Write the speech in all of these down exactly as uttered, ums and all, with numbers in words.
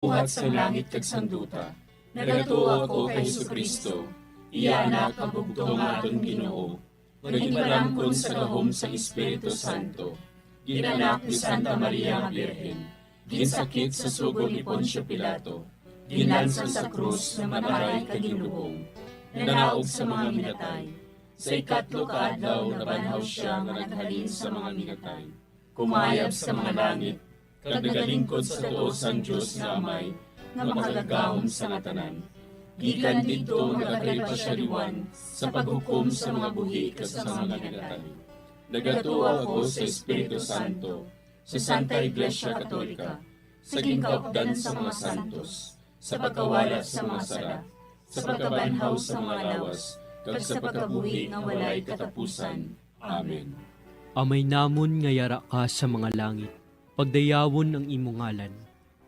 buhat sang langit kag sang duta. Nagatuo ako kay Jesu-Cristo, iya Anak, ang bugtong nga aton Ginoo, nga ginparamkon sa gahom sang Espiritu Santo, ginanak ni Santa Maria nga Birhen, ginsakit sa sugo ni Poncio Pilato, ginlansang sa krus, namatay kag ginlubong, nanaog sa mga minatay. Sa ikatlo ka adlaw nabanhaw sia nga naghalin sa mga minatay, kumayab sa mga langit, kag nagalingkod sa tuo sang Dios nga Amay, nga makagagahom sa nga tanan. Gikan didto nagakari pa sia liwat sa paghukom sa mga buhi kag sa mga minatay. Nagatuo ako sa Espiritu Santo, sa Santa Iglesia Katolika, sa ginkaupdan sa mga santos, sa pagkawala sa mga sala, sa pagkabanhaw sa mga lawas, kag sa pagkabuhi nga walay katapusan. Amen. Amay namon nga yara ka sa mga langit, pagdayawon ang imo ngalan.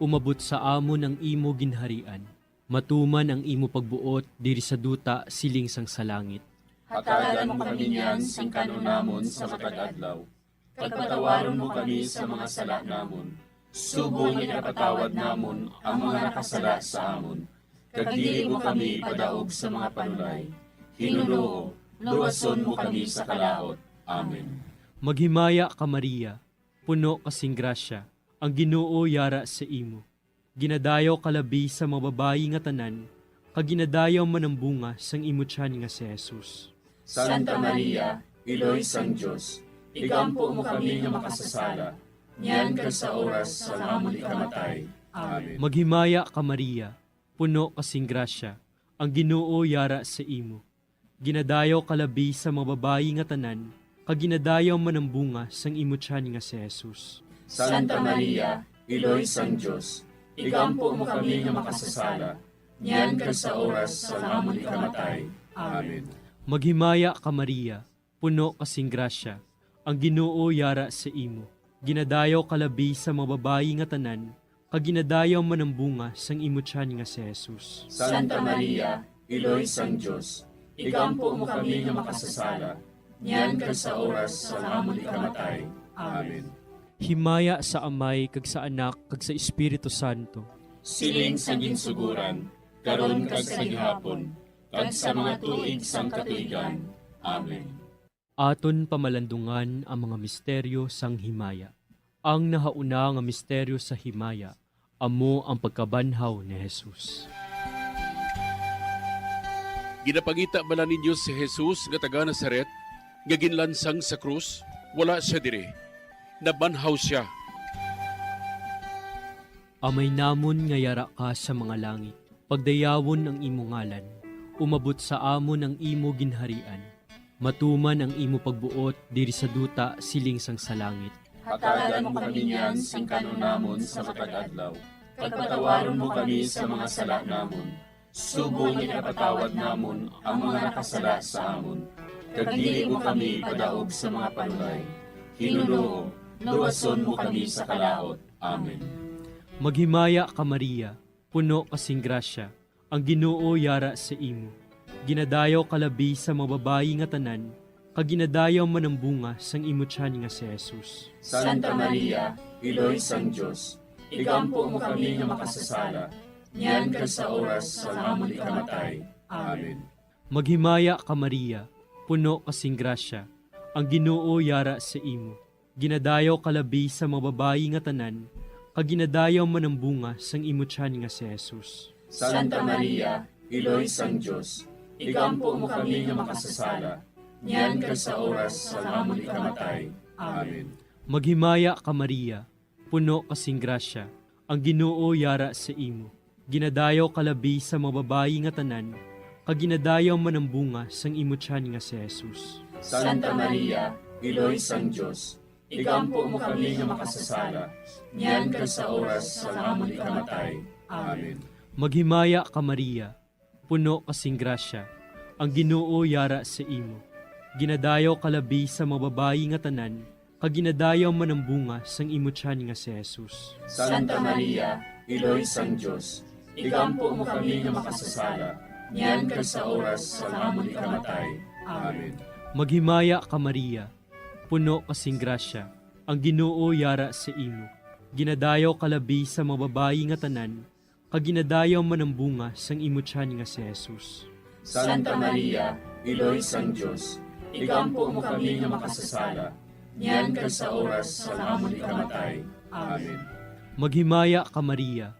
Umabot sa amon ang imo ginharian. Matuman ang imo pagbuot diri sa duta siling sang sa langit. Hatagan mo kami niyan sing kan-on namon sa matag adlaw. Kag patawaron mo kami sa mga sala namon, subong nga ginapatawad namon ang mga nakasala sa amon. Kag dili mo kami ipadaog sa mga panulay. Hinunoo, luwason mo kami sa kalaut. Amen. Maghimaya ka, Maria, puno ka sing grasya, ang Ginoo yara sa imo. Ginadayaw ka labi sa mga babayi nga tanan, kag ginadayaw man ang bunga sang imo tiyan nga si Jesus. Santa Maria, Iloy sang Dios, igampo mo kami nga makasasala, niyan kag sa oras sang amon ikamatay. Amen. Maghimaya ka, Maria, puno ka sing grasya, ang Ginoo yara sa imo. Ginadayaw ka labi sa mga babayi nga tanan, kag ginadayaw man ang bunga sang imo tiyan nga si Jesus. Santa Maria, Iloy sang Dios, igampo mo kami nga makasasala, niyan kag sa oras sang amon ikamatay. Amen. Maghimaya ka, Maria, puno ka sing grasya, ang Ginoo yara sa imo. Ginadayaw ka labi sa mga babayi nga tanan, kag ginadayaw man ang bunga sang imo tiyan nga si Jesus. Santa Maria, Iloy sang Dios, igampo mo kami nga makasasala, niyan kag sa oras sang amon ikamatay. Amen. Himaya sa Amay, kag sa Anak, kag sa Espiritu Santo. Siling sa ginsugoran, karon kag sa gihapon, kag sa mga tuig sang katuigan. Amen. Aton pamalandungan ang mga misteryo sang himaya. Ang nahauna nga misteryo sa himaya amo ang pagkabanhaw ni Jesus. Ginapangita bala ninyo si Jesus nga taga Nazaret, nga ginlansang sa krus? Wala sia diri. Nabanhaw sia. Amay namon nga yara ka sa mga langit, pagdayawon ang imo ngalan. Umabot sa amon ang imo ginharian. Matuman ang imo pagbuot diri sa duta siling sang sa langit. Hatagan mo kami niyan sing kan-on namon sa matag adlaw, kag patawaron mo kami sa mga sala namon, subong nga ginapatawad namon ang mga nakasala sa amon. Kag dili mo kami ipadaog sa mga panulay. Hinunoo, luwason mo kami sa kalaut. Amen. Maghimaya ka, Maria, puno ka sing grasya, ang Ginoo yara sa imo. Ginadayaw ka labi sa mga babayi nga tanan, kag ginadayaw man ang bunga sang imo tiyan nga si Jesus. Santa Maria, Iloy sang Dios, igampo mo kami nga makasasala, niyan kag sa oras sang amon ikamatay. Amen. Maghimaya ka, Maria, puno ka sing grasya, ang Ginoo yara sa imo. Ginadayaw ka labi sa mga babayi nga tanan, kag ginadayaw man ang bunga sang imo tiyan nga si Jesus. Santa Maria, Iloy sang Dios, igampo mo kami nga makasasala, niyan kag sa oras sang amon ikamatay. Amen. Maghimaya ka, Maria, puno ka sing grasya, ang Ginoo yara sa imo. Ginadayaw ka labi sa mga babayi nga tanan, kag ginadayaw man ang bunga sang imo tiyan nga si Jesus. Santa Maria, Iloy sang Dios, igampo mo kami nga makasasala, niyan kag sa oras sang amon ikamatay. Amen. Maghimaya ka, Maria, puno ka sing grasya, ang Ginoo yara sa imo. Ginadayaw ka labi sa mga babayi nga tanan, kag ginadayaw man ang bunga sang imo tiyan nga si Jesus. Santa Maria, Iloy sang Dios, igampo mo kami nga makasasala, niyan kag sa oras sang amon ikamatay. Amen. Maghimaya ka, Maria, puno ka sing grasya, ang Ginoo yara sa imo. Ginadayaw ka labi sa mga babayi nga tanan, kag ginadayaw man ang bunga sang imo tiyan nga si Jesus. Santa Maria, Iloy sang Dios, igampo mo kami nga makasasala, niyan kag sa oras sang amon ikamatay. Amen. Maghimaya ka, Maria,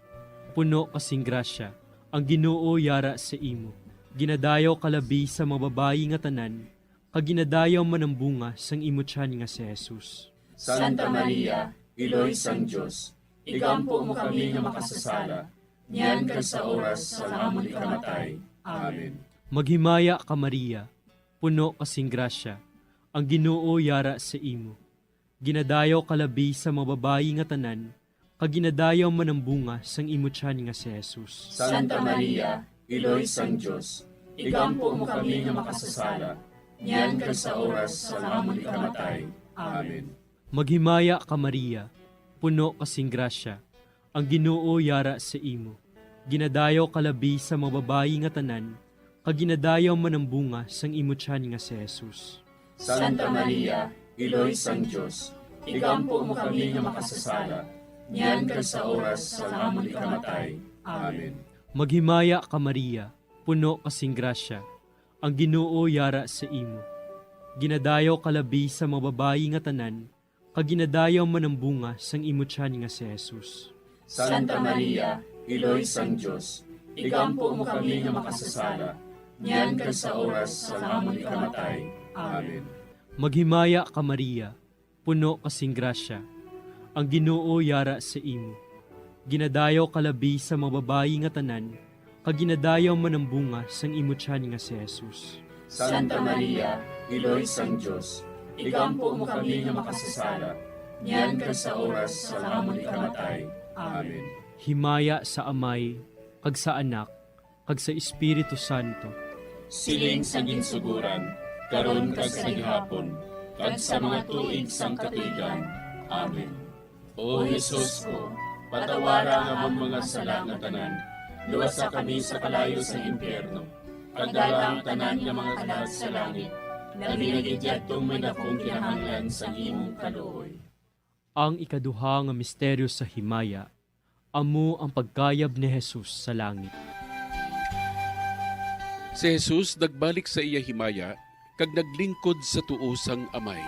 puno ka sing grasya, ang Ginoo yara sa imo. Ginadayaw ka labi sa mga babayi nga tanan, kag ginadayaw man ang bunga sang imo tiyan nga si Jesus. Santa Maria, Iloy sang Dios, igampo mo kami nga makasasala, niyan kag sa oras sang amon ikamatay. Amen. Maghimaya ka, Maria, puno ka sing grasya, ang Ginoo yara sa imo. Ginadayaw ka labi sa mga babayi nga tanan, kag ginadayaw man ang bunga sang imo tiyan nga si Jesus. Santa Maria, Iloy sang Dios, igampo mo kami nga makasasala, niyan kag sa oras sang amon ikamatay. Amen. Maghimaya ka, Maria, puno ka sing grasya, ang Ginoo yara sa imo. Ginadayaw ka labi sa mga babayi nga tanan, kag ginadayaw man ang bunga sang imo tiyan nga si Jesus. Santa Maria, Iloy sang Dios, igampo mo kami nga makasasala, niyan kag sa oras sang amon ikamatay. Amen. Maghimaya ka, Maria, puno ka sing grasya, ang Ginoo yara sa imo. Ginadayaw ka labi sa mga babayi nga tanan, kag ginadayaw man ang bunga sang imo tiyan nga si Jesus. Santa Maria, Iloy sang Dios, igampo mo kami nga makasasala, niyan kag sa oras sang amon ikamatay. Amen. Maghimaya ka, Maria, puno ka sing grasya, ang Ginoo yara sa imo. Ginadayaw ka labi sa mga babayi nga tanan, kag ginadayaw man ang bunga sang imo tiyan nga si Jesus. Santa Maria, Iloy sang Dios, igampo mo kami nga makasasala, niyan kag sa oras sang amon ikamatay. Amen. Himaya sa Amay, kag sa Anak, kag sa Espiritu Santo. Siling sa ginsuguran, karon kag sa gihapon, kag sa mga tuig sang katuigan. Amen. O Jesus ko, patawara ang amon mga sala nga tanan, luwasa kami sa kalayo sang impyerno, kag dala ang tanan nga mga kalag sa langit, labi na gid yadtong may dakong kinahanglan sang imong kaluoy. Ang ikaduha nga misteryo sa himaya, amo ang pagkayab ni Jesus sa langit. Si Jesus nagbalik sa iya himaya kag naglingkod sa tuo sang Amay.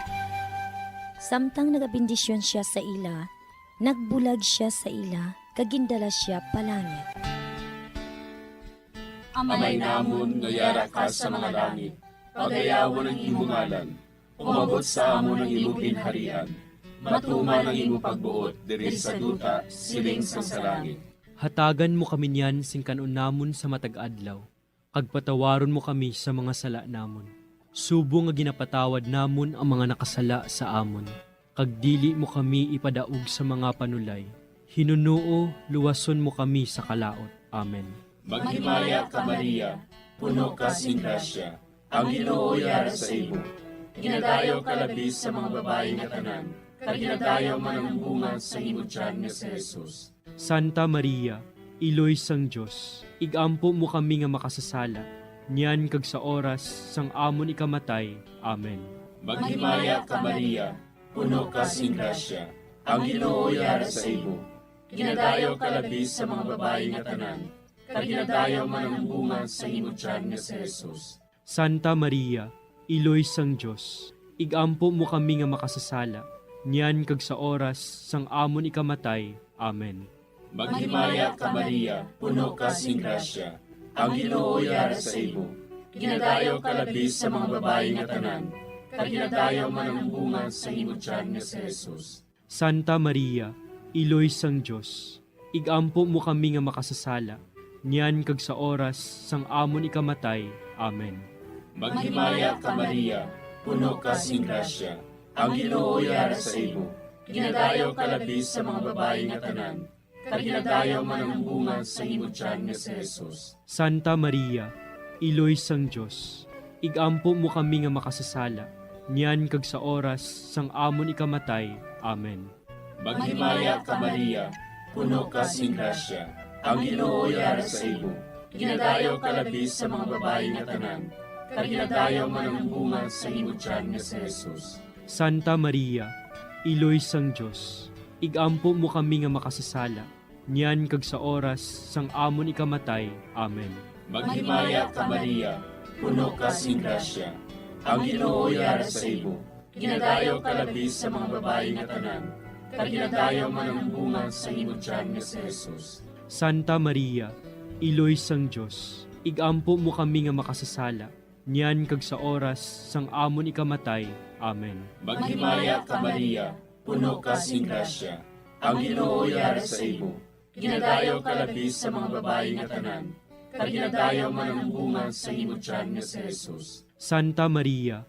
Samtang nagabendisyon sia sa ila, nagbulag sia sa ila kag gindala sia palangit. Amay namon nga yara ka sa mga langit, pagayawon ang imo ngalan. Umabot sa amon ang imo ginharian. Matuman ang imo pagbuot diri sa duta, siling sang sa langit. Hatagan mo kami niyan sing kan-on namon sa matag adlaw, kag patawaron mo kami sa mga sala namon, subong nga ginapatawad namon ang mga nakasala sa amon, kag dili mo kami ipadaog sa mga panulay. Hinunoo, luwason mo kami sa kalaut. Amen. Maghimaya ka, Maria, puno ka sing grasya, ang Ginoo yara sa imo. Ginadayaw ka labi sa mga babayi nga tanan, kag ginadayaw man ang bunga sa imo tiyan nga si Jesus. Santa Maria, Iloy sang Dios, igampo mo kami nga makasasala, niyan kag sa oras sang amon ikamatay. Amen. Maghimaya ka, Maria, puno ka sing grasya, ang Ginoo yara sa imo. Ginadayaw ka labi sa mga babayi nga tanan, kag ginadayaw man ang bunga sa imo tiyan nga si Jesus. Santa Maria, Iloy sang Dios, igampo mo kami nga makasasala, niyan kag sa oras sang amon ikamatay. Amen. Maghimaya ka, Maria, puno ka sing grasya, ang Ginoo yara sa imo. Ginadayaw ka labi sa mga babayi nga tanan, kag ginadayaw man ang bunga sa imo tiyan nga si Jesus. Santa Maria, Iloy sang Dios, igampo mo kami nga makasasala, niyan kag sa oras sang amon ikamatay. Amen. Maghimaya ka, Maria, puno ka sing grasya, ang Ginoo yara sa imo. Ginadayaw ka labi sa mga babayi nga tanan, kag ginadayaw man ang bunga sa imo tiyan nga si Jesus. Santa Maria, Iloy sang Dios, igampo mo kami nga makasasala, niyan kag sa oras sang amon ikamatay. Amen. Maghimaya ka, Maria, puno ka sing grasya, ang Ginoo yara sa imo. Ginadayaw ka labi sa mga babayi nga tanan, kag ginadayaw man ang bunga sa imo tiyan nga si Jesus. Santa Maria, Iloy sang Dios, igampo mo kami nga makasasala, niyan kag sa oras sang amon ikamatay. Amen. Maghimaya ka, Maria, puno ka sing grasya, ang Ginoo yara sa imo. Ginadayaw ka labi sa mga babayi nga tanan, kag ginadayaw man ang bunga sang imo tiyan nga si Jesus. Santa Maria, Iloy sang Dios, igampo mo kami nga makasasala, niyan kag sa oras sang amon ikamatay. Amen. Maghimaya ka, Maria, puno ka sing grasya, ang Ginoo yara sa imo. Ginadayaw ka labi sa mga babayi nga tanan, kag ginadayaw man ang bunga sang imo tiyan nga si Jesus. Santa Maria,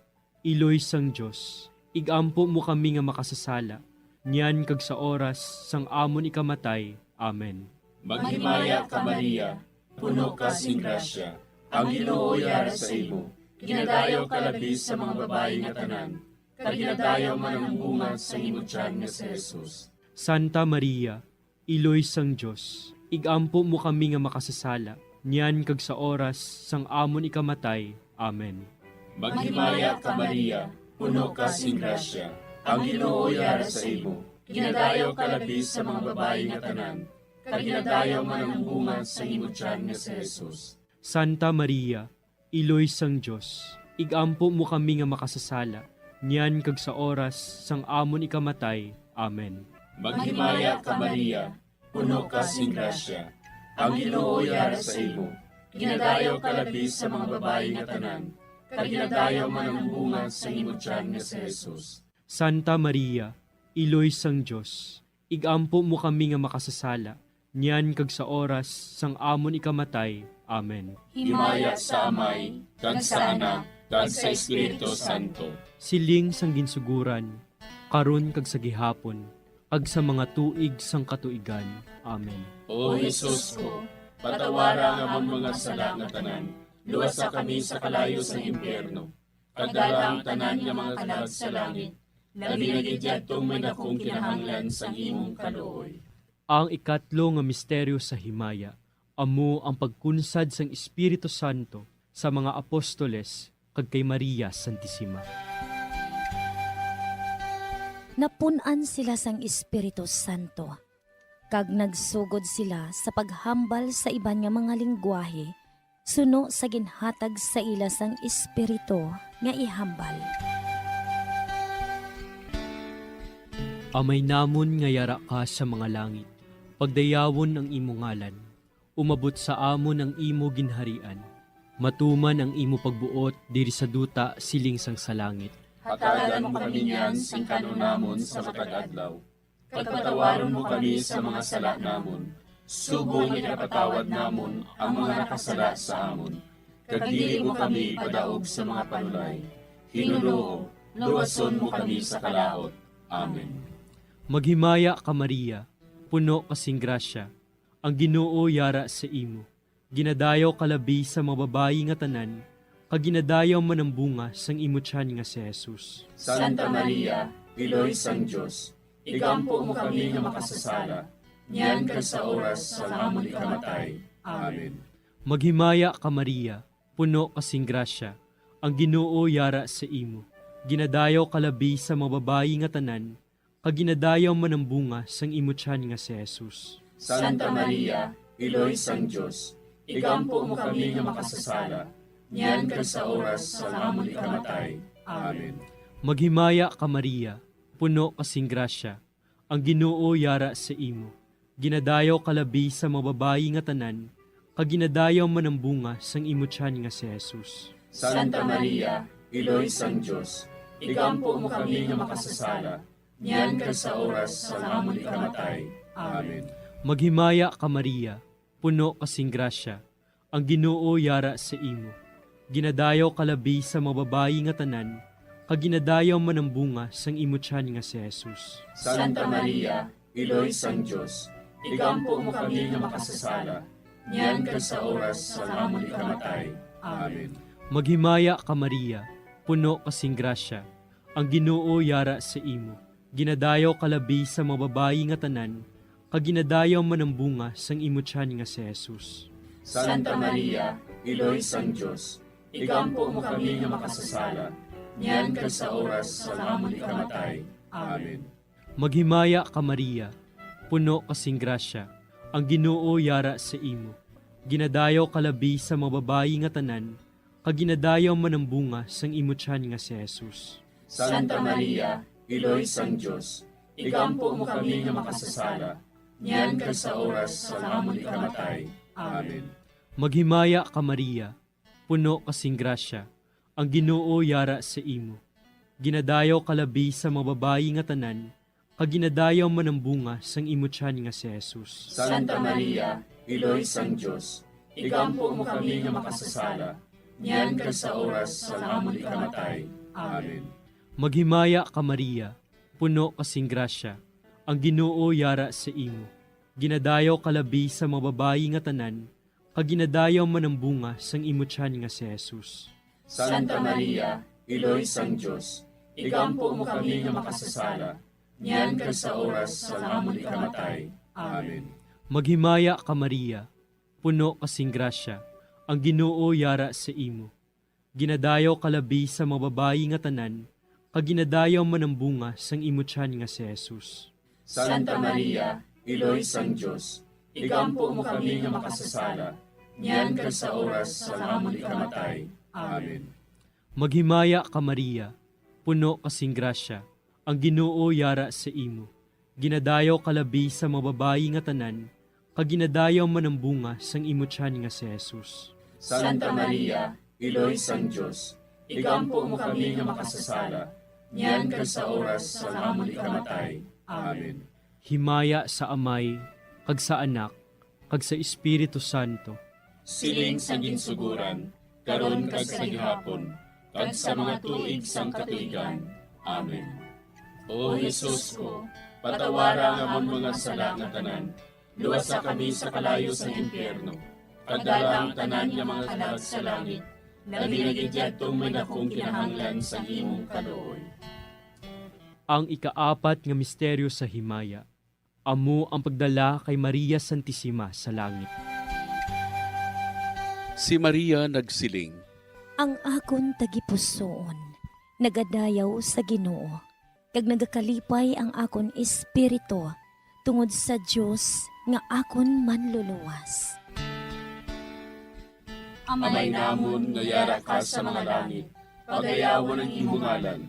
Iloy sang Dios, igampo mo kami nga makasasala, niyan kag sa oras sang amon ikamatay. Amen. Maghimaya ka, Maria, puno ka sing grasya, ang Ginoo yara sa imo. Ginadayaw ka labi sa mga babayi nga tanan, kag ginadayaw man ang bunga sang imo tiyan nga si Jesus. Santa Maria, Iloy sang Dios, igampo mo kami nga makasasala, niyan kag sa oras sang amon ikamatay. Amen. Maghimaya ka, Maria, puno ka sing grasya, ang Ginoo yara sa imo. Ginadayaw ka labi sa mga babayi nga tanan, kag ginadayaw man ang bunga sang imo tiyan nga si Jesus. Santa Maria, Iloy sang Dios, igampo mo kami nga makasasala, niyan kag sa oras sang amon ikamatay. Amen. Maghimaya ka, Maria, puno ka sing grasya, ang Ginoo yara sa imo. Ginadayaw ka labi sa mga babayi nga tanan, kag ginadayaw man ang bunga sang imo tiyan nga si Jesus. Santa Maria, Iloy sang Dios, igampo mo kami nga makasasala, niyan kag sa oras sang amon ikamatay. Amen. Himaya sa Amay, kag sa Anak, kag sa Espiritu Santo. Siling sang ginsuguran, karon kag sa gihapon, kag sa mga tuig sang katuigan. Amen. O Jesus ko, patawara ang amon mga sala nga tanan, luwasa kami sa kalayo sang impyerno, kag dala ang tanan nga mga kalag sa langit, labi na gid yadtong may dakong kinahanglan sang imong kaluoy. Ang ikatlo nga misteryo sa himaya amo ang pagkunsad sang Espiritu Santo sa mga apostoles kag kay Maria Santisima. Napun-an sila sang Espiritu Santo, kag nagsugod sila sa paghambal sa iban nga mga linggwahe suno sa ginhatag sa ila sang Espiritu nga ihambal. Amay namon nga yara ka sa mga langit, pagdayawon ang imo ngalan. Umabot sa amon ang imo ginharian. Matuman ang imo pagbuot diri sa duta siling sang sa langit. Hatagan mo kami niyan sing kan-on namon sa matag adlaw. Kag patawaron mo kami sa mga sala namon, subong nga ginapatawad namon ang mga nakasala sa amon. Kag dili mo kami ipadaog sa mga panulay. Ginoo, luwason mo kami sa kalaut. Amen. Maghimaya ka, Maria, puno ka sing grasya, ang Ginoo yara sa imo. Ginadayaw ka labi sa mga babayi nga tanan, kag ginadayaw man ang bunga sang imo tiyan nga si Jesus. Santa Maria, Iloy sang Dios, igampo mo kami nga makasasala, niyan kag sa oras sang amon ikamatay. Amen. Maghimaya ka, Maria, puno ka sing grasya, ang Ginoo yara sa imo. Ginadayaw ka labi sa mga babayi nga tanan, kag ginadayaw man ang bunga sang imo tiyan nga si Jesus. Santa Maria, Iloy sang Dios, igampo mo kami nga makasasala, niyan kag sa oras sang amon ikamatay. Amen. Maghimaya ka, Maria, puno ka sing grasya, ang Ginoo yara sa imo. Ginadayaw ka labi sa mga babayi nga tanan, kag ginadayaw man ang bunga sang imo tiyan nga si Jesus. Santa Maria, Iloy sang Dios, igampo mo kami nga makasasala, niyan kag sa oras sang amon ikamatay. Amen. Maghimaya ka, Maria, puno ka sing grasya, ang Ginoo yara sa imo. Ginadayaw ka labi sa mga babayi nga tanan, kag ginadayaw man ang bunga sang imo tiyan nga si Jesus. Santa Maria, Iloy sang Dios, igampo mo kami nga makasasala, niyan kag sa oras sang amon ikamatay. Amen. Maghimaya ka, Maria, puno ka sing grasya, ang Ginoo yara sa imo. Ginadayaw ka labi sa mga babayi nga tanan, kag ginadayaw man ang bunga sang imo tiyan nga si Jesus. Santa Maria, Iloy sang Dios, igampo mo kami nga makasasala, niyan kag sa oras sang amon ikamatay. Amen. Maghimaya ka, Maria, puno ka sing grasya, Ang Ginoo yara sa imo. Ginadayaw ka labi sa mga babayi nga tanan, kag ginadayaw man ang bunga sang imo tiyan nga si Jesus. Santa Maria, Iloy sang Dios, igampo mo kami nga makasasala, niyan kag sa oras sang amon ikamatay. Amen. Maghimaya ka, Maria, puno ka sing grasya, ang Ginoo yara sa imo. Ginadayaw ka labi sa mga babayi nga tanan, kag ginadayaw man ang bunga sang imo tiyan nga si Jesus. Santa Maria, Iloy sang Dios, igampo mo kami nga makasasala, niyan kag sa oras sang amon ikamatay. Amen. Maghimaya ka, Maria, puno ka sing grasya, ang Ginoo yara sa imo. Ginadayaw ka labi sa mga babayi nga tanan, kag ginadayaw man ang bunga sang imo tiyan nga si Jesus. Santa Maria, Iloy sang Dios, igampo mo kami nga makasasala, niyan kag sa oras sang amon ikamatay. Amen. Maghimaya ka, Maria, puno ka sing grasya, ang Ginoo yara sa imo. Ginadayaw ka labi sa mga babayi nga tanan, kag ginadayaw man ang bunga sang imo tiyan nga si Jesus. Santa Maria, Iloy sang Dios, igampo mo kami nga makasasala, niyan kag sa oras sang amon ikamatay. Amen. Maghimaya ka, Maria, puno ka sing grasya, ang Ginoo yara sa imo. Ginadayaw ka labi sa mga babayi nga tanan, kag ginadayaw man ang bunga sang imo tiyan nga si Jesus. Santa Maria, Iloy sang Dios, igampo mo kami nga makasasala, niyan kag sa oras sang amon ikamatay. Amen. Himaya sa Amay, kag sa Anak, kag sa Espiritu Santo. Siling sa ginsuguran, karon kag sa gihapon, kag sa mga tuig sang katuigan. Amen. O Jesus ko, patawara ang amon mga sala nga tanan, luwasa kami sa kalayo sang impyerno, kag dala ang tanan nga mga kalag sa langit, labi na gid yadtong may dakong kinahanglan sang imong kaluoy. Ang ikaapat nga misteryo sa himaya, amo ang pagdala kay Maria Santisima sa langit. Si Maria nagsiling, "Ang akon tagipusoon nagadayaw sa Ginoo, kag nagakalipay ang akon espiritu tungod sa Dios nga akon Manluluwas." Amay namon nga yara ka sa mga langit, pagayawon ang imo ngalan.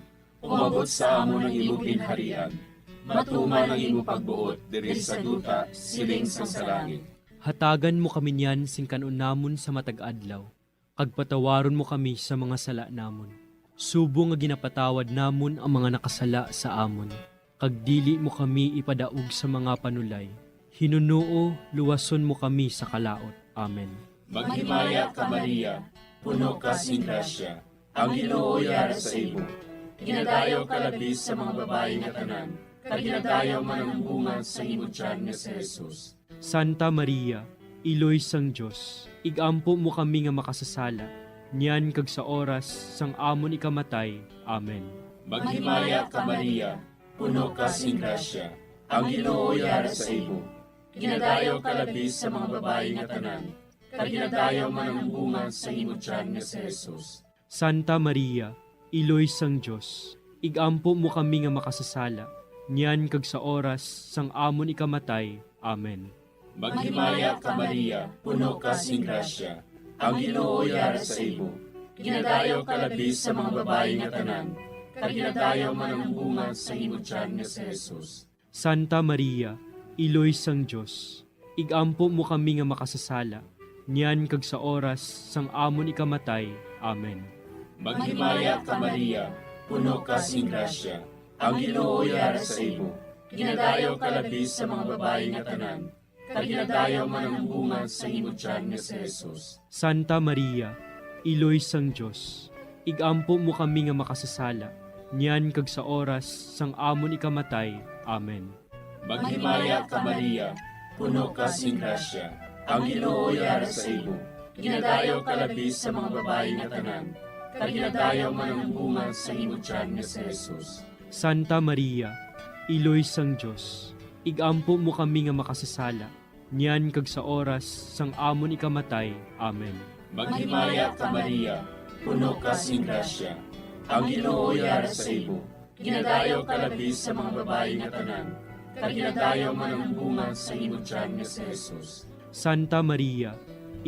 Umabot sa amon ang imo ginharian. Matuman ang imo pagbuot diri sa duta, siling sang sa langit. Hatagan mo kami niyan sing kan-on namon sa matag adlaw, kag patawaron mo kami sa mga sala namon, subong nga ginapatawad namon ang mga nakasala sa amon, kag dili mo kami ipadaog sa mga panulay. Hinunoo, luwason mo kami sa kalaut. Amen. Maghimaya ka, Maria, puno ka sing grasya, ang Ginoo yara sa imo. Ginadayaw ka labi sa mga babayi nga tanan, kag ginadayaw man ang bunga sa imo tiyan nga si Jesus. Santa Maria, Iloy sang Dios, igampo mo kami nga makasasala, niyan kag sa oras sang amon ikamatay. Amen. Maghimaya ka, Maria, puno ka sing grasya, ang Ginoo yara sa imo. Ginadayaw ka labi sa mga babayi nga tanan, kag ginadayaw man ang bunga sa imo tiyan nga si Jesus. Santa Maria, Iloy sang Dios, igampo mo kami nga makasasala, niyan kag sa oras sang amon ikamatay. Amen. Maghimaya ka, Maria, puno ka sing grasya, ang Ginoo yara sa imo. Ginadayaw ka labi sa mga babayi nga tanan, kag ginadayaw man ang bunga sa imo tiyan nga si Jesus. Santa Maria, Iloy sang Dios, igampo mo kami nga makasasala, niyan kag sa oras sang amon ikamatay. Amen. Maghimaya ka, Maria, puno ka sing grasya, ang Ginoo yara sa imo. Ginadayaw ka labi sa mga babayi nga tanan, kag ginadayaw man ang bunga sa imo tiyan nga si Jesus. Santa Maria, Iloy sang Dios, igampo mo kami nga makasasala, niyan kag sa oras sang amon ikamatay. Amen. Maghimaya ka, Maria, puno ka sing grasya, ang Ginoo yara sa imo. Ginadayaw ka labi sa mga babayi nga tanan, kag ginadayaw man ang bunga sa imo tiyan nga si Jesus. Santa Maria, Iloy sang Dios, igampo mo kami nga makasasala, niyan kag sa oras sang amon ikamatay. Amen. Maghimaya ka, Maria, puno ka sing grasya, ang Ginoo yara sa imo. Ginadayaw ka labi sa mga babayi nga tanan, kag ginadayaw man ang bunga sang imo tiyan nga si Jesus. Santa Maria,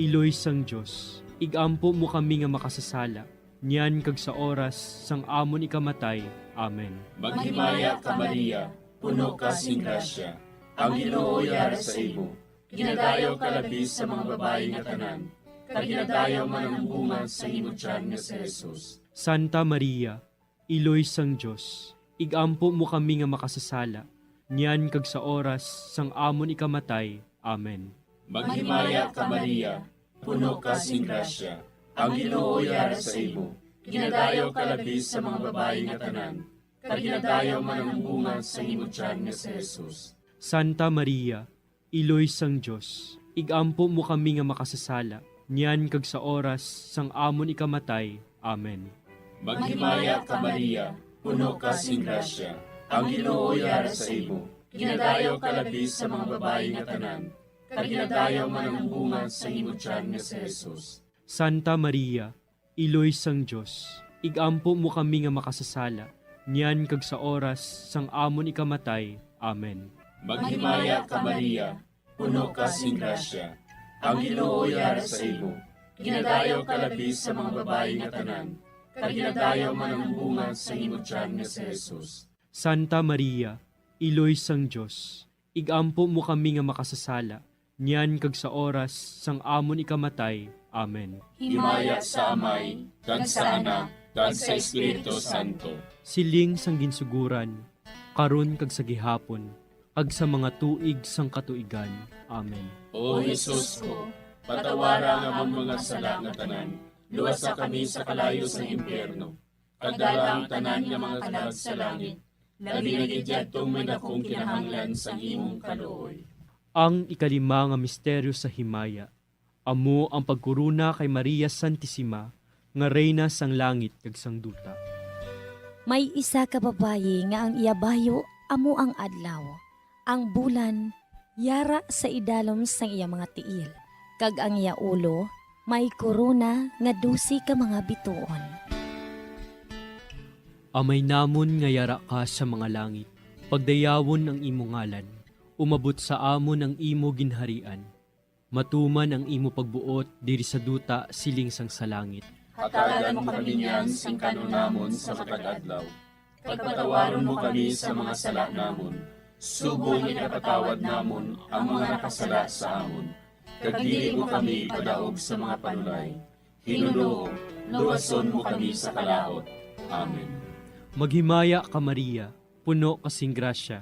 Iloy sang Dios, igampo mo kami nga makasasala, niyan kag sa oras sang amon ikamatay. Amen. Maghimaya ka, Maria, puno ka sing grasya, ang Ginoo yara sa imo. Ginadayaw ka labi sa mga babayi nga tanan, kag ginadayaw man ang bunga sang imo tiyan nga si Jesus. Santa Maria, Iloy sang Dios, igampo mo kami nga makasasala, niyan kag sa oras sang amon ikamatay. Amen. Maghimaya ka, Maria, puno ka sing grasya, ang Ginoo yara sa imo. Ginadayaw ka labi sa mga babayi nga tanan, kag ginadayaw man ang bunga sang imo tiyan nga si Jesus. Santa Maria, Iloy sang Dios, igampo mo kami nga makasasala, niyan kag sa oras sang amon ikamatay. Amen. Maghimaya ka, Maria, puno ka sing grasya, ang Ginoo yara sa imo. Ginadayaw ka labi sa mga babayi nga tanan, kag ginadayaw man ang bunga sang imo tiyan nga si Jesus. Santa Maria, Iloy sang Dios, igampo mo kami nga makasasala, niyan kag sa oras sang amon ikamatay. Amen. Maghimaya ka, Maria, puno ka sing grasya, ang Ginoo yara sa imo. Ginadayaw ka labi sa mga babayi nga tanan, kag ginadayaw man ang bunga sang imo tiyan nga si Jesus. Santa Maria, Iloy sang Dios, igampo mo kami nga makasasala, niyan kag sa oras sang amon ikamatay. Amen. Himaya sa Amay, kag sa Anak, kag sa Espiritu Santo. Siling sang ginsuguran, karon kag sa gihapon, kag sa mga tuig sang katuigan. Amen. O Jesus ko, patawara ang amon mga sala nga tanan, luwasa kami sa kalayo sang impyerno, kag dala ang tanan nga mga kalag sa langit, labi na gid yadtong may dakong kinahanglan sang imong kaluoy. Ang ikalima nga misteryo sa himaya, amo ang pagkorona kay Maria Santisima nga Reyna sang langit kag sang duta. May isa ka babayi nga ang iya bayo amo ang adlaw, ang bulan yara sa idalom sang iya mga tiil, kag ang iya ulo may korona nga dose ka mga bituon. Amay namon nga yara ka sa mga langit, pagdayawon ang imo ngalan, umabot sa amon ang imo ginharian, matuman ang imo pagbuot diri sa duta siling sang sa langit. Hatagan mo kami niyan sing kan-on namon sa matag adlaw, kag patawaron mo kami sa mga sala namon, subong nga ginapatawad namon ang mga nakasala sa amon, kag dili mo kami ipadaog sa mga panulay. Hinunoo, luwason mo kami sa kalaut. Amen. Maghimaya ka, Maria, puno ka sing grasya,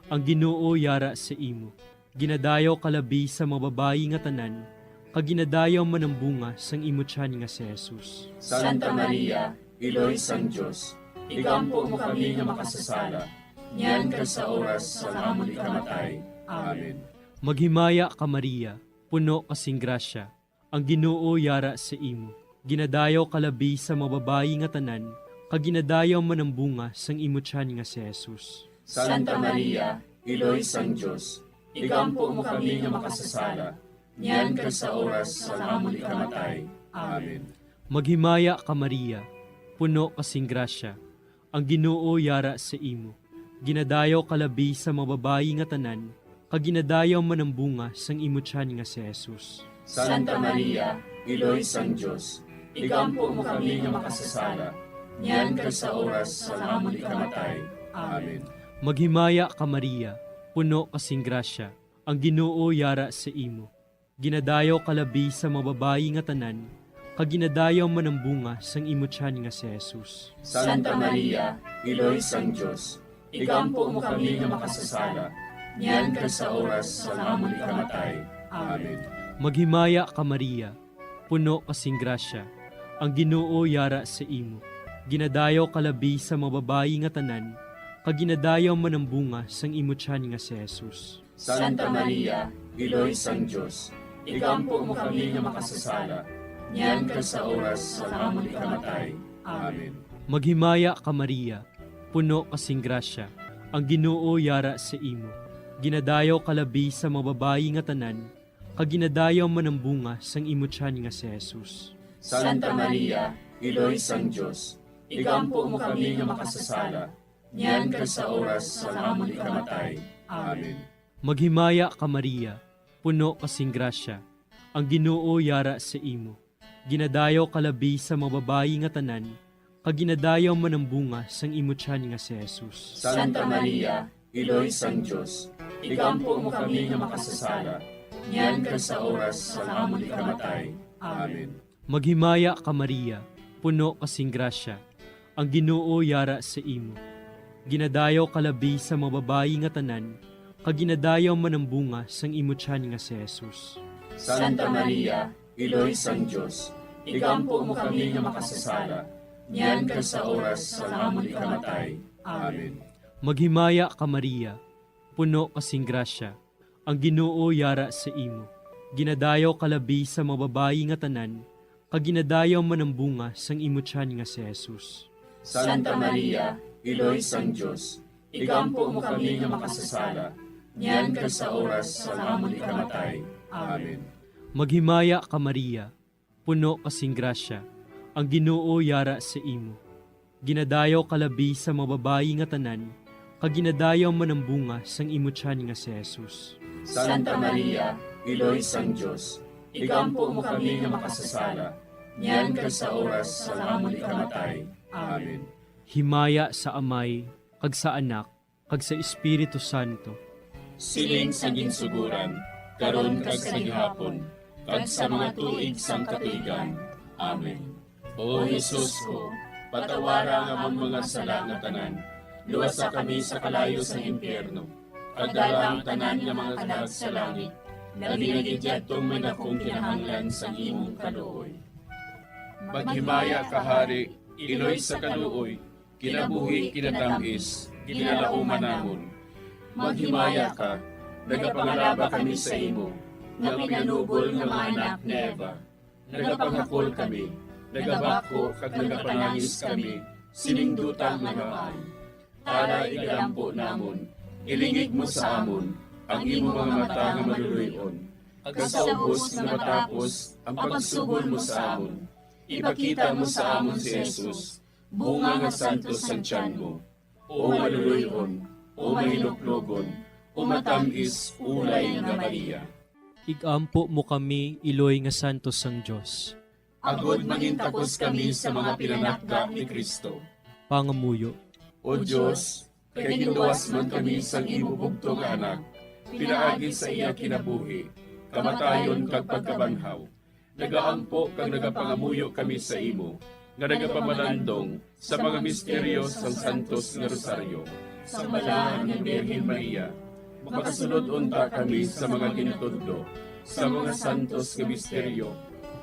ang Ginoo yara sa imo. Ginadayaw ka labi sa mga babayi nga tanan, kag ginadayaw man ang bunga sang imo tiyan nga si Jesus. Santa Maria, Iloy sang Dios, igampo mo kami nga makasasala, niyan kag sa oras sang amon ikamatay. Amen. Maghimaya ka, Maria, puno ka sing grasya, ang Ginoo yara sa imo. Ginadayaw ka labi sa mga babayi nga tanan, kag ginadayaw man ang bunga sang imo tiyan nga si Jesus. Santa Maria, Iloy sang Dios, igampo mo kami nga makasasala, niyan kag sa oras sang amon ikamatay. Amen. Maghimaya ka, Maria, puno ka sing grasya, ang Ginoo yara sa imo. Ginadayaw ka labi sa mga babayi nga tanan, kag ginadayaw man ang bunga sang imo tiyan nga si Jesus. Santa Maria, Iloy sang Dios, igampo mo kami nga makasasala, niyan kag sa oras sang amon ikamatay. Amen. Maghimaya ka, Maria, puno ka sing grasya, ang Ginoo yara sa imo. Ginadayaw ka labi sa mga babayi nga tanan, kag ginadayaw man ang bunga sang imo tiyan nga si Jesus. Santa Maria, Iloy sang Dios, igampo mo kami nga makasasala, niyan kag sa oras sang amon ikamatay. Amen. Maghimaya ka, Maria, puno ka sing grasya, ang Ginoo yara sa imo. Ginadayaw ka labi sa mga babayi nga tanan, kag ginadayaw man ang bunga sang imo tiyan nga si Jesus. Santa Maria, Iloy sang Dios, igampo mo kami nga makasasala, niyan kag sa oras sang amon ikamatay. Amen. Maghimaya ka, Maria, puno ka sing grasya, ang Ginoo yara sa imo. Ginadayaw ka labi sa mga babayi nga tanan, kag ginadayaw man ang bunga sang imo tiyan nga si Jesus. Santa Maria, Iloy sang Dios, igampo mo kami nga makasasala, niyan kag sa oras sang amon ikamatay. Amen. Maghimaya ka, Maria, puno ka sing grasya, ang Ginoo yara sa imo. Ginadayaw ka labi sa mga babayi nga tanan, kag ginadayaw man ang bunga sang imo tiyan nga si Jesus. Santa Maria, Iloy sang Dios, igampo mo kami nga makasasala, niyan kag sa oras sang amon ikamatay. Amen. Maghimaya ka, Maria, puno ka sing grasya, ang Ginoo yara sa imo. Ginadayaw ka labi sa mga babayi nga tanan, kag ginadayaw man ang bunga sang imo tiyan nga si Jesus. Santa Maria, Iloy sang Dios, igampo mo kami nga makasasala, niyan kag sa oras sang amon ikamatay. Amen. Maghimaya ka, Maria, puno ka sing grasya, ang Ginoo yara sa imo. Ginadayaw ka labi sa mga babayi nga tanan, kag ginadayaw man ang bunga sang imo tiyan nga si Jesus. Santa Maria, Iloy sang Dios, igampo mo kami nga makasasala, niyan kag sa oras sang amon ikamatay. Amen. Maghimaya ka, Maria, puno ka sing grasya, ang Ginoo yara sa imo. Ginadayaw ka labi sa mga babayi nga tanan, kag ginadayaw man ang bunga sang imo tiyan nga si Jesus. Santa Maria, Iloy sang Dios, igampo mo kami nga makasasala, niyan kag sa oras sang amon ikamatay. Amen. Himaya sa Amay, kag sa Anak, kag sa Espiritu Santo. Siling sa ginsuguran, karon kag sa gihapon, kag sa mga tuig sang katuigan. Amen. O Jesus ko, patawara ang amon mga sala nga tanan, luwasa kami sa kalayo sang impyerno, kag dala ang tanan nga mga kalag sa langit, labi na gid yadtong may dakong kinahanglan sang imong kaluoy. Maghimaya ka, Hari, Iloy sa kaluoy, kinabuhi, kinatam-is, ginalauman namon. Maghimaya ka, nagapangalaba kami sa imo, nga pinanubol nga mga anak ni Eva. Nagapangakol kami, nagabako kag nagapanangis kami sining duta nga luhaan. Tara, igalampo namon, ilingig mo sa amon ang imo mga mata nga maluloy-on, kag sa ubos nga matapos ang pagsugol mo sa amon, ipakita mo sa amon si Jesus, bunga nga santos sang tiyan mo. O maluloy-on, o mahinuklogon, o matam-is ulay nga Maria. Igampo mo kami, iloy nga santos sang Dios. Agod mangintakos kami sa mga pinanakda ni Cristo. Pangamuyo. O Dios, kay ginluwas man kami sang imo bugtong nga Anak, pinaagi sa iya kinabuhi, kamatayon kag pagkabanhaw, nagaampo kag nagapangamuyo kami sa imo, nga nagapamalandong sa mga misteryo sang Santos nga Rosaryo. Sang Balaan nga Birhen Maria, makasulod unta kami sa mga ginatudlo sa mga santos nga misteryo,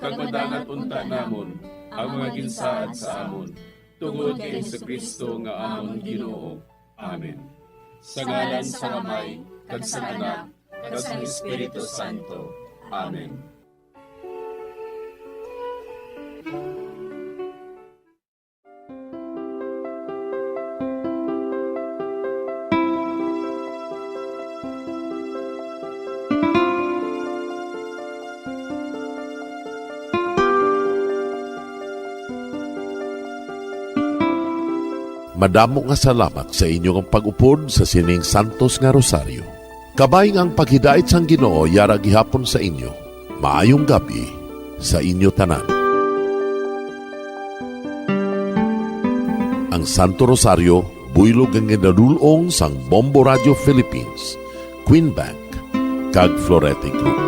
kag madangat unta namon ang mga ginsaad sa amon, tungod kay Jesu-Cristo nga amon Ginoo. Amen. Sa ngalan sang Amay, kag sang Anak, kag sang Espiritu Santo. Amen. Madamo nga salamat sa inyo nga pag-upod sa sining santos nga rosaryo. Kabay nga ang paghidait sang Ginoo yara gihapon sa inyo. Maayong gab-i sa inyo tanan. Ang Santo Rosario, buylog nga ginadul-ong sang Bombo Radio Philippines, Queen Bank, kag Florete Group.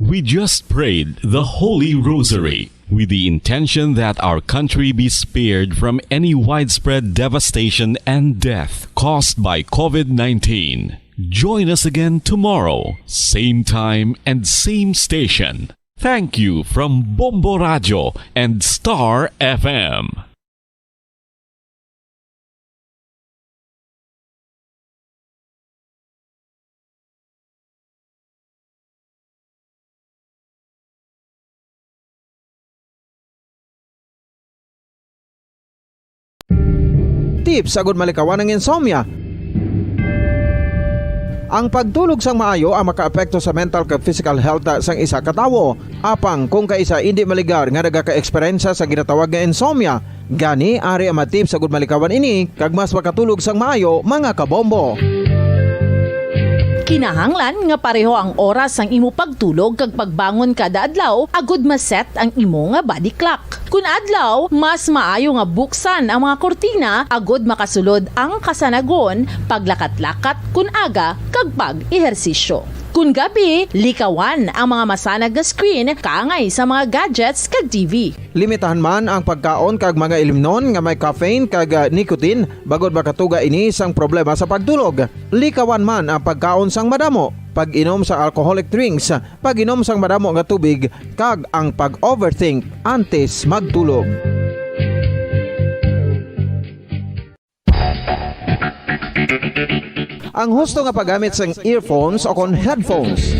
We just prayed the Holy Rosary with the intention that our country be spared from any widespread devastation and death caused by covid nineteen. Join us again tomorrow, same time and same station. Thank you from Bombo Radio and Star F M. Tips agud malikawan ang insomnia. Ang pagtulog sang maayo ang makaapekto sa mental kag physical health sang isa ka tawo. Apang kung kaisa indi maligar nga nagakaeksperyensya sa ginatawag nga insomnia, gani ari ang mga tips agud malikawan ini kag mas makatulog sang maayo, mga kabombo. Kinahanglan nga pareho ang oras sang imo pagtulog kag pagbangon kada adlaw agud ma-set ang imo nga body clock. Kun adlaw, mas maayo nga buksan ang mga kurtina agud makasulod ang kasanagon, paglakat-lakat kun aga, kag pag-ehersisyo. Kun gabi, likawan ang mga masanag nga screen kaangay sa mga gadgets kag T V. Limitahan man ang pagkaon kag mga ilimnon nga may caffeine kag, ah, nicotine, bangod makatuga ini sang problema sa pagtulog. Likawan man ang pagkaon sang madamo, pag-inom sa alcoholic drinks, pag-inom sang madamo nga tubig, kag ang pag-overthink antes magtulog. Ang husto nga paggamit sang earphones o kon headphones.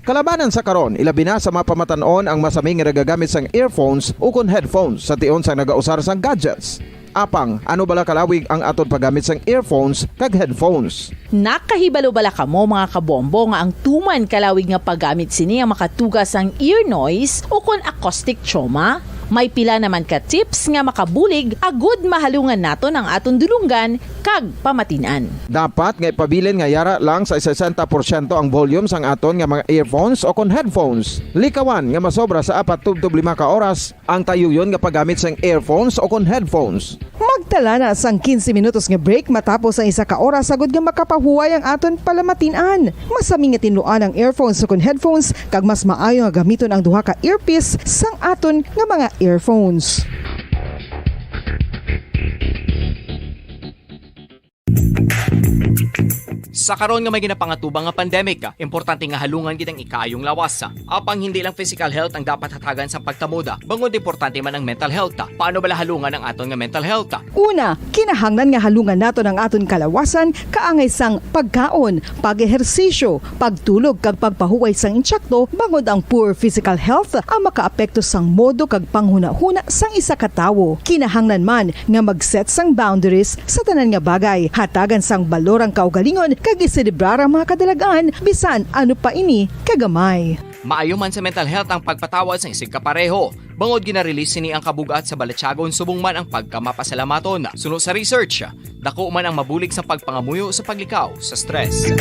Kalabanan sa karon, ilabi na sa mga pamatan-on ang masami nga nagagamit sang earphones o kon headphones sa tion sang nagausar sang gadgets. Apang, ano bala kalawig ang aton paggamit sang earphones kag headphones? Nakahibalo bala kamo, mga kabombo, nga ang tuman kalawig nga paggamit sini ang makatuga sang ear noise o kon acoustic trauma? May pila naman ka tips nga makabulig agud mahalungan naton ang aton dulonggan kag pamatin-an. Dapat nga ipabilin nga yara lang sa sesenta porsyento ang volume sang aton nga mga earphones o kon headphones. Likawan nga masobra sa apat tubtob lima ka oras ang tayuyon nga paggamit sang earphones o kon headphones. Magtala na sang quince minutos nga break matapos ang isa ka oras, agud nga makapahuway ang aton palamatin-an. Masami nga tinluan ang earphones o kon headphones, kag mas maayo nga gamiton ang duha ka earpiece sang aton nga mga earphones. Sa karon nga may ginapangatubang nga pandemic, importante nga halungan gid ang ikaayong lawas. Apang hindi lang physical health ang dapat hatagan sa pagtamod, bangod importante man ang mental health. Paano bala halungan ang aton nga mental health? Una, kinahanglan nga halungan naton ang aton kalawasan kaangay sang pagkaon, pag-ehersisyo, pagtulog kag pagpahuway sang intsakto, bangod ang poor physical health ang makaapekto sang modo kag panghunahuna sang isa ka tawo. Kinahanglan man nga mag-set sang boundaries sa tanan nga bagay. Hatagan sang balor ang kaugalingon kag iselebrar ang mga kadalagan, bisan ano pa ini kagamay. Maayo man sa mental health ang pagpatawad sang isigkapareho, bangod gina-release sini ang kabug-at sa balatyagon subong man ang pagkamapasalamaton. Suno sa research, dako man ang mabulig sa pagpangamuyo sa paglikaw sa stress.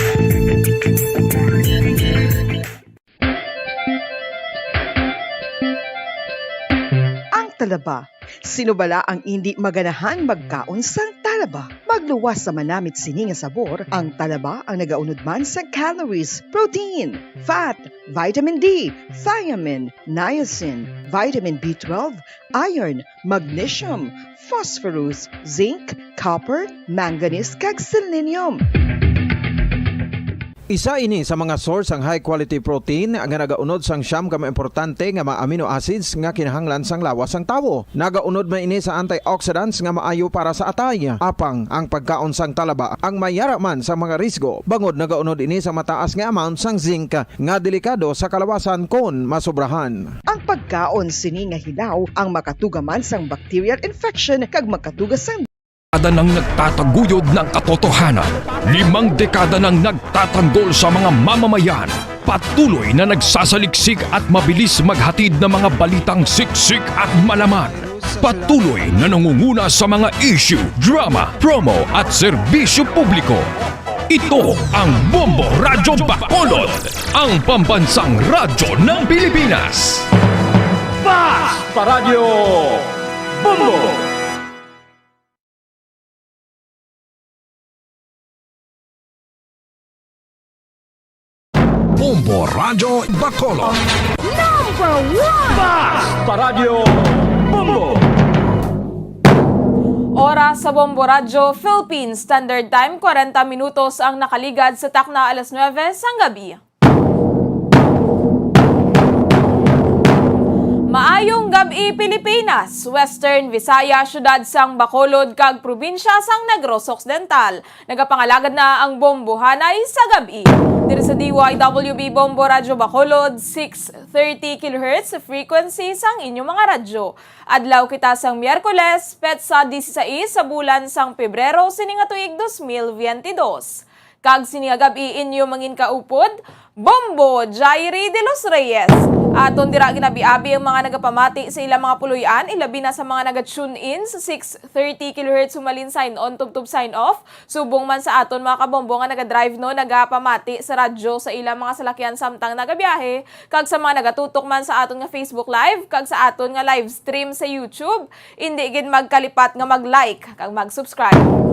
Ang talaba. Sino bala ang indi maganahang magkaon sang talaba? Magluwas sa manamit sini nga sabor, ang talaba ang nagaunod man sa calories, protein, fat, vitamin D, thiamine, niacin, vitamin B twelve, iron, magnesium, phosphorus, zinc, copper, manganese, kag selenium. Isa ini sa mga source sang high quality protein nga nagaunod sang siyam ka mga importante nga mga amino acids nga kinahanglan sang lawas sang tawo. Nagaunod man ini sa antioxidants nga maayo para sa atay. Apang ang pagkaon sang talaba ang may yara man sa mga risgo, bangod nagaunod ini sa mataas nga amount sang zinc nga delikado sa kalawasan kon masobrahan. Ang pagkaon sini nga hilaw ang makatuga man sang bacterial infection kag makatuga sang dekada nang nagtataguyod ng katotohanan. Limang dekada nang nagtatanggol sa mga mamamayan. Patuloy na nagsasaliksik at mabilis maghatid ng mga balitang siksik at malaman. Patuloy na nangunguna sa mga issue, drama, promo at serbisyo publiko. Ito ang Bombo Radyo Bacolod, ang pambansang radyo ng Pilipinas. Fast Paradyo Bombo! Bombo Radyo Bacolod. Number one! Fast Paradyo Bombo! Oras sa Bombo Radyo Philippines Standard Time, kwarenta minutos ang nakaligad sa takna alas nuebe sang gabi. Maayong gab-i, Pilipinas, Western Visayas, siyudad sang Bacolod, kag probinsya sang Negros Occidental. Nagapangalagad na ang Bombohanay sa gab-i. Diri sa D Y W B Bombo Radyo Bacolod, six thirty kilohertz frequency sang inyong mga radyo. Adlaw kita sang Miyerkules, petsa disisais sa bulan sang Pebrero sining nga tuig dos mil biyente dos. Kag sini nga gab-i inyo mangin kaupod, Bombo Jairi de los Reyes. Aton dira ginabi-abi ang mga nagapamati sa ilang mga puloy-an, ilabi na sa mga naga-tune in sa six thirty kilohertz humalin sign on tubtob sign off. Subong man sa aton mga kabombo nga naga-drive, no, nagapamati sa radyo sa ilang mga salakyan samtang nagabiyahe, kag sa mga nagatutok man sa aton nga Facebook Live, kag sa aton nga live stream sa YouTube, indi gid magkalipat nga mag-like kag mag-subscribe.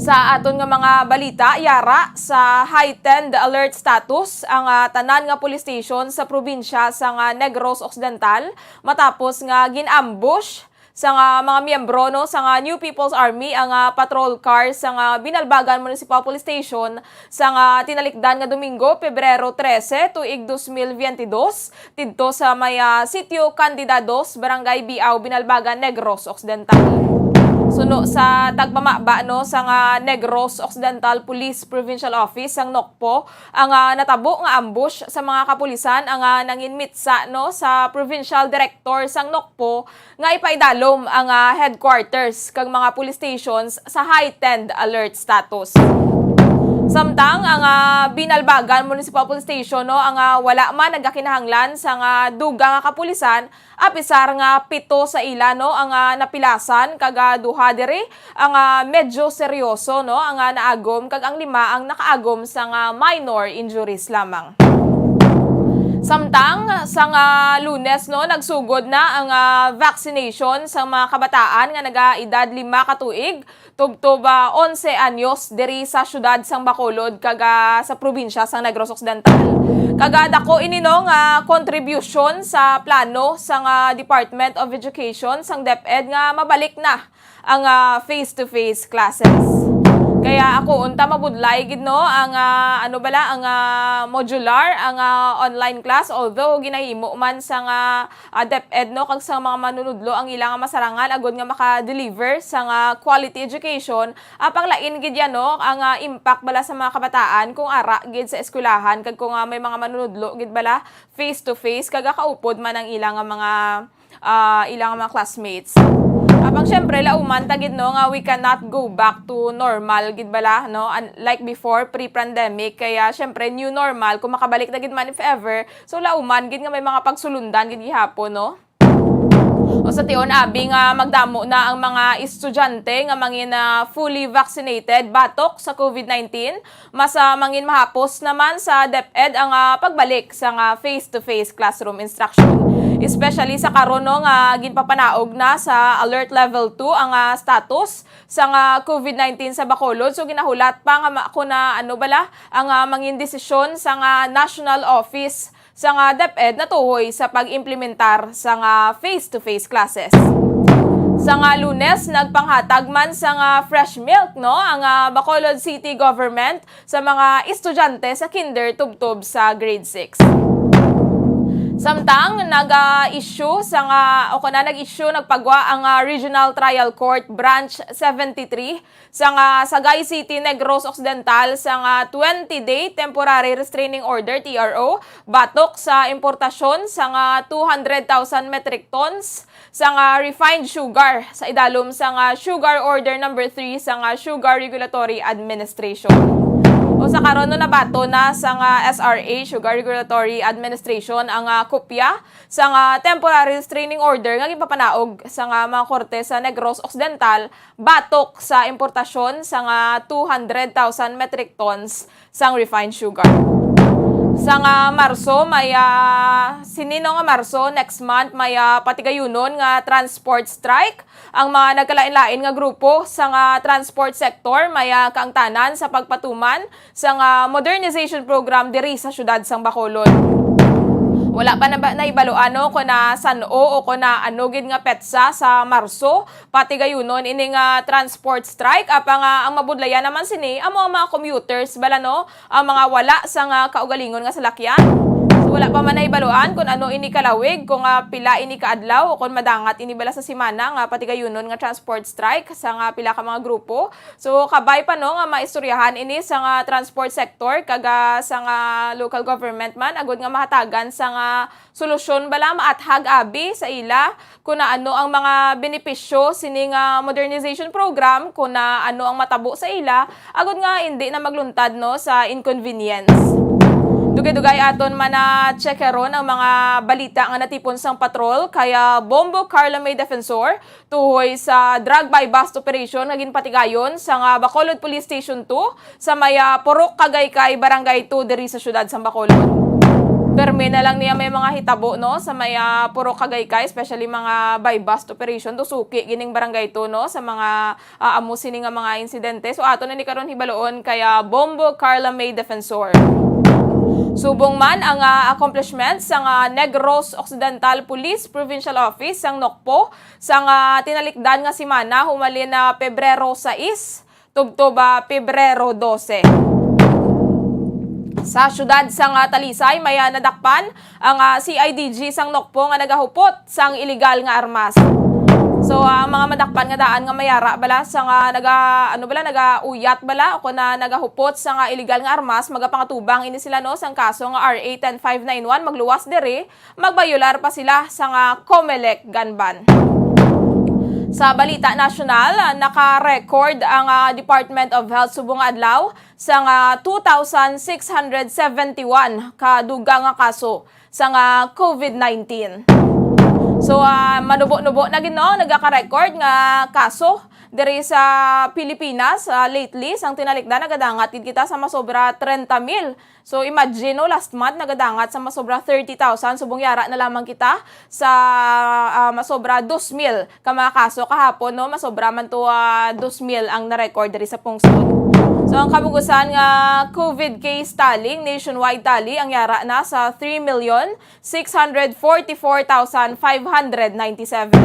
Sa aton nga mga balita, yara sa heightened alert status ang, ah, tanan nga police station sa probinsya sang, ah, Negros Occidental matapos nga gin-ambush sang, ah, mga miyembro, no, sang, ah, New People's Army ang, ah, patrol car sang, ah, Binalbagan Municipal Police Station sang, ah, tinalikdan nga Domingo, Pebrero trese, tuig dos mil veintidós, didto sa may, ah, Sitio Candidados, Barangay Biao, Binalbagan, Negros Occidental. Suno sa tagpamaba, no, sang, ah, Negros Occidental Police Provincial Office sang NOCPO ang, ah, natabo nga ambush sa mga kapulisan ang, ah, nanginmitsa, no, sa provincial director sang NOCPO nga ipaidalom ang, ah, headquarters kag mga police stations sa heightened alert status. Samtang ang, ah, Binalbagan Municipal Police Station, no, ang, ah, wala man nagakinahanglan sang, ah, dugang nga kapulisan, apisar nga pito sa ila, no, ang, ah, napilasan kag, ah, duha diri ang, ah, medyo seryoso, no, ang, ah, naagom kag ang lima ang nakaagom sang, ah, minor injuries lamang. Samtang sang, ah, Lunes, no, nagsugod na ang, ah, vaccination sa mga kabataan nga nagaedad lima ka tuig tubtob, ah, onse anyos diri sa siyudad sang Bacolod kag, ah, sa probinsya sang Negros Occidental. Kag, ah, dako ini, no, nga contribution sa plano sang, ah, Department of Education sang DepEd nga mabalik na ang, ah, face-to-face classes. Kaya ako unta mabudlay gid, no, ang, ah, ano bala, ang, ah, modular, ang, ah, online class, although ginahimo man sang, ah, ah, DepEd, no, kag sa mga manunudlo ang ila nga masarangan agud nga maka-deliver sang, ah, quality education. Apang lain gid yan, no, ang, ah, impact bala sa mga kabataan kung ara gid sa eskwelahan kag kung, ah, may mga manunudlo gid bala face to face kag kaupod man ang ila nga mga, ah, ila nga mga classmates. Apang syempre, lauman ta gid, no, nga we cannot go back to normal gid bala, no? An-, like before, pre-pandemic. Kaya syempre, new normal, kung makabalik na gid man if ever. So, lauman gid nga may mga pagsulundan gid gihapon, no? O sa tion, abi nga magdamo na ang mga estudyante nga mangin, ah, fully vaccinated batok sa COVID nineteen, mas, ah, mangin mahapos naman sa DepEd ang, ah, pagbalik sa nga face-to-face classroom instruction. Especially sa karon, no, nga ginpapanaog na sa alert level two ang, ah, status sa nga COVID nineteen sa Bacolod. So, ginahulat pa nga ma-, kung na, ano bala, ang, ah, mangin desisyon sa nga national office sa nga DepEd natuhoy sa pag-implementar sa nga face-to-face classes. Sa nga Lunes, nagpanghatag man sa nga fresh milk, no, ang, ah, Bacolod City Government sa mga estudyante sa kinder tubtob sa grade six. Samtang nag-issue sa nga, o kana nag-issue, nagpagwa ang, ah, Regional Trial Court Branch seventy-three sa nga Sagay City, Negros Occidental sa nga twenty-day temporary restraining order, T R O, batok sa importasyon sa nga two hundred thousand metric tons sa nga refined sugar sa idalom sa nga Sugar Order Number Three sa nga Sugar Regulatory Administration. O sa karon, no, nabaton na sa nga S R A, Sugar Regulatory Administration, ang, ah, kopya sa nga temporary restraining order nga ginpapanaog sa nga mga korte sa Negros Occidental batok sa importasyon sa nga two hundred thousand metric tons sang refined sugar. Sa nga Marso, may, ah, sini, no, nga Marso, next month, may, ah, patigayunon nga transport strike ang mga nagkalain-lain nga grupo sa nga transport sector, may, ah, kaangtanan sa pagpatuman sa nga modernization program diri sa siyudad sang Bacolod. Wala pa na ba nahibalo, ano, kung na san-o o kung na ano gid nga petsa sa Marso, patigayunon ini nga transport strike, apang, ah, ang mabudlayan naman sini amo ang mga commuters bala, no, ang mga wala sa nga kaugalingon nga salakyan. Wala pa man nahibaluan kung ano ini kalawig, kung, ah, pila ini ka adlaw o kung madangat ini bala sa semana nga patigayunon nga transport strike sa nga pila ka mga grupo. So, kabay pa, no, nga maistoryahan ini sa nga transport sector kag, ah, sa nga local government man, agud nga mahatagan sa nga solusyon bala maathag abi sa ila kung ano ang mga benepisyo sini nga modernization program, kung ano ang matabo sa ila, agud nga hindi na magluntad, no, sa inconvenience. Dugay-dugay aton man na check karon ang mga balita nga natipon sang patrol kay, ah, Bombo Carla May Defensor tuhoy sa drug buy-bust operation nga ginpatigayon sa nga Bacolod Police Station two sa may, ah, Purok Kagaykay, Barangay two diri sa siyudad sang Bacolod. Permi na lang niya may mga hitabo, no, sa may, ah, Purok Kagaykay, especially mga buy-bust operation, do suki gining Barangay two, no, sa mga, ah, amo sini nga mga insidente. So, ato na ni karon hibaluon kay, ah, Bombo Carla May Defensor. Subong man ang, ah, accomplishments sang, ah, Negros Occidental Police Provincial Office sang NOCPO sang, ah, tinalikdan nga semana humalin na Pebrero sais tubtob, ah, Pebrero dose. Sa siyudad sang, ah, Talisay, may, ah, nadakpan ang, ah, C I D G sang NOCPO nga nagahupot sang iligal nga armas. So, ah, ang mga madakpan nga daan nga mayara bala sa nga naga, ano bala, nagauyat bala o kon, ah, nagahupot sa nga iligal nga armas, magapangatubang ini sila, no, sang kaso nga R A ten five nine one, magluwas diri, magbayular pa sila sa nga Comelec gun ban. Sa balita nasyonal, ah, naka-record ang, ah, Department of Health subong nga adlaw sa nga two thousand six hundred seventy-one ka dugang nga kaso sa nga COVID nineteen. So, ah, manubo-nubo na gid, no, nagaka-record nga kaso diri sa Pilipinas, ah, lately, sang tinalikdan, nagadangat gid kita sa masobra trenta mil. So, imagine, no, last month, nagadangat sa masobra thirty thousand. Subong yara na lamang kita sa, ah, masobra dos mil ka mga kaso kahapon, no? Masobra man to, ah, dos mil ang na-record diri sa pungsod. So, ang kabugusan nga COVID case tally, nationwide tally, ang yara na sa three million six hundred forty-four thousand five hundred ninety-seven.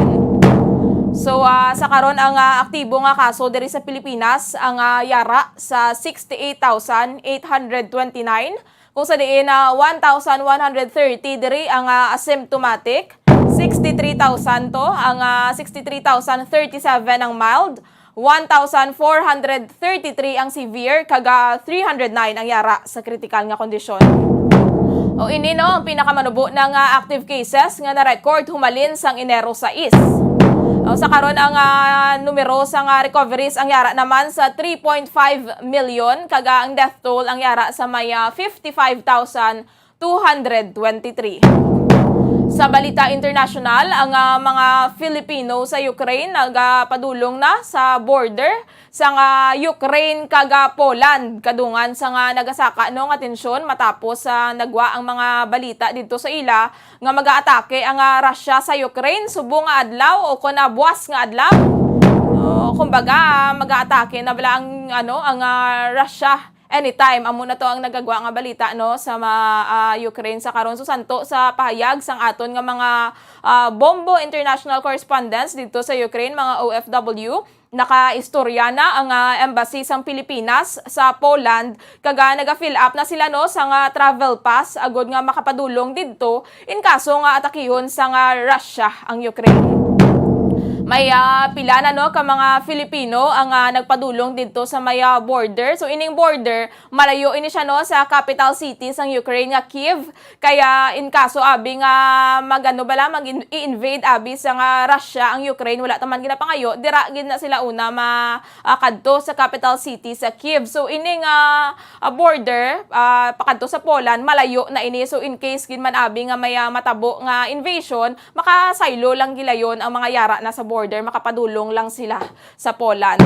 So, ah, sa karon, ang, ah, aktibo nga kaso diri sa Pilipinas ang, ah, yara sa sixty-eight thousand eight hundred twenty-nine, kung sa diin, ah, one thousand one hundred thirty diri ang, ah, asymptomatic, sixty-three thousand to ang, ah, sixty-three thousand thirty-seven ang mild, one thousand four hundred thirty-three ang severe, kag, ah, three hundred nine ang yara sa kritikal nga kondisyon. O ini, no, ang pinakamanubo na nga active cases nga na-record humalin sang Enero sais. O, sa karon ang, ah, numero sa nga recoveries ang yara naman sa three point five million, kag, ah, ang death toll ang yara sa may, ah, fifty-five thousand two hundred twenty-three. Sa balita internasyonal, ang, ah, mga Filipino sa Ukraine nagapadulong na sa border sa nga Ukraine kag, ah, Poland, kadungan sa nga nagasaka, no, nga tensyon matapos, ah, nagwa ang mga balita didto sa ila nga magaatake ang, ah, Russia sa Ukraine subong nga adlaw o kon, ah, buwas nga adlaw. O, kumbaga, magaatake na bala ang, ano, ang, ah, Russia anytime. Amo na to ang nagagwa nga balita, no, sa ma-, ah, Ukraine sa karon. So, santo sa pahayag sang aton nga mga, ah, Bombo International Correspondents didto sa Ukraine, mga O F W, nakaistorya na ang, ah, embassy sang Pilipinas sa Poland, kag, ah, naga-fill up na sila, no, sa nga travel pass agud nga makapadulong didto in kaso nga atakihon sa nga Russia ang Ukraine. May, ah, pila na, no, ka mga Filipino ang, ah, nagpadulong didto sa may, ah, border. So, ining border, malayo ini siya, no, sa capital city sang Ukraine nga Kyiv. Kaya in kaso abi nga magano bala, mag-in-, i-invade abi sa nga Russia ang Ukraine, wala ta man ginapangayo, dira gid na sila una ma-, ah, kadto sa capital city sa Kyiv. So, ini nga, ah, border, ah, pakadto sa Poland, malayo na ini. So, in case gid man abi nga may, ah, matabo nga invasion, makasaylo lang gilayon ang mga yara na sa border, makapadulong lang sila sa Poland.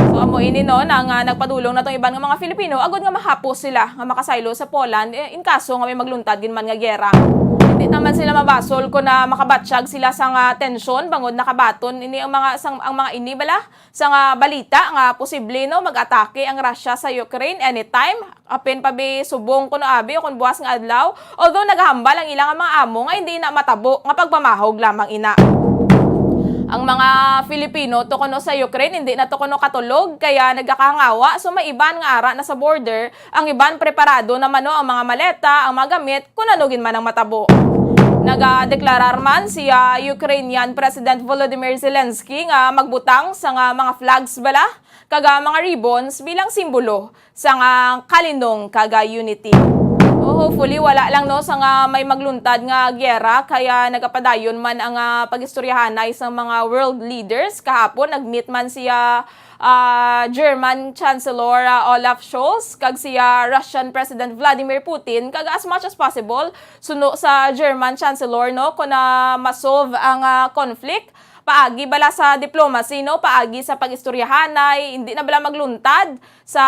So, amo ini, no, na nga nagpadulong na tong iban nga mga Filipino, agud nga mahapos sila nga makasaylo sa Poland, eh, in kaso nga may magluntad gid man nga giyera. Hindi naman sila mabasol kung na makabatsyag sila sa nga tensyon, bangod nakabaton ini ang mga, sang, ang mga ini bala sa nga balita nga posible, no, mag-atake ang Russia sa Ukraine anytime. Apin pa bi subong kuno abi o kon buwas nga adlaw, although nagahambal ang ila nga mga amo nga hindi na matabo nga pagpamahog lamang ina. Ang mga Filipino tukuno sa Ukraine, hindi na tukuno katulog, kaya nagakahangawa. So, may iban nga ara na sa border, ang iban preparado naman, no, ang mga maleta, ang mga gamit, kung ano gid man ang matabo. Nagadeklarar man si, ah, Ukrainian President Volodymyr Zelensky nga magbutang sa nga mga flags bala kag, ah, mga ribbons bilang simbolo sang, ah, kalinong kag, ah, unity. Oh, hopefully, wala lang, no, sang, ah, may magluntad nga giyera, kaya nagapadayon man ang, ah, pag-istoryahanay sang mga world leaders. Kahapon, nag-meet man si, ah, ah, German Chancellor, ah, Olaf Scholz kag si, ah, Russian President Vladimir Putin, kag as much as possible, suno sa German Chancellor, no, kung na masolve ang, ah, conflict, paagi bala sa diplomacy, no, paagi sa pag-istoryahanay, hindi na bala magluntad sa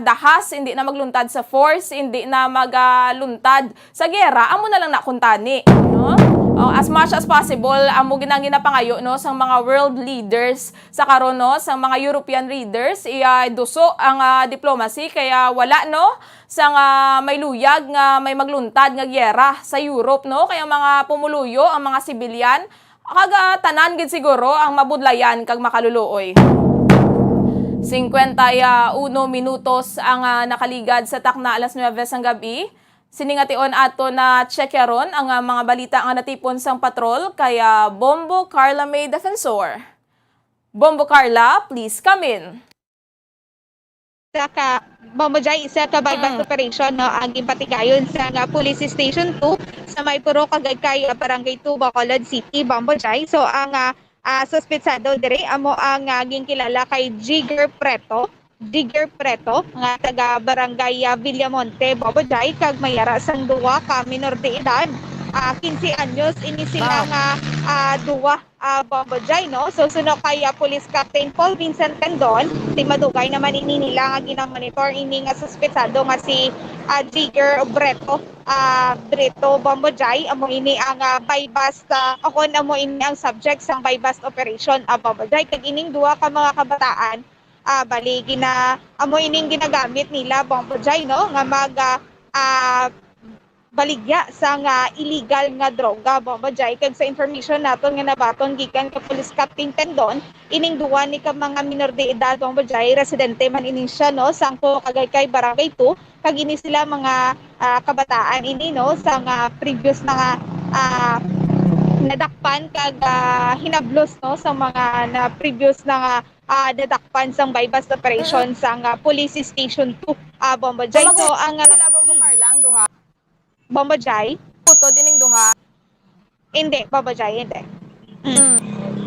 dahas, hindi na magluntad sa force, hindi na magaluntad sa gera, amo na lang na kuntani, no? O, as much as possible, amo gid ang ginapangayo, no, sang mga world leaders sa karon, no, sang mga European leaders, iya duso ang, ah, diplomacy, kaya wala, no, sang, ah, may luyag nga may magluntad nga giyera sa Europe, no, kay ang mga pumuluyo, ang mga sibilyan, kag, ah, tanan gid siguro ang mabudlayan kag makaluluoy. Cincuenta y uno minutos ang, ah, nakaligad sa takna alas nuebe sang gab-i. Sini nga tion ato na tsekyaron ang, ah, mga balita nga natipon sang patrol kay, ah, Bombo Carla May Defensor. Bombo Carla, please come in. Sa ka, Bombo Jai, sa ka buy-bust Mm. operation, no, ang ginpatigayon sa nga Police Station two sa may purok kag kay, ah, Barangay two, Bacolod City, Bombo Jai. So, ang, ah, ah, suspetsado diri amo ang, ah, ginkilala kay Jigger Preto. Jigger Preto, nga taga Barangay, ah, Villamonte, Bombo Jai, kag may ara sang duha ka minor de edad, ah, quince anyos. Ini sila Wow. nga, ah, duha, ah, Bombo Jai, no? So, suno kay, ah, Police Captain Paul Vincent Tendon, si madugay naman ini nila nga ginamonitor ini nga suspetsado nga si, ah, Jigger Breto, ah, Breto, Bombo Jai, amo ini ang, ah, buy-bust, ah, akon amo ini ang subject sang buy-bust operation, ah, Bombo Jai. Kag ining duha ka mga kabataan, ah, bali, gina-, amo ining ginagamit nila, Bombo Jai, no, nga mag, ah, ah, baligya sang illegal nga droga, Bombo Jai. Kag sa information naton nga nabaton gikan kay Police Captain Tendon, ining duwa ni ka mga minor de edad, Bombo Jai, residente man ini siya, no, sang Purok Agaycay, Barangay two, kag ini sila mga, ah, kabataan ini, no, sang, ah, previous na nga, ah, nadakpan kag, ah, hinablos, no, sa mga na previous na nga, ah, nadakpan sang buy-bust operation Mm. sang, ah, Police Station two, ah, Bombo Jai. So, So, mag-, ang, ah, sila, Bombo Carla, ang duha? Bombo Jai? Utod ining duha? Hindi, Bombo Jai, hindi. Mm. Mm.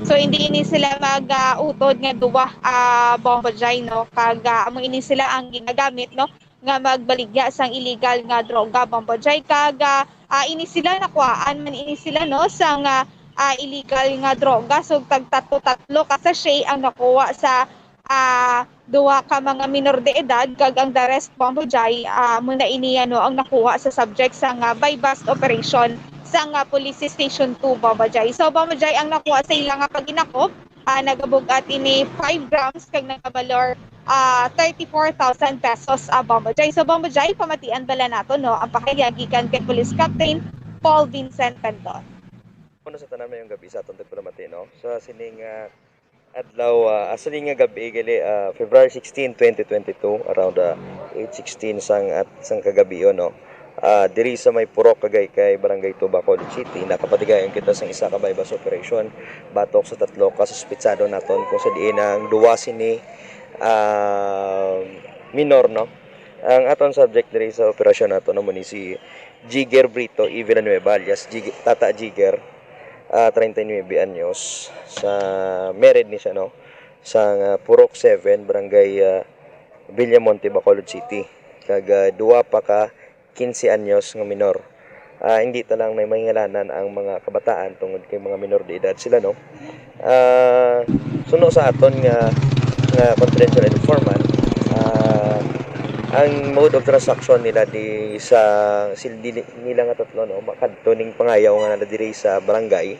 So, hindi ini sila mag, ah, utod nga duwa, ah, Bombo Jai, no? Kag, ah, amo ini sila ang ginagamit, no, nga magbaligya sang illegal nga droga, Bombo Jai. Kag, ah, ah, ini sila, nakuhaan man ini sila, no, sang, ah, ah, illegal nga droga. So, tag tatlo-tatlo ka sachet ang nakuha sa, ah, duha ka mga minor de edad, kag ang the rest, Bombo Jai, ah, amo na ini, ano, ang nakuha sa subject sang buy-bust operation sang, ah, Police Station two, Bombo Jai. So, Bombo Jai, ang nakuha sa ila nga paghinakop, ah, nagabug-at ini five grams kag nagabalor, ah, thirty-four thousand pesos, ah, Bombo Jai. So, Bombo Jai, pamatian bala nato, no, ang pahayag gikan kay Police Captain Paul Vincent Tendon. Una sa tanan, mayong gab-i sa aton tagpalamati, no? Sa sining, ah, adlaw, ah, ah, sining nga gab-i gali, ah, February sixteen, twenty twenty-two, around, ah, eight sixteen sang, at sang kagabi, no? Ah, diri sa may Purok Agaycay, Barangay two, Bacolod City, nakapatigayon kita sang isa ka buy-bust operation batok sa tatlo ka suspetsado naton, kung sa diin ang duwa sini, ah, minor, no? Ang aton subject diri sa operasyon nato, no, mo ni si Jigger Brito E. Villanueva, alias Jig-, Tata Jigger, ah, treinta y nueve anyos, sa married ni siya, no? Sa, ah, Purok seven, Barangay, ah, Villamonte, Bacolod City. Kag, ah, duwa pa ka quince anyos nga minor. Ah, hindi ta lang na mahingalanan ang mga kabataan tungod kay mga minor de edad sila, no? Ah, suno sa aton nga, nga confidential informant, ah, ang mode of transaction nila di sa, sil-, di, nila nga tatlo, no, makadto ning pangayaw nga naa diri sa barangay,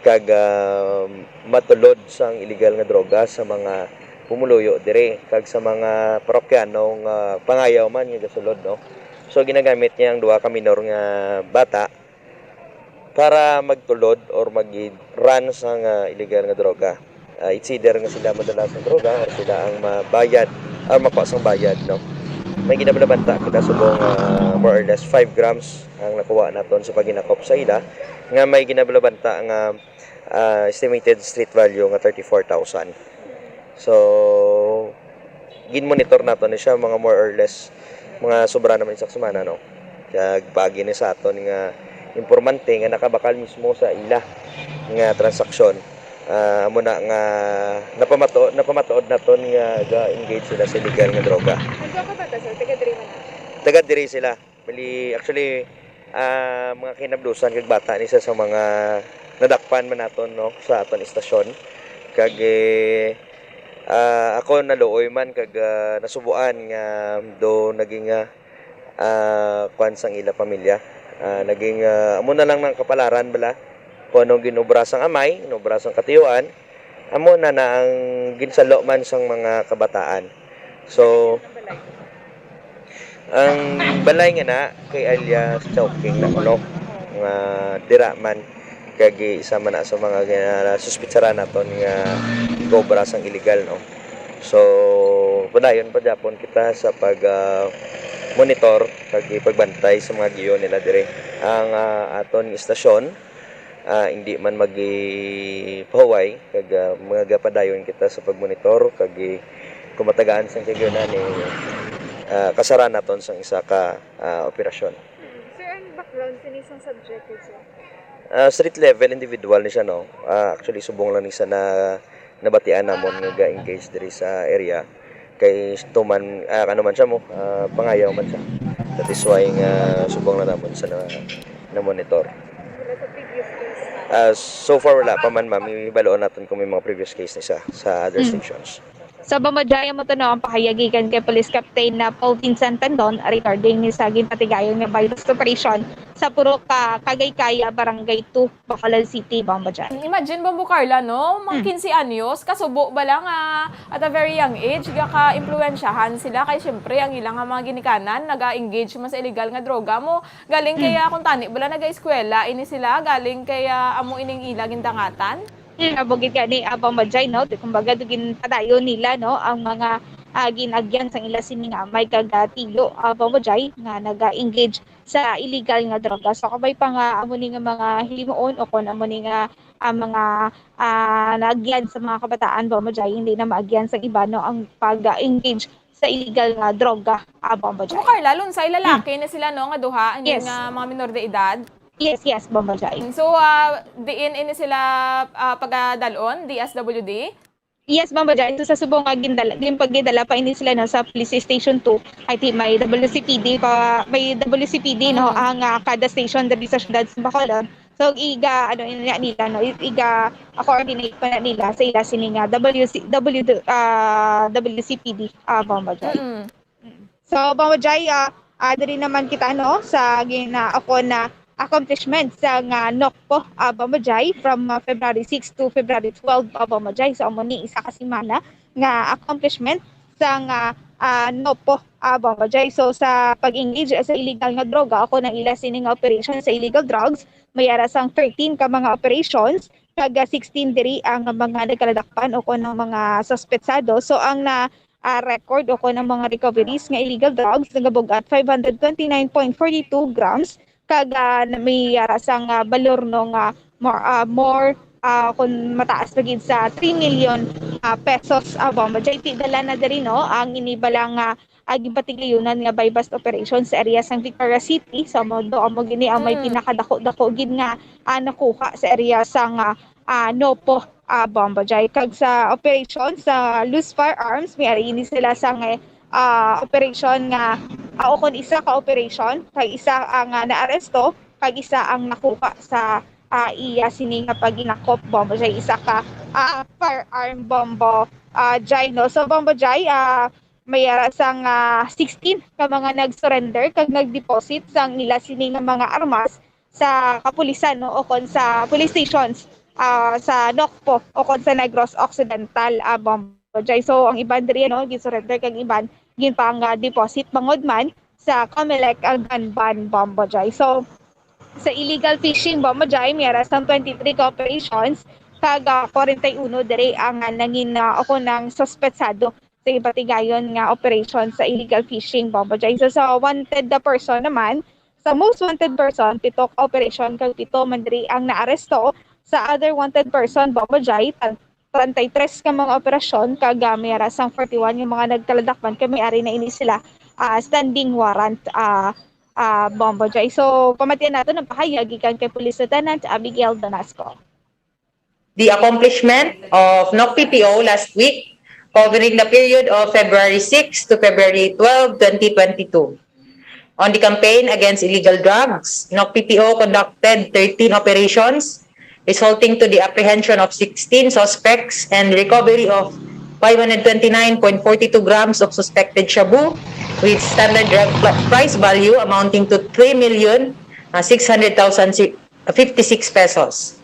kag, ah, matulod sang illegal nga droga sa mga pumuluyo diri kag sa mga parokyanong, ah, pangayaw man nga gasulod, no? So, ginagamit niya ang duha ka minor nga bata para magtulod or mag-run sa nga illegal nga droga. Ah, it's either nga sila madala sa droga or sila ang mabayad or makuha sang bayad, no? May ginabalabanta kita subong, ah, more or less five grams ang nakuha naton sa paghinakop sa ila, nga may ginabalabanta nga, ah, estimated street value nga thirty-four thousand. So, gin-monitor nato ni siya mga more or less, mga sobra naman isa ka semana, no? Kag paagi ni sa aton nga informante nga nakabakal mismo sa ila nga transaksyon, ah, amo na nga napamato-, napamatuod naton nga ga-engage sila sa illegal nga droga. Nagwa ka ba ta, sir? Taga diri man na? Taga diri sila. Bali, actually, ah, mga kinablusan kag bata ni sa, sa mga nadakpan man naton, no, sa aton istasyon. Kag, eh, ah, ako naluoy man kag, ah, nasubuan nga do naging, ah, ah, kwan sang ila pamilya. Ah, naging, ah, amo na lang ng kapalaran bala kung anong ginobra sang amay, ginobra sang katiyuan, amo na na ang ginsalo man sang mga kabataan. So, ang balay nga na kay alias Chowking na kuno nga dira man kag isa man na sa mga ginasuspitsaran naton nga gobra sang illegal, no? So, padayon pa gyapon kita sa pag, ah, monitor kag pagbantay sa mga giyo nila dire. Ang, ah, aton istasyon, ah, hindi man magipahuway kag, ah, magapadayon kita sa pagmonitor kag, eh, kung matagaan sang kagyonan, eh, ah, kasara naton sang isa ka, ah, operasyon. Sir, ang background sini sang subject, sir? Ah, street level individual ni siya, no? Ah, actually, subong lang ni siya na nabatian namon nga ga-engage diri sa area. Kay tuman, ah, ano man siya mo, ah, pangayaw man siya. That is why nga subong lang namon sa na, na-monitor. Wala sa previous case? Ah, so far, wala pa man, ma'am. Ibaluon naton kung may mga previous case ni sa, sa other Mm. stations. Sa Bambajay, amo to, no, ang pahayag gikan kay Police Captain na Paul Vincent Tandon regarding ni sa ginpatigayon nga buy-bust operation sa puro ka Kagaykayan, Barangay two, Bacolod City, Bambajay. Imagine, Bombo Carla, no? Mga Hmm. quince anyos, kasubo bala nga at a very young age, gaka-impluwensyahan sila. Kay siyempre, ang ilang nga mga ginikanan, naga-engage man sa illegal nga droga mo. Galing Hmm. kaya kung tani bala naga-eskwela, ini sila, galing kaya amo ining ila gindangatan. Hmm, amo gid gani, ah, Bombo Jai, no? Di, kumbaga, do ginpadayon nila, no, ang mga, ah, ginagyan sang ila sini nga amay kag, ah, tiyo, ah, Bombo Jai, nga naga-engage sa illegal nga droga. So, kabay pa nga amo ni nga mga himoon o kon amo ni nga, ah, mga, ah, naagyan sa mga kabataan, Bombo Jai, hindi na maagyan sa iba, no, ang pag-engage sa illegal nga droga, ah, Bombo Jai. Amo, Carla, lunsay lalaki Hmm. ni sila, no, nga duha, ani Yes. nga mga minor de edad? Yes, yes, Bombo Jai. So, ah, diin ini sila, ah, pagadalon, D S W D? Yes, Bombo Jai. So, sa subong nga gindala, ginpagidala pa ini sila, no, sa Police Station two, I think may W C P D pa, may W C P D, no, Mm. ang, ah, kada station diri sa siyudad sa Bacolod. So, iga, ano, ina nila, no, i-, iga, ah, coordinate pa na nila sa ila sini nga W C, W, ah, W C P D, ah, Bombo Jai. Mm. So, Bombo Jai, ah, ah, diri naman kita, no, sa gina-, ako na accomplishment sa nga NOCPO, ah, Bombo Jai, from, ah, February six to February twelve, ah, Bombo Jai. So, amo ni isa ka semana nga accomplishment sa nga, ah, NOCPO, ah, Bombo Jai. So, sa pag-engage sa illegal nga droga, ako na ila sini nga operation sa illegal drugs, may ara sang thirteen ka mga operations, kag, ah, sixteen diri ang mga nagkaladakpan o kon ang mga suspetsado. So, ang na, ah, record o kon ang mga recoveries nga illegal drugs nagabug-at five hundred twenty-nine point forty-two grams, kag, ah, na-, may ara sang, ah, balor, no, nga more, ah, more, ah, kon mataas pa gid sa three million, ah, pesos, ah, Bombo Jai. Ti dala na diri, no, ang ini bala nga, ah, ginpatigayunan nga buy-bust operation sa area sang Victoria City. So, amo do, amo gini ang may Mm. pinakadako-dako gid nga, ah, nakuha sa area sang, ah, ah, NOCPO, ah, Bombo Jai. Kag sa operation sa loose firearms, may ari ini sila sa nga, ah, operation nga, ah, o kon isa ka operation, kag isa ang, ah, naaresto, kag isa ang nakuha sa, ah, iya sini nga paghinakop, Bombo Jai, isa ka, ah, firearm, Bombo, ah, Jai, no? So, Bombo Jai, ah, may ara sang, ah, sixteen ka mga nag-surrender kag nag-deposit sang ila sini nga mga armas sa kapulisan, no, o kon sa police stations, ah, sa NOCPO o kon sa Negros Occidental, ah, Bombo Jai. So, ang iban diri, no, gin-surrender kag iban ginpang, ah, deposit bangod man sa Comelec, ah, gun ban, Bombo Jai. So, Sa illegal fishing, Bombo Jai, may ara sang twenty-three ka operations, kag, ah, forty-one diri ang, ah, nangin, ah, o kon ang suspetsado sa gipatigayon nga operation sa illegal fishing, Bombo Jai. So, sa wanted na person naman, sa most wanted person, pito ka operation kag pito man diri ang naaresto. Sa other wanted person, Bombo Jai, tan-, treinta y tres ka mga operasyon kag, ah, may ara sang forty-one nga mga nagkaladakpan kay may ari na ini sila, ah, standing warrant, ah, ah, Bombo Jai. So, pamatian nato ang pahayag gikan kay Police Lieutenant Abigail Donasco. The accomplishment of N O C P P O last week, covering the period of February six to February twelve, twenty twenty-two. On the campaign against illegal drugs, N O C P P O conducted thirteen operations, resulting to the apprehension of sixteen suspects and recovery of five hundred twenty-nine point four two grams of suspected shabu, with standard drug pl-, price value amounting to three million six hundred thousand fifty-six pesos.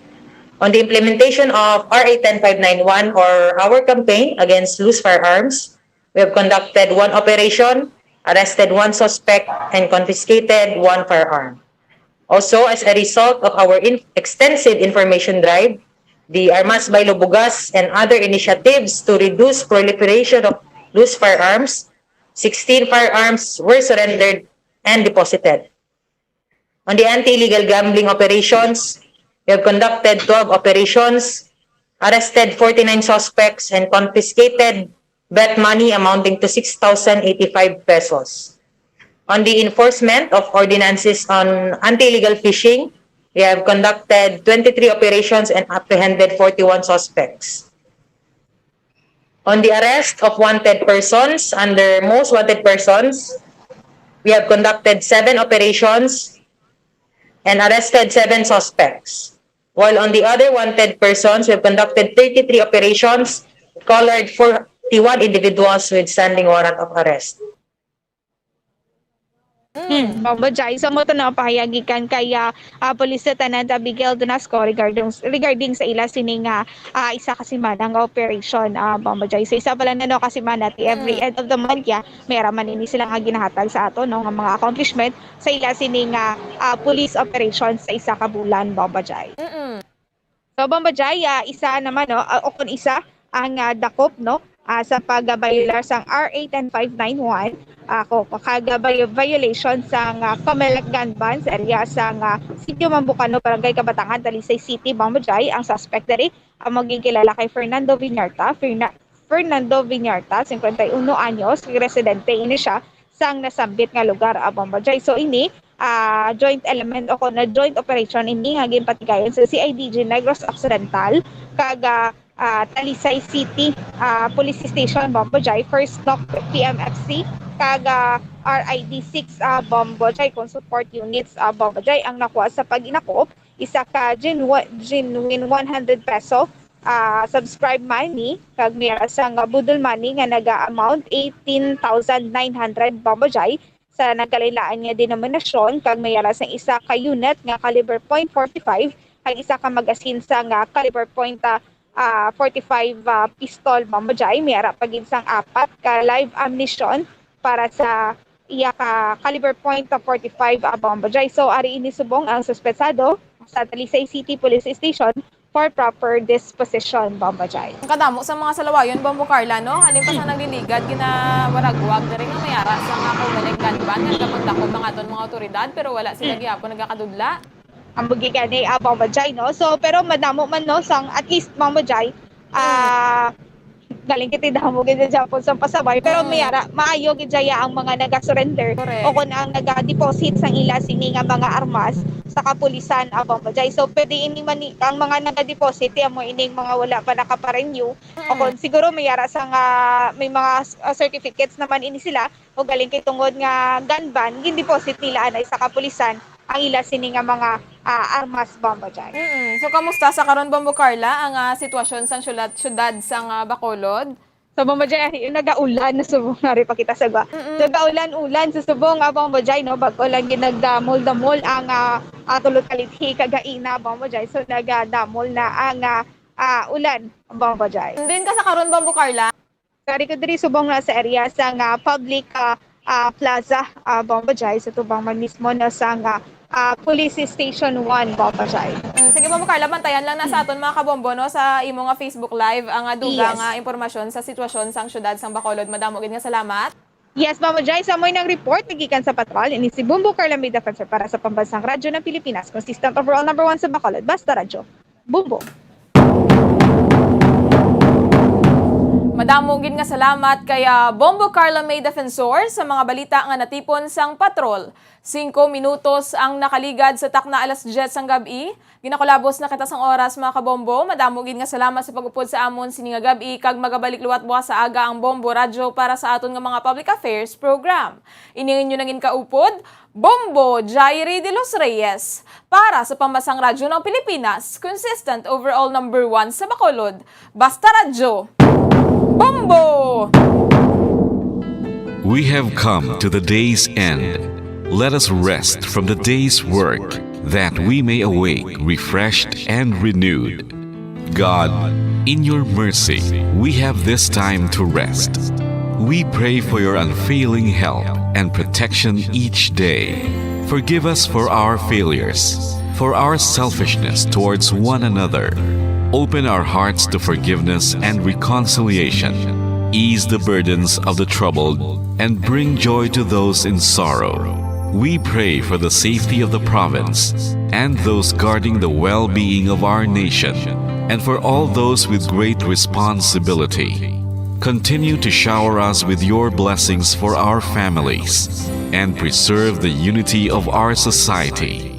On the implementation of R A ten five nine one, or our campaign against loose firearms, we have conducted one operation, arrested one suspect, and confiscated one firearm. Also, as a result of our in-, extensive information drive, the Armas Bailo Bugas and other initiatives to reduce proliferation of loose firearms, sixteen firearms were surrendered and deposited. On the anti-illegal gambling operations, we have conducted twelve operations, arrested forty-nine suspects, and confiscated bet money amounting to six thousand eighty-five pesos. On the enforcement of ordinances on anti-illegal fishing, we have conducted twenty-three operations and apprehended forty-one suspects. On the arrest of wanted persons under most wanted persons, we have conducted seven operations and arrested seven suspects, while on the other wanted persons, we have conducted thirty-three operations, collared forty-one individuals with standing warrant of arrest. Hmm, Bombo Jai, so mo to na pahayag gikan kay, ah, ah, Police Lieutenant Abigail Donasco regarding, regarding sa ila sini nga, ah, isa ka semana nga operation, ah, Bombo Jai. So isa pa lang na, no, ka semana, ti every Mm. end of the month ya, may ara man ini sila nga ginahatag sa ato, no, nga mga accomplishment sa ila sini nga, ah, police operation sa isa ka bulan, Bombo Jai. Mm-mm. So, Bombo Jai, ah, isa naman, no, ah, o kung isa ang, ah, dakop, no, ah, sa pag-violar sang R A ten five nine one, ah, ko kag, ah, vi-, violation sang, ah, Comelec gun ban sa area sang, ah, Sitio Mambucano, Barangay Kabatangan, Talisay City, Bombo Jai, ang suspect diri ang magkilala kay Fernando Viñarta, Ferna-, Fernando Viñarta, cincuenta y uno anyos, residente ini siya sang nasambit nga lugar, ah, Bombo Jai. So, ini, ah, joint element o kon na joint operation ini nga ginpatigayon sa C I D G Negros Occidental kag, ah, ah, Talisay City, ah, Police Station, Bombo Jai, First Knock P M F C, kag, ah, R I D six, ah, Bombo Jai, kung support units, ah, Bombo Jai, ang nakuha sa pag-inakop, isa ka genu-, genuine one hundred peso, ah, subscribe money, kag may ara sang budol money nga naga-amount eighteen thousand nine hundred, Bombo Jai, sa nagkalain-lain nga denominasyon, kag may ara sang isa ka unit nga caliber point forty-five, kag isa ka magasin sa nga caliber point, ah, ah, forty-five, ah, pistol, Bombo Jai. May ara pa gid sang apat ka live ammunition para sa iya ka caliber point forty-five, ah, Bombo Jai. So, ari ini subong ang suspetsado sa Talisay City Police Station for proper disposition, Bombo Jai. Ang kadamo sa mga salawayon, Bombo Carla, no? Halin pa sa nagliligad, ginawaragwag diri nga may ara sa nga Comelec gun ban nga nagapangdakop ang aton mga awtoridad, pero wala sila gihapon nagakadudla. Ang bugi gani, ah, Bombo Jai, no? So, pero madamo man, no, sang at least, Bombo Jai, ah, galing kita damo gid sa Japon sa pasaway, pero Mm. may ara, maayo gid jaya ang mga naga-surrender Correct. o kung ang naga-deposit sang ila sini nga mga armas sa kapulisan, ah, Bombo Jai. So, pwede ini man, ang mga naga-deposit, amo ining mga wala pa nakaparenew. O Mm. kung siguro may ara sa nga, may mga, ah, certificates naman ini sila, o galing kay tungod nga gun ban, gin-deposit nila anay sa kapulisan ang ila sini nga mga, ah, armas, Bombo Jai. Mm. So, kamusta sa karon, Bombo Carla, ang, ah, sitwasyon sa syudad, syudad sa, ah, Bacolod? So, Bombo Jai, ari, nagaulan na subong, ari pa kita sa gwa. Mm-mm. Nagaulan-ulan sa subong, ah, Bombo Jai, no? Bag-o lang gid nagdamol-damol ang, ah, ah, tulo ka lithi kagaina, Bombo Jai. So, nagdamol na ang, ah, ah, ulan, Bombo Jai. Diin ka sa karon, Bombo Carla? Kari ko diri subong na sa area sa nga public, ah, ah, Plaza, ah, Bombo Jai, sa tubang man mismo na sang, ah, ah, Police Station one, Bombo Jai. Mm, sige, Bombo Carla, bantayan lang na sa aton mga kabombo, no, sa imo nga Facebook Live ang, ah, dugang, Yes. ah, impormasyon sa sitwasyon sang siyudad sang Bacolod. Madamo gid nga salamat. Yes, Bombo Jai, sa amoy nang report, nagikan sa patrol, ini si Bombo Carla May Defensor para sa Pambansang Radyo ng Pilipinas, consistent overall number one sa Bacolod. Basta Radyo. Bombo. Madamo gid nga salamat kay, ah, Bombo Carla May Defensor sa mga balita nga natipon sang patrol. Singko minutos ang nakaligad sa takna alas diyes sang gab-i. Ginakulabos na kita sang oras, mga kabombo. Madamo gid nga salamat sa pag-upod sa amon sini nga gab-i, kag magabalik liwat buwas sa aga ang Bombo Radyo para sa aton nga mga public affairs program. Ini ang inyo nangin kaupod, Bombo Jairi de los Reyes, para sa Pambansang Radyo ng Pilipinas, consistent overall number one sa Bacolod. Basta Radyo, Bombo! We have come to the day's end. Let us rest from the day's work, that we may awake refreshed and renewed. God, in your mercy, we have this time to rest. We pray for your unfailing help and protection each day. Forgive us for our failures, for our selfishness towards one another. Open our hearts to forgiveness and reconciliation. Ease the burdens of the troubled and bring joy to those in sorrow. We pray for the safety of the province and those guarding the well-being of our nation, and for all those with great responsibility. Continue to shower us with your blessings for our families and preserve the unity of our society.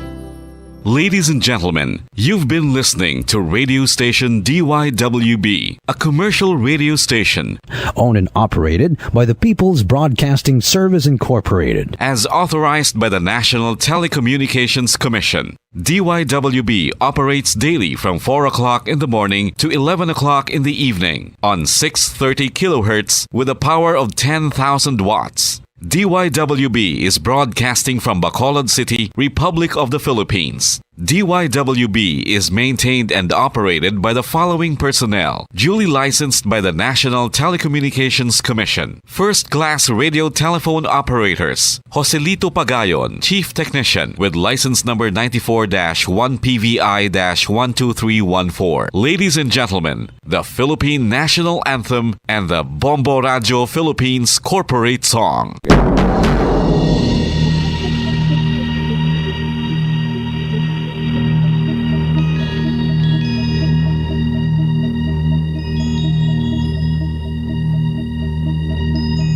Ladies and gentlemen, you've been listening to radio station D Y W B, a commercial radio station owned and operated by the People's Broadcasting Service Incorporated. As authorized by the National Telecommunications Commission. D Y W B operates daily from four o'clock in the morning to eleven o'clock in the evening on six thirty kilohertz with a power of ten thousand watts. D Y W B is broadcasting from Bacolod City, Republic of the Philippines. D Y W B is maintained and operated by the following personnel, duly licensed by the National Telecommunications Commission. First-class radio telephone operators, Joselito Pagayon, Chief Technician, with license number ninety-four dash one P V I dash one two three one four. Ladies and gentlemen, the Philippine National Anthem and the Bombo Radyo Philippines Corporate Song.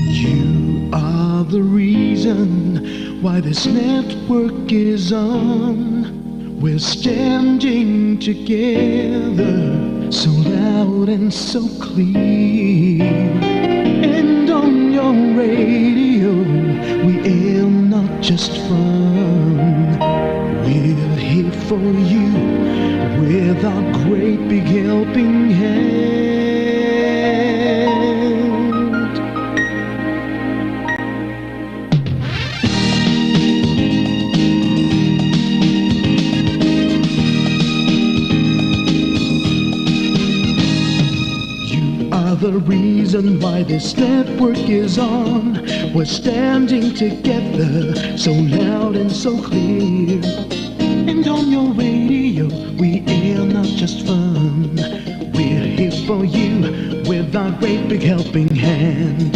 You are the reason why this network is on. We're standing together, so loud and so clear. And on your radio, we aim not just fun. We're here for you with our great big helping hand. You are the reason why this network is on. We're standing together, so loud and so clear. And on your radio, we air not just fun. We're here for you with our great big helping hand.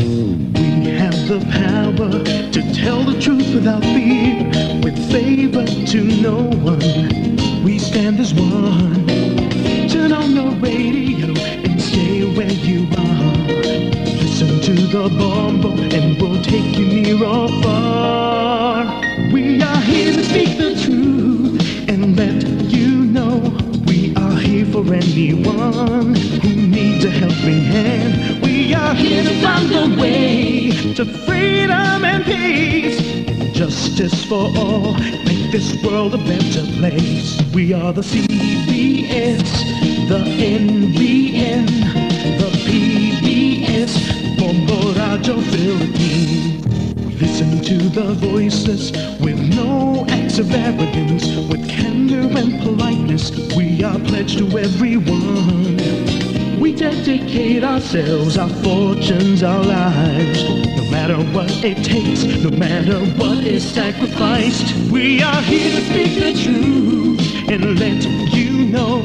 We have the power to tell the truth without fear, with favor to no one. We stand as one. Turn on your radio and stay where you are. Listen to the Bombo and we'll take you near or far. We are here to speak the truth and let you know we are here for anyone who needs a helping hand. We are here to find the way to freedom and peace, justice for all, make this world a better place. We are the C B S, the N B N, the P B S, Bombo Radyo Philippines. Listen to the voices with no acts of arrogance, with candor and politeness. We are pledged to everyone. We dedicate ourselves, our fortunes, our lives. No matter what it takes, no matter what is sacrificed, we are here to speak the truth and let you know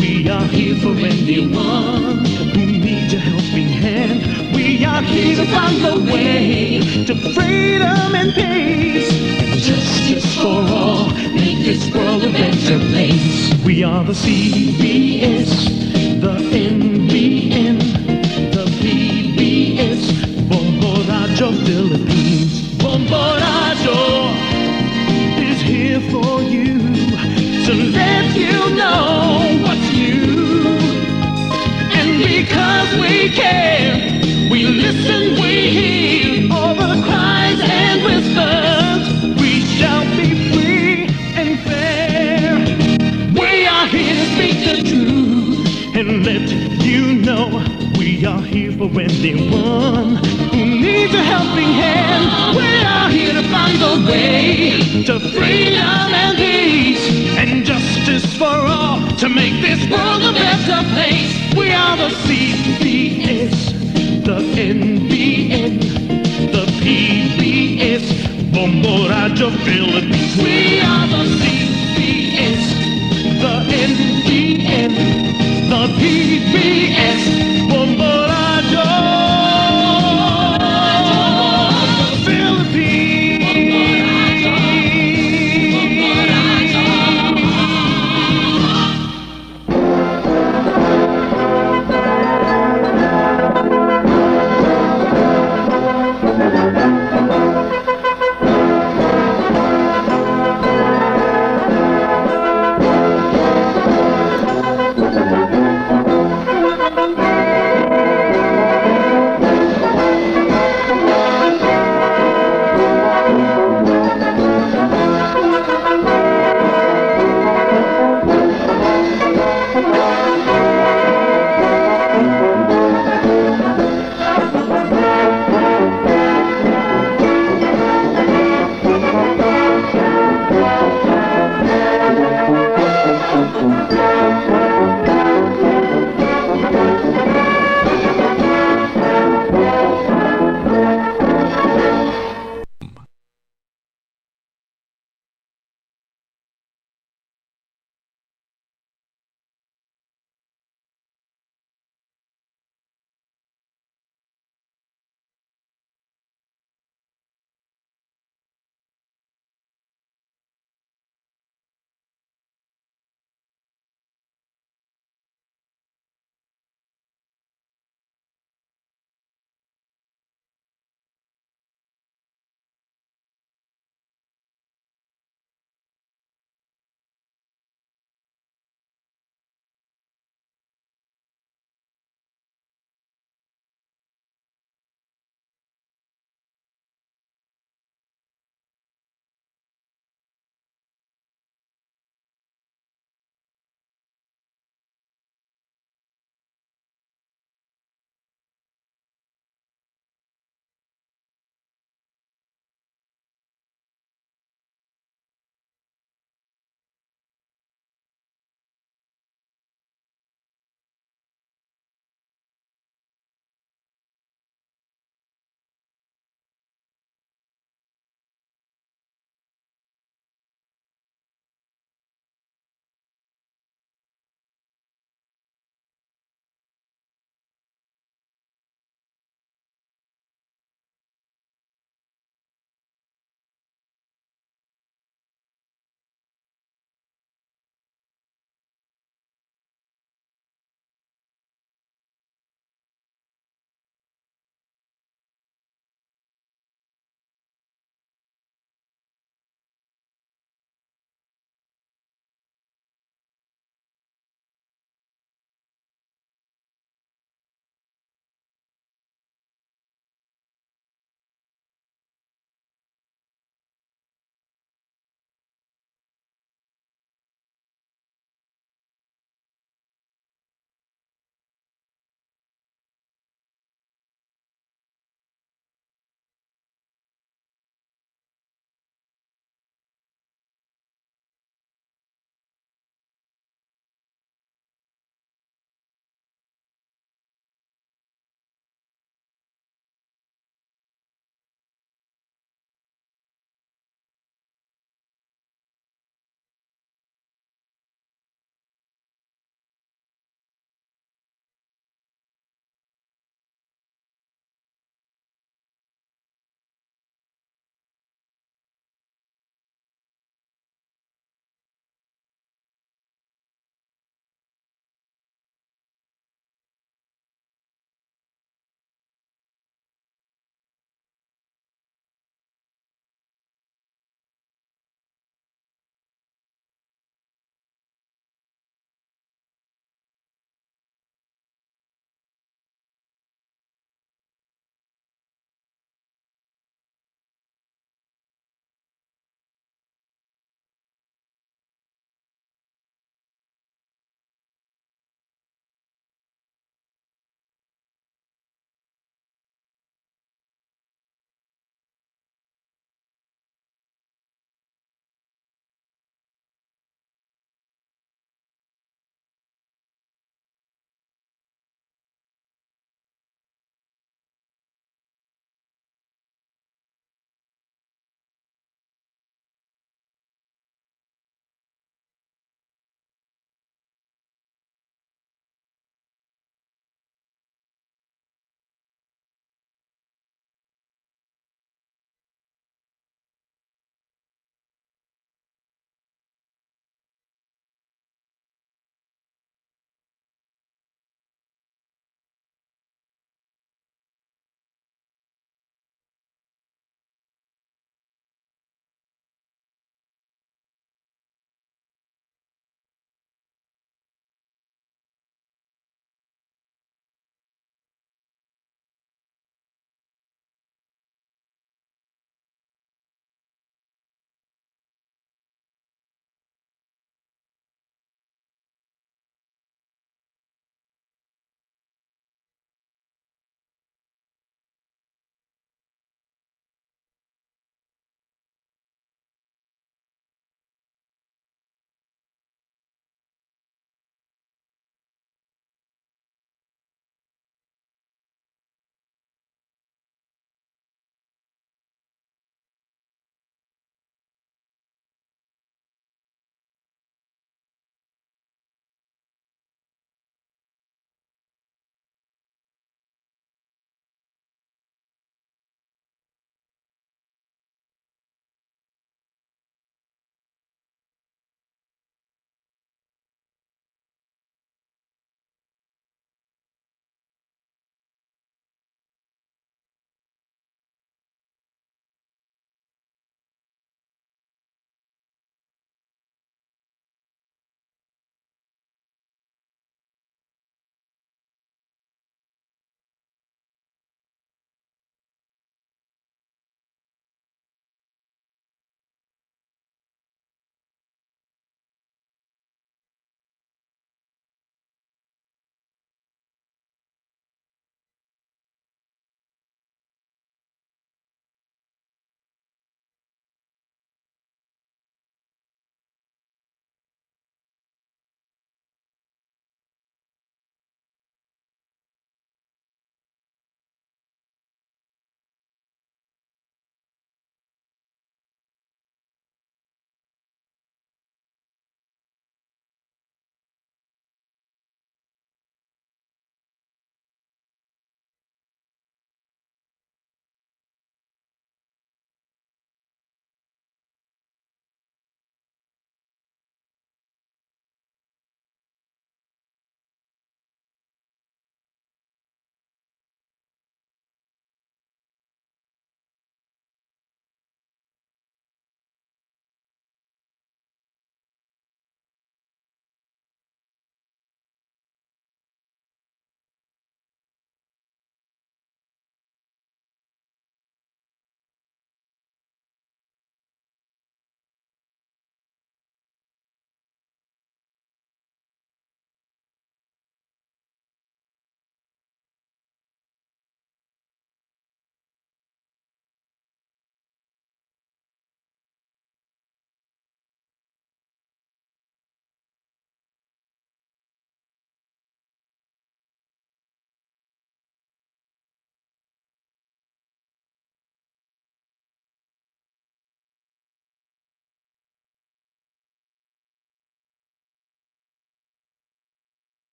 we are here for anyone who needs a helping hand. We are here to find a way to freedom and peace and justice for all. Make this world a better place. We are the C B S, the N B N, the P B S, Bombo Radyo Philippines. Bombo Radyo is here for you to let you know what's new. And because we care, we listen, we hear all the cries and whispers. We shall be free and fair. We are here to speak the truth and let you know we are here for anyone who needs a helping hand. We are here to find the way to freedom and peace and justice for all to make this world a better place. We are the C B S, the N B N, the P B S, Bombo Radyo Philippines. We are the C B S, the N B N, the P B S, Bombo Radyo Philippines.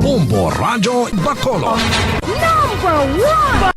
Bombo Radyo Bacolod. Number one!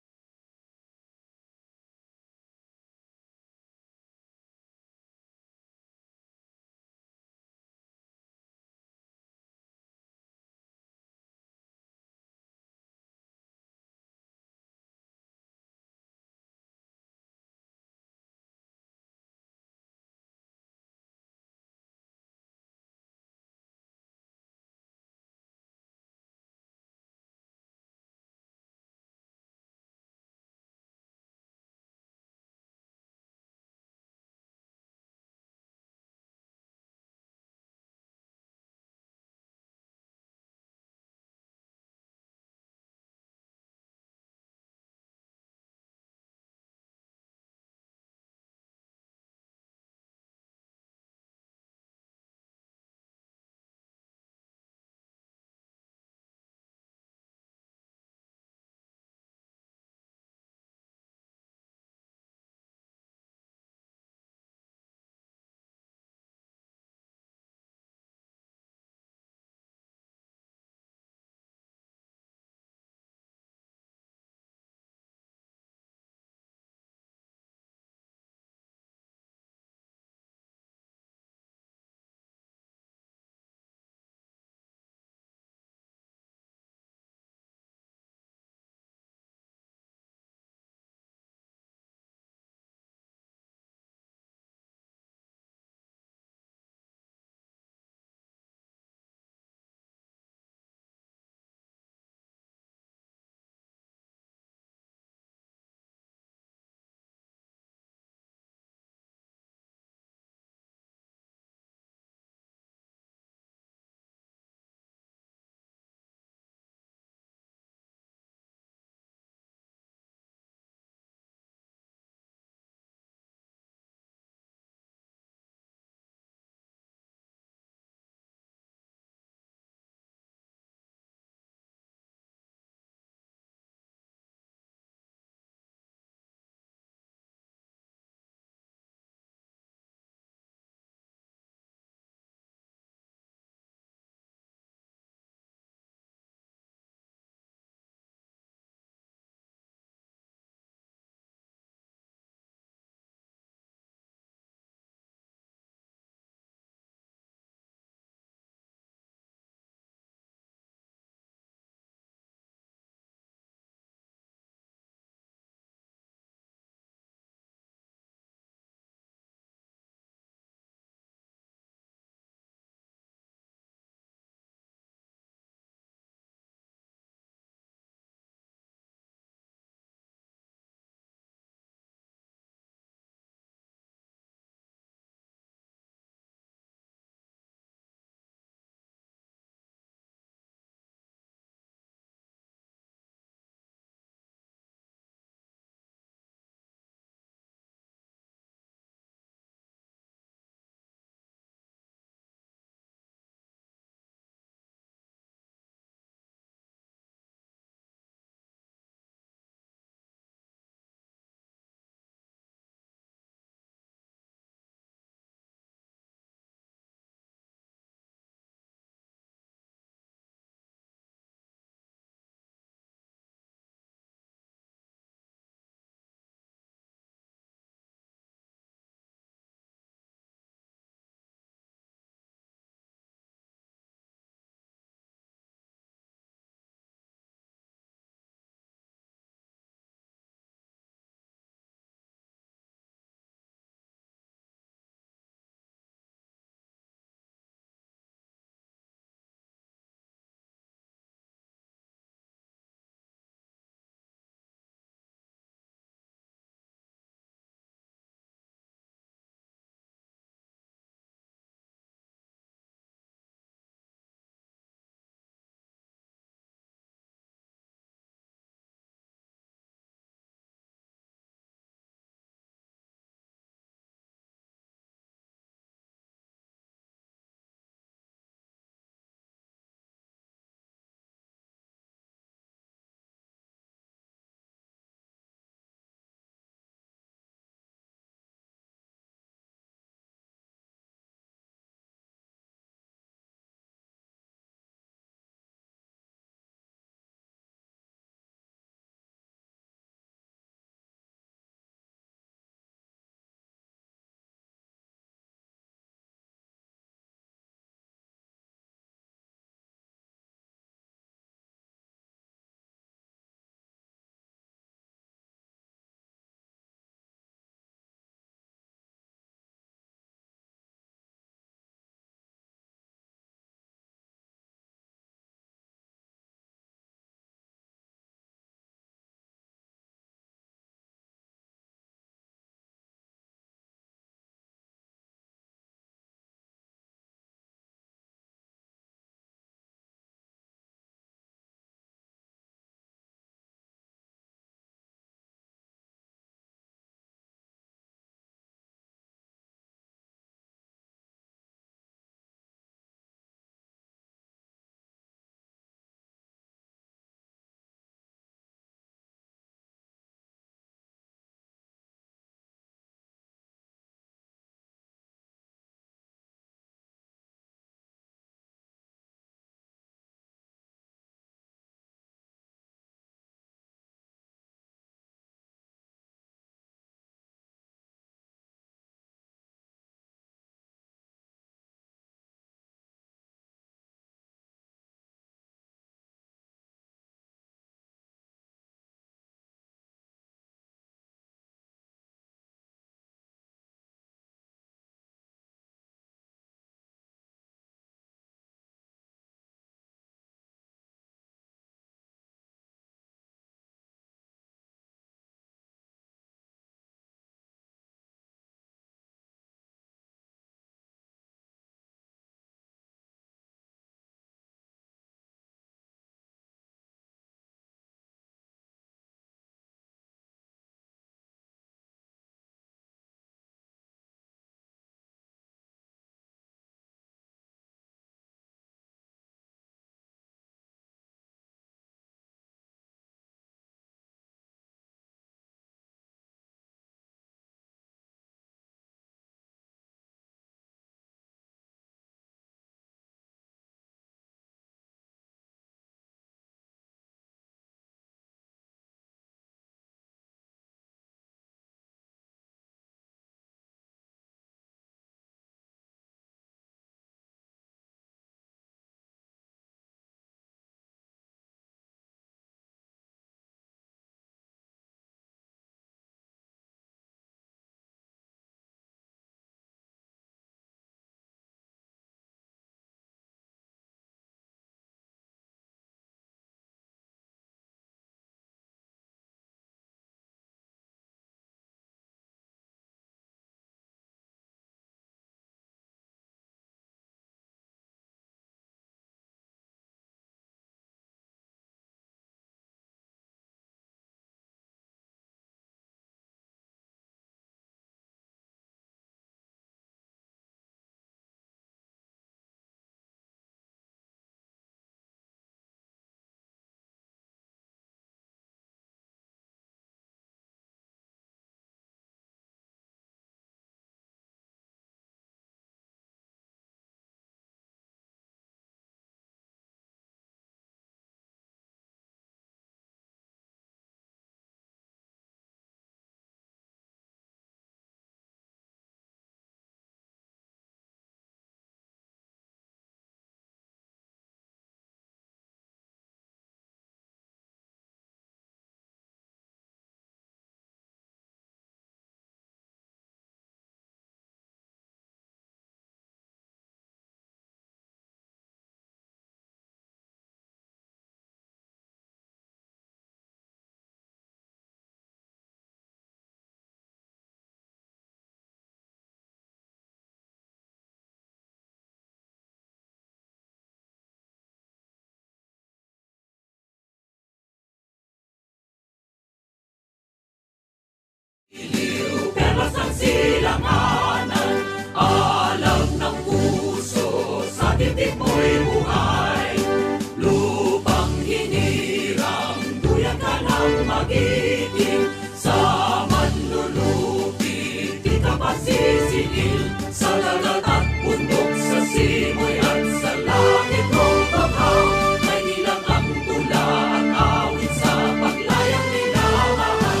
Dagat, bundok, sa simoy at sa langit, o banghaw, may ilang ang tula at awit sa paglayang minamahal.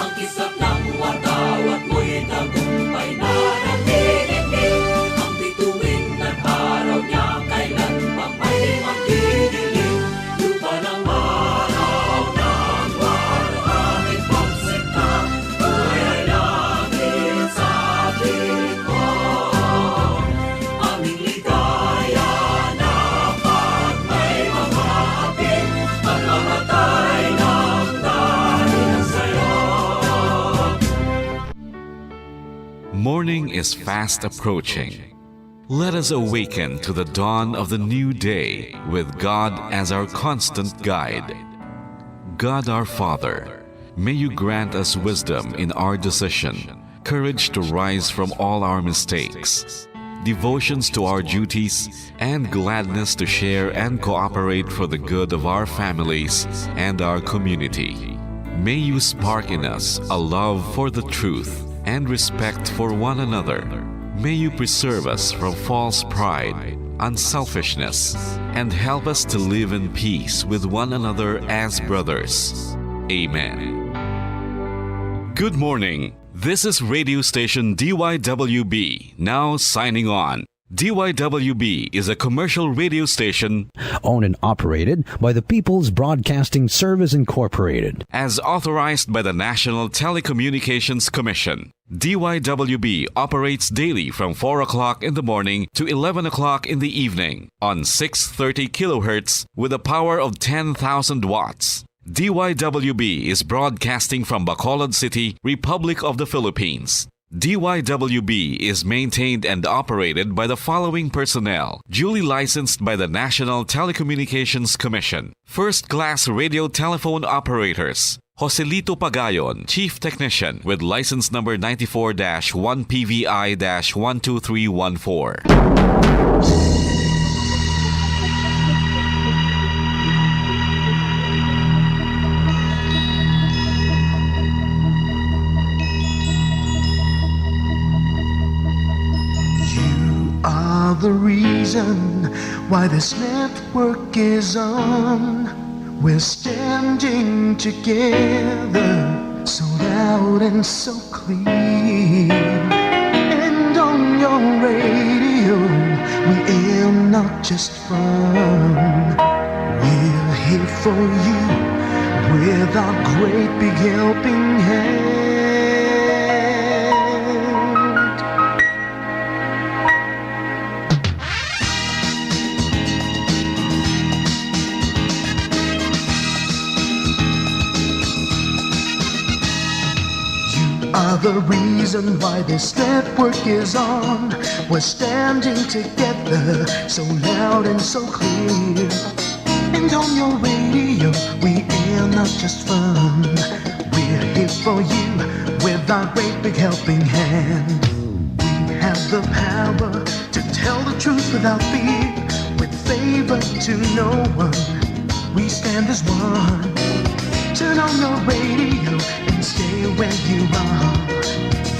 Ang kisap ng watawat mo'y tagumpay na nanginginig. Ang bituin at araw niya kailan pa may magdidilim. Lupa ng araw ng waluhangin pagsinta, buhay langit sa ating Aming ligaya na pag may mga hapit, pagmamatay ng dahil sa'yo. Morning is fast approaching. Let us awaken to the dawn of the new day with God as our constant guide. God our Father, may you grant us wisdom in our decision, courage to rise from all our mistakes, devotions to our duties, and gladness to share and cooperate for the good of our families and our community. May you spark in us a love for the truth and respect for one another. May you preserve us from false pride, unselfishness, and help us to live in peace with one another as brothers. Amen. Good morning. This is radio station D Y W B, now signing on. D Y W B is a commercial radio station owned and operated by the People's Broadcasting Service Incorporated. As authorized by the National Telecommunications Commission. D Y W B operates daily from four o'clock in the morning to eleven o'clock in the evening on six thirty kilohertz with a power of ten thousand watts. D Y W B is broadcasting from Bacolod City, Republic of the Philippines. D Y W B is maintained and operated by the following personnel, duly licensed by the National Telecommunications Commission. First-class radio telephone operators, Joselito Pagayon, Chief Technician, with license number ninety-four dash one P V I dash one two three one four. You are the reason why this network is on. We're standing together, so loud and so clear. And on your radio, we aim not just fun. We're here for you with our great big helping hand. You are the reason why this network is on. We're standing together, so loud and so clear. And on your radio, we air not just fun. We're here for you with our great big helping hand. We have the power to tell the truth without fear, with favor to no one. We stand as one. Turn on your radio and stay where you are.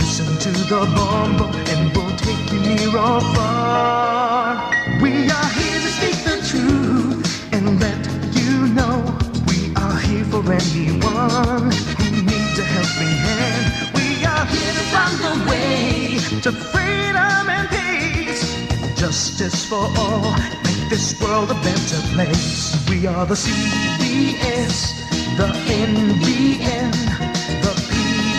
Listen to the Bombo and we'll take you near or far. We are here to speak the truth and let you know we are here for anyone who needs a helping hand. We are here to find a way to freedom and peace, justice for all, make this world a better place. We are the C B S, the N B N, the P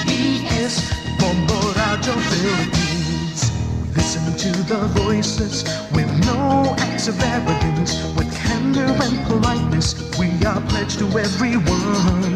B S, Bombo Radyo Philippines. Listen to the voices with no acts of arrogance, with candor and politeness. We are pledged to everyone.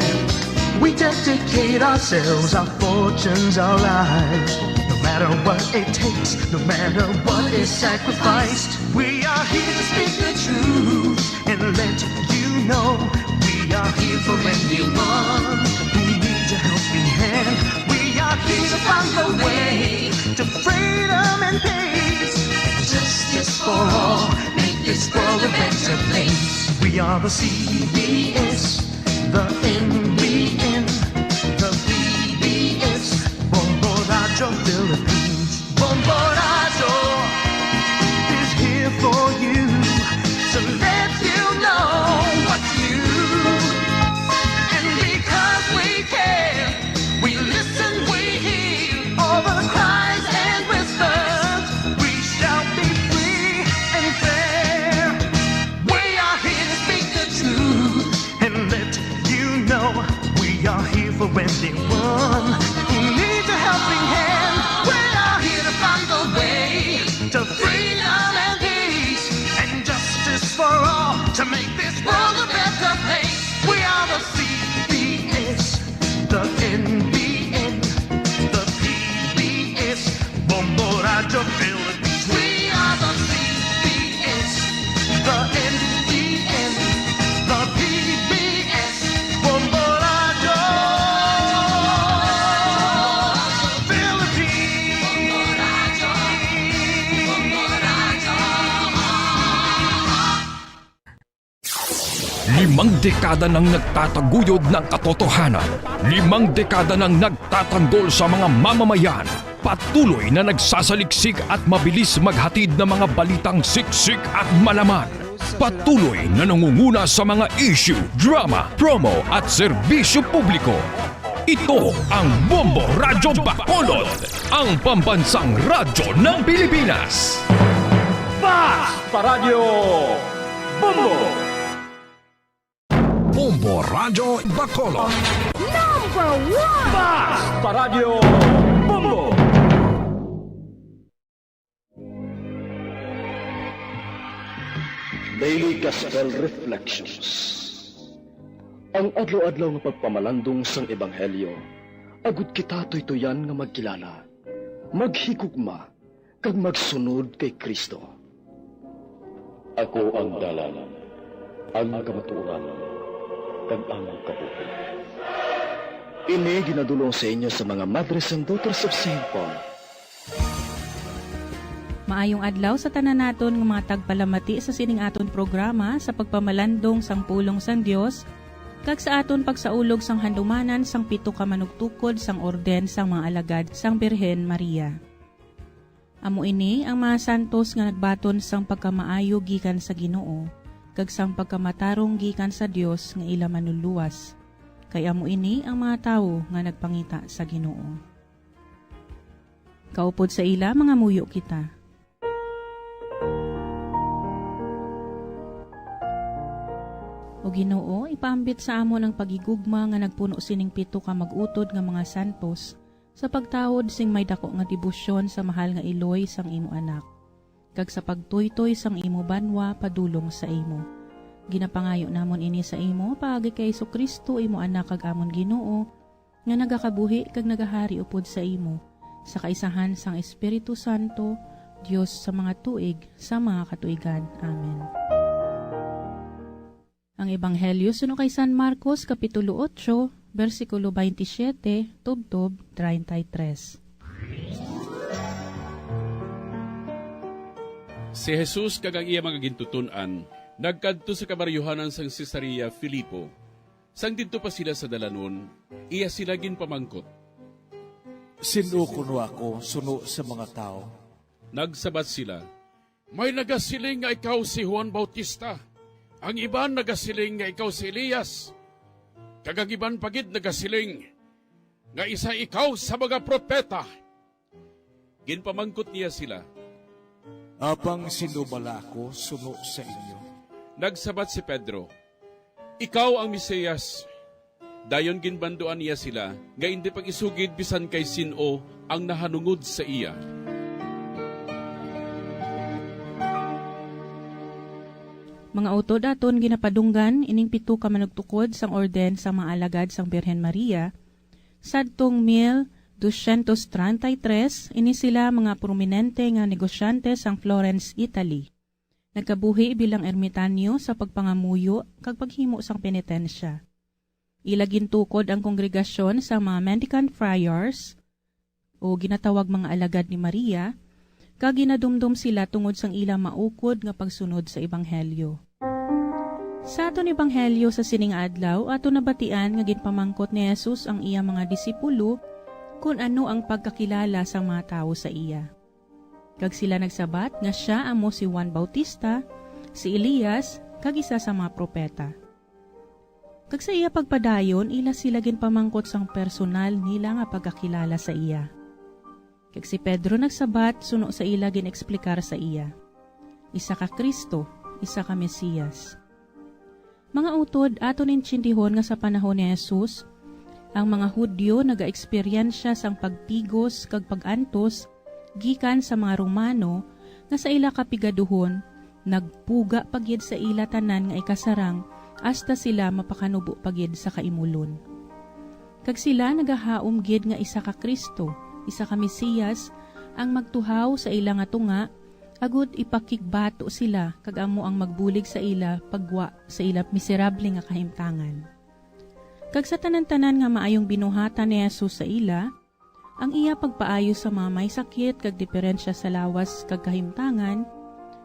We dedicate ourselves, our fortunes, our lives. No matter what it takes, no matter what is sacrificed, we are here to speak the truth and let you know we are here for anyone who needs a helping hand. We are here to find a way to freedom and peace. Justice for all, make this world a better place. We are the C B S, the N B N, the P B S, Bombo Radyo Philippines, Bombo Radyo. The Philippines. We are the C B S, the N E N, the P B S, Bombo Radyo Philippines. Limang dekada nang nagtataguyod ng katotohanan. Limang dekada nang nagtatanggol sa mga mamamayan. Patuloy na nagsasaliksik at mabilis maghatid ng mga balitang siksik at malaman. Patuloy na nangunguna sa mga issue, drama, promo at serbisyo publiko. Ito ang Bombo Radyo Bacolod, ang pambansang radyo ng Pilipinas. Fast Paradyo Bombo. Bombo Radyo Bacolod. Number one! Fast Paradyo Bombo. Daily Gospel Reflections. Ang adlaw-adlaw nga pagpamalandong sang ebanghelyo, agud kita tuytoyan nga magkilala, maghigugma, kag magsunod kay Cristo. Ako ang dalan, ang kamatuoran, kag ang kabuhi. Ini ginadul-ong sa inyo sa mga Madres and Daughters of Saint Paul. Maayong adlaw sa tanan naton nga mga tagpalamati sa sining aton programa sa pagpamalandong sang pulong sang Dios kag sa aton pagsaulog sang handumanan sang pito ka manugtukod sang Orden sang mga Alagad sang Birhen Maria. Amo ini ang mga santos nga nagbaton sang pagkamaayo gikan sa Ginoo, kag sang pagkamatarong gikan sa Dios nga ila Manluluwas, kay amo ini ang mga tawo nga nagpangita sa Ginoo. Kaupod sa ila, mangamuyo kita. O Ginoo, ipaambit sa amon ang paghigugma nga nagpuno sining pito ka mag-utod nga mga santos, sa pagtaod sing may daku nga debosyon sa mahal nga iloy sang imo Anak, kag sa pagtuytoy sang imo banwa padulong sa imo. Ginapangayo namon ini sa imo paagi kay Jesu-Cristo, imo Anak kag amon Ginoo, nga nagakabuhi kag nagahari upod sa imo, sa kaisahan sang Espiritu Santo, Dios sa mga tuig sa mga katuigan. Amen. Ang Ebanghelyo suno kay San Marcos, Kapitulo otso, bersikulo twenty-seven tubtob treinta y tres. Si Jesus kag ang iya mga gintuton-an nagkadto sa kabaryohanan sang Cesarea Filipo. Sang didto pa sila sa dalanon, iya sila ginpamangkot, "Sin-o kuno ako suno sa mga tawo?" Nagsabat sila, "May nagasiling nga ikaw si Juan Bautista, ang iban nagasiling nga ikaw si Elias, kag ang iban pa gid nagasiling nga isa ikaw sa mga propeta." Ginpamangkot niya sila, "Apang sin-o bala ako suno sa inyo?" Nagsabat si Pedro, "Ikaw ang Mesias." Dayon ginbanduan niya sila nga indi pag-isugid bisan kay sin-o ang nahanungod sa iya. Mga utod, aton ginapadunggan ining pito ka manugtukod sang Orden sang mga Alagad sang Birhen Maria. Sadtong mil dosyentos treinta y tres, ini sila mga prominente nga negosyante sang Florence, Italy. Nagkabuhi bilang ermitanyo sa pagpangamuyo kag paghimo sang penitensya. Ila gintukod ang kongregasyon sang mga mendicant friars, o ginatawag mga alagad ni Maria, kag ginadumdom sila tungod sang ila maukod nga pagsunod sa ebanghelyo. Sa aton ebanghelyo sa sini nga adlaw, aton nabatian nga ginpamangkot ni Jesus ang iya mga disipulo kon ano ang pagkakilala sang mga tawo sa iya. Kag sila nagsabat nga sia amo si Juan Bautista, si Elias, kag isa sa mga propeta. Kag sa iya pagpadayon, ila sila ginpamangkot sang personal nila nga pagkakilala sa iya. Kag si Pedro nagsabat suno sa ila gin-eksplikar sa iya, "Isa ka Cristo, isa ka Mesias." Mga utod, aton intindihon nga sa panahon ni Jesus, ang mga Hudio nagaeksperyensya sang pagpigos kag pag-antos gikan sa mga Romano nga sa ila kapigaduhon nagpuga pa gid sa ila tanan nga ikasarang hasta sila mapakanubo pa gid sa kaimulon. Kag sila nagahaom gid nga isa ka Cristo, isa ka Mesias, ang magtuhaw sa ila nga tunga, agud ipakigbato sila, kag amo ang magbulig sa ila paggwa sa ila miserable nga kahimtangan. Kag sa tanan-tanan nga maayong binuhatan ni Jesus sa ila, ang iya pagpaayo sa mga may sakit kag diferensya sa lawas kag kahimtangan,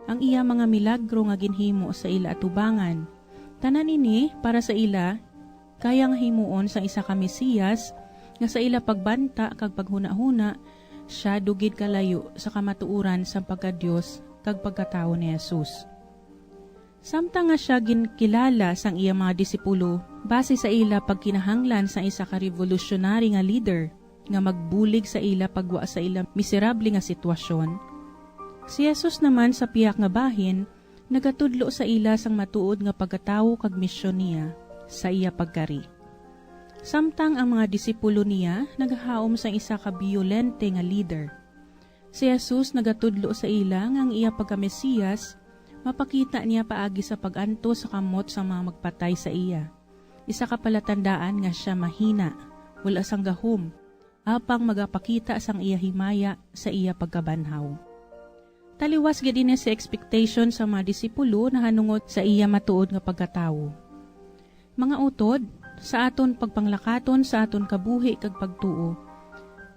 ang iya mga milagro nga ginhimo sa ila atubangan, tanan ini para sa ila kaya nga himuon sang isa ka Mesiyas nga sa ila pagbanta kag paghunahuna, sia dugid kalayo sa kamatuoran sang pagka-Dios kag pagkatawo ni Jesus. Samtang nga sia ginkilala sang iya mga disipulo basi sa ila pagkinahanglan sang isa ka revolusyonary nga lider nga magbulig sa ila paggwa sa ila miserable nga sitwasyon, si Jesus naman sa pihak nga bahin nagatudlo sa ila sang matuod nga pagkatawo kag misyon niya sa iya pagkari. Samtang ang mga disipulo niya nagahaom sang isa ka biyolente nga lider, si Jesus nagatudlo sa ila nga ang iya pagka-Mesiyas mapakita niya paagi sa pag-antos sa kamot sang mga magpatay sa iya, isa ka palatandaan nga sia mahina, wala sang gahom, apang magapakita sang iya himaya sa iya pagkabanhaw. Taliwas gid ini sa expectation sa mga disipulo nahanungod sa iya matuod nga pagkatawo. Mga utod, sa aton pagpanglakaton sa aton kabuhi kag pagtuo,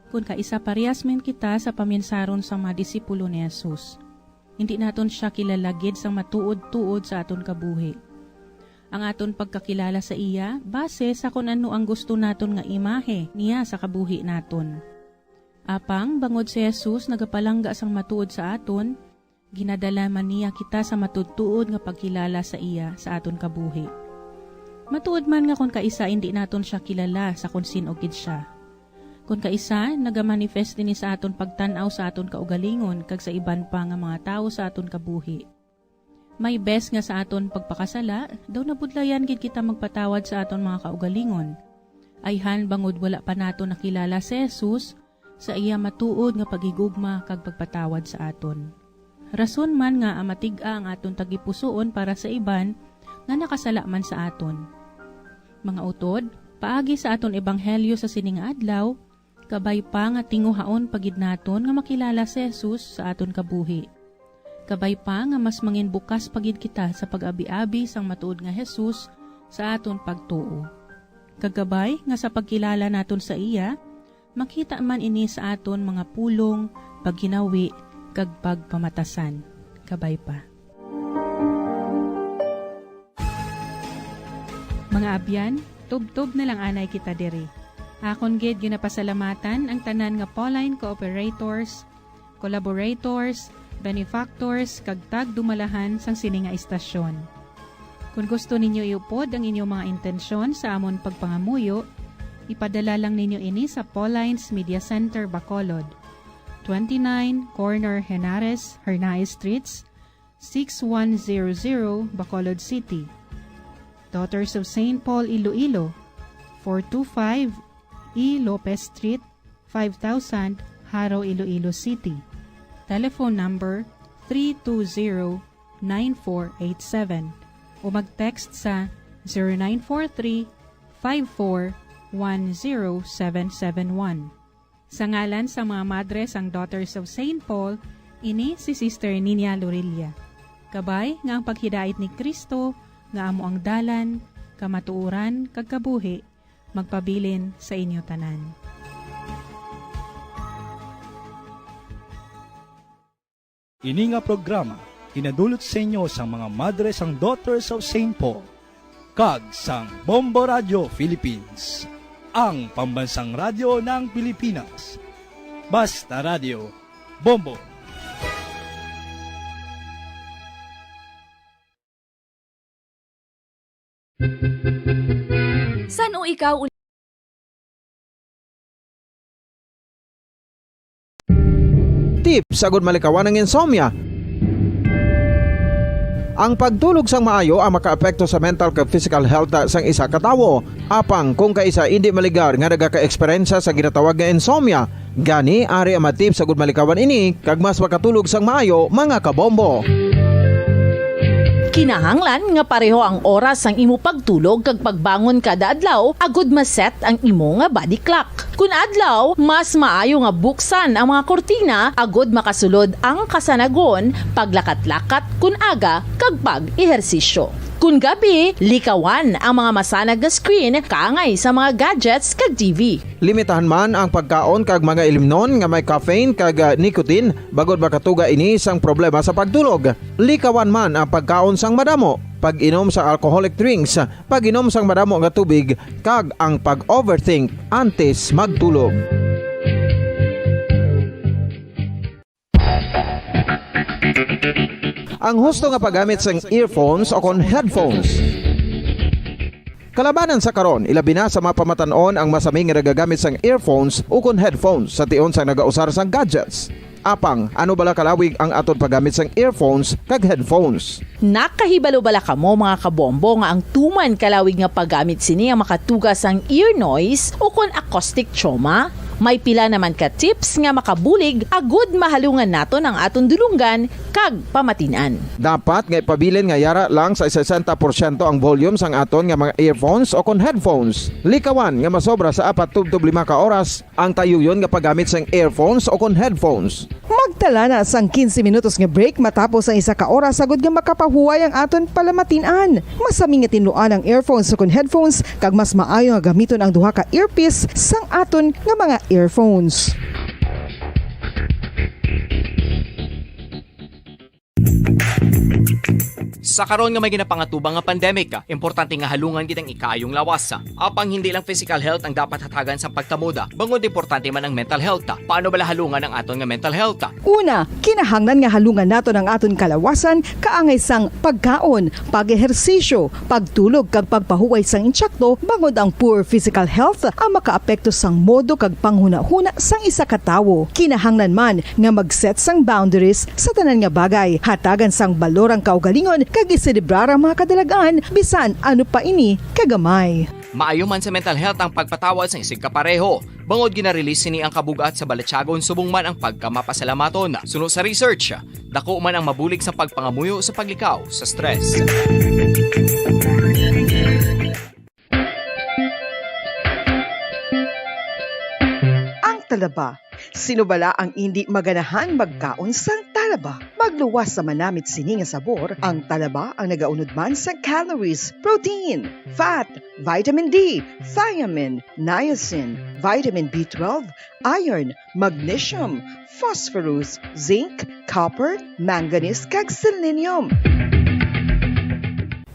kon kaisa parehas man kita sa paminsaron sang mga disipulo ni Jesus, indi naton sia kilala gid sang matuod-tuod sa aton kabuhi. Ang aton pagkakilala sa iya base sa kon ano ang gusto naton nga imahe niya sa kabuhi naton. Apang bangod si Jesus nagapalangga sang matuod sa aton, ginadala man niya kita sa matuod-tuod nga pagkilala sa iya sa aton kabuhi. Matuod man nga kon kaisa indi naton sia kilala sa kon sin-o gid sia. Kon kaisa, nagamanifest ini sa aton pagtan-aw sa aton kaugalingon kag sa iban pa nga mga tawo sa aton kabuhi. May bes nga sa aton pagpakasala, daw nabudlayan gid kita magpatawad sa aton mga kaugalingon. Ayhan bangod wala pa naton nakilala si Jesus sa iya matuod nga paghigugma kag pagpatawad sa aton. Rason man nga matig-a ang aton tagipusoon para sa iban nga nakasala man sa aton. Mga utod, paagi sa aton ebanghelyo sa sini nga adlaw, kabay pa nga tinguhaon pa gid naton nga makilala si Jesus sa aton kabuhi. Kabay pa nga mas manginbukas pa gid kita sa pag-abi-abi sang matuod nga Jesus sa aton pagtuo. Kag kabay nga sa pagkilala naton sa iya, makita man ini sa aton mga pulong, pagginawi, kag pagpamatasan. Kabay pa. Mga abyan, tubtob na lang anay kita diri. Akon gid ginapasalamatan ang tanan nga Pauline cooperators, collaborators, benefactors, kag tagdumalahan sang sini nga istasyon. Kon gusto ninyo iupod ang inyo mga intensyon sa amon pagpangamuyo, ipadala lang ninyo ini sa Pauline's Media Center, Bacolod, twenty-nine Corner Henares, Hernaez Streets, six one zero zero, Bacolod City. Daughters of Saint Paul, Iloilo, four two five E Lopez Street, five thousand, Jaro, Iloilo City. Telephone number three two zero, nine four eight seven o mag-text sa zero nine four three, five four one zero seven seven one. Sa ngalan sang mga madre sang Daughters of Saint Paul, ini si Sister Nina Lorilla. Kabay nga ang paghidait ni Cristo, nga amo ang dalan, kamatuoran, kag kabuhi, magpabilin sa inyo tanan. Ini nga programa ginadulot sa inyo sang mga madre sang Daughters of Saint Paul kag sang Bombo Radio Philippines, ang pambansang radyo ng Pilipinas. Basta Radio, Bombo. San-o ikaw un- Tips agud malikawan ang insomnia. Ang pagtulog sang maayo ang makaapekto sa mental kag physical health sang isa ka tawo. Apang kung kaisa indi maligar nga nagaka-eksperyensya sa ginatawag nga insomnia, gani ari ang mga tips agud malikawan ini kag mas makatulog sang maayo, mga kabombo. Kinahanglan nga pareho ang oras sang imo pagtulog kag pagbangon kada adlaw agud ma-set ang imo nga body clock. Kun adlaw, mas maayo nga buksan ang mga kurtina agud makasulod ang kasanagon, paglakat-lakat kun aga, kag pag-ehersisyo. Kun gabi, likawan ang mga masanag nga screen kaangay sa mga gadgets kag T V. Limitahan man ang pagkaon kag mga ilimnon nga may caffeine kag, ah, nicotine, bangod makatuga ini sang problema sa pagtulog. Likawan man ang pagkaon sang madamo, pag-inom sang alcoholic drinks, pag-inom sang madamo nga tubig, kag ang pag-overthink antes magtulog. Ang husto nga paggamit sang earphones o kon headphones. Kalabanan sa karon, ilabi na sa mga pamatan-on ang masami nga nagagamit sang earphones ukon headphones sa tion sang nagausar sang gadgets. Apang, ano bala kalawig ang aton paggamit sang earphones kag headphones? Nakahibalo bala kamo, mga kabombo, nga ang tuman kalawig nga paggamit sini ang makatuga sang ear noise ukon acoustic trauma? May pila naman ka tips nga makabulig agud mahalungan naton ang aton dulonggan kag pamatin-an. Dapat nga ipabilin nga yara lang sa sesenta porsyento ang volume sang aton nga mga earphones o kon headphones. Likawan nga masobra sa apat tubtob lima ka oras ang tayuyon nga paggamit sang earphones o kon headphones. Magtala na sang quince minutos nga break matapos ang isa ka oras, agud nga makapahuway ang aton palamatin-an. Masami nga tinluan ang earphones ukon headphones, kag mas maayo nga gamiton ang duha ka earpiece sang aton nga mga earphones. Sa karon nga may ginapangatubang nga pandemic, importante nga halungan gid ang ikaayong lawas. Apang hindi lang physical health ang dapat hatagan sang pagtamod, bangod importante man ang mental health. Paano bala halungan ang aton nga mental health? Una, kinahanglan nga halungan naton ang aton kalawasan kaangay sang pagkaon, pag-ehersisyo, pagtulog kag pagpahuway sang insakto, bangod ang poor physical health ang makaapekto sang modo kag panghunahuna sang isa ka tawo. Kinahanglan man nga mag-set sang boundaries sa tanan nga bagay, hatagan sang balor ang kaugalingon kag iselebrar ang mga kadalag-an bisan ano pa ini kagamay. Maayo man sa mental health ang pagpatawad sang isigkapareho, bangod gina-release sini ang kabug-at sa balatyagon subong man ang pagkamapasalamaton. Suno sa research, dako man ang mabulig sa pagpangamuyo sa paglikaw sa stress. Ang talaba. Sino bala ang indi maganahan magkaon sang talaba? Magluwas sa manamit sini nga sabor, ang talaba ang nagaunod man sang calories, protein, fat, vitamin D, thiamine, niacin, vitamin B twelve, iron, magnesium, phosphorus, zinc, copper, manganese, kag selenium.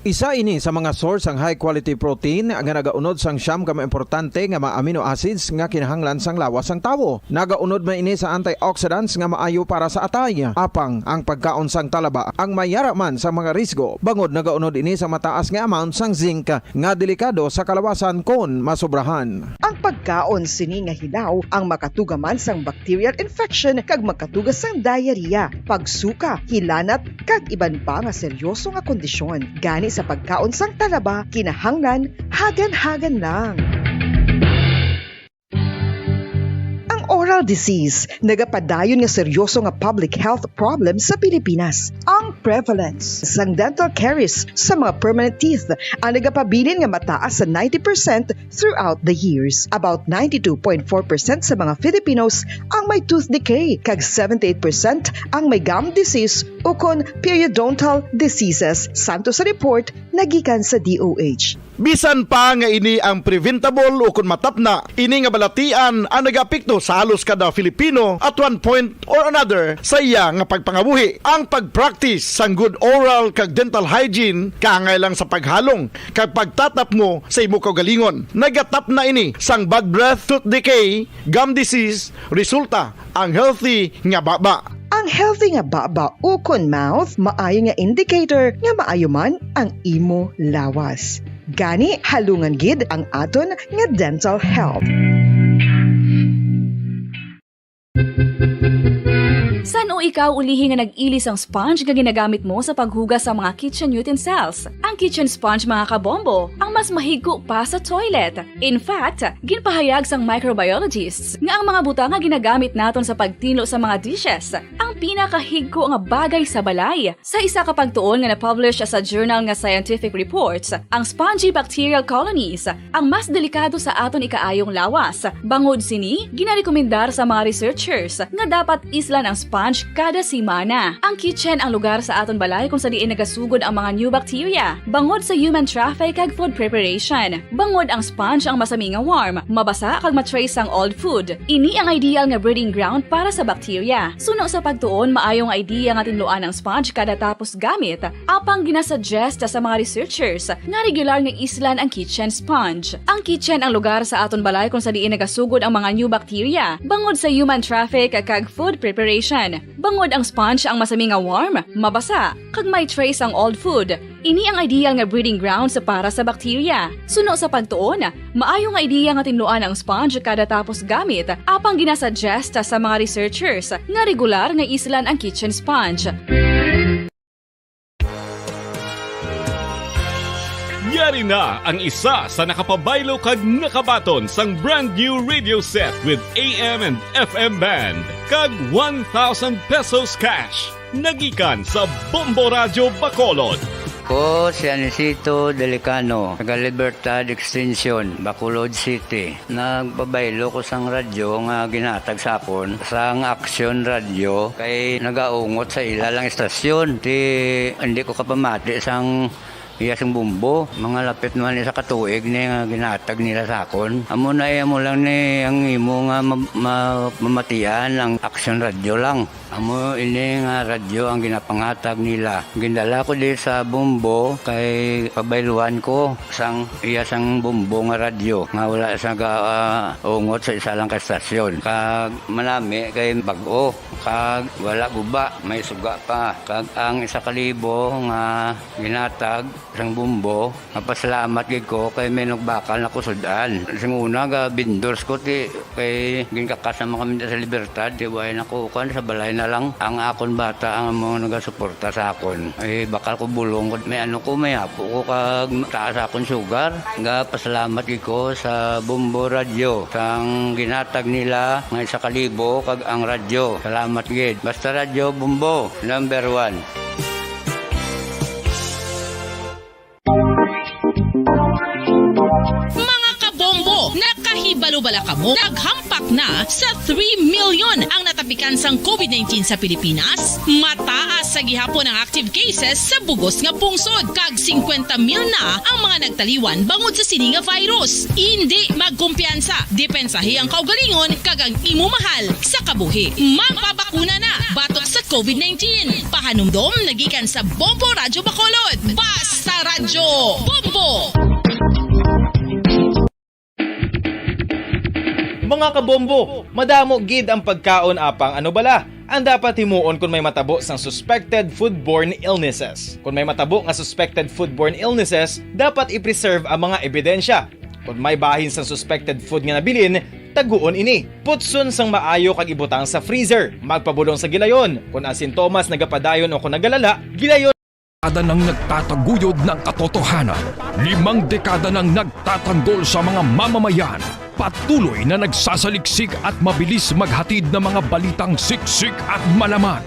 Isa ini sa mga source sang high quality protein nga nagaunod sang siyam ka mga importante nga mga amino acids nga kinahanglan sang lawas sang tawo. Nagaunod man ini sa antioxidants nga maayo para sa atay. Apang ang pagkaon sang talaba ang mayara man sa mga risgo, bangod nagaunod ini sa mataas nga amount sang zinc nga delikado sa kalawasan kon masobrahan. Ang pagkaon sini nga hilaw ang makatuga man sang bacterial infection kag makatuga sang diarrhea, pagsuka, hilanat, kag iban pa nga seryoso nga kondisyon. Gani sa pagkaon sang talaba, kinahanglan hagan-hagan lang. Ang oral disease nagapadayon nga seryoso nga public health problem sa Pilipinas. Ang prevalence sang dental caries sa mga permanent teeth ang nagapabilin nga mataas sa ninety percent throughout the years. About ninety-two point four percent sa mga Filipinos ang may tooth decay, kag seventy-eight percent ang may gum disease ukon periodontal diseases, santo sa report nagikan sa D O H. Bisan pa nga ini ang preventable ukon matapna, ini nga balatian ang nagaapekto sa halos kada Filipino at one point or another sa iya nga pagpangabuhi. Ang pag-practice sang good oral kag dental hygiene kaangay lang sa paghalong kag pagtatapngo sa imo kaugalingon. Nagatapna ini sang bad breath, tooth decay, gum disease, resulta ang healthy nga baba. Ang healthy nga baba ukon mouth maayo nga indicator nga maayo man ang imo lawas. Gani, halungan gid ang aton nga dental health. San-o Ikaw ulihi nga nag-ili sang sponge nga ginagamit mo sa paghugas sa mga kitchen utensils. Ang kitchen sponge, mga kabombo, ang mas mahigko pa sa toilet. In fact, ginpahayag sang microbiologists nga ang mga butang nga ginagamit naton sa pagtinlo sa mga dishes ang pinakahigko nga bagay sa balay. Sa isa ka pagtuon nga na-publish sa journal nga Scientific Reports, ang spongy bacterial colonies ang mas delikado sa aton ikaayong lawas. Bangod sini, ginarekomendar sa mga researchers nga dapat islan ang sponge kada semana. Ang kitchen ang lugar sa aton balay kung sa diin nagasugod ang mga new bacteria, bangod sa human traffic kag food preparation. Bangod ang sponge ang masami nga warm, mabasa kag ma-trace sang old food. Ini ang ideal nga breeding ground para sa bacteria. Suno sa pagtuon, maayo nga idea nga tinluan ang sponge kada tapos gamit, apang ginasuggest sa mga researchers nga regular nga islan ang kitchen sponge. Ang kitchen ang lugar sa aton balay kung sa diin nagasugod ang mga new bacteria, bangod sa human traffic kag food preparation. Bangod ang sponge ang masami nga warm, mabasa, kag may trace ang old food. Ini ang ideal nga breeding ground sa para sa bacteria. Suno sa pagtuon, maayo nga ideya nga tinluan ang sponge kada tapos gamit, apang ginasuggest sa mga researchers nga regular nga islan ang kitchen sponge. Yari na ang isa sa nakapabaylo kag nakabaton sang brand new radio set with A M and F M band kag one thousand pesos cash. Nagikan sa Bombo Radyo Bacolod. Ko si Anisito Delicano, taga Libertad Extension, Bacolod City. Nagpabaylo ko sang radyo nga ginhatag sa akon sang Action Radio kay nagaungot sa ila lang istasyon. Ti, hindi ko kapamati sang iya sing bumbo. Mga lapit man isa ka tuig ni nga ginhatag nila sa akon. Amo na, eh, amo lang ni ang imo nga ma-, ma-, mamatian ang Action Radio lang. Amo ini nga radyo ang ginapanghatag nila. Gindala ko di sa bumbo kay pabayluhan ko sang iya sang bumbo nga radyo nga wala sa ga-, ah, ungot sa isa lang ka estasyon. Kag manami kay bag-o, kag wala guba, may suga pa. Kag ang isa ka libo nga ginhatag sang bumbo, mapasalamat gid ko kay may nagbakal na ko sud-an. Sing una, ga vendors ko, ti, kay ginkakas naman kami sa Libertad, ti, way na ko, kuwan, sa balay na lang. Ang akon bata ang mga nagasuporta sa akon. Eh, bakal ko bulong ko, may ano ko, may apo ko, kag taas akon sugar. Ga pasalamat gid ko sa Bombo Radyo, sang ginhatag nila nga isa ka libo, kag ang radyo. Salamat gid. Basta Radyo Bombo, number one. Mga kabombo, nakahibalo bala kamo? Naghampak na sa three million ang natapikan sang COVID nineteen sa Pilipinas. Mataas sa gihapon ang active cases sa bugos nga pungsod, kag singkwenta mil na ang mga nagtaliwan bangod sa sini nga virus. Indi magkumpiyansa, depensahi ang kaugalingon kag ang imo mahal sa kabuhi. Magpabakuna na batok sa COVID nineteen. Pahanumdom nagikan sa Bombo Radyo Bacolod. Basta Radyo Bombo! Mga kabombo, madamo gid ang pagkaon, apang ano bala ang dapat himuon kon may matabo sang suspected foodborne illnesses? Kon may matabo nga suspected foodborne illnesses, dapat i-preserve ang mga ebidensya. Kon may bahin sang suspected food nga nabilin, taguon ini. Putson sang maayo kag ibutang sa freezer. Magpabulong sa gilayon. Kon ang sintomas nagapadayon o kon nagalala, gilayon. Dekada nang nagtataguyod ng katotohanan. Limang dekada nang nagtatanggol sa mga mamamayan. Patuloy na nagsasaliksik at mabilis maghatid ng mga balitang siksik at malaman.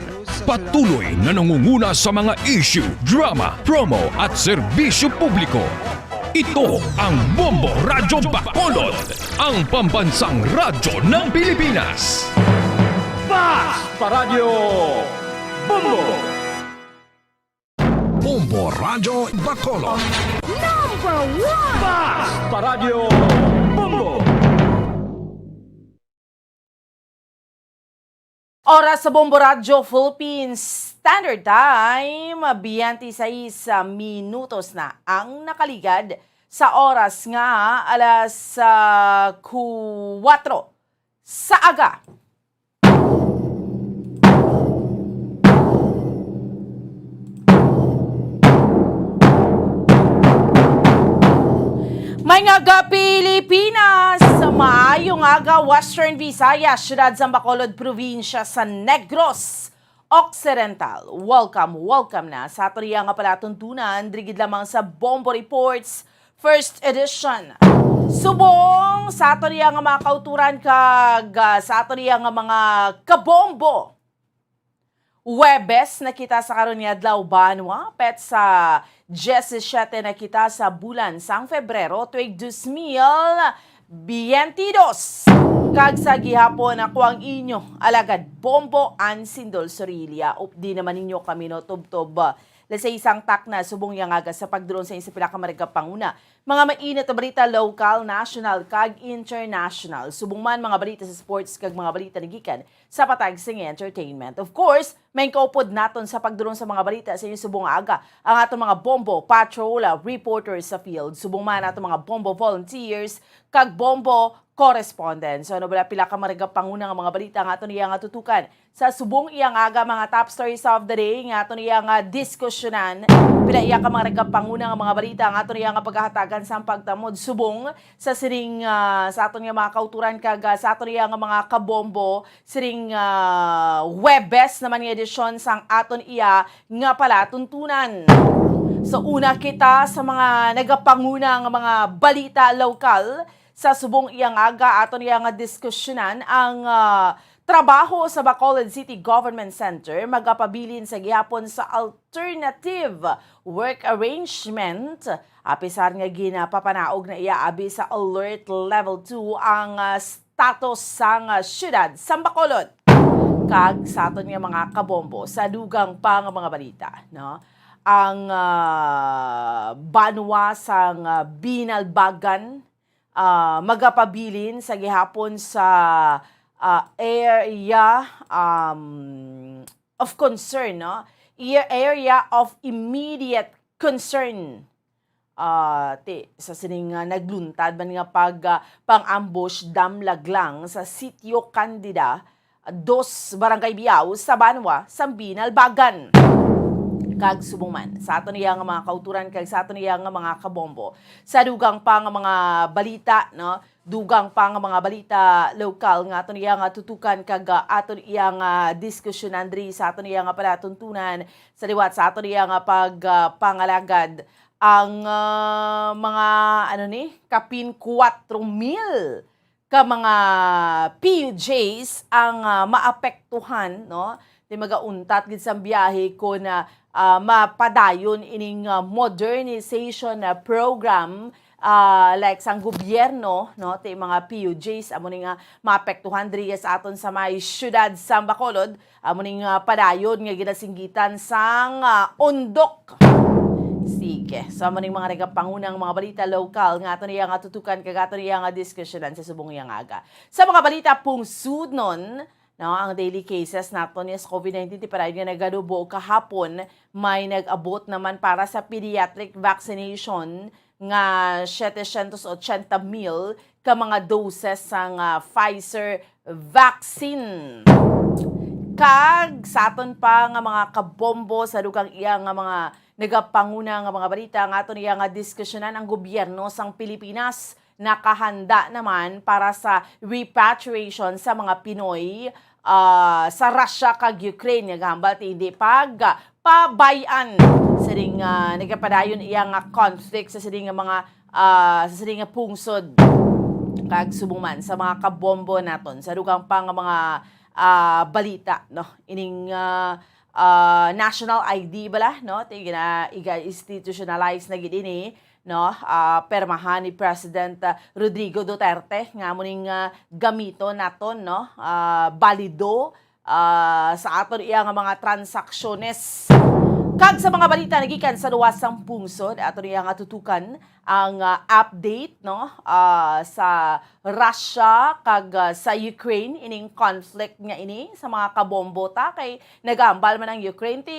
Patuloy na nangunguna sa mga issue, drama, promo at serbisyo publiko. Ito ang Bombo Radyo Bacolod, ang pambansang radyo ng Pilipinas. Basta Radyo Bombo! Bombo Radyo Bacolod. Number one! Basta Radyo Bombo! Oras sa Bombo Radyo Philippines Standard Time, twenty-six minutos na ang nakaligad sa oras nga alas, ah, kuwatro sa aga. Maayong aga, Pilipinas! Maayong aga, Western Visayas, siyudad sang Bacolod, probinsya sa Negros Occidental. Welcome, welcome na sa aton iya nga palatuntunan, diri gid lamang sa Bombo Reports, first edition. Subong sa aton iya nga mga kauturan kag, ah, sa aton iya nga mga kabombo. Huwebes na kita sa karon nga adlaw, banwa, petsa diyesisiyete na kita sa bulan sang Febrero, tuig dos mil biyente dos. Kag sa gihapon, ako ang inyo alagad, Bombo Ann Sindol Sorilla. Updi naman ninyo kami, no, tubtob, ah, lasay sang takna subong iya nga aga sa pagdulong sa inyo sa pila ka maragapanguna, mga mainit na balita, lokal, national, kag international. Subong man mga balita sa sports kag mga balita nagikan sa patag sing entertainment. Of course, may kaupod naton sa pagdulong sa mga balita sa inyo subong nga aga ang aton mga bombo, patrol, ah, reporters sa field, subong man aton mga bombo volunteers kag bombo correspondents. So, ano bala pila ka maragapanguna nga mga balita ang aton iya nga tutukan sa subong iya nga aga, mga top stories of the day nga aton iya nga diskusyonan? Pila iya ka maragapanguna nga mga balita ang aton iya nga pagahatagan sang pagtamod subong sa sining, ah, sa aton nga mga kauturan kag, ah, sa aton iya nga mga kabombo siring, ah, Huwebes naman nga edisyon sang aton iya nga palatuntunan. So, una kita sa mga nagapanguna nga mga balita lokal. Sa subong iya nga aga, aton iya nga diskusyonan ang, ah, trabaho sa Bacolod City Government Center magapabilin sa gihapon sa alternative work arrangement, apisar nga ginapapanaog na iya abi sa Alert Level two ang, ah, status sang, ah, siyudad sang Bacolod. Kag sa aton nga mga kabombo, sa dugang pa nga mga balita, no? Ang, ah, banwa sang, ah, Binalbagan, ah, magapabilin sa gihapon sa, ah, area, um, of concern, no? Ia-, area of immediate concern. Ah, ti, sa sining, ah, nagluntad man nga pag, ah, pang-ambush damlag lang sa Sitio Candida, dos, Barangay Biao, sa banwa sang Binalbagan. Kag subong man, sa aton iya nga mga kauturan kag sa aton iya nga mga kabombo, sa dugang pa nga mga balita, no? Dugang pa nga mga balita lokal nga aton iya nga tutukan kag, ah, aton iya nga diskusyonan diri sa aton iya nga palatuntunan, sa liwat sa aton iya nga pag, ah, pangalagad ang, ah, mga, ano ni, kapin kuwatro mil ka mga P U Js ang, ah, maapektuhan, no? Ti magauntat gid sang biyahe kon, ah, ah, mapadayon ining, ah, modernization, ah, program, ah, like sang gobyerno, no? Ti mga P U Js amo ni nga maapektuhan diri sa aton sa may siyudad sang Bacolod. Amo ning, ah, padayon nga ginasinggitan sang, ah, undok. Sige. So, amo ning mga nagapangunang mga balita lokal nga aton iya nga tutukan kag aton iya nga diskusyonan sa subong iya nga aga. Sa mga balita pungsodnon, no, ang daily cases naton is COVID nineteen ti padayon nga nagadubo. Kahapon, may nag-abot naman para sa pediatric vaccination nga setecientos ochenta mil ka mga doses sang, ah, Pfizer vaccine. Kag sa aton pa nga mga kabombo, sa dugang iya nga mga nagapanguna nga mga balita nga aton iya nga diskusyonan, ang gobyerno sang Pilipinas nakahanda naman para sa repatriation sa mga Pinoy, ah, sa Russia kag Ukraine nga gahambal ti hindi pagpabay-an siring, ah, nagapadayon iya nga conflict sa siring nga mga, ah, sa siring nga pungsod. Kag subong man sa mga kabombo naton, sa dugang pa nga mga, ah, balita, no? Ining, ah, ah, national I D bala, no? Ti gina-, iga-institutionalize na gid ini, no? Ah, permahan ni President, ah, Rodrigo Duterte nga amo ning, ah, gamiton naton, no? Ah, balido, ah, sa aton iya nga mga transaksyones. Kag sa mga balita nagikan sa luwas sang pungsod, aton iya nga tutukan ang, ah, update, no? Ah, sa Russia kag, ah, sa Ukraine, ining conflict nga ini sa mga kabombo ta, kay nagahambal man ang Ukraine ti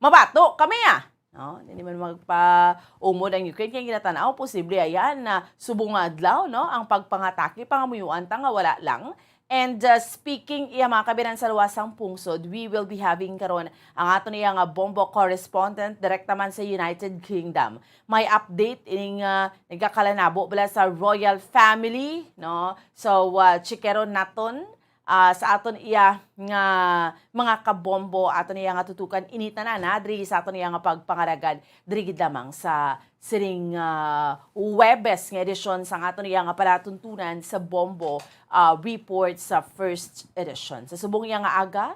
mabato kami, ah. No, hindi man magpaumod ang Ukraine kay ginatanaw posible ayan na subong nga adlaw, no, ang pagpangatake, pangamuyuan ta nga wala lang. And, uh, speaking, iya mga kabiran sa luwasang pungsod, we will be having karon ang aton iya nga bombo correspondent direkta man sa United Kingdom. May update ining, uh, nagakalanabo bala sa royal family, no? So, uh, chikeron naton ah, sa aton iya nga mga kabombo, aton iya nga tutukan ini tanan, ha, diri sa aton iya nga pagpangalagad diri gid lamang sa siring, ah, Huwebes nga edisyon sang aton iya nga palatuntunan sa Bombo, ah, Report sa first edition. Sa subong iya nga aga,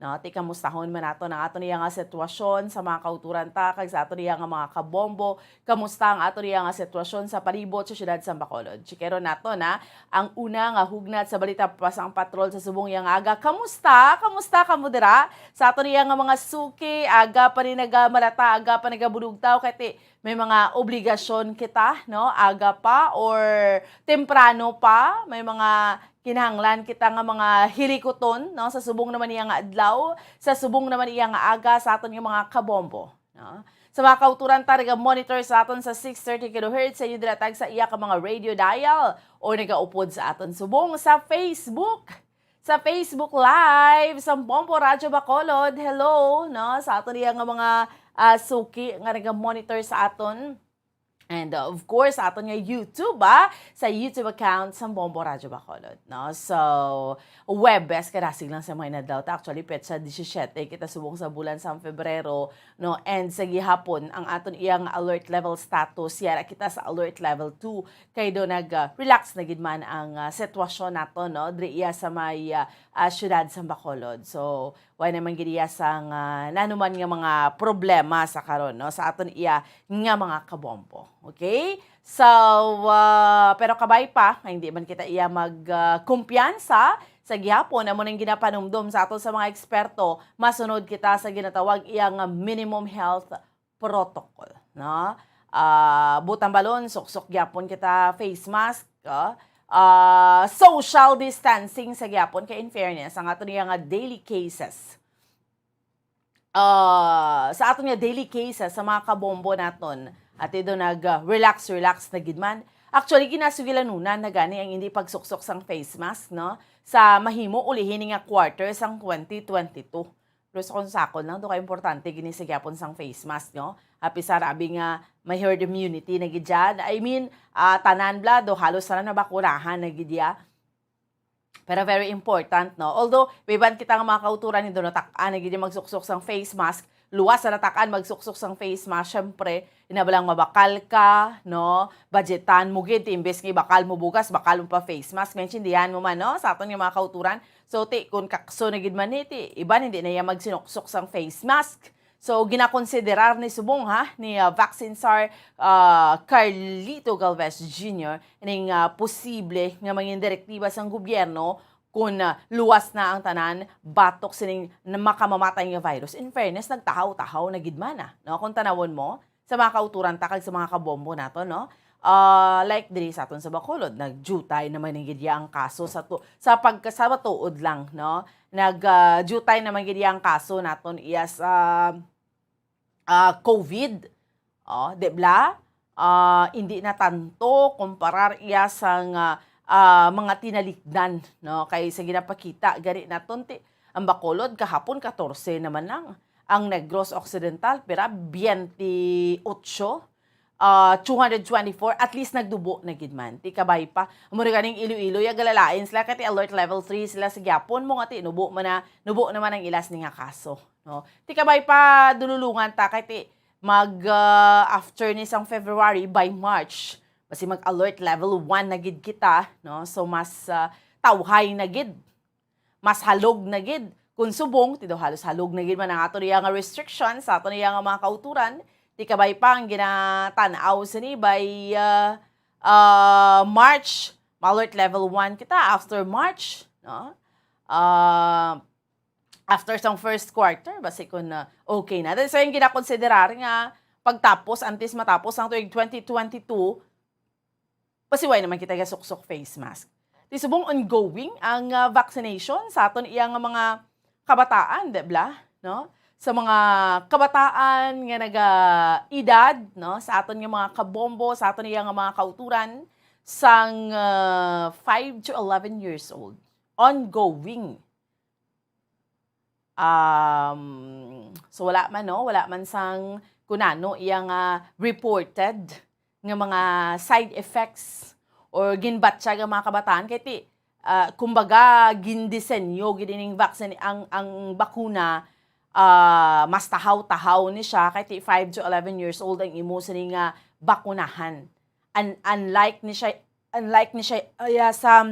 no, ti kamustahon man naton ang aton iya nga sitwasyon sa mga kauturan ta kag sa aton iya nga mga kabombo. Kamusta ang aton iya nga sitwasyon sa palibot sa siyudad sa Bacolod? Chikeron naton, ha, ang una nga hugnat sa balita pasang patrol sa subong iya nga aga. Kamusta? Kamusta kamo dira? Sa aton iya nga mga suki, aga pa ni nagamalata, aga pa nagabulugtaw, kay ti may mga obligasyon kita, no? Aga pa or temprano pa, may mga kinahanglan kita nga mga hilikuton, no? Sa subong naman iya nga adlaw, sa subong naman iya nga aga, sa aton nga mga kabombo, no? Sa mga kauturan ta, naga-monitor sa aton sa six thirty kilohertz, sa inyo dira tag sa iya ka mga radio dial, o nagaupod sa aton subong sa Facebook. Sa Facebook Live, sa Bombo Radyo Bacolod, hello, no? Sa aton iya nga mga, ah, suki nga naga-monitor sa aton. And, uh, of course, sa aton nga YouTube, ah, sa YouTube account sa Bombo Radyo Bacolod, no? So, Huwebes, kadasig lang sa mga inadlaw ta. Actually, petsa disisyete kita subong sa bulan sa Febrero, no? And sa gihapon, ang aton iyang alert level status, yara kita sa alert level two. Kay do nag, ah, relax na gid man ang, ah, sitwasyon nato, no? Diri iya sa may, ah, ah, siyudad sa Bacolod. So, wala naman gid iya sang, ah, nanuman nga mga problema sa karon, no? Sa aton iya nga mga kabombo. Okay? So, ah, pero kabay pa, nga hindi man kita iya mag, ah, kumpiyansa sa gihapon, amo nang ginapanumdom sa ato sa mga eksperto, masunod kita sa ginatawag iya nga minimum health protocol, no? Ah, butang balon, suksok gyapon kita face mask, ah, ah, social distancing sa gyapon, kay in fairness, ang ato niya nga daily cases, ah, sa aton nga daily cases sa mga kabombo naton, ati do nag, ah, relax, relax na gid man. Actually, ginasugilanunan na gani ang hindi pagsuksok sang face mask, no? Sa mahimo uli hini nga quarter sang twenty twenty-two. Pero sa kung sa akon lang, do ka importante gini sa gyapon sang face mask, no? Apisar abi nga may herd immunity na gid dyan. I mean, ah, tanan bla, do halos tanan mabakunahan na gid ya. Pero very important, no? Although, may iban kita nga mga kauturan, hindi natak-an na gid yung magsuksok sang face mask. Luwas na natak-an magsuksok sang face mask, syempre, ina ba lang mabakal ka, no? Budgetan mo gid, imbes nga ibakal mo bugas, bakal mo pa face mask. Maintindihan mo man, no? Sa aton nga mga kauturan. So, ti, kung kakso na gid man ni, ti, iban hindi na iya magsinuksok sang face mask. So, ginakonsiderar ni subong, ha, ni, ah, Vaccine Czar, ah, Carlito Galvez Junior ning, ah, posible nga mangin direktiba sang gobyerno kung, ah, luwas na ang tanan batok sining na makamamatay nga virus. In fairness, nagtahaw-tahaw na gid man, ah, no? Kung tanawon mo, sa mga kauturan ta kag sa mga kabombo nato, no? Ah, like diri sa aton sa Bacolod, nagjutay naman ni gid iya ang kaso sa tu-, sa pagka-, sa matuod lang, no? Nag, ah, jutay naman gid iya ang kaso naton iya sa, ah, COVID. Oh, di bla? Ah, hindi na tanto kumparar iya sang, ah, ah, mga tinalikdan, no? Kay sa ginapakita gani naton ti, ang Bacolod kahapon katorse naman lang. Ang Negros Occidental, pira, twenty-eight, ah, two hundred twenty-four, at least nagdubo na gid man. Ti kabay pa. Amo na ganing Iloilo, ya galalain sila, kay ti alert level three sila sa gyapon mo nga ti nubo man na, nubo naman ang ilas ni nga kaso, no? Ti kabay pa, dululungan ta, kay ti mag, ah, after ni sang February, by March, basi mag alert level one na gid kita, no? So, mas, ah, tawhay na gid. Mas halog na gid. Kung subong, ti daw halos halog na gid man ang ato niya nga restrictions, sa ato niya nga mga kauturan, ti kabay pa ang ginatan-aw sini by, ah, ah, March, ma-alert level one kita after March, no? Ah, after sang first quarter, basi kung, ah, okay na. Then, so yung ginakonsiderar nga pagtapos, antes matapos ang tuig twenty twenty-two, basi way naman kita gasuksok face mask. Ti subong ongoing ang, ah, vaccination sa aton iya nga mga kabataan, di bla? No? Sa mga kabataan nga naga-edad, no? Sa aton nga mga kabombo, sa aton iya nga mga kauturan, sang, ah, five to eleven years old. Ongoing. Um, so wala man, no? Wala man sang kunano iya nga reported nga mga side effects or ginbatyag ang mga kabataan. Kay ti, ah, kumbaga, gindisenyo gid ining vaccine, ang, ang bakuna, ah, mas tahaw-tahaw ni siya, kay ti five to eleven years old ang imo sini nga bakunahan. Un-, unlike ni siya, unlike ni siya, ah, sa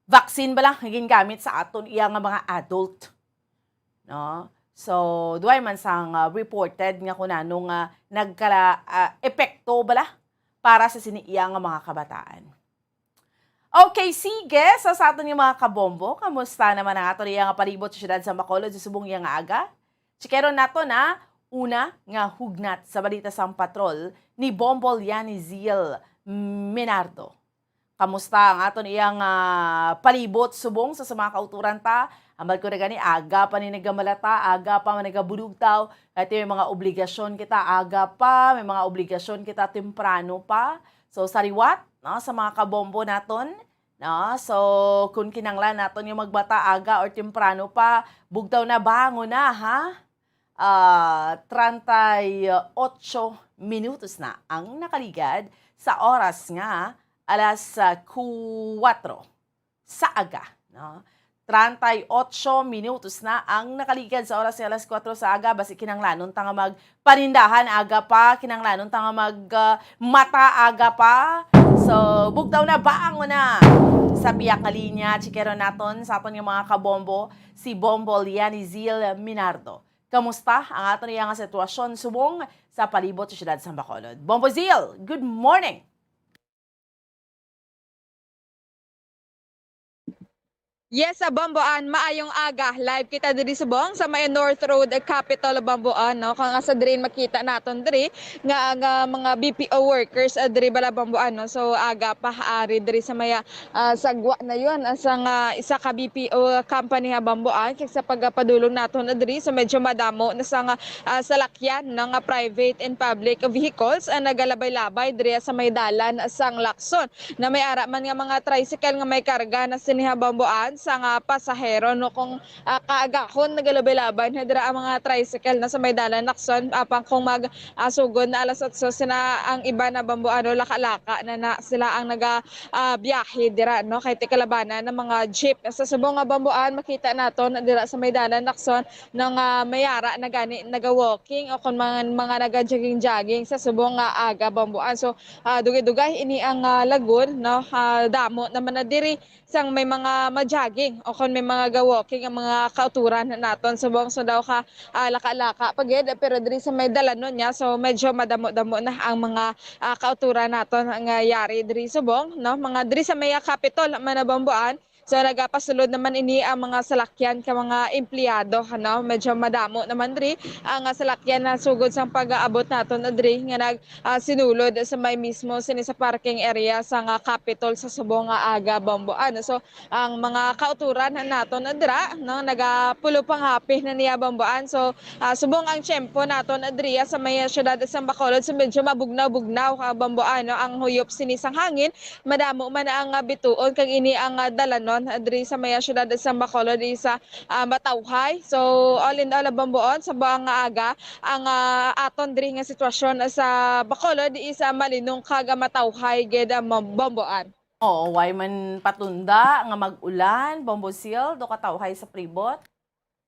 vaccine bala nga gingamit sa aton iya nga mga adult, no? So, duay man sang, ah, reported nga kung ano nga nagkala, ah, epekto bala para sa sini iya nga mga kabataan. Okay, sige. So, sa aton nga mga kabombo, kamusta naman ang aton iya nga palibot sa siyudad sa Bacolod sa subong iya nga aga? Chikeron nato na una nga hugnat sa balita sang patrol ni Bombo Liani Zil Minardo. Kamusta ang aton iyang, ah, palibot subong sa, sa mga kauturan ta? Ambal ko na gani, aga pa ni nagamalata, aga pa man nagabulugtaw, kay may mga obligasyon kita, aga pa, may mga obligasyon kita, temprano pa. So, sariwat, no, sa mga kabombo naton, no? So, kung kinanglan naton yung magbata aga or temprano pa, bugtaw na, bangon na, ha? Ah, treinta y ocho minutos na ang nakaligad sa oras nga alas, ah, kuwatro sa aga, no? Treinta y ocho minutos na ang nakaligad sa oras nga alas kuwatro sa aga. Basi kinanglanon ta nga magpanindahan aga pa, kinanglanon ta nga mag, ah, mata aga pa. So, bugtaw na, bangon na. Sa piyak nga linya, chikeron naton sa aton nga mga kabombo, si Bombo Lianizil Minardo. Kamusta ang aton iya nga sitwasyon subong sa palibot sa siyudad sa Bacolod? Bombo Zil, good morning! Yes, sa Bomboan, maayong aga. Live kita diri subong sa may North Road, eh, Capitol, Bomboan, no? Kung asa diri makita naton diri nga ang, ah, mga B P O workers, ah, diri bala Bomboan, no? So, aga pa ari diri sa may, ah, ah, sagwa na yun, ah, sa nga isa ka B P O company ha Bomboan, kag sa pagpadulong naton na diri, so medyo madamo na sa nga, ah, salakyan na nga private and public vehicles ang nagalabay-labay diri sa may dalan sang Lacson, na may ara man nga mga tricycle nga may karga na sini ha Bomboan sa nga pasahero, no, kung, ah, kaagahon nagalabay-labay na dira ang mga tricycle na sa may dalan Lacson, apang kung mag, ah, sugod na alas otso sina ang iba na Bomboan, no, laka-laka na, na sila ang naga, ah, biyahe dira, no, kay tikalabanan ng mga jeep. Sa subong nga Bomboan, makita naton dira sa may dalan Lacson nga may ara na gani naga-walking o kon mga, mga naga-jogging-jogging sa subong nga aga Bomboan. So, ah, dugay-dugay ini ang, ah, lagun, no, ah, damo naman na diri sang may mga ma-jogging o kon may mga ga-walking ang mga kauturan naton subong. So daw ka, ah, laka-laka pa gid, pero diri sa may dalanon niya, so medyo madamo-damo na ang mga, ah, kauturan naton nga yari diri subong, no? Mga diri sa may, ah, Capitol man na Bomboan. So nagapasulod naman ini ang mga salakyan ka mga empleyado, ano? Medyo madamo naman diri ang, ah, salakyan na sugod sang pag-aabot naton diri nga nag, ah, sinulod sa may mismo sini sa parking area sa nga Capitol sa subong nga aga Bomboan. So ang mga kauturan naton dira, no, nagapulo panghapi na niya Bomboan. So, ah, subong ang tiyempo naton diri sa may siyudad sang Bacolod, so medyo mabugnaw-bugnaw, ah, Bomboan, no, ang huyop sini sang hangin. Madamo man ang, ah, bituon kag ini ang, ah, dalanon, ah, diri sa may siyudad sang Bacolod, diri sa, ah, Matawhay. So, all in all, Bomboan, sa buang nga aga, ang, ah, aton diri nga sitwasyon sa Bacolod is, ah, malinong kag, ah, matawhay gid, ah, Bom-, Bomboan. Oo, way man patunda nga mag-ulan, Bombo Sil, do katawhay sa palibot?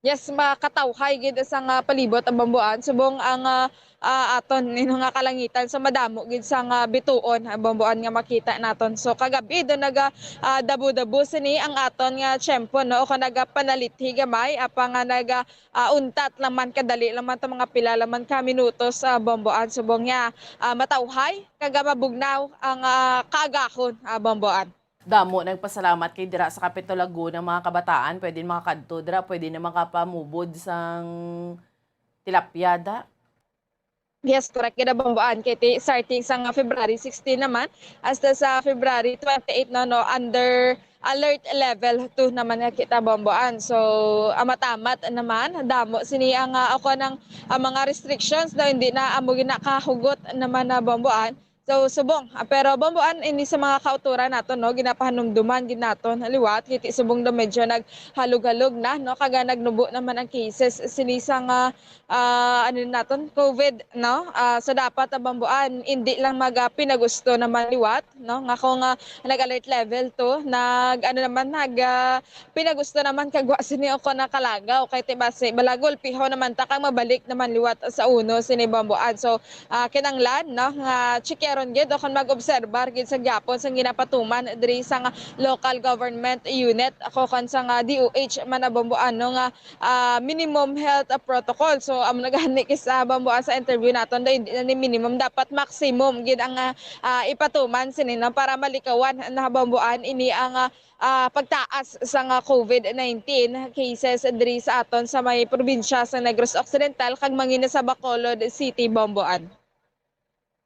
Yes, makatawhay gid sa nga palibot ang Bomboan. Subong ang, ah, ah, aton nino nga kalangitan sa madamo gid sa nga bituon ang Bomboan nga makita naton. So kagabi do naga, ah, dabo-dabo sini ang aton nga tiyempo, no? O kung nagapanalithi gamay, apang nga naga, ah, untat lang man, kadali lang man ta mga pila lang man ka minutos sa Bomboan. Subong nga, ah, matawhay kag mabugnaw ang, ah, kaagahon, ah, Bomboan. Damo nagpasalamat kay dira sa Capitol Laguna, mga kabataan, pwede na makakadto dira, pwede na makapamubod sang tilapia da. Yes, correct gid, Bomboan. Kay ti-, starting sa nga February sixteen naman, hasta sa February twenty-eight na, no, under alert level two naman nga kita, Bomboan. So, amatamat naman, damo sini ang, ah, ako nang, ang mga restrictions na hindi na amo ginakahugot naman na, Bomboan. So, subong, ah, pero bambuan ini sa mga kauturan naton, no, ginapahanumduman gid naton liwat, kay ti subong daw medyo naghalog-halog na, no, kag nagnubo naman ang cases sini sa nga, ah, ano naton, COVID, no? Ah, so, dapat ang bambuan, hindi lang maga pinagusto naman liwat, no, nga kung, ah, nag-alert level two, nag, ano naman, nag, ah, pinagusto naman kag wa sini o kon nakalagaw, kay ti basi bala gulpiho naman ta kag mabalik naman liwat sa uno sini bambuan. So, ah, kinanglan, no, nga checkeron gid o kon mag-obserbar gid sa gyapon sang ginapatuman diri sa nga local government unit o kon sa nga D O H man na bambuan, no, nga, ah, minimum health, ah, protocol. So, amo na gani kis-, ah, bambuan sa interview naton, daw hindi na ni minimum, dapat maximum gid ang, ah, ah, ipatuman sini, no, para malikawan na bambuan ini ang, ah, ah, pagtaas sang COVID nineteen cases diri sa aton sa may probinsya sa Negros Occidental kag mangin sa Bacolod City, bambuan.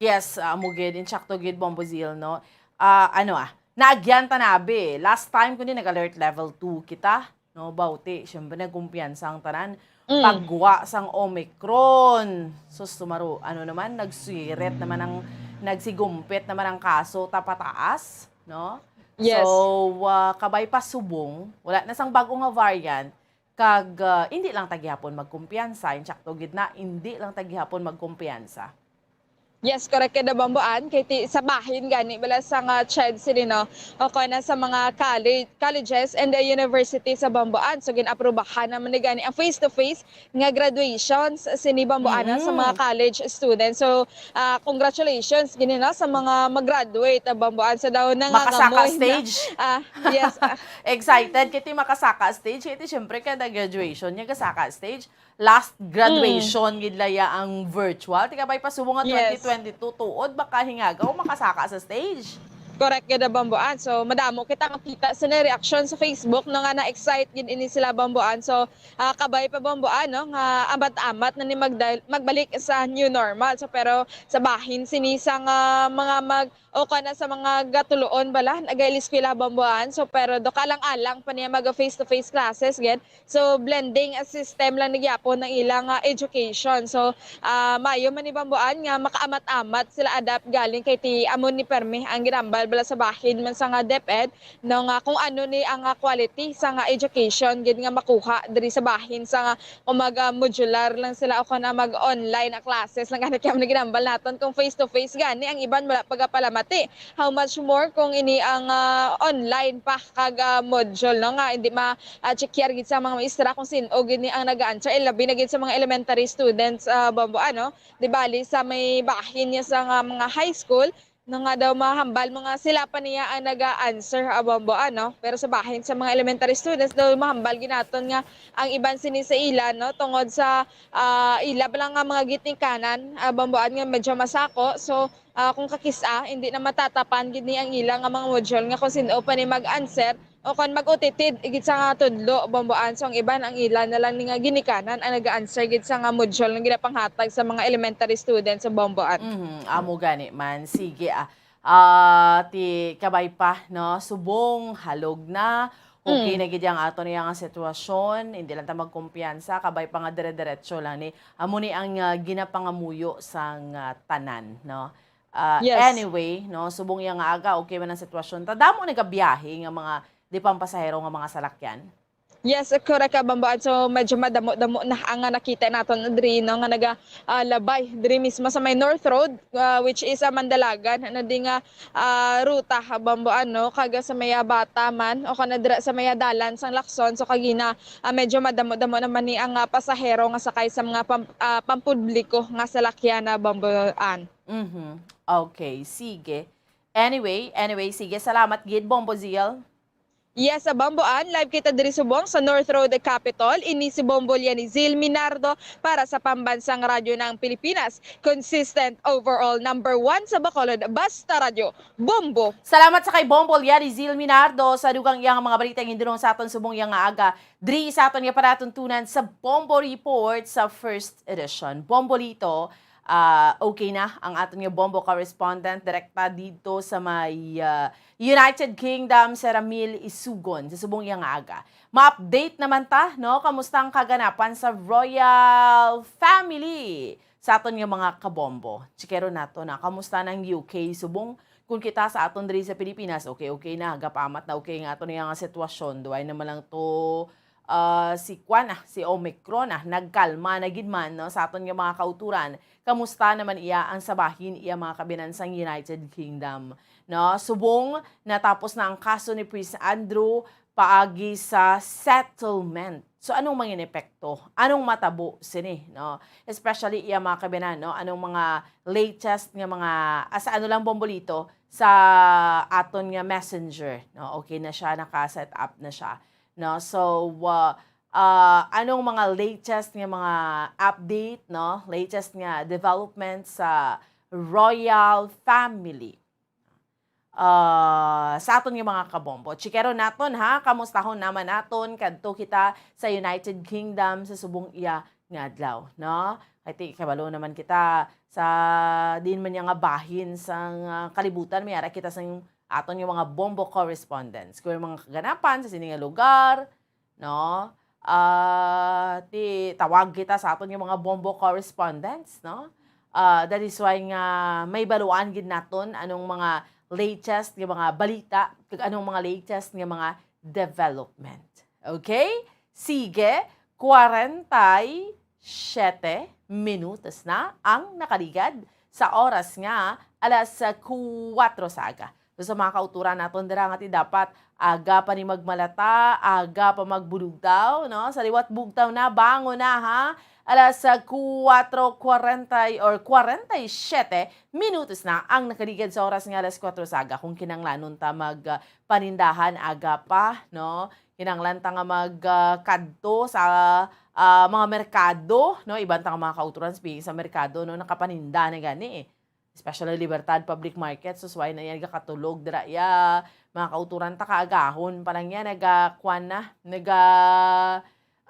Yes, ah, amo gid, insakto gid, Bombo Zil, no? Ah, ano, ah, naagyan ta na, abi. Last time kundi nag-alert level two kita, no? Bauti, syempre, nagkumpiyansa ang tanan. Mm. Pagwa sang Omicron, sus, sumaro, ano naman, nagsirit naman ang, nagsigumpit naman ang kaso, tapataas, no? Yes. So, ah, kabay pa subong, wala na sang bag-o nga variant, kag, ah, indi lang ta gihapon magkumpiyansa, insakto gid na, indi lang ta gihapon magkumpiyansa. Yes, correct ka na, Bombo Ann. Kay ti, sa bahin gani bala sa nga trend sini, no? O kaya na sa mga college, colleges and the university sa Bombo Ann. So, gin-aprubahan naman ni gani ang face-to-face nga graduations sini, Bombo Ann, sa mga Mm. college students. So, ah, congratulations gini, no, sa mga mag-graduate, ah, Bombo Ann. Sa daw na nga Makasaka kamoy na. stage. Ah, yes. Ah, Excited kay ti makasaka stage, kay ti syempre kada graduation niya kasaka stage. Last graduation gid laya ang virtual. Ti kabay pa subong nga Yes. twenty twenty-two tuod baka hingagaw makasaka sa stage. Correct gid, Bombo Ann. So, madamo kita nga kita sa na reaction sa Facebook, no, nga na-excite gid ini sila, Bombo Ann. So, ah, kabay pa, Bombo Ann, no, nga amat-amat na ni magdal-, magbalik sa new normal. So, pero sa bahin sini sa nga mga mag-, o kana sa mga gatuluon bala, nagailiskwela, Bombo Ann. So, pero do kalang-alang pa niya mag face-to-face classes gid. So, blending a system lang ni gyapon ang ilang, ah, education. So, ah, maayo man ni, Bombo Ann, nga makaamat-amat sila adapt galing kay ti amo ni permi ang ginambal bala sa bahin man sa nga DepEd, no, nga kung ano ni ang, ah, quality sa nga education gid nga makuha diri sa bahin sa nga, kung mag, ah, modular lang sila o kung mag-online ang classes lang gani kay amo ni ginambal naton kung face-to-face gani ang iban wala pagapalamati. How much more kung ini ang, ah, online pa kag, ah, module, no, nga hindi ma, ah, checkear gid sa mga maestra kung sin-o gid ni ang nag-answer, eh, labi na gid sa mga elementary students, ah, Bombo Ann, no? Di bali sa may bahin niya sa nga mga high school, no, nga daw mahambal mga sila pa niya ang nag-answer, ah, Bombo Ann, no? Pero sa bahin sa mga elementary students daw mahambal gid naton nga ang iban sini sa ila, no, tungod sa, ah, ila pa lang nga mga ginikanan, ah, Bombo Ann, nga medyo masako. So, ah, kung kakis-a, hindi na matatapan gid ni ang ila nga mga module nga kung sin-o pa ni mag-answer o kon mag-utitid gid sa nga tudlo, Bombo Ann. So, ang iban, ang ila na lang ni nga ginikanan ang nag-answer gid sa nga module nga ginapanghatag sa mga elementary students sa Bombo Ann. Mhm, amo gani man. Sige, ah. Ah, ti kabay pa, no? Subong, halog na. Okay Mm. na gid ang ato niya nga sitwasyon. Hindi lang ta magkumpiyansa. Kabay pa nga dire-diretso lang ni. Amo ni ang, ah, ginapangamuyo sang, ah, tanan, no? Ah, Yes. Anyway, no, subong iya nga aga, okay man ang sitwasyon. Ta damo nagabiyahe nga mga di pa pasahero nga mga salakyan. Yes, correct ka, Bombo Ann. So, medyo madamo-damo na ang nga nakita naton diri, no, nga naga, ah, labay diri mismo sa may North Road, ah, which is, ah, Mandalagan, na di nga, ah, ruta, ah, Bombo Ann, no, kaga sa may, ah, Bata man, o kana dira sa may, ah, dalan sang Lacson. So, kagina, ah, medyo madamo-damo naman ni ang, ah, pasahero nga sakay sa mga pam-, ah, pampubliko nga salakyan na, Bombo Ann. Mhm. Okay, sige. Anyway, anyway, sige. Salamat gid, Bombo Zil. Yes, sa Bombo Ann, live kita diri subong sa North Road Capitol. Ini si Bombo Lianizil Minardo para sa Pambansang Radyo ng Pilipinas. Consistent overall number one sa Bacolod, basta radyo, Bombo. Salamat sa kay Bombo Lianizil Minardo sa dugang iyang mga balita nga gindunong sa aton subong iya nga aga. Diri sa aton nga palatuntunan sa Bombo Report sa first edition. Bombo Lito, Ah, okay na ang aton nga Bombo correspondent direkta didto sa may, ah, United Kingdom, si Ramil Isugon, sa subong iya nga aga. Ma-update naman ta, no? Kamusta ang kaganapan sa royal family? sa aton nga mga kabombo. Chikero nato na, kamusta na ang U K? Subong, kung kita sa aton diri sa Pilipinas, okay, okay na, gapaamat na okay nga aton nga sitwasyon. Duway naman lang to, ah, si kwan na, si Omicron na, nagkalma na gid man, no, sa aton nga mga kauturan. Kamusta naman iya ang sa bahin iya mga kabinansang United Kingdom, no? Subong natapos na ang kaso ni Prince Andrew paagi sa settlement. So, anong mangin epekto? Anong matabo sini, no? Especially iya mga kabinan, no? Anong mga latest nga mga, ah, sa ano lang, Bombolito, sa aton nga messenger, no? Okay na siya, naka-set up na siya, no? So, uh, uh, anong mga latest nga mga update, no? Latest nga development sa royal family? Ah, sa aton nga mga kabombo. Chikero naton, ha, kamustahon naman naton kadto kita sa United Kingdom sa subong iya nga adlaw, no? Kay ti, kabalo naman kita sa diin man niya nga bahin sang, ah, kalibutan, may ara kita sang aton nga mga bombo correspondents. Kung may mga kaganapan sa sini nga lugar, no? Ah, ti tawag kita sa aton nga mga bombo correspondents, no? Ah, that is why nga may baluan gid naton anong mga latest nga mga balita, kag anong mga latest nga mga development. Okay? Sige, kwarenta y siyete minutos na ang nakaligad sa oras nga alas kuwatro sa aga. So, sa mga kauturan naton dira nga ti dapat aga pa ni magmalata, aga pa magbulugtaw, no? Sa liwat bugtaw na, bangon na, ha? Alas, ah, kuwatro kwarenta y, or kwarenta y siyete minutos na ang nakaligad sa oras nga alas kuwatro sa aga. Kung kinahanglanon ta mag, ah, panindahan, aga pa, no? Kinahanglan ta nga mag, ah, kadto sa, ah, mga merkado, no? Iban ta nga mga kauturan, speaking sa merkado, no? Nakapaninda na gani, eh. Especially Libertad Public Market, sus, why na yan, gakatulog dira, ya, mga kauturan ta, kaagahon pa lang yan, naga, kwan na, naga,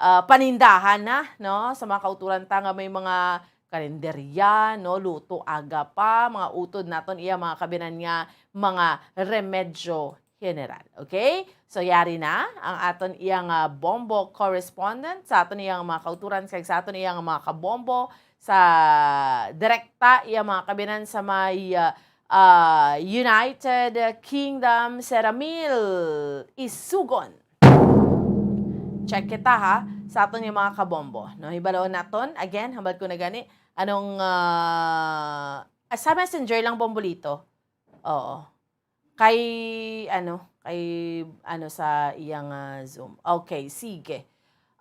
ah, panindahan na, no? Sa mga kauturan ta nga may mga karinderya, no? Luto aga pa, mga utod naton, iya, mga kabinan nga mga remedyo general. Okay? So, yari na ang aton iyang, ah, bombo correspondent sa aton iyang mga kauturan kag sa aton iyang mga kabombo sa direkta iya mga kabinan sa may, ah, ah, United Kingdom, Sir Ramil Isugon. Check kita, ha, sa aton iyang mga kabombo. No, hibaloon naton, again, hambal ko na gani, anong, ah, ah, sa messenger lang, Bombolito. Oo. Kay, ano, kay, ano, sa iyang, ah, Zoom. Okay, sige.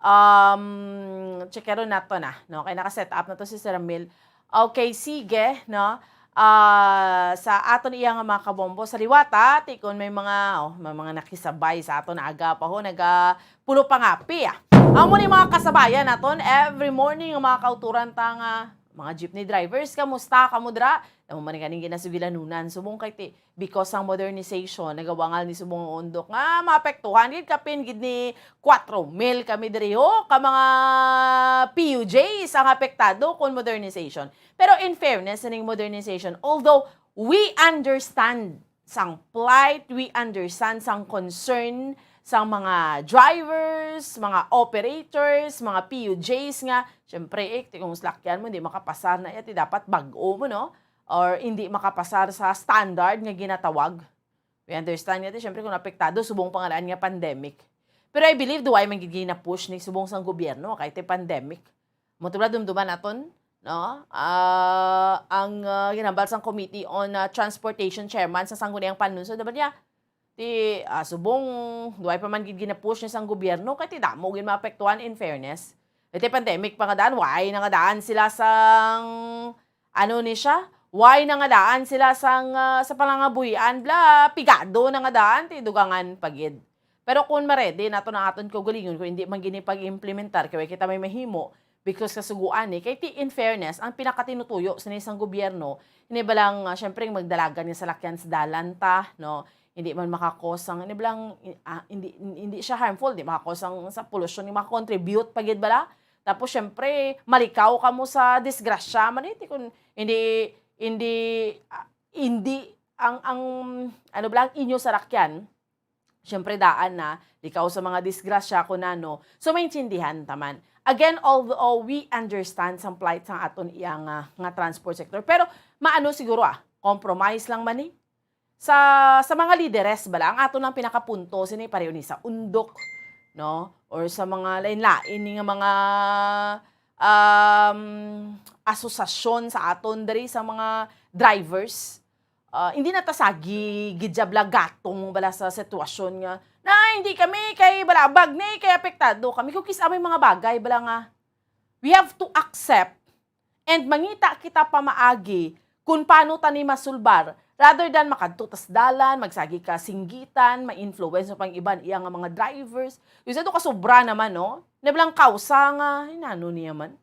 Um, checkeron nato na, no? Kay naka-set up na to si Sir Ramil. Okay, sige, no? Ah, sa aton iya nga mga kabombo, sa liwat, ah, ti kon may mga, oh, may mga nakisabay sa aton aga pa ho, naga pulo pangapi, ah. Amo ni mga kasabayan naton every morning, ang mga kauturan ta nga mga jeepney drivers, kamusta kamo dira? Amo man ganing ginasugilanunan, subong kay ti, because sang modernization, nagawangal ni subong ang undok nga maapektuhan gid, kapin gid ni kuwatro mil kami diri ho ka mga P U Js ang apektado kon modernization. Pero in fairness, sining modernization, although we understand sang plight, we understand sang concern sang mga drivers, mga operators, mga P U Js nga, syempre, eh, ti kung salakyan mo, hindi makapasar na iya, ti dapat bag-o mo, no? Or hindi makapasar sa standard nga ginatawag. We understand nga, ti, syempre, kung apektado, subong pangalan nga pandemic. Pero I believe, duway man gid gina-push ni subong sang gobyerno, kay ti pandemic. Mo tubla dumduman naton, no? Ah, ang, ah, ginhambal sang Committee on, ah, Transportation Chairman sa Sangguniang Panlungsod, dapat niya, ti, ah, subong, duway pa man gid gina-push ni sang gobyerno, kay ti damo gid maapektuhan, in fairness. Iti pandemic pa nga daan, why na nga daan sila sang, ano ni siya? Why na nga daan sila sang, ah, sa pangangabuhian, bla, pigado na nga daan, ti dugangan pa gid. Pero kung ma-ready nato na aton kaugalingon, kung hindi man gini pag-implementar, kay way kita may mahimo, because kasuguan ni, kay ti, in fairness, ang pinakatinutuyo sini sang gobyerno, ini ba lang, ah, syempre, magdalagan nga salakyan sa dalan ta, no? Hindi man makakos ang, ini ba lang, ah, hindi, hindi siya harmful, di makakos ang sa polusyon, di makakontribute pa gid bala. Tapos, syempre, malikaw kamo sa disgrasya man, eh, ti kun hindi, hindi, ah, hindi ang, ang, ano ba lang, inyo sarakyan, syempre, daan na, likaw sa mga disgrasya, kun ano. So, maintindihan ta man. Again, although we understand sang plight sang aton iya nga, nga transport sector, pero maano siguro, ah, compromise lang man ni sa, sa mga lideres bala ang aton ang pinakapunto sini, pareho ni sa undok, no, or sa mga lain-lain ni nga mga, um, asosasyon sa aton diri sa mga drivers. Ah, hindi na ta sagi gid jab la gatong bala sa sitwasyon nga, "Na, hindi kami kay balabag ni, kay apektado kami." Kung kis-a may mga bagay bala nga we have to accept and mangita kita pamaagi kung paano ta ni masulbar, rather than makadto tas dalan, magsagi ka singgitan, ma-influence mo pang iban iya nga mga drivers. Yung sa ka sobra naman, no? Nablang kausa nga, hinano niya man.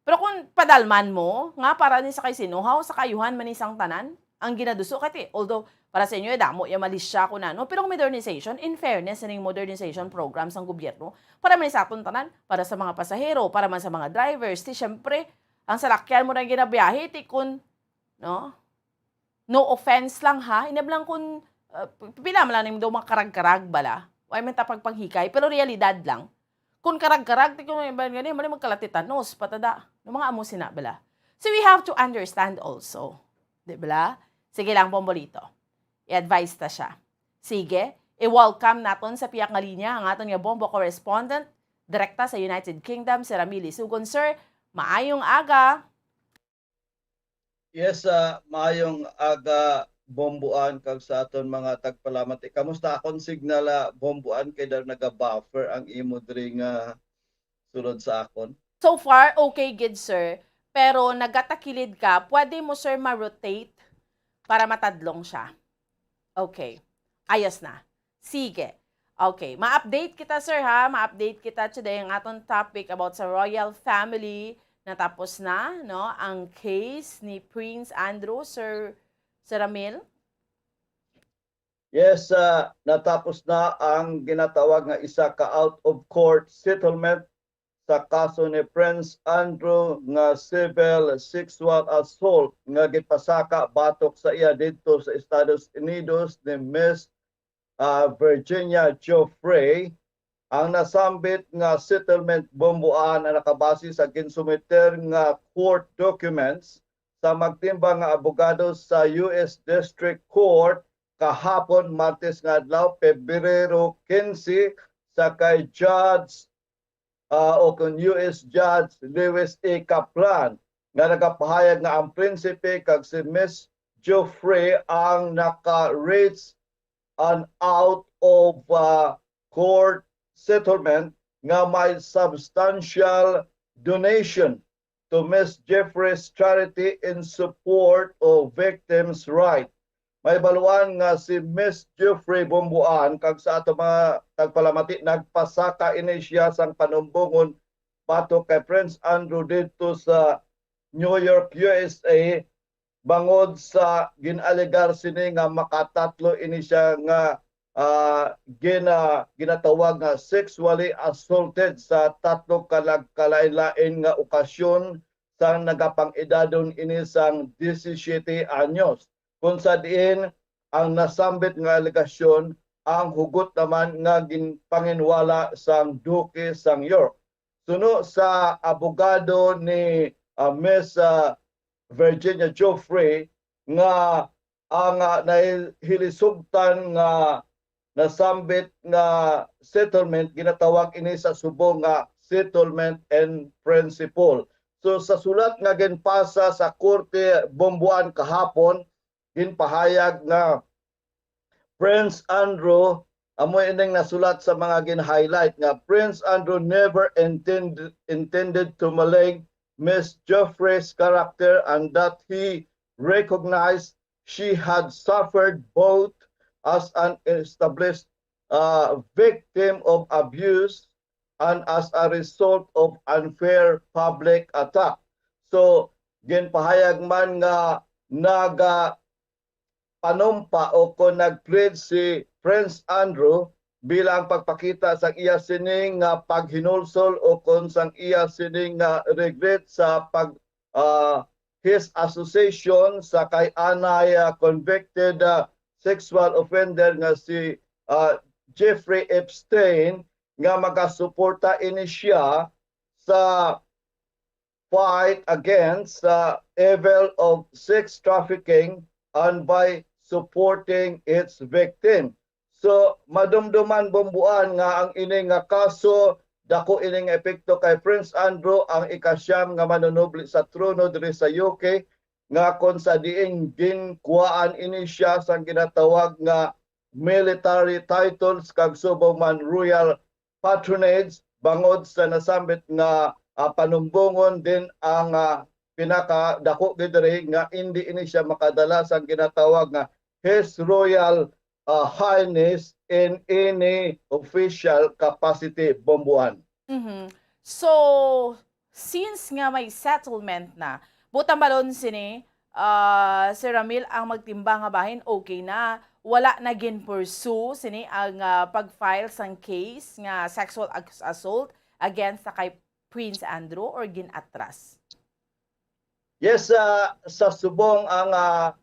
Pero kung padalman mo, nga para ni sa kay sinuhaw, sa kayuhan man ni sang tanan, ang ginaduso kay ti, although para sa inyo, eh, damo yung malisya ko na, no? Pero ang modernization, in fairness, ning modernization program sang gobyerno, para man sa aton tanan, para sa mga pasahero, para man sa mga drivers, ti syempre, ang salakyan mo na ginabiyahe, ti kun, no? No offense lang ha, inablang kun, uh, pila man lang ning daw mga karag-karag bala. Why man ta pagpanghikay, pero realidad lang. Kun karag-karag, ti kun iban gani, mali magkalatitanos, patada. No, mga amo sina bala. So we have to understand also. Di bala? Sige lang, Bombolito. I-advise ta siya. Sige, i-welcome naton sa piyak nga linya ang aton nga Bombo correspondent, direkta sa United Kingdom, si Ramil Lisugon. Sir, maayong aga. Yes, ah, maayong aga, Bombuan, kag sa aton mga tagpalamati. Kamusta akon signal, ah, Bombuan? Kay daw naga-buffer ang imo diri nga sulod sa akon. So far, okay gid, sir. Pero nagatakilid ka. Pwede mo, sir, ma-rotate para matadlong siya. Okay. Ayos na. Sige. Okay. Ma-update kita, sir, ha? Ma-update kita today. Ang aton topic about sa royal family. Natapos na, no? Ang case ni Prince Andrew, Sir, Sir Ramil. Yes, ah, natapos na ang ginatawag nga isa ka out-of-court settlement sa kaso ni Prince Andrew nga civil sexual assault nga gipasaka batok sa iya didto sa Estados Unidos ni Miss, ah, Virginia Giuffre. Ang nasambit nga settlement, Bombuan, ang nakabase sa ginsumiter nga court documents sa magtimbang nga abogado sa U S District Court kahapon, Martes nga adlaw, Pebrero quince, sa kay Judge, ah, o kung U S Judge Lewis A. Kaplan, nga nagapahayag nga ang prinsipe kag si Miss Giuffre ang naka-reach an out of, ah, court settlement nga may substantial donation to Miss Giuffre's charity in support of victims' right. May baluan nga si Miss Giuffre, Bombuan, kag sa ato mga tagpalamati, nagpasaka ini siya sang panumbongon batok kay Prince Andrew didto sa New York, U S A, bangod sa gin-alegar sini nga makatatlo ini siya nga, ah, gina-, ginatawag nga sexually assaulted sa tatlo ka lag-, kalain-lain nga okasyon sang nagapang-edadon ini sang disisiete anyos, kung sa diin ang nasambit nga alegasyon ang hugot naman nga ginpanginwala sang Duke sang York. Suno sa abogado ni, ah, Miss, ah, Virginia Giuffre, nga ang, ah, nahilisugtan nga nasambit nga settlement, ginatawag ini sa subong nga settlement in principle. So, sa sulat nga ginpasa sa korte, Bombuan, kahapon, ginpahayag nga Prince Andrew, amo ining nasulat sa mga gin-highlight nga Prince Andrew never intend-, intended to malign Miss Giuffre's character and that he recognized she had suffered both as an established, uh, victim of abuse and as a result of unfair public attack. So, ginpahayag man nga naga-, panumpa o kon nag-plead si Prince Andrew bilang pagpakita sa iya sini nga paghinulsol o kon sang iya sini nga regret sa pag, ah, his association sa kay anay, ah, convicted, ah, sexual offender nga si, ah, Jeffrey Epstein, nga magasuporta ini siya sa fight against the evil of sex trafficking and by supporting its victim. So, madumduman, Bombuan, nga ang ini nga kaso dako ini nga epekto kay Prince Andrew, ang ikasyam nga manunubli sa trono diri sa U K, nga kon sa diin ginkuhaan ini siya sang ginatawag nga military titles kag subong man royal patronage, bangod sa nasambit nga, ah, panumbongon din ang, ah, pinakadako gid diri nga indi ini siya makadala sang ginatawag nga His Royal, ah, Highness in any official capacity, Bombuan. Mhm. So, since nga may settlement na, buot hambalon sini, ah, Sir Ramil, ang magtimbang nga bahin, okay na. Wala na gin-pursue sini ang, ah, pag-file sang case nga sexual as-, assault against sa kay Prince Andrew, or gin-atras? Yes, ah, sa subong ang, ah,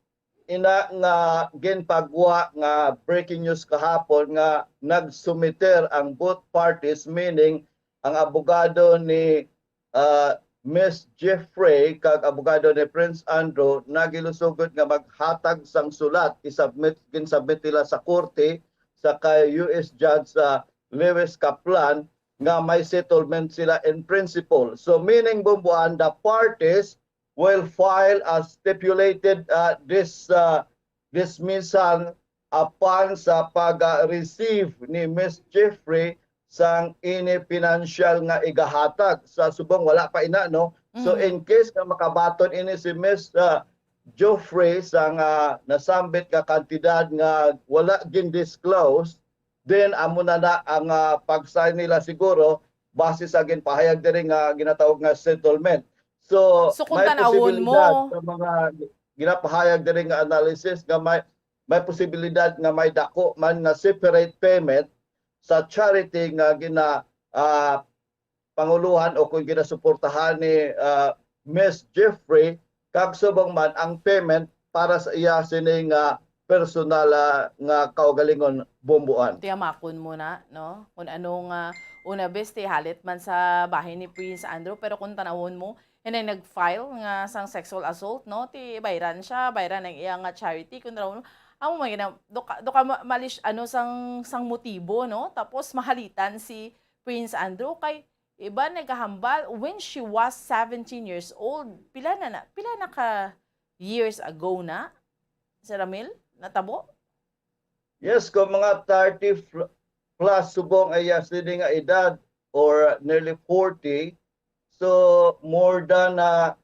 ina nga ginpagwa nga breaking news kahapon nga nagsumiter ang both parties, meaning ang abogado ni, ah, Miss Jeffrey kag abogado ni Prince Andrew nagilusugod nga maghatag sang sulat, isubmit, ginsubmit nila sa korte sa kay U S Judge, ah, Lewis Kaplan nga may settlement sila in principle. So, meaning, Bombuan, the parties will file a stipulated, uh, dis-, uh, dismissal upon sa pag-receive ni Miss Jeffrey sang ini financial nga igahatag. Sa subong, wala pa ina, no? So, Mhm. In case nga makabaton ini si Miss, uh, Jeffrey sang, uh, nasambit nga kantidad nga wala gin-disclose, then amo na na ang, ah, pag-sign nila siguro base sa ginpahayag diri nga ginatawag nga settlement. So, So, kung may tanawon posibilidad mo sa mga ginapahayag diri nga analysis nga may, may posibilidad nga may dako man nga separate payment sa charity nga gina-, ah, panguluhan o kung ginasuportahan ni, ah, Miss Jeffrey, kag subong man ang payment para sa iya sini nga personal, ah, nga kaugalingon, Bombuan. Tiyamakon mo na, no? Kung ano nga, una, bes, ti halit man sa bahin ni Prince Andrew, pero kung tanawon mo, hinay nag-file nga sang sexual assault, no? Ti bayran siya, bayran ang iya nga charity, kung tanawon mo, amo man gina-, do ka, do ka ma-, malish-, ano, sang, sang motibo, no? Tapos mahalitan si Prince Andrew kay iban nagahambal, when she was seventeen years old, pila na, na, pila na ka years ago na, Sir Ramil, natabo? Yes, kung mga thirty fl-, plus subong ang iya sini nga edad, or nearly forty, so more than, ah,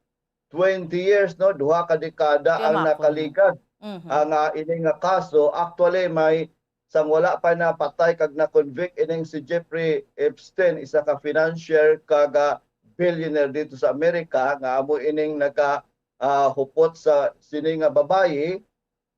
twenty years, no, duha ka dekada ang Tiyamakon. nakaligad Mhm. ang, ah, ini nga kaso. Actually, may sang wala pa napatay kag na-convict ining si Jeffrey Epstein, isa ka financier kag, ah, billionaire dito sa Amerika, nga amo ining naga, ah, hupot sa sini nga babayi.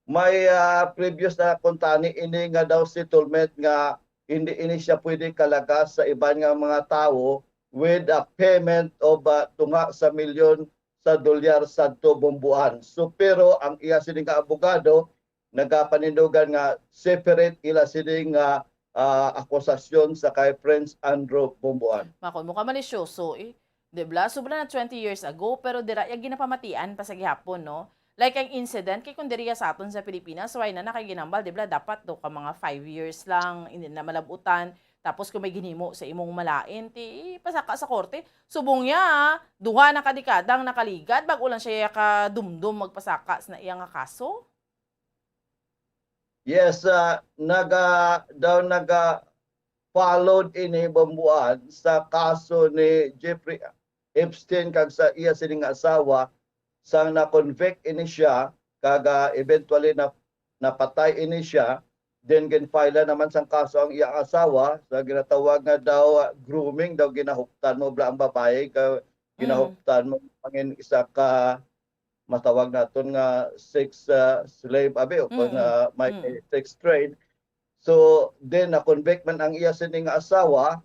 May, ah, previous na kuntani ini nga daw settlement nga hindi ini siya pwede kalagas sa iban nga mga tawo with a payment of, ah, tunga sa milyon sa dolyar sadto, Bombuan. So, pero ang iya sini nga abogado, nagapanindugan nga separate ila sini nga, ah, akusasyon sa kay Prince Andrew, Bombuan. Makon mo ka malisyoso, eh. Di bala? Sobra na twenty years ago, pero dira ya ginapamatian pa sa gihapon, no? Like ang incident, kay kung diri ya sa aton sa Pilipinas, wala na nakaginambal, di bala? Dapat do ka mga five years lang, hindi na malabutan. Tapos kung may ginhimo sa imong malain, ti pasaka sa korte. Subong niya, duha na ka dekadang nakaligad, bago lang siya kadumdom magpasaka sa iya nga kaso. Yes, ah, naga-, daw naga-followed ini, Bombuan, sa kaso ni Jeffrey Epstein kag sa iya sining asawa, sang na-convict ini siya, kag, ah, eventually na, napatay ini siya. Then, ginfile naman sang kaso ang iyang asawa sa ginatawag nga daw, ah, grooming daw, ginahuptan mo bala ang babayi, ka-, Mm. ginahuptan mo ang isa ka matawag naton nga sex, ah, slave, abi, o kung, Mm. ah, may Mm. sex trade. So, then, na-convict man ang iya sini nga asawa,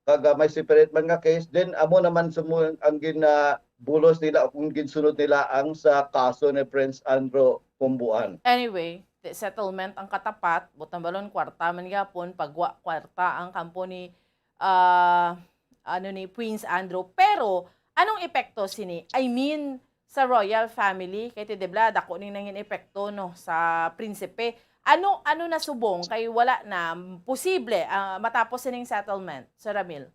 kag, ah, may separate man nga case, then amo naman sumo ang ginabulos nila o kung ginsunod nila ang sa kaso ni Prince Andrew Bombuan. Anyway, Ti-, settlement ang katapat, butang balon, kwarta man gyapon, pagwa kwarta ang kampo ni, ah, ano, ni Prince Andrew. Pero anong epekto sini? I mean, sa royal family, kay ti dibla, dako ning nangin epekto, no, sa prinsipe. Ano, ano na subong kay wala na posible, ah, matapos sining settlement, Sir Ramil?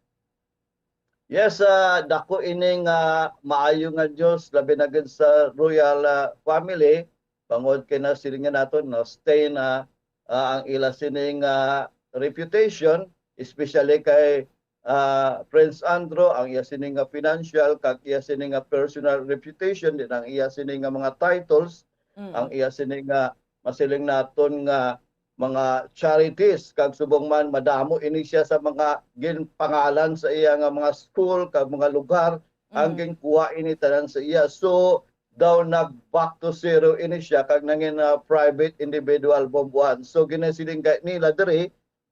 Yes, ah, dako ini nga maayo nga news, labi na gid sa royal, ah, family, bangod kay nasilingan naton, no, stay na, ah, ang ila sining, ah, reputation, especially kay, ah, Prince Andrew, ang iya sining nga financial kag iya sining nga personal reputation, din ang iya sining nga mga titles, Mm. ang iya sining nga masiling naton nga mga charities, kag subong man madamo ini siya sa mga ginpangalan sa iya nga mga school kag mga lugar, ang Mm. ginkuha ini tanan sa iya. So daw nag back to zero ini siya kag nangin, ah, private individual, Bombuan. So ginasiling gani nila diri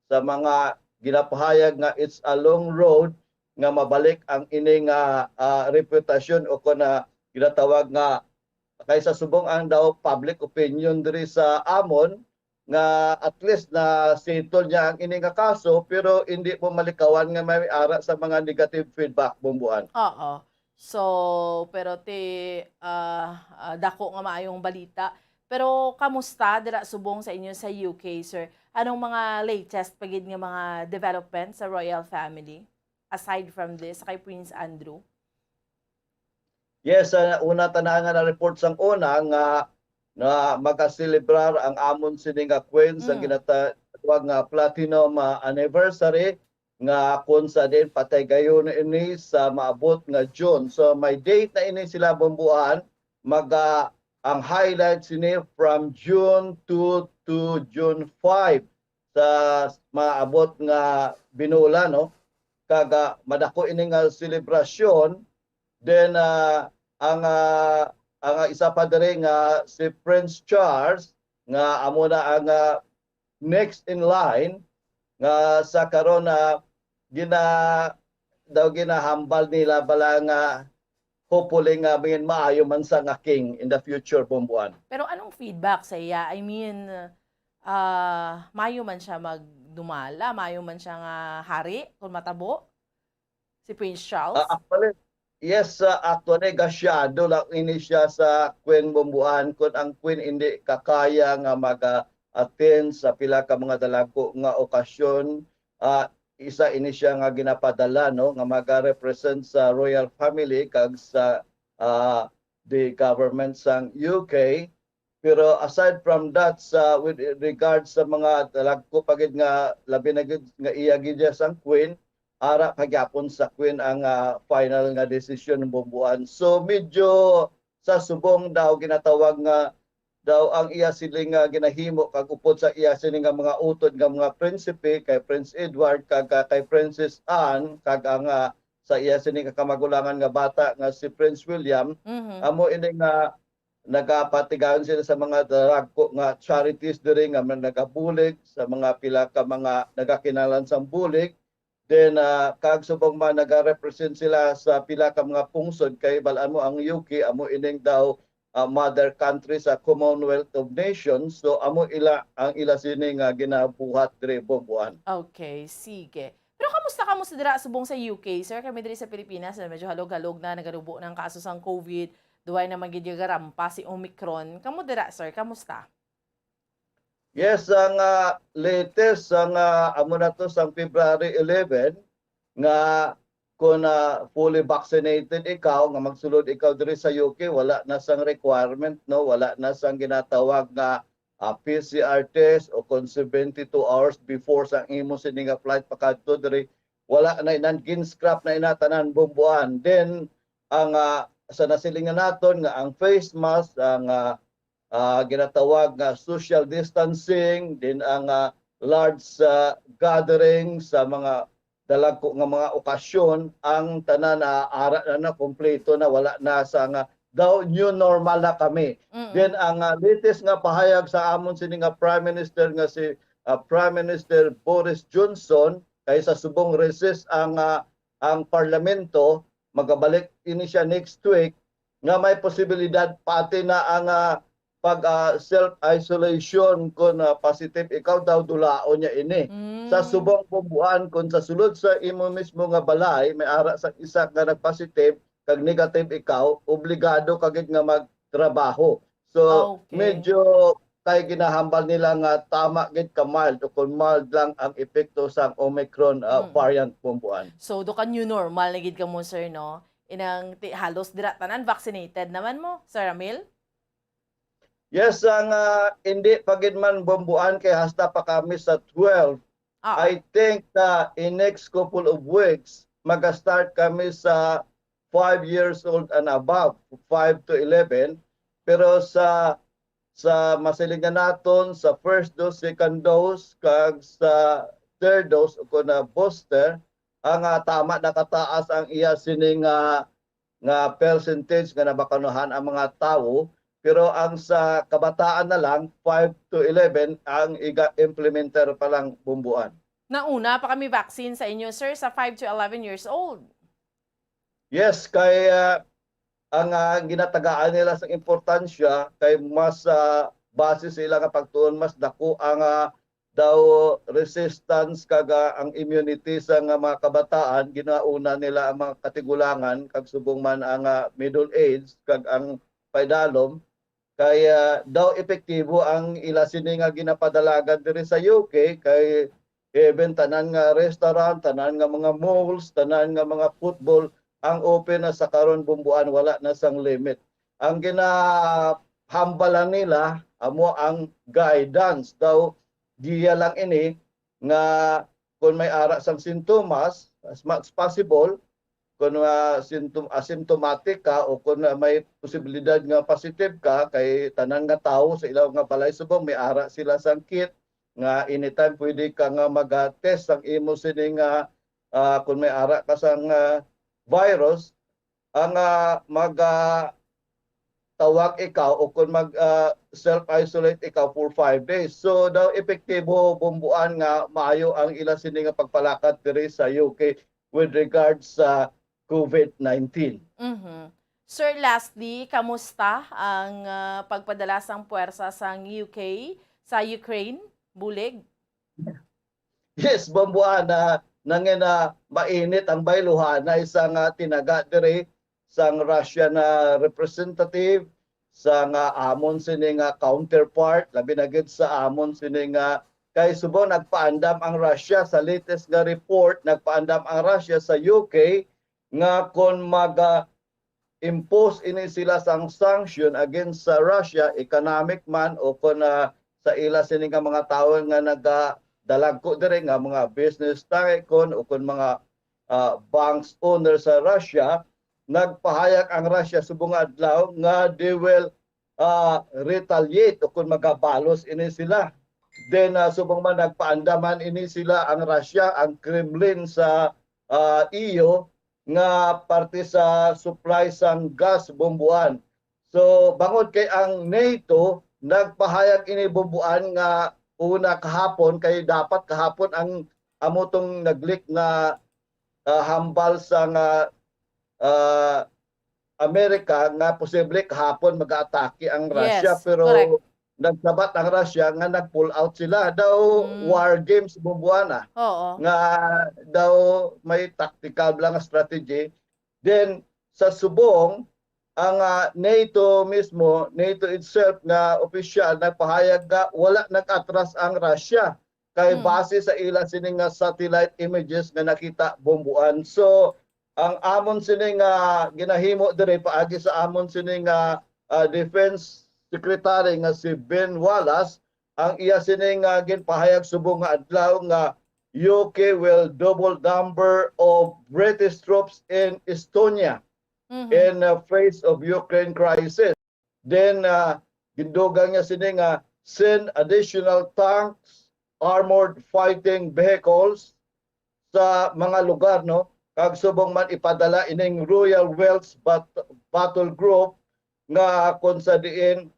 sa mga ginapahayag nga it's a long road nga mabalik ang ini nga, ah, reputasyon o kon, ah, ginatawag nga kaysa subong ang daw public opinion diri sa amon nga at least na settle niya ang ini nga kaso, pero hindi mo malikawan nga may ara sa mga negative feedback, Bombuan. Oo. So, pero ti, ah, ah, dako nga maayong balita. Pero kamusta dira subong sa inyo sa U K, sir? Anong mga latest pa gid nga mga development sa royal family, aside from this, kay Prince Andrew? Yes, ah, una ta na nga na-report sang una nga, nga magaselebrar ang amon sini nga Queen sa Mm. ginatawag nga platinum, ah, anniversary, nga kung sa din patay gayon ini sa maabot nga June. So may date na ini sila, Bombuan, maga ang highlights ini from June two to June five sa maabot nga binula, no? Kag, ah, madako ini nga selebrasyon. Then, ah, ang, ah, ang isa pa diri nga si Prince Charles nga amo na ang, ah, next in line nga sa karon na gina daw ginahambal nila bala nga hopefully nga mangin maayo man sa nga king in the future, Bombuan. Pero anong feedback sa iya? I mean, ah, mayo man siya magdumala, mayo man siya nga hari kung matabo si Prince Charles? Ah, actually, yes, ah, actually, gasyado lang ini siya sa Queen, Bombuan, kung ang Queen hindi kakaya nga mag-attend sa pila ka mga dalagko nga okasyon. Ah, isa ini siya nga ginapadala, no, nga maga-represent sa royal family kag sa, ah, the government sang U K. Pero aside from that, sa, with regards sa mga dalagko pa gid nga, labi na gid nga iya gid sang Queen, ara pa gyapon sa Queen ang, ah, final nga desisyon, Bombuan. So medyo sa subong daw ginatawag nga daw ang iya sini nga ginahimo kag upod sa iya sini nga mga utod nga mga prinsipe kay Prince Edward kag, ah, kay Princess Anne kag ang, ah, sa iya sini nga kamagulangan nga bata nga si Prince William, Mhm. amo ini nga nagapatigayon sila sa mga dalagko nga charities diri nga mga nagabulig sa mga pila ka mga nagakinahanglan sang bulig. Then, ah, kag subong man nagarepresent sila sa pila ka mga pungsod kay bal-an mo ang U K amo ining daw, ah, mother country sa Commonwealth of Nations. So amo ila ang ila sini nga ginabuhat diri, Bombuan. Okay, sige. Pero kamusta, kamusta dira subong sa U K, sir? Kami diri sa Pilipinas, na medyo halog-halog na, nagarubo na ang kaso sang COVID, duway na man gid garampa si Omicron. Kamo dira, sir, kamusta? Yes, ang, ah, latest, ang, ah, amo na to sang February eleven, nga kung, ah, fully vaccinated ikaw, nga magsulod ikaw diri sa U K, wala na sang requirement, no, wala na sang ginatawag nga, ah, P C R test o kung seventy-two hours before sang imo sini nga flight pakadto diri, wala na inan, gin-scrap na ina tanan, Bombuan. Then ang, ah, sa nasilingan naton nga ang face mask, ang, ah, ah, ginatawag nga social distancing, din ang, ah, large, ah, gathering sa mga dalagko nga mga okasyon, ang tanan na ara na, na kompleto na, wala na sa nga daw new normal na kami. Mm. Then ang, ah, latest nga pahayag sa amon sini nga Prime Minister nga si, ah, Prime Minister Boris Johnson, kay sa subong recess ang, ah, ang parlamento, magabalik ini siya next week, nga may posibilidad pati na ang, ah, pag, ah, self-isolation, kung, ah, positive ikaw daw, dulaon niya ini. Sa Mm. subong, Bumbuan, kung sa sulod sa imo mismo nga balay may ara sa isa nga nag-positive kag negative ikaw, obligado ka gid nga magtrabaho. So, Okay. medyo kay ginahambal nila nga tama gid ka mild o kung mild lang ang epekto sang Omicron, ah, Mm. variant, Bumbuan. So, do ka new normal na gid kamo, sir, no? Inang ti-, halos dira tanan vaccinated naman mo, Sir Ramil? Yes, ang, ah, hindi pa gid man, Bumbuan, kay hasta pa kami sa twelve. Ah, I think, ah, in next couple of weeks, mag-start kami sa five years old and above, five to eleven. Pero sa, sa masilingan naton, sa first dose, second dose, kag sa third dose, o kung na booster, ang, ah, tama nakataas ang iya sini nga, nga percentage nga nabakanuhan ang mga tawo. Pero ang sa kabataan na lang, five to eleven, ang iga-implementer pa lang, Bumbuan. Nauna pa kami vaccine sa inyo, sir, sa five to eleven years old. Yes, kay, ah, ang, ah, ginatagaan nila sa importansya kay mas, ah, base sa ila nga pagtuon, mas dako ang, ah, daw resistance kag, ah, ang immunity sa nga mga kabataan, ginauna nila ang mga katigulangan kag subong man ang, ah, middle age kag ang paidalom. Kay, ah, daw epektibo ang ila sini nga ginapadalagan diri sa U K, kay even tanan nga restaurant, tanan nga mga malls, tanan nga mga football, ang open na sa karon, Bumbuan, wala na sang limit. Ang ginahambalan nila amo ang guidance daw, giya lang ini nga kung may ara sang sintomas, as much as possible, kung, ah, sintom-, asymptomatic ka o kung, ah, may posibilidad nga positive ka, kay tanan nga tawo sa ilaw nga balay subong may ara sila sang kit nga anytime pwede ka nga mag-test sang imo sini nga, ah, kung may ara ka sang, ah, virus, ang, ah, mag, ah, tawag ikaw o kung mag, ah, self-isolate ikaw for five days. So, daw epektibo, Bumbuan, nga maayo ang ila sini nga pagpalakat diri sa U K with regards sa COVID nineteen. Mhm. Sir, lastly, kamusta ang, ah, pagpadala sang puwersa sang U K sa Ukraine? Bulig? Yes, Bumbuan, na nangin na mainit ang bayluhanay sa nga tinaga diri sang Russia na representative, sa nga amon sini nga counterpart, labi na gid sa amon sini nga, kay subong nagpaandam ang Russia sa latest nga report, nagpaandam ang Russia sa U K nga kon mag, ah, impose ini sila sang sanction against sa Russia, economic man o kon, ah, sa ila sini nga mga tawo nga nagadalagko diri nga mga business tycoon o kon mga, ah, banks owner sa Russia, nagpahayag ang Russia subong nga adlaw nga they will, ah, retaliate o kon magabalos ini sila. Then, ah, subong man nagpaandaman ini sila ang Russia, ang Kremlin sa, ah, E U nga parte sa supply sang gas, Bumbuan. So, bangod kay ang NATO nagpahayag ini, Bumbuan, nga una kahapon, kay dapat kahapon ang amo tong nag-leak nga, ah, hambal sa nga, ah, Amerika nga posible kahapon mag-atake ang Russia, Yes, pero correct. nagsabat ang Russia nga nag-pull out sila. Daw Mm. War games, Bumbuan, ah, Oo. nga daw may tactical lang nga strategy. Then, sa subong, ang, ah, NATO mismo, NATO itself nga opisyal nagpahayag nga wala nag-atras ang Russia kay Hmm. base sa ila sini nga satellite images nga nakita, Bumbuan. So, ang amon sini nga ginahimo diri paagi sa amon sini nga, ah, Defense Secretary nga si Ben Wallace, ang iya sini nga ginpahayag subong nga adlaw nga U K will double number of British troops in Estonia Mhm. in, uh, face of Ukraine crisis. Then, uh, gindugang niya sini nga send additional tanks, armored fighting vehicles sa mga lugar, no? Kag subong man ipadala ining Royal Welsh bat-, battle group nga kung sa diin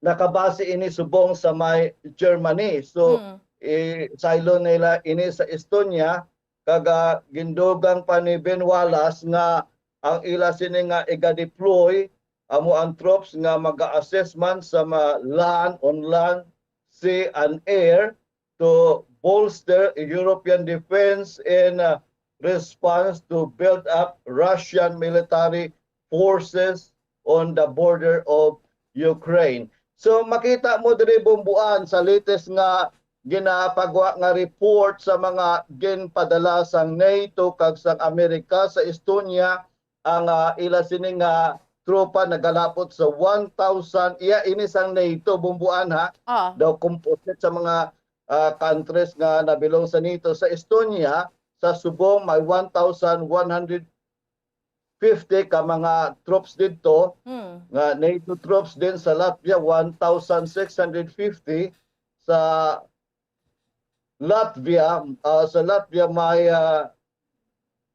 nakabase ini subong sa may Germany. So, Mm. eh, silo nila ini sa Estonia, kag, ah, gindugang pa ni Ben Wallace nga ang ila sini nga iga-deploy amo ang troops nga mag-assessment sa mga land, on land, sea, and air to bolster European defense in, uh, response to build up Russian military forces on the border of Ukraine. So, makita mo diri, Bomboan, sa latest nga ginapagwa nga report sa mga ginpadala sang NATO kag sang Amerika sa Estonia, ang, ah, ila sini nga tropa nagalapot sa one thousand, iya ini sang NATO, Bomboan, ha? Ah. Daw composite sa mga, ah, countries nga nabilong sa NATO. Sa Estonia, sa subong may one thousand one hundred fifty ka mga troops didto, Hmm. nga NATO troops din. Sa Latvia, one thousand six hundred fifty, sa Latvia, ah, sa Latvia may, ah,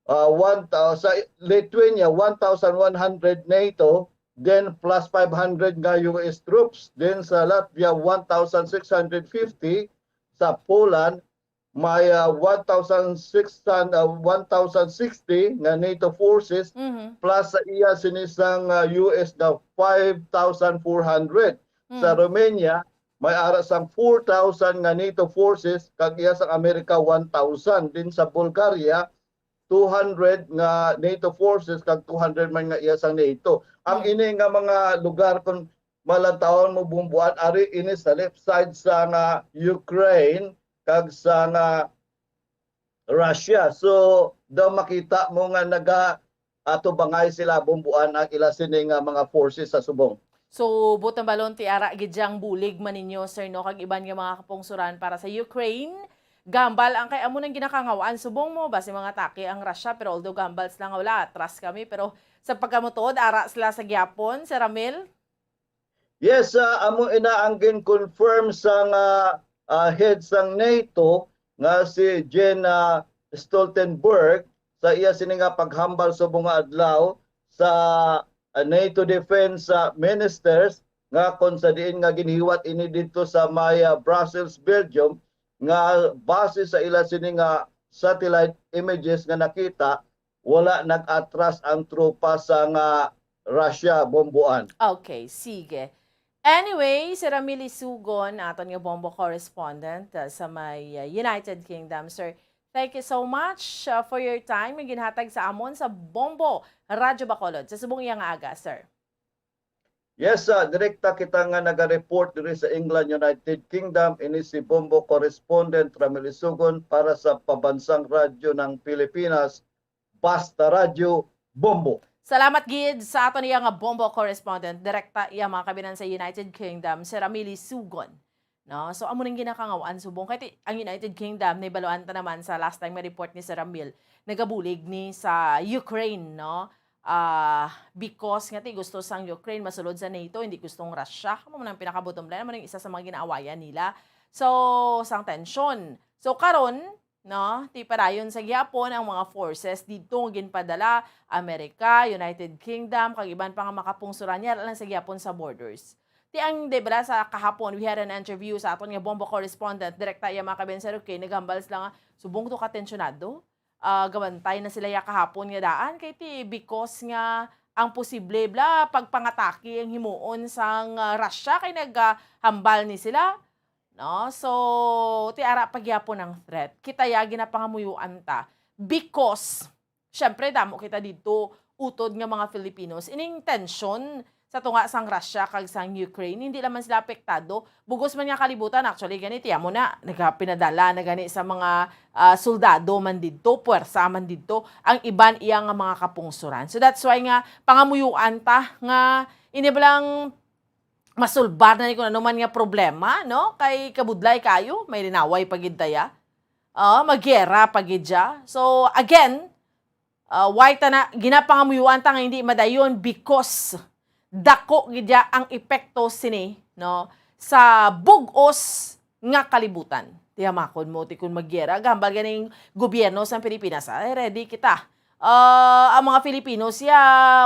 ah, one thou-, sa Lithuania, one thousand one hundred NATO, then plus five hundred nga U S troops, then sa Latvia, one thousand six hundred fifty, sa Poland, may, ah, one thousand six hundred, ah, one thousand sixty nga NATO forces, Mhm. plus sa iya sini sang, ah, U S nga five thousand four hundred. Sa Mm. Romania, may ara sang four thousand nga NATO forces, kag iya sang Amerika, one thousand. Din sa Bulgaria, two hundred nga NATO forces, kag two hundred man nga iya sang NATO. Ang Mm. ini nga mga lugar, kung malantawon mo, Bomboan, ari ini sa left side sa nga Ukraine kag sa nga Russia. So, daw makita mo nga naga-atubangay sila, Bomboan, ang ila sini nga mga forces sa subong. So, buot hambalon, ti ara gid dya ang bulig man ninyo, sir, no, kag iban nga mga kapungsoran para sa Ukraine. Gahambal ang, kay amo nang ginakangaw-an, subong mo, basi mangatake ang Russia, pero although gahambal sila nga wala, atras kami, pero sa pagkamutuod, ara sila sa gihapon, Sir Ramil? Yes, ah, amo ina ang gin-confirm sang, ah, ah, head sang NATO nga si Jens, ah, Stoltenberg sa iya sini nga paghambal subong nga adlaw sa, ah, NATO defense, ah, ministers, nga kon sa diin nga ginhiwat ini didto sa may, ah, Brussels, Belgium, nga base sa ila sini nga satellite images nga nakita, wala nag-atras ang tropa sa nga Russia, Bomboan. Okay, sige. Anyway, si Ramil Isugon, aton nga Bombo correspondent, uh, sa may, uh, United Kingdom. Sir, thank you so much, uh, for your time nga ginhatag sa amon sa Bombo Radyo Bacolod sa subong iya nga aga, sir. Yes, ah, direkta kita nga naga-report diri sa England, United Kingdom. Ini si Bombo correspondent Ramil Isugon para sa Pabansang Radyo ng Pilipinas, Basta Radyo, Bombo. Salamat gid sa aton iya nga Bombo correspondent, direkta iya mga kabinan sa United Kingdom, si Ramil Isugon. No? So, amo nang ginakangaw-an subong. Kay ti-, ang United Kingdom, nahibaluan ta naman sa last time nga report ni Sir Ramil, nagabulig ni sa Ukraine, no? Ah, because nga ti gusto sang Ukraine masulod sa NATO, hindi gustong Russia. Amo man ang pinaka-bottom line, amo nang isa sa mga ginaawayan nila. So, sang tension. So, karon, no, ti padayon sa gihapon ang mga forces didto nga ginpadala, Amerika, United Kingdom, kag iban pa nga makapungsoran niya lang sa gihapon sa borders. Ti ang, di ba, sa kahapon, we had an interview sa aton nga Bombo correspondent, direkta iya mga kabiyan, Sir Roque, naghambal sila nga subong to katensyonado, ah, gabantay na sila ya kahapon nga daan, kay ti because nga ang posible bala pagpangatake ang himuon sang, ah, Russia, kay naghambal ni sila, no? So, ti ara pa gyapon ang threat. Kita ya ginapangamuyuan ta because, syempre, damo kita didto utod nga mga Filipinos. Ining tension sa tunga sang Russia kag sang Ukraine, hindi lang man sila apektado. Bugos man nga kalibutan, actually, gani, tiyan mo na, nagapinadala na gani sa mga, ah, soldado man didto, puwersa man didto, ang iban iya nga mga kapungsoran. So, that's why nga, pangamuyuan ta nga, ini bala nga masulbar na ni kung ano man nga problema, no? Kay kabudlay kayo, may linaway pa gid ta ya. Ah, magyera pa gid siya. So, again, ah, why ta na, ginapangamuyuan ta nga hindi madayon? Because dako gid ya ang epekto sini, no, sa bug-os nga kalibutan. Tiyamakon mo, ti kun magyera, gahambal ganing gobyerno sa Pilipinas, ay, ready kita. Ah, ang mga Filipino siya,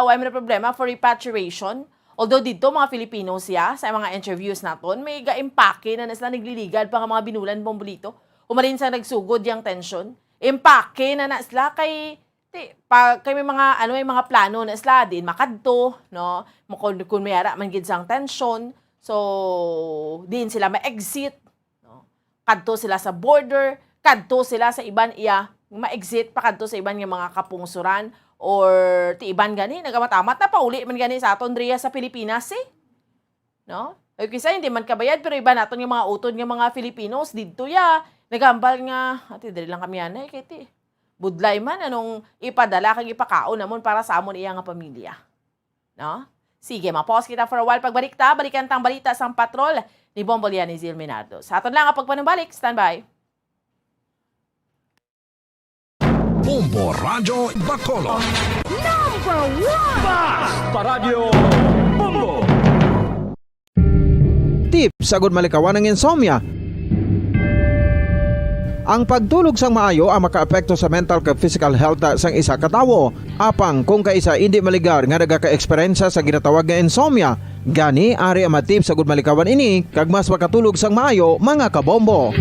wala man problema for repatriation. Although didto, mga Filipino siya, sa mga interviews naton, may ga-impake na na sila, nagliligad pa nga mga binulan, bombolito. Humalin sa nagsugod yang tension, impake na na sila kay Ti, pa, kay may mga, ano, may mga plano na sila, diin makadto, no? Mo-, kung, kung may ara man gid sang tensyon, so, diin sila ma-exit, no? Kadto sila sa border, kadto sila sa iban iya, ma-exit pa kadto sa iban nga mga kapungsuran, or ti iban gani, nagamamat-amat na pauli man gani sa aton diriya sa Pilipinas, eh. No? O kisa hindi man kabayad, pero iba naton nga mga utod nga mga Filipinos, didto ya, naghambal nga, "Ati, diri lang kami anay, kay ti, budlay man, anong ipadala kag ipakaon namon para sa amon iya nga pamilya?" No? Sige, ma-pause kita for a while. Pagbalik ta, balikan tang balita sang patrol ni Bombo Lian ni Zil Minardo. Sa aton lang ang pagpanumbalik, standby. Bombo Radyo Bacolod. Number one! Basta Radyo Bombo! Tips agud malikawan ang insomnia. Ang pagtulog sang maayo ang makaapekto sa mental kag physical health sang isa ka tawo. Apang kung kaisa indi maligar nga nagaka-eksperyensya sa ginatawag nga insomnia, gani ari ang mga tips agud malikawan ini kag mas makatulog sang maayo, mga kabombo.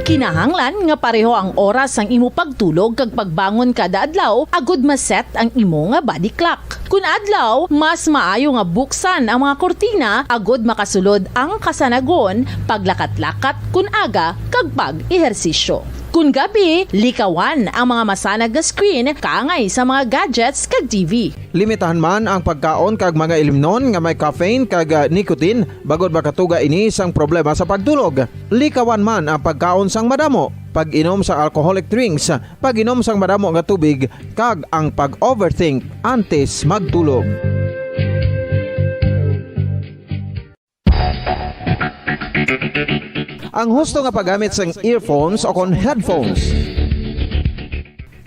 Kinahanglan nga pareho ang oras sang imo pagtulog kag pagbangon kada adlaw agud ma-set ang imo nga body clock. Kun adlaw, mas maayo nga buksan ang mga kurtina agud makasulod ang kasanagon, paglakat-lakat kun aga, kag pag-ehersisyo. Kun gabi, likawan ang mga masanag nga screen kaangay sa mga gadgets kag T V. Limitahan man ang pagkaon kag mga ilimnon nga may caffeine kag, ah, nicotine, bangod makatuga ini sang problema sa pagtulog. Likawan man ang pagkaon sang madamo, pag-inom sa alcoholic drinks, pag-inom sang madamo nga tubig, kag ang pag-overthink antes magtulog. Ang husto nga paggamit sang earphones o kon headphones.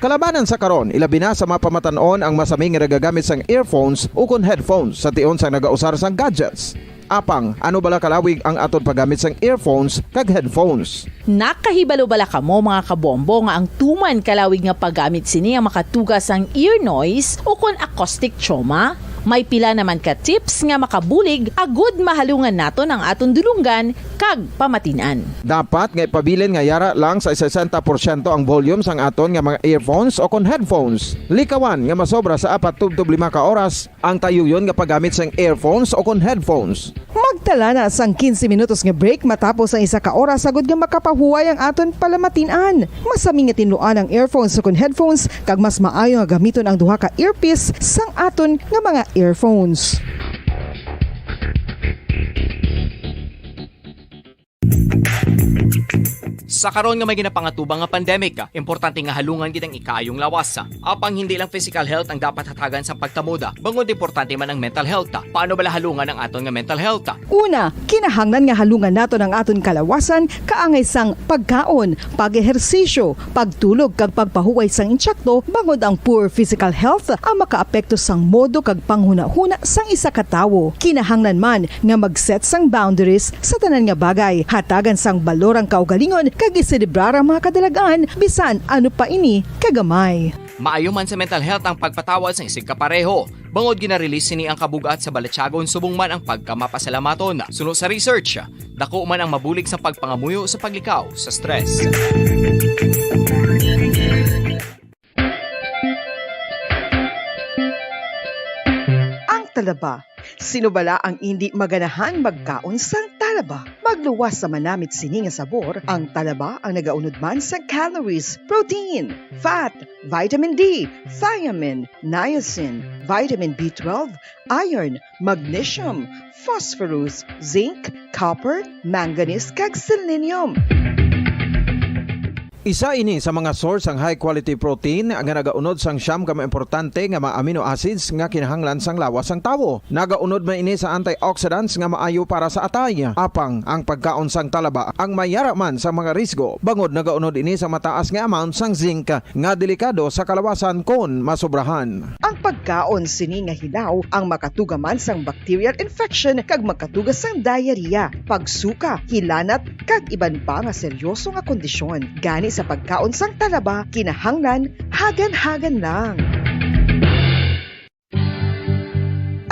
Kalabanan sa karon, ilabi na sa mga pamatan-on ang masami nga nagagamit sang earphones o kon headphones sa tion sang nagausar sang gadgets. Apang, ano bala kalawig ang aton paggamit sang earphones kag headphones? Nakahibalo bala kamo, mga kabombo, nga ang tuman kalawig nga paggamit sini ang makatuga sang ear noise o kon acoustic trauma? May pila naman ka tips nga makabulig agud mahalungan naton ang aton dulonggan kag pamatin-an. Dapat nga ipabilin nga yara lang sa sesenta porsyento ang volume sang aton nga mga earphones o kon headphones. Likawan nga masobra sa apat tubtob lima ka oras ang tayuyon nga paggamit sang earphones o kon headphones. Magtala na sang quince minutos nga break matapos ang isa ka oras, agud nga makapahuway ang aton palamatin-an. Masami nga tinluan ang earphones o kon headphones, kag mas maayo nga gamiton ang duha ka earpiece sang aton nga mga earphones. Sa karon nga may ginapangatubang nga pandemic, importante nga halungan gid ang ikaayong lawas. Apang hindi lang physical health ang dapat hatagan sa pagtamod, bangod importante man ang mental health. Paano bala halungan ang aton nga mental health? Una, kinahanglan nga halungan naton ang aton kalawasan kaangay sang pagkaon, pag-ehersisyo, pagtulog, kag pagpahuway sang insakto, bangod ang poor physical health ang makaapekto sang modo kag panghunahuna sang isa ka tawo. Kinahanglan man nga mag-set sang boundaries sa tanan nga bagay, hatagan sang balor ang kaugalingon, kag iselebrar ang mga kadalag-an, bisan ano pa ini kagamay. Maayo man sa mental health ang pagpatawad sang isigkapareho, bangod gina-release sini ang kabug-at sa balatyagon subong man ang pagkamapasalamaton. Suno sa research, dako man ang mabulig sa pagpangamuyo sa paglikaw sa stress. Ang talaba. Sino bala ang indi maganahan magkaon sang talaba? Magluwas sa manamit sini nga sabor, ang talaba ang nagaunod man sa calories, protein, fat, vitamin D, thiamine, niacin, vitamin B twelve, iron, magnesium, phosphorus, zinc, copper, manganese, kag selenium. Isa ini sa mga source sang high quality protein nga nagaunod sang siyam ka mga importante nga mga amino acids nga kinahanglan sang lawas sang tawo. Nagaunod man ini sa antioxidants nga maayo para sa atay. Apang ang pagkaon sang talaba ang mayara man sa mga risgo, bangod nagaunod ini sa mataas nga amount sang zinc nga delikado sa kalawasan kon masobrahan. Ang pagkaon sini nga hilaw ang makatuga man sang bacterial infection kag makatuga sang diarrhea, pagsuka, hilanat, kag iban pa nga seryoso nga kondisyon. Gani sa pagkaon sang talaba, kinahanglan hagan-hagan lang.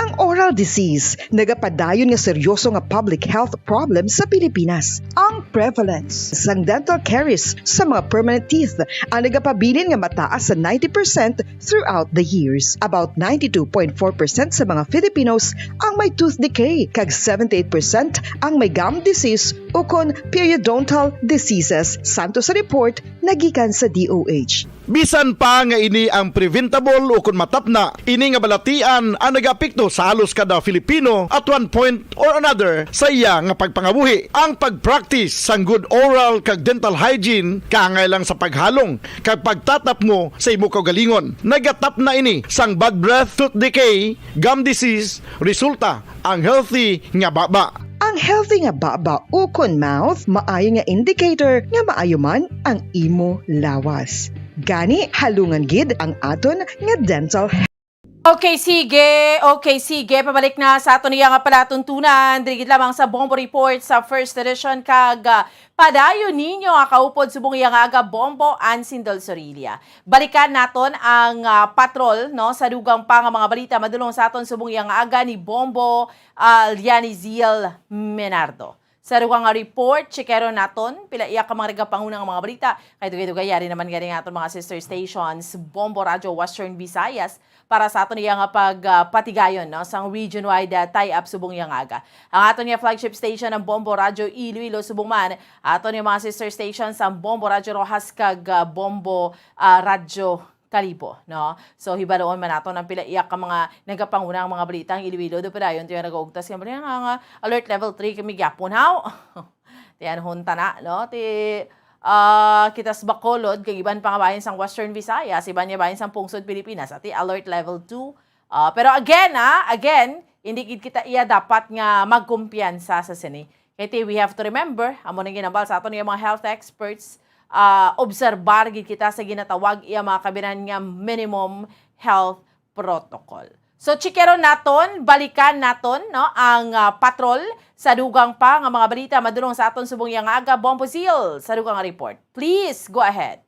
Ang oral disease, nagapadayon nga seryoso nga public health problem sa Pilipinas. Ang prevalence sang dental caries sa mga permanent teeth ang nagapabilin nga mataas sa ninety percent throughout the years. About ninety-two point four percent sa mga Filipinos ang may tooth decay, kag seventy-eight percent ang may gum disease ukon periodontal diseases, santo sa report nga gikan sa D O H. Bisan pa nga ini ang preventable ukon matapna, ini nga balatian ang nagaapekto sa halos kada Filipino at one point or another sa iya nga pagpangabuhi. Ang pag-practice sang good oral kag dental hygiene kaangay lang sa paghalong kag pagtatapmo sa imo kaugalingon. Nagatapna ini sang bad breath, tooth decay, gum disease, resulta ang healthy nga baba. Ang healthy nga baba ukon mouth maayo nga indicator nga maayo man ang imo lawas. Gani, halungan gid ang aton nga dental health. Okay, sige. Okay, sige. Pabalik na sa aton iya nga palatuntunan. Diri gid lamang sa Bombo Report sa First Edition kag, ah, padayon ninyo nga kaupod subong iya nga aga, Bombo Ansin Del Sorilla. Balikan naton ang, ah, patrol, no, sa dugang pa nga mga balita madulong sa aton subong iya nga aga ni Bombo, ah, Lianizil Menardo. Sa dugang nga report, checkeron naton pila iya ka mga nagapanguna nga mga balita. Kay dugay-dugay yari naman gani nga aton mga sister stations, Bombo Radyo Western Visayas, para sa aton iya nga pag, ah, patigayon, no, sang region-wide, ah, tie-up subong iya nga aga. Ang aton nga flagship station ang Bombo Radyo Iloilo, subong man aton nga mga sister stations ang Bombo Radyo Roxas kag, ah, Bombo, ah, Radyo Kalibo, no? So, hibaluon man naton ang pila iya ka mga nagapanguna nga mga balita ang Iloilo. Do padayon tiyo nagaugtas nga balita nga, nga alert level three kami gyapon, haw? Ti anhon ta na, no? Ti, ah, kita sa Bacolod, kag iban pa nga bahin sang Western Visayas, iban nga bahin sang pungsod Pilipinas, ati alert level two. Ah, pero again, ah, again, hindi gid kita iya dapat nga magkumpiyansa sa sini. Kay ti, we have to remember, amo nang ginambal sa aton nga mga health experts, ah, obserbar gid kita sa ginatawag iya mga kabinan nga minimum health protocol. So, chikeron naton, balikan naton, no, ang, ah, patrol sa dugang pa nga mga balita madulong sa aton subong iya nga aga, Bombo Zil, sa dugang nga report. Please, go ahead.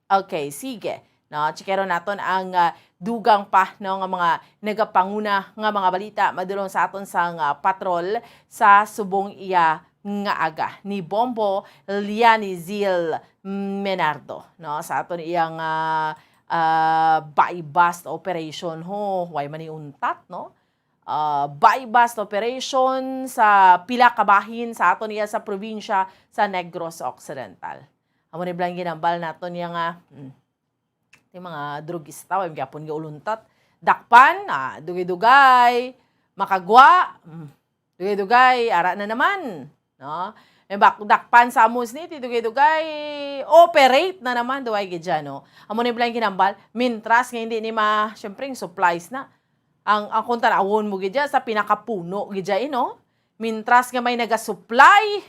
Okay, sige. No, chikeron naton ang, ah, dugang pa, no, nga mga nagapanguna nga mga balita madulong sa aton sang, ah, patrol sa subong iya nga aga ni Bombo Lianizil Menardo, no, sa aton iyang, ah, ah, buy-bust operation, ho, way man ni untat, no? Ah, buy-bust operation sa pila ka bahin sa aton iya sa probinsya sa Negros Occidental. Amo ni bala ang ginambal naton iya nga, mm, ti mga drugista, way gyapon gauluntat. Dakpan, ah, dugay-dugay, makagwa, mm, dugay-dugay, ara na naman, no? May bak-, dakpan sa amos ni, ti dugay-dugay, operate na naman, duway gid dyan, no? Amo ni bala ang ginambal, mintras nga hindi ni ma-, syempre, ang supplies na. Ang, ang kung tanawon mo gid dyan, sa pinakapuno gid dyan, eh, no? Mintras nga may nagasupply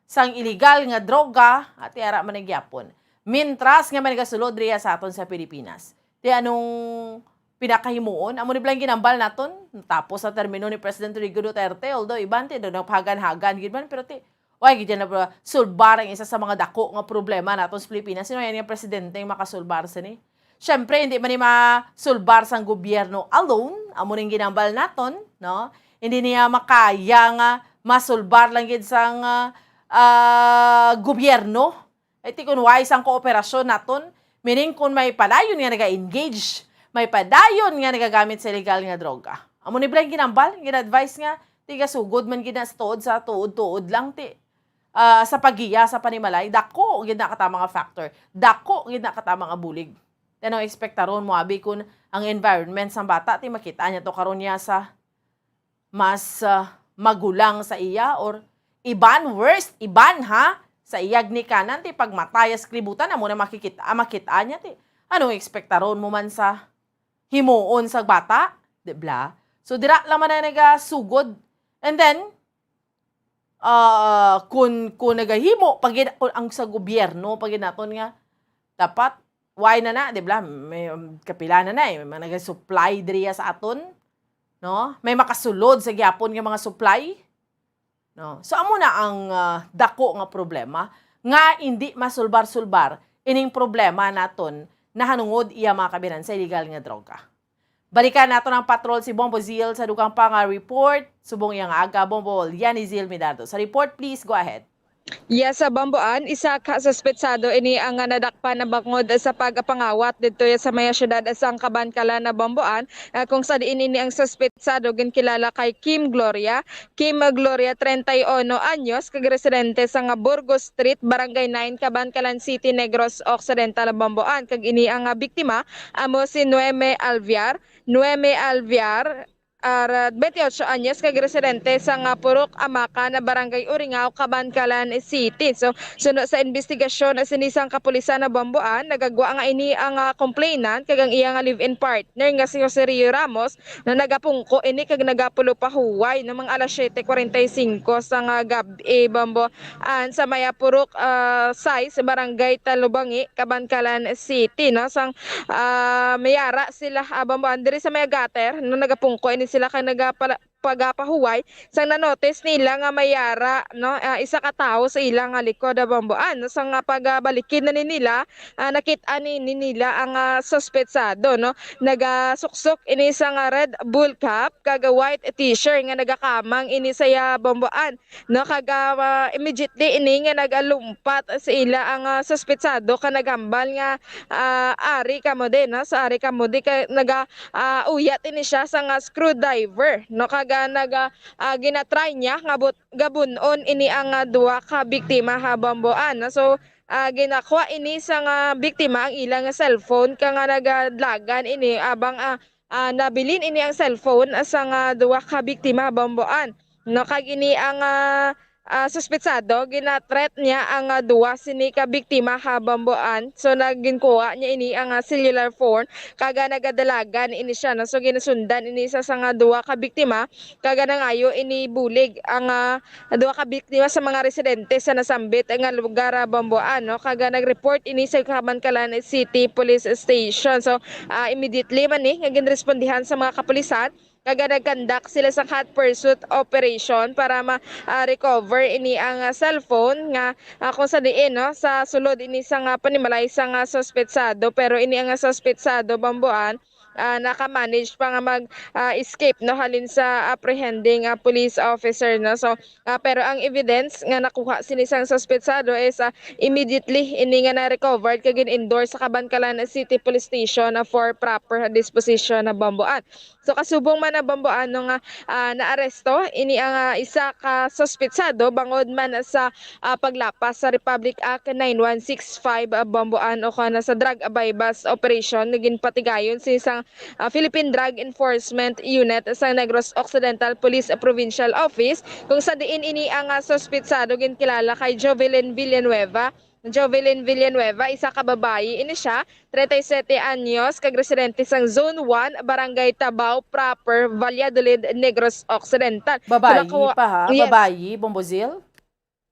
sang iligal nga droga, ati ara man na gyapon. Mintras nga may nagasulod riya sa aton sa Pilipinas. Ti anong pinakahimuon? Amo ni bala ang ginambal naton. Tapos sa termino ni President Rodrigo Duterte, although iban ti daw nagpahagan-hagan gid man, pero ti, way gid na ba sulbar ang isa sa mga dako nga problema naton sa Pilipinas. Sino yan nga presidente ang makasulbar sini? Siyempre, hindi man ni masulbar sang gobyerno alone. Amo ning ginambal naton, no? Hindi niya makaya nga masulbar lang gid sang, ah, ah, gobyerno. Ay, ti kun way sang kooperasyon naton, meaning kun may padayon nga naga-engage, may padayon nga nagagamit sa illegal nga droga. Amo ni bala ang ginambal, gin-advise nga, ti gasugod man gid na sa tuod, sa tuod-tuod lang, ti, ah, sa paggiya sa panimalay, dako gid na katama nga factor, dako gid na katama nga bulig. Ti anong ekspektaron mo, abi, kun ang environment sang bata, ti makita niya to karon niya sa mas, ah, magulang sa iya, or iban, worst, iban, ha? Sa iya ginikanan, ti pagmatay sa kalibutan, amo na makikita, ah, makita niya, ti. Anong ekspektaron mo man sa himuon sa bata? Di bala? So, dira lang man na nagasugod. And then, ah, kun, kun nagahimo pa gid, kun ang sa gobyerno pa gid naton nga, dapat, way na na, di bala? May, um, kapila na na, eh, may mga nagasupply diriya sa aton, no? May makasulod sa gyapon nga mga supply, no? So, amo na ang, ah, dako nga problema nga hindi masulbar-sulbar ining problema naton nahanungod iya mga kabinan sa illegal nga droga. Balikan nato ng patrol si Bombo Zil sa dugang pa nga report. Subong iyang aga, Bombo Lianizil Midardo. Sa report, please go ahead. Yes, sa Bamboan, isa ka suspetsado ini ang, ah, nadakpan na bangod sa pagpangawat didto sa may siyudad sang Kabankalan na Bamboan, ah, kung sa diin ini ang suspetsado ginkilala kay Kim Gloria. Kim Gloria, treinta y uno anyos, kag residente sa nga Burgos Street, Barangay nine, Kabankalan City, Negros Occidental, Bamboan. Kag ini ang, ah, biktima amo si Noeme Alviar. Noeme Alviar, ah, twenty-eight anyos, kag residente sa nga Purok Amakan, Barangay Uringao, Kabankalan City. So, suno sa investigasyon sini sang kapulisan na Bamboan, nagagwa nga ini ang, ah, complainant kag ang iya nga live-in partner nga si Jose Rio Ramos, na nagapungko ini kag nagapulo pa huway no mga alas siete cuarenta y cinco sa nga gab-i, Bamboan, sa may, ah, Purok, ah, sais, Barangay Talubangi, Kabankalan City, no? Sang, ah, mayara sila, ah, Bamboan, diri sa may gutter, no? Nagapungko ini sila kay nagapala-, pagapahuway sang nanotis nila nga mayara, no, ah, isa ka tawo sa ila nga likod, ah, Bamboan, no? Sang, ah, pagabalikid na ni nila, ah, nakit-an ni, ni nila ang, ah, suspetsado, no? Nagasuksok ini sa nga red bull cap kag white t-shirt nga nagakamang ini sa iya, Bamboan, no? Kag, ah, immediately ini nga nagalumpat sa ila ang, ah, suspetsado ka naghambal nga, ah, ari kamo din, no? Sa ari kamo di kay naga, ah, uyat ini siya sa nga screwdriver, no? Kag, ah, naga, ah, ginatry niya nga but-, gabun-on ini ang, ah, duha ka biktima ha, Bamboan, no? So, ah, ginakuha ini sa nga biktima ang ilang cellphone ka nga nagadlagan ini abang, ah, ah, nabilin ini ang cellphone sa nga duha ka biktima, Bamboan, no? Kag ini ang, ah, ah, suspetsado, gina-threat niya ang, ah, duha sini ka biktima ha, Bamboan. So, naginkuha niya ini ang, ah, cellular phone, kag, ah, nagadalagan ini siya, no? So, ginasundan ini sa, sa nga duha ka biktima, kag, ah, nangayo ini bulig ang, ah, duha ka biktima sa mga residente sa nasambit nga lugar, ah, Bamboan, no? Kag, ah, nag-report ini sa Kabankalan City Police Station. So, ah, immediately man ni nga ginrespondihan sa mga kapulisan, kag, ah, nag-conduct sila sa hot pursuit operation para ma, ah, recover ini ang, ah, cellphone nga, ah, kung sa diin, no, sa sulod ini sa nga panimalay sa nga suspetsado, pero ini ang, ah, suspetsado, Bamboan, ah, naka-manage pa nga mag, ah, escape, no, halin sa apprehending, ah, police officer, no. So, ah, pero ang evidence nga nakuha sini sang suspetsado is, ah, immediately ini nga na-recovered kag gin-endorse sa Kabankalan City Police Station, ah, for proper disposition na, Bamboan. So, kasubong man na, Bamboan, no, nga, ah, naaresto ini ang, ah, isa ka suspetsado bangod man sa, ah, paglapas sa Republic Act nine one six five, ah, Bamboan, o kana sa drug buy-bust operation nga ginpatigayon sa isang, ah, Philippine Drug Enforcement Unit sa Negros Occidental Police Provincial Office, kung sa diin ini ang, ah, suspetsado ginkilala kay Jovelyn Villanueva. Jovelyn Villanueva, isa ka babayi ini siya, treinta y siete anyos, kag residente sang Zone one, Barangay Tabao Proper, Valladolid, Negros Occidental. So, Babayi nakuha- pa ha? Yes. Babayi, Bombo Zil?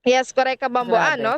Yes, correct ka, Bamboan, Grabe. no?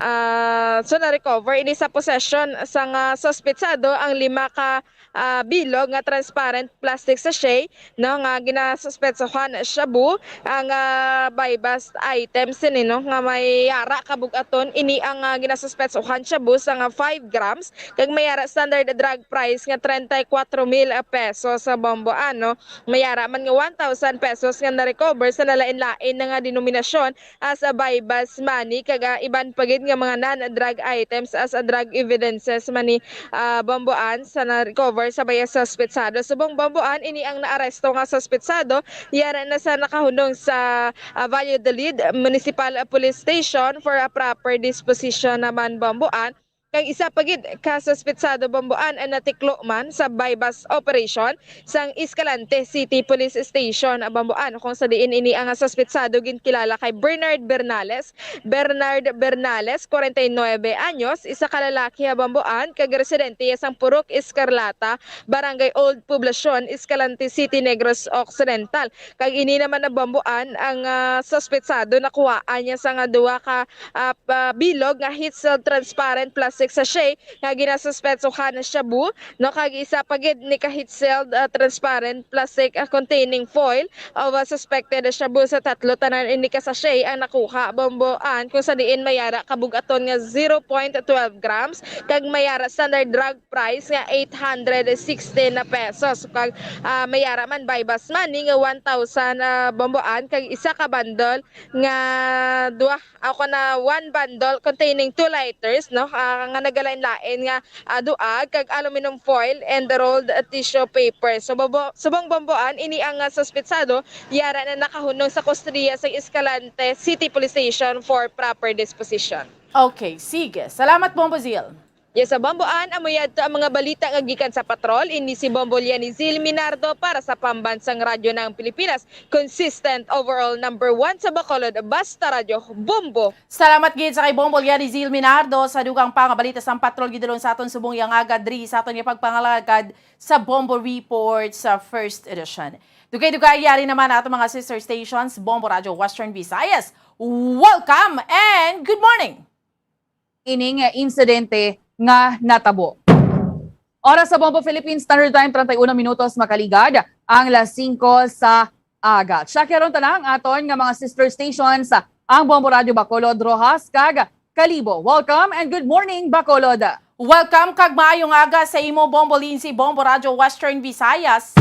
Ah, so, na-recover ini sa possession sang, ah, suspetsado ang lima ka, ah, bilog nga transparent plastic sachet, no, nga ginasuspetsohan shabu ang, ah, buy-bust items ini, no, nga may yara kabug-aton. Ini ang, ah, ginasuspetsohan shabu sa nga five grams kag may yara standard drug price nga treinta y cuatro mil pesos sa, Bamboan, no. May yara man nga one thousand pesos nga na-recover sa nalain-lain na nga denominasyon as a buy-bust money kag, ah, iban pa gid nga mga non-drug items as a drug evidences money, ah, Bamboan, sa na-recover sa baya suspetsado. Subong, Bamboan, ini ang naaresto nga suspetsado, yara na sa nakahunong sa, ah, Valladolid Municipal Police Station for a proper disposition naman, Bamboan. Kag isa pa gid ka suspetsado, Bamboan, ang natiklo man sa buy-bust operation sang Escalante City Police Station, Bamboan, kung sa diin ini ang suspetsado ginkilala kay Bernard Bernales. Bernard Bernales, kwarenta y nuebe anyos, isa ka lalaki ha Bamboan, kag residente sang Purok Escarlata, Barangay Old Poblacion, Escalante City, Negros Occidental. Kag ini naman na, Bamboan, ang, ah, suspetsado nakuhaan niya sa nga duha ka, ah, pa-, bilog nga heat-sealed transparent plastic plastic sachet nga ginasuspetsohan na shabu, no, kag isa pa gid ni ka heat-sealed, ah, transparent plastic, ah, containing foil of, ah, suspected shabu. Sa tatlo tanan ini ka sachet ang nakuha, Bombo Ann, kung sa diin may ara kabug-aton nga zero point twelve grams kag may ara standard drug price nga eight hundred sixty na pesos. Kag, ah, may ara man buy-bust money nga one thousand, ah, Bombo Ann, kag isa ka bundle nga duha, ako na one bundle containing two lighters, no? Ah, nga nagalain-lain nga, ah, duag kag aluminum foil and rolled, ah, tissue paper. So, bobo-, subong Bombo Ann, ini ang, ah, suspetsado, yara na nakahunong sa kustodiya sa Escalante City Police Station for proper disposition. Okay, sige. Salamat, Bombo Zil. Yes, sa Bombo Ann, amo yadto ang mga balita nga gikan sa patrol. Ini si Bombo Lianizil Minardo para sa Pambansang Radyo ng Pilipinas. Consistent overall number one sa Bacolod, basta Radyo Bombo. Salamat gid sa kay Bombo Lianizil Minardo. Sa dugang pa nga balita sang patrol, gidulong sa aton subong yang aga diri sa aton nga pagpangalagad sa Bombo Report sa first edition. Dugay-dugay yari naman ato mga sister stations, Bombo Radyo Western Visayas. Welcome and good morning! Ining insidente nga natabo. Oras sa Bombo Philippines Standard Time, treinta y uno minutos makaligad ang las singko sa aga. Check karon tana ang aton nga mga sister stations, ang Bombo Radyo Bacolod, Roxas, kag Kalibo. Welcome and good morning, Bacolod. Welcome kag maayong aga sa imo, Bombo Lindsay, Bombo Radyo Western Visayas.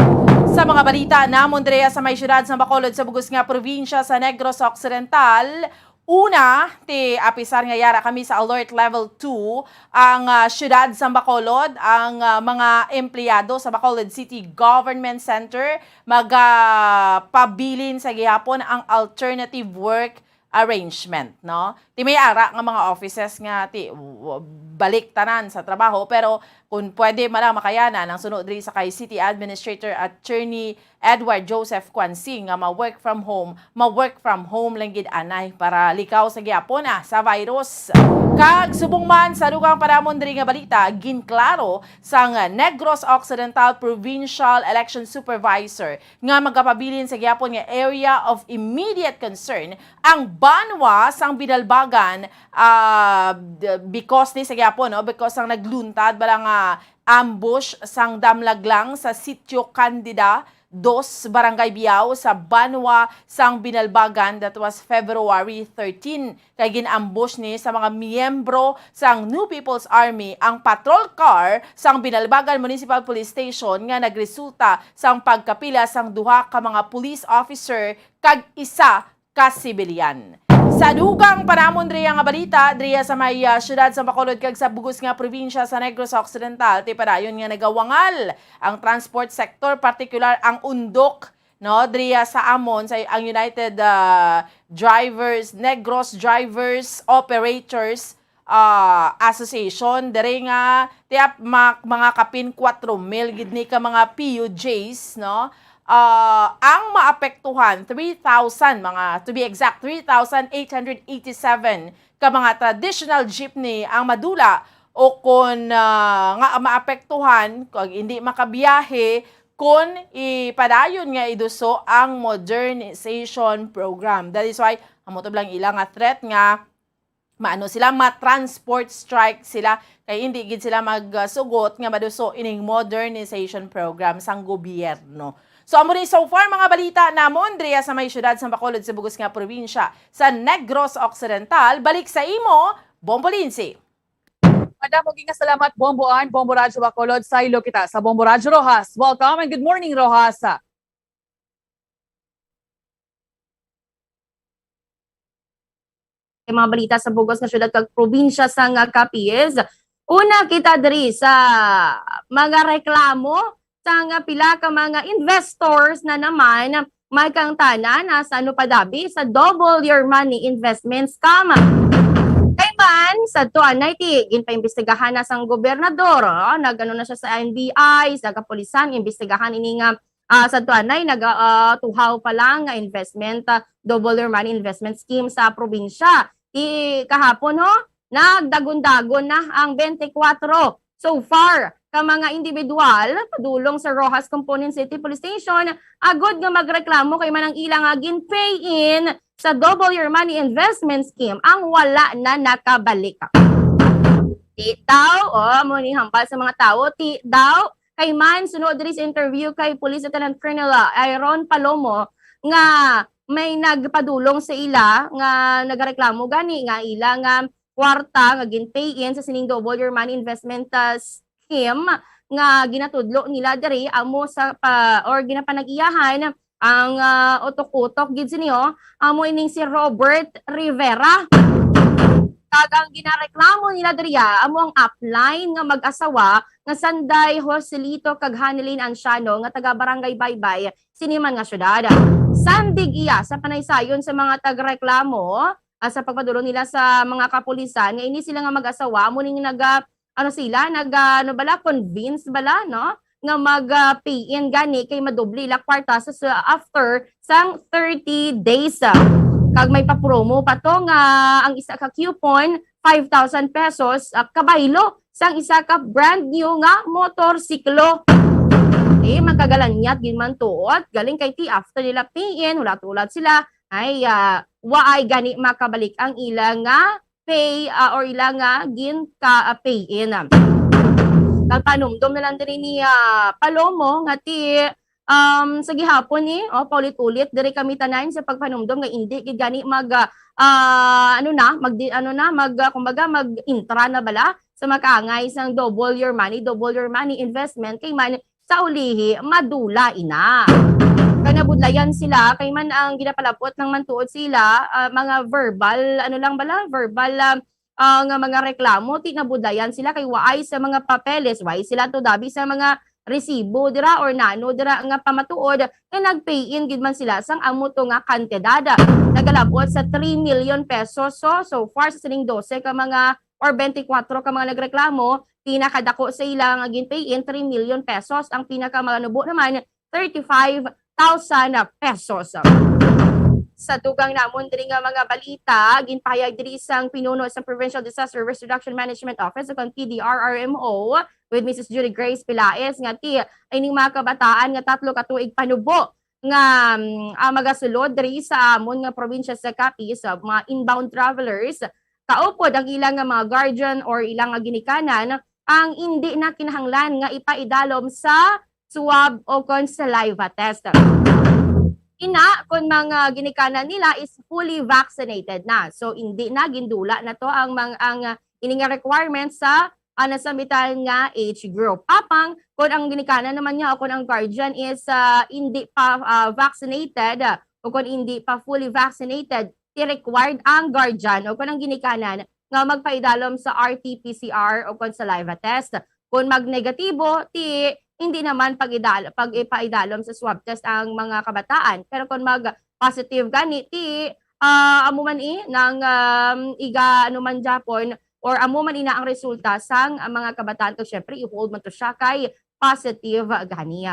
Sa mga balita namon diri sa may siyudad sa Bacolod, sa bugos nga probinsya sa Negros Occidental, una, ti apisar nga yara kami sa Alert Level two ang, ah, siyudad sa Bacolod, ang, ah, mga empleyado sa Bacolod City Government Center magapabilin sa gihapon ang alternative work arrangement, no? Ti may ara nga mga offices nga ti w-, balik tanan sa trabaho, pero kung pwede man lang makayanan ang suno diri sa kay City Administrator Attorney Edward Joseph Quansi nga ma-work from home, ma-work from home lang gid anay para likaw sa gihapon, ah, sa virus. Kag subong man sa dugang panamon diri nga balita, ginklaro sang Negros Occidental Provincial Election Supervisor nga magapabilin sa gihapon nga area of immediate concern ang banwa sang Binalbagan, ah, d-, because ni sa gihapon, no, because sang nagluntad bala nga ambush sang damlag lang sa Sitio Candida dos, Barangay Biao, sa banwa sang Binalbagan. That was February thirteen. Kay gin-ambush ni sa mga miyembro sang New People's Army ang patrol car sang Binalbagan Municipal Police Station nga nagresulta sang pagkapila sang duha ka mga police officer kag isa ka sibilyan. Sa dugang panamon diri nga balita, diri sa may, ah, siyudad sa Bacolod kag sa bugos nga probinsya sa Negros Occidental, ti padayon nga nagawangal ang transport sector, partikular ang undok, no, diri sa amon sa ang United, ah, Drivers, Negros Drivers Operators, ah, Association, diri nga tiap ma-, mga kapin kwatro mil gid ni ka mga P U Js, no? Ah, ang maapektuhan, three thousand, mga, to be exact, three thousand eight hundred eighty-seven ka mga traditional jeepney ang madula o kon, ah, nga maapektuhan kung hindi makabiyahe kon ipadayon nga iduso ang modernization program. That is why, amo to lang ila nga threat nga maano sila, ma-transport strike sila, kay hindi gid sila magsugot nga maduso ining modernization program sang gobyerno. So, amo ni so far mga balita namon diriya sa may siyudad sa Bacolod, sa bugos nga probinsya sa Negros Occidental. Balik sa imo, Bombo Lindsay. Madamo gid nga salamat, Bombo Ann, Bombo Radyo Bacolod, saylo kita sa Bombo Radyo Roxas. Welcome and good morning, Roxas. Kay mga balita sa bugos nga syudad kag probinsya sang Capiz. Una kita diri sa mga reklamo sang pila ka mga investors na naman may kaangtanan, ah, sa ano pa dabi sa Double Your Money Investment Scam. Kay man, sadto anay ti ginpaimbestigahan na sang gobernador, ah, nag-ano na siya sa N B I, sa kapulisan, imbestigahan ini nga ah, sadto anay, naga, ah, tuhaw pa lang nga investment, ah, Double Your Money investment scheme sa probinsya. Ti kahapon, ho, nagdagon-dagon na ang twenty-four so far ka mga individual padulong sa Roxas Component City Police Station agod nga magreklamo kay man ang ila nga gin-pay-in sa Double Your Money investment scheme ang wala na nakabalik. Ti daw, oh, mo ni hambal sa mga tawo, ti daw, kay man, suno diri sa interview kay Police Lieutenant Colonel, ah, Aaron Palomo, nga may nagpadulong sa ila nga nagareklamo gani nga ila nga kwarta nga gin-pay in sa sining Double Your Money investment, ah, scheme nga ginatudlo nila diri amo sa pa, or ginapanag-iyahan ang, ah, utok-utok gid sini, oh, amo ining si Robert Rivera. Kag ang ginareklamo nila diriya amo ang upline nga mag-asawa nga sanday Joselito kag Hanilyn Anciano nga taga Barangay Baybay sini man nga syudad. Sandig iya sa panaysayon sa mga tagreklamo, ah, sa pagpadulong nila sa mga kapulisan nga ini sila nga mag-asawa amo ning naga, ano sila, naga, ano bala, convince bala, no, nga mag, ah, pay in gani kay madoble ila kwarta sa, sa after sang thirty days. Kag may pa-promo pa to nga ang isa ka coupon, five thousand pesos, ah, kabaylo sang isa ka brand new nga motorsiklo. Eh, magkagalanyat gid man tuod. Galing kay ti after nila pay in, hulat-hulat sila. Ay, ah, waay gani makabalik ang ila nga pay, ah, or ila nga gin ka, ah, pay in. Nagpanumdom na lang diri ni, ah, Palomo nga ti, um, sa gihapon ni, oh, paulit-ulit diri kami tanan sa pagpanumdom nga indi gid gani mag, ah, ah, ano na, mag, ano na, mag, ah, kumbaga, mag-intra na bala sa makaangay sang double your money, double your money investment kay man sa ulihi madula ina. Kay nabudlayan sila kay man ang ginapalabot lang man tuod sila, ah, mga verbal, ano lang bala, verbal, ah, ah, nga mga reklamo, ti nabudlayan sila kay waay sa mga papeles, waay sila to dabi sa mga resibo dira or nano dira nga pamatuod nga nag-pay in gid man sila sang amo to nga kantidad. Nagalabot sa three million pesos. So, so far sa sining dose ka mga or twenty-four ka mga nagreklamo, pinakadako sa ila nga gin-pay in, three million pesos. Ang pinakamanubo naman, thirty-five thousand pesos. Sa dugang namon diri nga mga balita, ginpahayag diri sang pinuno sa Provincial Disaster Risk Reduction Management Office, o kon P D R R M O, with Missus Judy Grace Pilaes, nga ti ining mga kabataan nga tatlo ka tuig panubo nga, mm, ah, magasulod diri sa amon nga probinsya sa Capiz, sa mga inbound travelers, kaupod ang ila nga mga guardian or ila nga ginikanan, ang indi na kinahanglan nga ipaidalom sa swab o kon saliva test. Ina, kon mga ginikanan nila is fully vaccinated na. So, indi na, gindula na to ang mang-, ang, ah, ini nga requirements sa, ah, nasambitan nga age group. Apang, kon ang ginikanan naman niya o kon ang guardian is, ah, indi pa, ah, vaccinated, ah, o kon indi pa fully vaccinated, ti required ang guardian o kon ang ginikanan nga magpaidalom sa R T P C R o kon saliva test. Kon mag-negatibo, ti hindi naman pag-idal-, pag-ipaidalom sa swab test ang mga kabataan. Pero kon mag-positive gani, ti, ah, amo man i nang, um, iga ano man japon, or amo man ina ang resulta sang, ah, mga kabataan. Kag syempre, i-hold man to siya kay positive gani.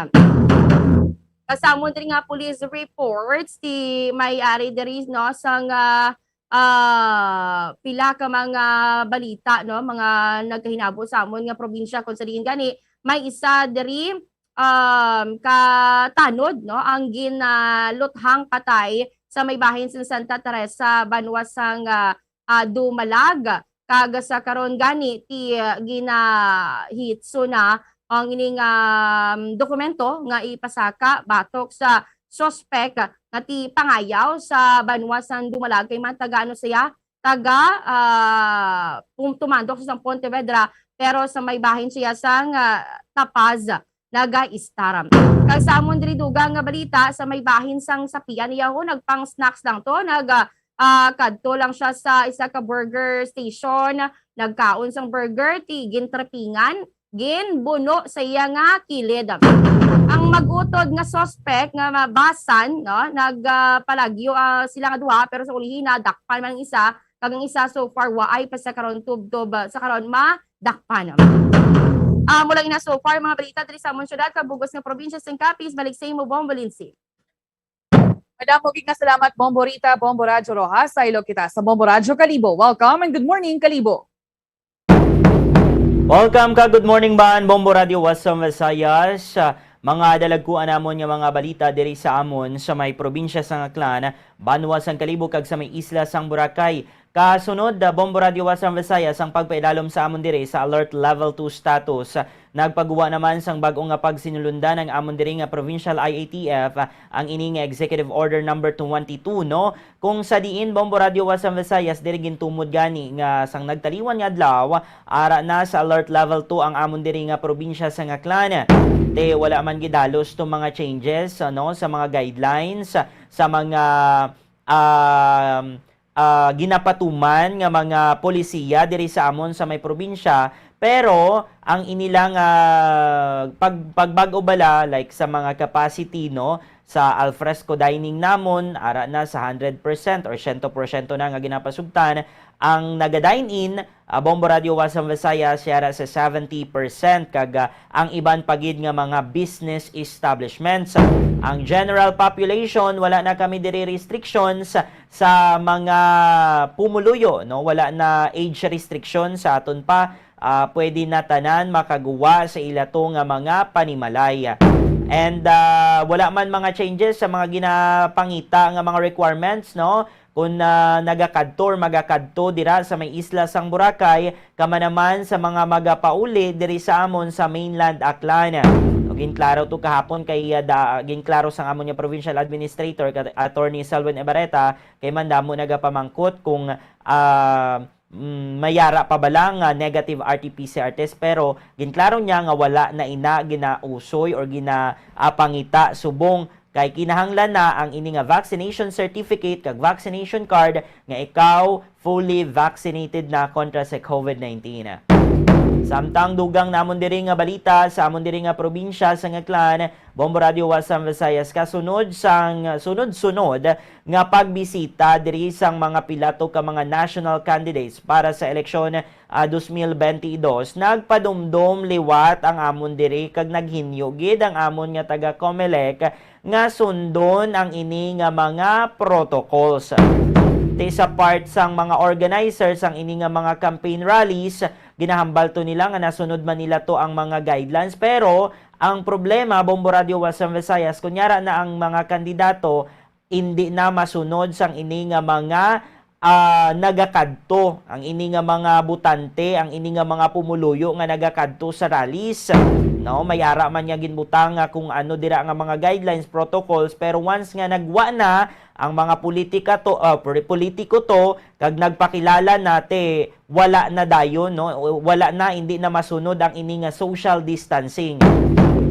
Kasamon diri nga police reports, ti may ari diri, no, sang, ah, ah, pila ka mga balita, no, mga nagkahinabo sa amon nga probinsya, kung sa diin gani may isa diri, um, ka tanod, no, ang ginaluthang patay sa may bahin sa Santa Teresa, banwa sang, ah, ah, Dumalag. Kag sa karon gani, ti, ah, ginahitso na ang ining, um, dokumento nga ipasaka batok sa suspek nga ti pangayaw sa banwa sang Dumalag, kay man taga ano siya, taga, ah, pum-, tumandok sa Pontevedra, pero sa may bahin siya sang, ah, La Paz nagaistar. Kag sa amon diri dugang nga balita, sa may bahin sang Sapian, yaho, nagpang-snacks lang to, nag, ah, ah, kadto lang siya sa isa ka burger station, nagkaon sang burger, ti gintrepingan, ginbuno sa iya nga kilid. Ang mag-utod nga suspek nga mabasan, no, nag, ah, palagyo, ah, sila nga duha, pero sa ulihi nadakpan man ang isa, kag ang isa so far waay pa sa karon tubtob, ah, sa karon madakpan. Ah, mula ina so far mga balita diri sa amon syudad kag bug-os nga probinsya sang Capiz, balik sa imo, Bombo Lindsay. Madamo gid nga salamat, Bombo Rita, Bombo Radyo Rojas. Sa Ilog kita sa Bombo Radyo Kalibo. Welcome and good morning, Kalibo. Welcome ka, good morning, Ban Bombo Radyo Western Visayas. Ah, mga dalagkuan namon nga mga balita diri sa amon sa may probinsya sang Aklan, banwa sang Kalibo, kag sa may isla sang Boracay. Kasunod, ah, Bombo Radyo Western Visayas, ang pagpailalom sa amon diri sa Alert Level two status. Nagpaguwa naman sang bag-o nga pagsinulundan ang amon diri nga Provincial I A T F, ah, ang ini nga Executive Order Number twenty-two, no? Kung sa diin, Bombo Radyo Western Visayas, diri gintumod gani nga sang nagtaliwan nga adlaw, ara na sa Alert Level two ang amon diri nga probinsya sang Aklan. Te, wala man gidalos to mga changes, ano, sa mga guidelines, sa mga, um, ah, ginapatuman nga mga polisiya diri sa amon sa may probinsya, pero ang inilang, ah, pag-, pagbag-o bala, like, sa mga capacity, no, sa alfresco dining namon, ara na sa hundred percent or siyento porsyento na nga ginapasugtan ang naga-dine-in, ah, Bombo Radyo Wasang Visayas, yara sa seventy percent, kag, ah, ang iban pa gid nga mga business establishments. Ang general population, wala na kami diri restrictions sa mga pumuluyo, no? Wala na age restriction sa aton pa. Ah, pwede na tanan makaguwa sa ila to nga mga panimalay. And, ah, wala man mga changes sa mga ginapangita nga mga requirements, no? Kung, ah, nagakadto or magakadto dira sa may isla sang Boracay, kama naman sa mga magapauli diri sa amon sa mainland Aklan. O, ginklaro to kahapon kay, ah, da-, ginklaro sang amon nga provincial administrator, ka-, Attorney Selwyn Ebareta, kay mandamo nagapamangkot kung, ah, mm, mayara pa bala nga negative R T P C R test, pero ginklaro niya nga wala na ina ginausoy or gina-, ah, pangita subong kay kinahanglan na ang ini nga vaccination certificate kag vaccination card nga ikaw fully vaccinated na kontra sa covid nineteen. Samtang dugang namon diri nga balita sa amon diri nga probinsya sang Aklan, Bombo Radyo Wasang Visayas, kasunod sang sunod-sunod nga pagbisita diri sang mga pila to ka mga national candidates para sa eleksyon, ah, dos mil benti dos, nagpadumdom liwat ang amon diri kag naghinyo gid ang amon nga taga Comelec nga sundon ang ini nga mga protocols. Ti sa part sang mga organizers ang ini nga mga campaign rallies, ginahambal to nila nga nasunod man nila to ang mga guidelines, pero ang problema, Bombo Radyo Wasang Visayas, kunyara na ang mga kandidato indi na masunod sang ini nga mga, ah, nagakadto, ang ini nga mga botante, ang ini nga mga pumuluyo nga nagakadto sa rallies, no? May ara man nga ginbutang nga kung ano dira nga mga guidelines, protocols, pero once nga nagwa na ang mga politika to, ah, poli-, politiko to, kag nagpakilala na, te, wala na dayon, no? Wala na, hindi na masunod ang ini nga social distancing.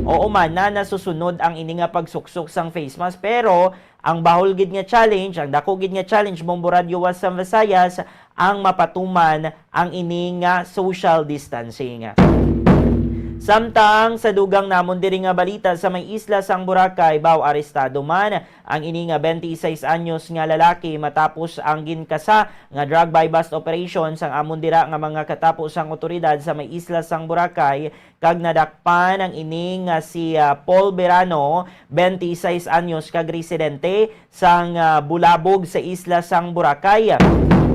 Oo man na nasusunod ang ini nga pagsuksok sang face mask, pero ang bahol gid nga challenge, ang dako gid nga challenge, Bombo Radyo Wasang Visayas, ang mapatuman ang ini nga social distancing. Samtang sa dugang namon diri nga balita, sa may isla sang Boracay, baw arestado man ang ini nga twenty-six anyos nga lalaki matapos ang ginkasa nga drug buy-bust operation sang amon dira nga mga katapo sang awtoridad sa may isla sang Boracay, kag nadakpan ang ini nga si, ah, Paul Berano, twenty-six anyos, kag residente sang, ah, Bulabog sa isla sang Boracay.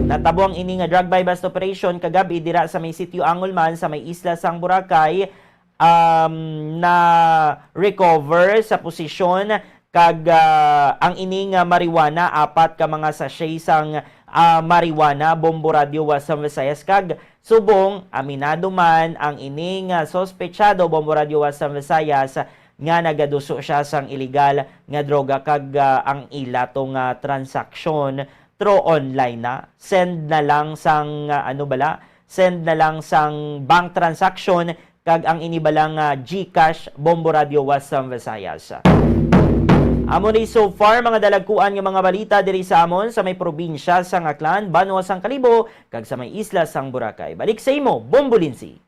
Natabo ang ini nga drug buy-bust operation kagab-i dira sa may sitio Angol man sa may isla sang Boracay, um, na-recover sa posisyon kag, ah, ang ini nga marijuana, apat ka mga sachet sang, ah, marijuana, Bombo Radyo Wasang Visayas, kag subong aminado man ang ini nga sospechado, Bombo Radyo Wasang Visayas, nga nagaduso siya sang iligal nga droga kag, ah, ang ila to nga transaksyon through online na. Send na lang sang, ah, ano bala? Send na lang sang bank transaction kag ang ini bala nga GCash, Bombo Radyo Wasang Visayas. Amo ni so far mga dalagkuan nga mga balita diri sa amon sa may probinsya sang Aklan, banwa sang Kalibo, kag sa may isla sang Boracay. Balik sa imo, Bombo Lindsay.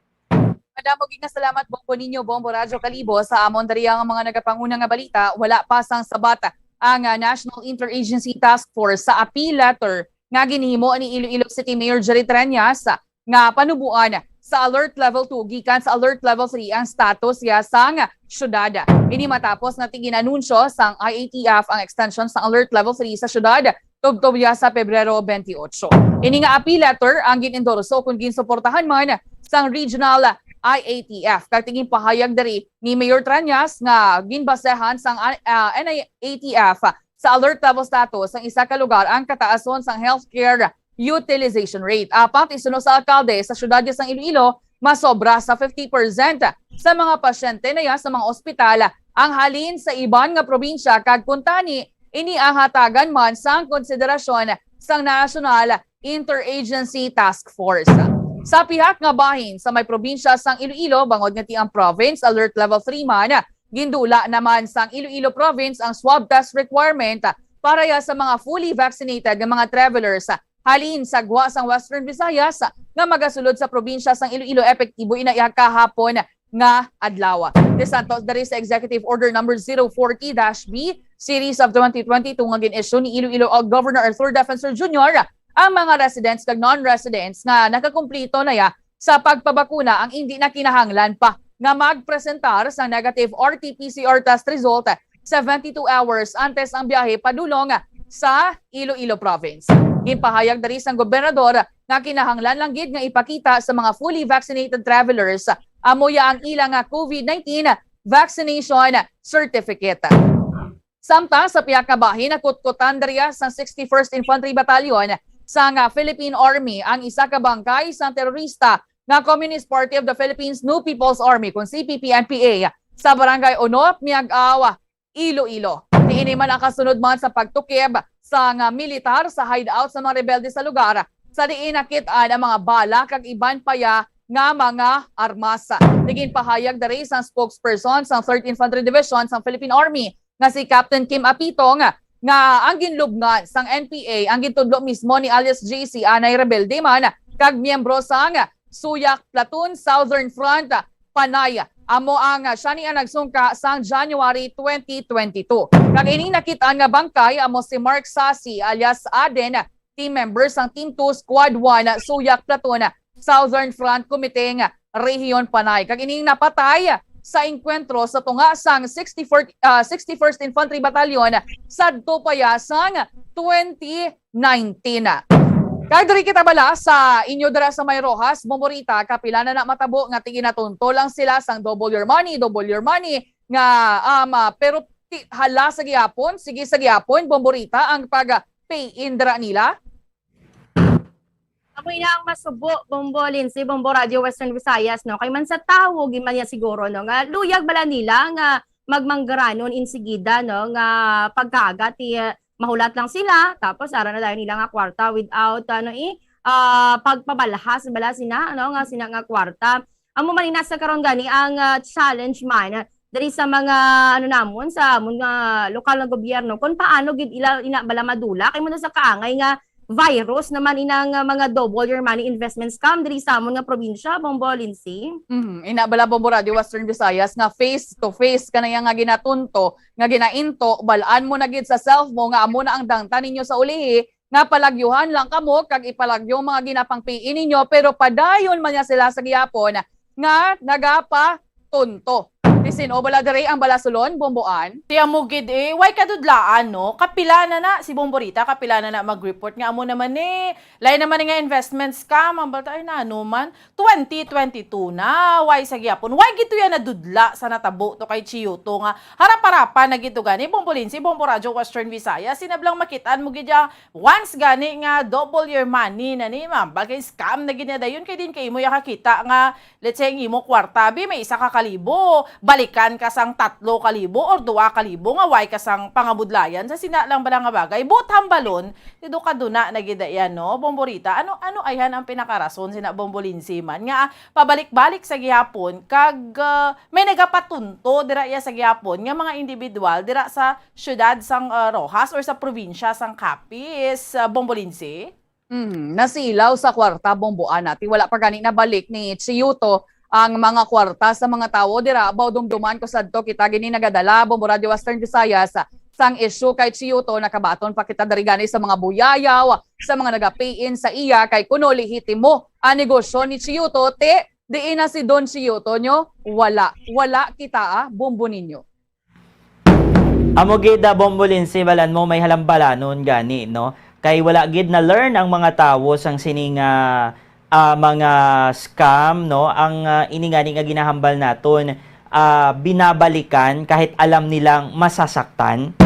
Madamo gid nga salamat, Bombo Ninyo, Bombo Radyo Kalibo. Sa amon diri ang mga nagapanguna nga balita, wala pa sang sabat ang, ah, National Interagency Task Force sa appeal letter nga ginhimo ni Iloilo City Mayor Jerry Treñas nga panuboan sa Alert Level two gikan sa Alert Level three ang status ya sang syudad. Ini matapos nga ti gin-anunsyo sang I A T F ang extension sang Alert Level three sa syudad tubtob ya sa Pebrero twenty-eight. Ini nga appeal letter ang gin-endorso kon ginsuportahan man sang Regional I A T F. Kag ti ginpahayag diri ni Mayor Treñas nga ginbasehan sang, ah, N I A T F sa alert level status sang isa ka lugar ang kataason sang healthcare utilization rate. Apat, isuno sa alkalde sa siyudad sang Iloilo, masobra sa fifty percent sa mga pasyente na ya sa mga ospital ang halin sa iban nga probinsya, kag kuntani ini ang hatagan man sang konsiderasyon sang National Interagency Task Force. Sa pihak nga bahin sa may probinsya sang Iloilo, bangod nga ti ang province alert level three man, gindula naman sang Iloilo Province ang swab test requirement para ya sa mga fully vaccinated nga mga travelers halin sa gwa sang Western Visayas nga magasulod sa probinsya sang Iloilo, epektibo ina iya kahapon nga adlaw. Ti santos diri sa Executive Order Number zero forty dash B, Series of twenty twenty-two, nga gin-issue ni Iloilo Governor Arthur Defensor Junior, ang mga residents kag non-residents nga nakakumpleto na ya sa pagpabakuna ang indi na kinahanglan pa nga magpresentar sang negative R T P C R test result seventy-two hours antes ang biyahe padulong sa Iloilo Province. Ginpahayag diri sang gobernador nga kinahanglan lang gid nga ipakita sa mga fully vaccinated travelers amo ya ang ila nga COVID nineteen vaccination certificate. Samtang sa pihak nga bahin, nakutkutan diriya sang sixty-first Infantry Battalion sang, ah, Philippine Army ang isa ka bangkay sang terorista nga Communist Party of the Philippines New People's Army, kun C P P N P A, sa Barangay Onop, Miag-aw, Iloilo. Ti ini man ang kasunod man sa pagtukib sang, ah, militar sa hideout sa mga rebelde sa lugar, sa diin nakit-an ang mga bala kag iban pa ya nga mga armas. Ti ginpahayag diri sang spokesperson sang Third Infantry Division sang Philippine Army nga si Captain Kim Apitong nga ang ginlubngan sang N P A ang gintudlo mismo ni alias J C anay rebelde man kag miyembro sang Suyak Platoon Southern Front Panay. Amo ang, ah, siya ni ang nagsungka sang January twenty twenty-two. Kag ining nakit-an nga bangkay amo si Mark Sasi alias Aden, team member sang Team two Squad one Suyak Platoon Southern Front Committee nga Rehiyon Panay. Kag ining napatay sa engkwentro sa tunga sang sixty-four, ah, sixty-first Infantry Battalion sadto pa ya sang twenty nineteen. Kag diri kita bala sa inyo dira sa may Roxas, Bomborita, kapila na na matabo nga ti ginatunto lang sila sang double your money, double your money nga, um, ah, pero ti-, hala sa gihapon, sige sa gihapon, Bomborita, ang pag-pay in dira nila. Amo ina ang masubo, Bombo Lindsay, Bombo Radyo Western Visayas, no? Kay man sa tawo, gid man niya siguro, no, nga luyag bala nila nga magmanggaranon insigida, no, nga pagkagat, eh, mahulat lang sila, tapos ara na dayon nila nga kwarta without, ano, eh, ah, pagpabalhas bala sina, no, nga sina nga kwarta. Amo man ina sa karon gani ang, ah, challenge man diri sa mga, ano, namon, sa amon nga lokal nga gobyerno, kung paano gid ila ina bala madula kay mo na sa kaangay nga virus naman ina nga mga double your money investment scam diri sa amon nga probinsya, Bombo Lindsay. Mhm. Ina bala, Bombo Radyo Western Visayas, nga face to face kanaya nga ginatunto, nga ginainto, balaan mo na gid sa self mo nga amo na ang dangtan ninyo sa ulihi, nga palagyuhan lang kamo kag ipalagyo ang mga ginapang-pay in ninyo, pero padayon man niya sila sa gihapon nga nagapatunto. Ti sin-o bala diri ang balasulon, Bomboan? Ti amo gid, eh, way kadudlaan, no? Kapila na na, si Bomborita, kapila na na mag-report nga amo naman, eh, lain naman nga investment scam, ang balta, ay, nano man, twenty twenty-two na, way sa gihapon. Way gid to yan nadudla sa natabo to kay Chiyoto nga harap-harapan na gid to gani, Bombo Lindsay, Bombo Radyo Western Visayas, sinablang makitaan mo gid ya, once gani nga double your money na ni, ma'am, bagay scam na gid na dayon kay din kay imo ya kakita nga, let's say, ang imo kwarta, bi, may isa ka kalibo, balikan ka sang tatlo kalibo or dua kalibo nga way ka sang pangabudlayan sa sina lang bala nga bagay. But hambalon, ti do kaduna na gid yan, no, Bomborita? Ano, ano ayhan ang pinakarason sina Bombo Lindsay man nga pabalik-balik sa gihapon kag, ah, may nagapatunto dira iya sa gihapon nga mga individual dira sa siyudad sang, ah, Roxas or sa probinsya sang Capiz, ah, Bombo Lindsay? Mhm. Nasilaw sa kwarta, Bomboan, ti wala pa gani nabalik ni Chiyoto ang mga kwarta sa mga tawo dira. Baw dumduman ko sadto kita gini nagadala, Bombo Radyo Western Visayas, sang issue kay Chiyoto. Nakabaton pa kita diri gani sa mga buyayaw, sa mga nagapay-in sa iya, kay kuno lehitimo ang negosyo ni Chiyoto, ti diin na si Don Chiyoto nyo? Wala. Wala kita, ah, Bombo ninyo. Amo gid, ah, Bombo Lindsay, balan mo may halambalanon gani, no? Kay wala gid na-learn ang mga tawo sang sining, ah, ah, mga scam, no? Ang, ah, ini gani nga ginahambal naton, ah, binabalikan kahit alam nilang masasaktan.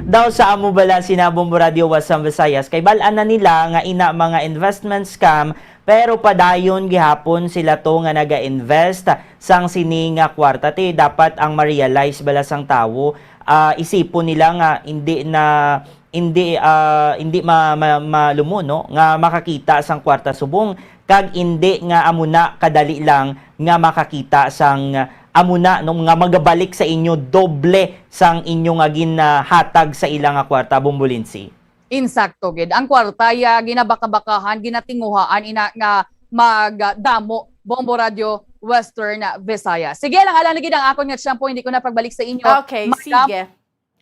Daw sa amo bala sina Bombo Radio Western Visayas, kay bal-an na nila nga ina mga investment scam, pero padayon gihapon sila to nga naga-invest sang sini nga kwarta. Ti dapat ang ma-realize bala sang tawo, ah, isipon nila nga hindi na, hindi, ah, hindi ma-, ma-, malumo, no, nga makakita sang kwarta subong, kag hindi nga amo na kadali lang nga makakita sang amo na, no, nga magabalik sa inyo doble sang inyo nga ginhatag sa ila nga kwarta, Bombo Lindsay. Insakto gid. Ang kwarta ya ginabakabakahan, ginatinguhaan ina nga magdamo, Bombo Radio Western Visayas. Sige lang, alang lagi ang akon nga tiyempo, hindi ko na pagbalik sa inyo. Okay, Madam, sige.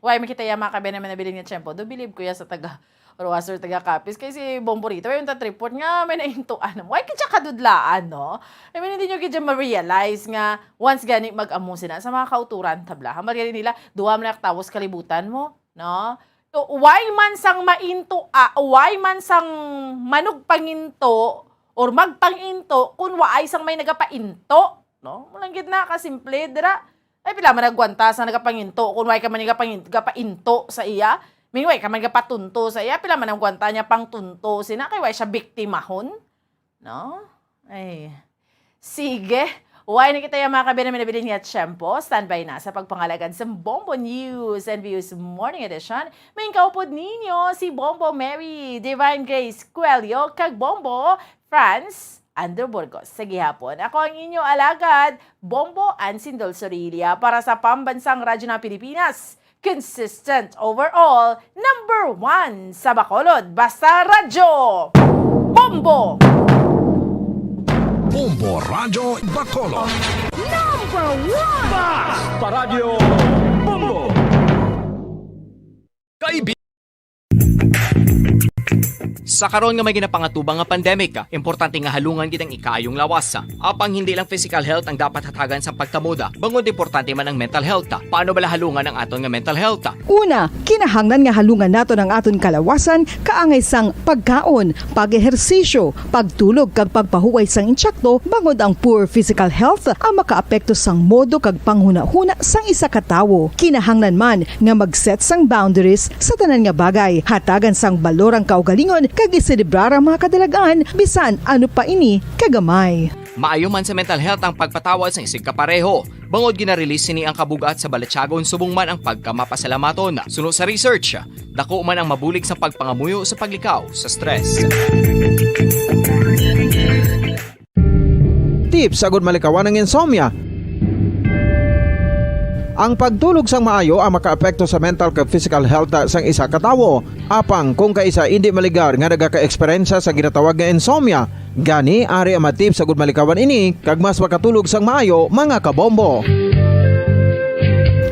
Why, makita ya, mga kabayan, naman nabilin nga tiyempo. Do believe ko ya sa taga Roas or taga Capiz. Kay si Bombo Rita, why yung report nga may naintuan mo? Why ka kadudlaan, no? I mean, hindi nyo gid ma-realize nga once gani mag-amo sila sa mga kauturan, tabla. Hamar gani nila, duwa man ang tawo sa kalibutan mo, no? So, why man sang mainto, ah, why man sang manugpanginto or magpanginto kung waay sang may nagapainto, no? Mao lang gid na kasimple dira. Ay, pila man nagwanta sa nagapanginto kung way ka man nagapangin-, gapainto sa iya? Mean, way ka man gapatunto sa iya, pila man ang gwanta niya pang tunto sina kay way siya biktimahon? No? Ay. Sige. Way na kita yung mga kabayan, nabilin nga tiyempo. Standby na sa pagpangalagad sa Bombo News and Views Morning Edition. May kaupod ninyo si Bombo Mary, Divine Grace Coelho, kag Bombo Franz Andrew Burgos. Sa gihapon, ako ang inyo alagad, Bombo Ansin Dol Sorilla, para sa Pambansang Radyo ng Pilipinas. Consistent overall, number one sa Bacolod. Basta Radyo! Bombo! Bombo Radyo Bacolod. Number one! Basta Radyo Bombo! Kaibi-, sa karon nga may ginapangatubang nga pandemic, importante nga halungan gid ang ikaayong lawas. Apang hindi lang physical health ang dapat hatagan sa pagtamod, bangod importante man ang mental health. Paano bala halungan ang aton nga mental health? Una, kinahanglan nga halungan naton ang aton kalawasan kaangay sang pagkaon, pag-ehersisyo, pagtulog kag pagpahuway sang intsakto, bangod ang poor physical health ang makaapekto sang modo kag panghunahuna sang isa ka tawo. Kinahanglan man nga mag-set sang boundaries sa tanan nga bagay, hatagan sang balor ang kaugalingon kag iselebrar ang mga kadalagan bisan ano pa ini kagamay. Maayo man sa mental health ang pagpatawad sang isigkapareho, bangod gina-release sini ang kabug-at sa balatyagon subong man ang pagkamapasalamaton. Suno sa research, dako man ang mabulig sa pagpangamuyo sa paglikaw sa stress. Tips agud malikawan ang insomnia. Ang pagtulog sang maayo ang makaapekto sa mental kag physical health sang isa ka tawo. Apang kung kaisa indi maligar nga nagaka-eksperyensya sa ginatawag nga insomnia, gani ari ang mga tips agud malikawan ini kag mas makatulog sang maayo, mga kabombo.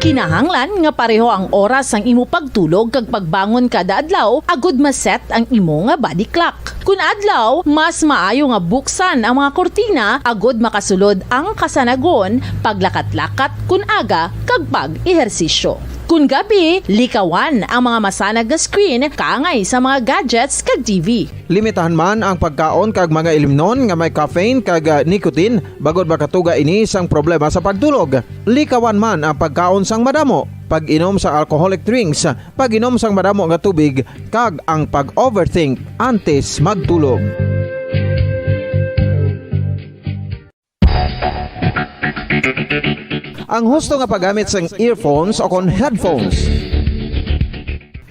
Kinahanglan nga pareho ang oras sang imo pagtulog kag pagbangon kada adlaw agud ma-set ang imo nga body clock. Kun adlaw, mas maayo nga buksan ang mga kurtina agud makasulod ang kasanagon, paglakat-lakat kun aga, kag pag-ehersisyo. Kun gabi, likawan ang mga masanag nga screen kaangay sa mga gadgets kag T V. Limitahan man ang pagkaon kag mga ilimnon nga may caffeine kag, ah, nicotine, bangod makatuga ini sang problema sa pagtulog. Likawan man ang pagkaon sang madamo, pag-inom sa alcoholic drinks, pag-inom sang madamo nga tubig, kag ang pag-overthink antes magtulog. Ang husto nga paggamit sang earphones o kon headphones.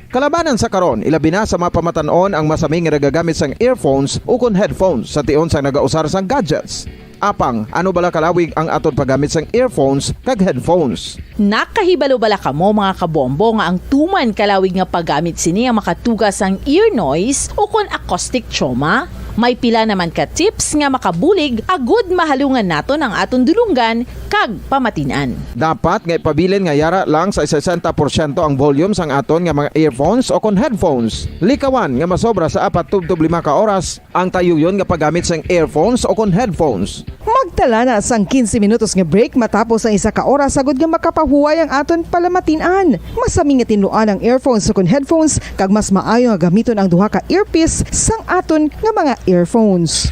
Kalabanan sa karon, ilabi na sa mga pamatan-on ang masami nga nagagamit sang earphones o kon headphones sa tion sang nagausar sang gadgets. Apang, ano bala kalawig ang aton paggamit sang earphones kag headphones? Nakahibalo bala kamo, mga kabombo, nga ang tuman kalawig nga paggamit sini ang makatuga sang ear noise o kon acoustic trauma? May pila naman ka tips nga makabulig agud mahalungan naton ang aton dulonggan kag pamatin-an. Dapat nga ipabilin nga yara lang sa sesenta porsyento ang volume sang aton nga mga earphones o kon headphones. Likawan nga masobra sa apat tubtob lima ka oras ang tayuyon nga paggamit sang earphones o kon headphones. Magtala na sang quince minutos nga break matapos ang isa ka oras, agud nga makapahuway ang aton palamatin-an. Masami nga tinluan ang earphones o kon headphones, kag mas maayo nga gamiton ang duha ka earpiece sang aton nga mga earphones.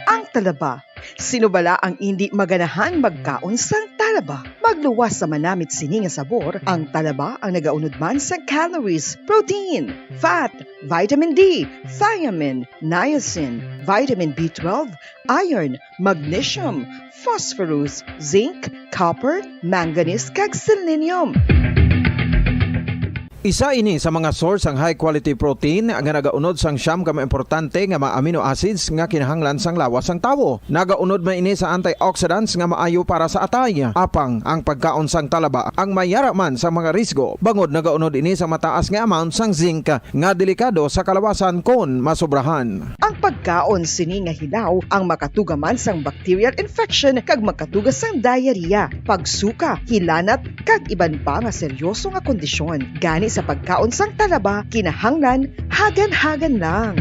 Ang talaba. Sino bala ang indi maganahan magkaon sang talaba? Magluwas sa manamit sini nga sabor, ang talaba ang nagaunod man sa calories, protein, fat, vitamin D, thiamine, niacin, vitamin B twelve, iron, magnesium, phosphorus, zinc, copper, manganese, kag selenium. Isa ini sa mga source sang high quality protein nga nagaunod sang siyam ka mga importante nga mga amino acids nga kinahanglan sang lawas sang tawo. Nagaunod man ini sa antioxidants nga maayo para sa atay. Apang ang pagkaon sang talaba ang mayara man sa mga risgo, bangod nagaunod ini sa mataas nga amount sang zinc nga delikado sa kalawasan kon masobrahan. Ang pagkaon sini nga hilaw ang makatuga man sang bacterial infection kag makatuga sang diarrhea, pagsuka, hilanat, kag iban pa nga seryoso nga kondisyon. Gani sa pagkaon sang talaba, kinahanglan hagan-hagan lang.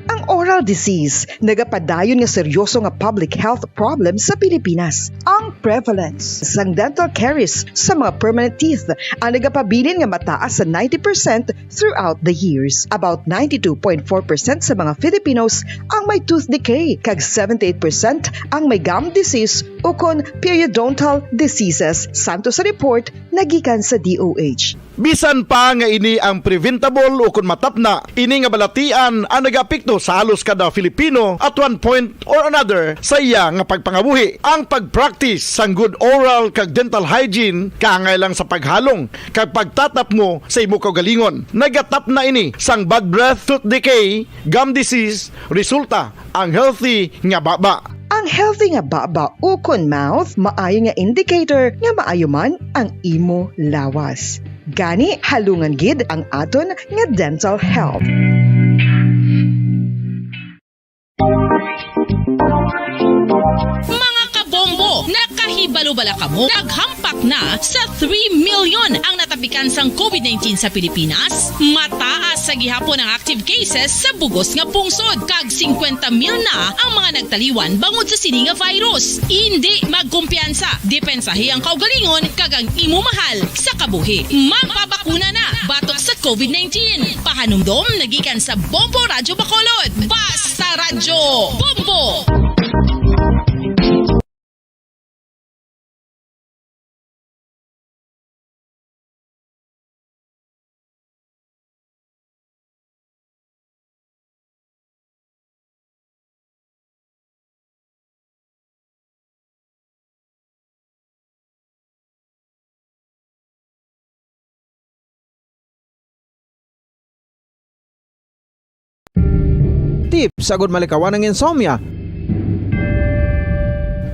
Ang oral disease nagapadayon nga seryoso nga public health problem sa Pilipinas. Ang prevalence sang dental caries sa mga permanent teeth ang nagapabilin nga mataas sa ninety percent throughout the years. About ninety-two point four percent sa mga Filipinos ang may tooth decay, kag seventy-eight percent ang may gum disease ukon periodontal diseases, santo sa report nagikan sa D O H. Bisan pa nga ini ang preventable ukon matapna, ini nga balatian ang nagaapekto sa halos kada Filipino at one point or another sa iya nga pagpangabuhi. Ang pag-practice sang good oral kag dental hygiene kaangay lang sa paghalong kag pagtatapngo sa imo kaugalingon. Nagatapna ini sang bad breath, tooth decay, gum disease, resulta ang healthy nga baba. Ang healthy nga baba ukon mouth maayo nga indicator nga maayo man ang imo lawas. Gani, halungan gid ang aton nga dental health. Mga kabombo, nakahibalo bala kamo? Naghampak na sa three million ang natapikan sang covid nineteen sa Pilipinas. Mataas sa gihapon ang active cases sa bugos nga pungsod, kag singkwenta mil na ang mga nagtaliwan bangod sa sini nga virus. Indi magkumpiyansa, depensahi ang kaugalingon kag ang imo mahal sa kabuhi. Magpabakuna na batok sa covid nineteen. Pahanumdom nagikan sa Bombo Radyo Bacolod. Basta Radyo Bombo! Tips agud malikawan ang insomnia.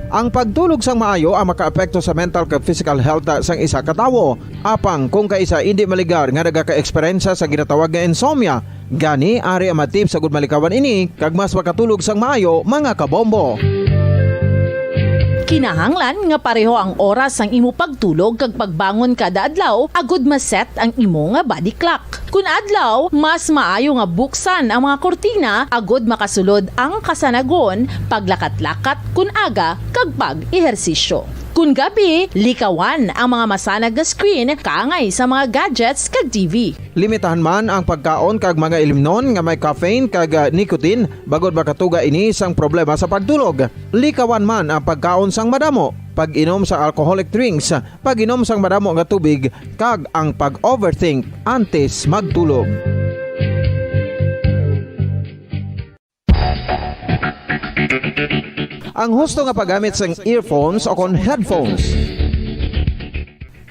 Ang pagtulog sang maayo ang makaapekto sa mental kag physical health sang isa ka tawo. Apang kung kaisa indi maligar nga nagaka-eksperyensya sa ginatawag nga insomnia, gani ari ang mga tips agud malikawan ini kag mas makatulog sang maayo, mga kabombo. Kinahanglan nga pareho ang oras sang imo pagtulog kag pagbangon kada adlaw agud ma-set ang imo nga body clock. Kun adlaw, mas maayo nga buksan ang mga kurtina agud makasulod ang kasanagon, paglakat-lakat kun aga, kag pag-ehersisyo. Kun gabi, likawan ang mga masanag nga screen kaangay sa mga gadgets kag T V. Limitahan man ang pagkaon kag mga ilimnon nga may caffeine kag, ah, nicotine, bangod makatuga ini sang problema sa pagtulog. Likawan man ang pagkaon sang madamo, pag-inom sa alcoholic drinks, pag-inom sang madamo nga tubig, kag ang pag-overthink antes magtulog. Ang husto nga paggamit sang earphones o kon headphones.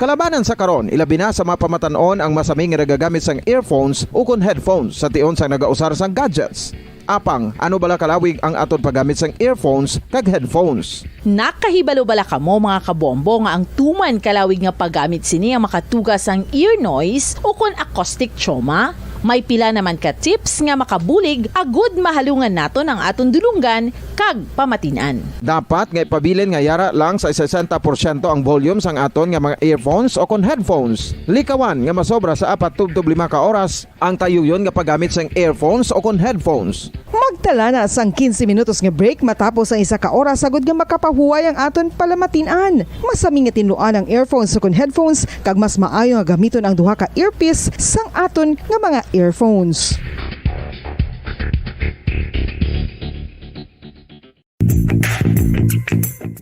Kalabanan sa karon, ilabi na sa mga pamatan-on ang masami nga nagagamit sang earphones o kon headphones sa tion sang nagausar sang gadgets. Apang, ano bala kalawig ang aton paggamit sang earphones kag headphones? Nakahibalo bala kamo, mga kabombo, nga ang tuman kalawig nga paggamit sini ang makatuga sang ear noise o kon acoustic trauma? May pila naman ka tips nga makabulig agud mahalungan naton ang aton dulonggan kag pamatin-an. Dapat nga ipabilin nga yara lang sa sesenta porsyento ang volume sang aton nga mga earphones o kon headphones. Likawan nga masobra sa apat tubtob lima ka oras ang tayuyon nga paggamit sang earphones o kon headphones. Magtala na sang quince minutos nga break matapos ang isa ka oras agud nga makapahuway ang aton palamatin-an. Masami nga tinluan ang earphones o kon headphones, kag mas maayo nga gamiton ang duha ka earpiece sang aton nga mga earphones.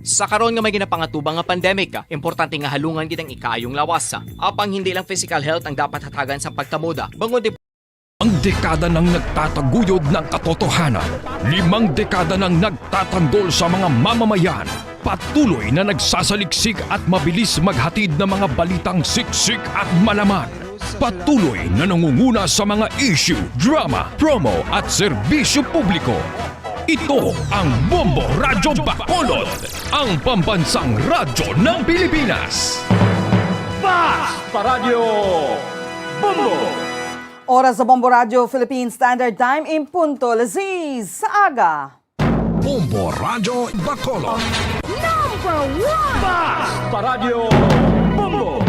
Sa karon nga may ginapangatubang nga pandemic, importante nga halungan gid ang ikaayong lawas. Apang hindi lang physical health ang dapat hatagan sa pagtamuda, bangod di Ang dekada nang nagtataguyod ng katotohanan. Limang dekada nang nagtatanggol sa mga mamamayan. Patuloy na nagsasaliksik at mabilis maghatid ng mga balitang siksik at malaman. Patuloy na nangunguna sa mga issue, drama, promo at serbisyo publiko. Ito ang Bombo Radyo Bacolod, ang pambansang radyo ng Pilipinas. Fast Paradyo Bombo! Oras sa Bombo Radyo Philippine Standard Time, in punto las seis sa aga. Bombo Radyo Bacolod. Number one! Fast Paradyo Bombo!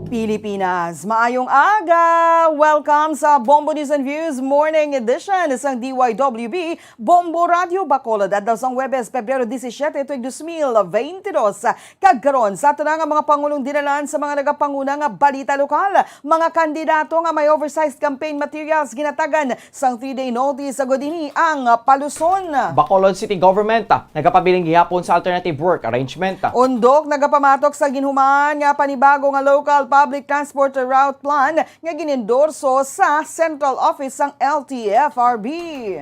Pilipinas, maayong aga! Welcome sa Bombo News and Views Morning Edition sang D Y W B Bombo Radyo Bacolod, adlaw sang Huwebes, Pebrero disisiete, tuig dos mil beintidos. Kag karon, sa ato na nga mga pangulong dinalan sa mga nagapanguna nga balita lokal, mga kandidato nga may oversized campaign materials ginatagan sang three-day notice, agud ini ang paluson. Bacolod City Government, ah, nagapabiling gihapon sa alternative work arrangement. Undok nagapamatok sa ginhuman nga panibago nga local public transport route plan nga ginendorso sa Central Office sang L T F R B.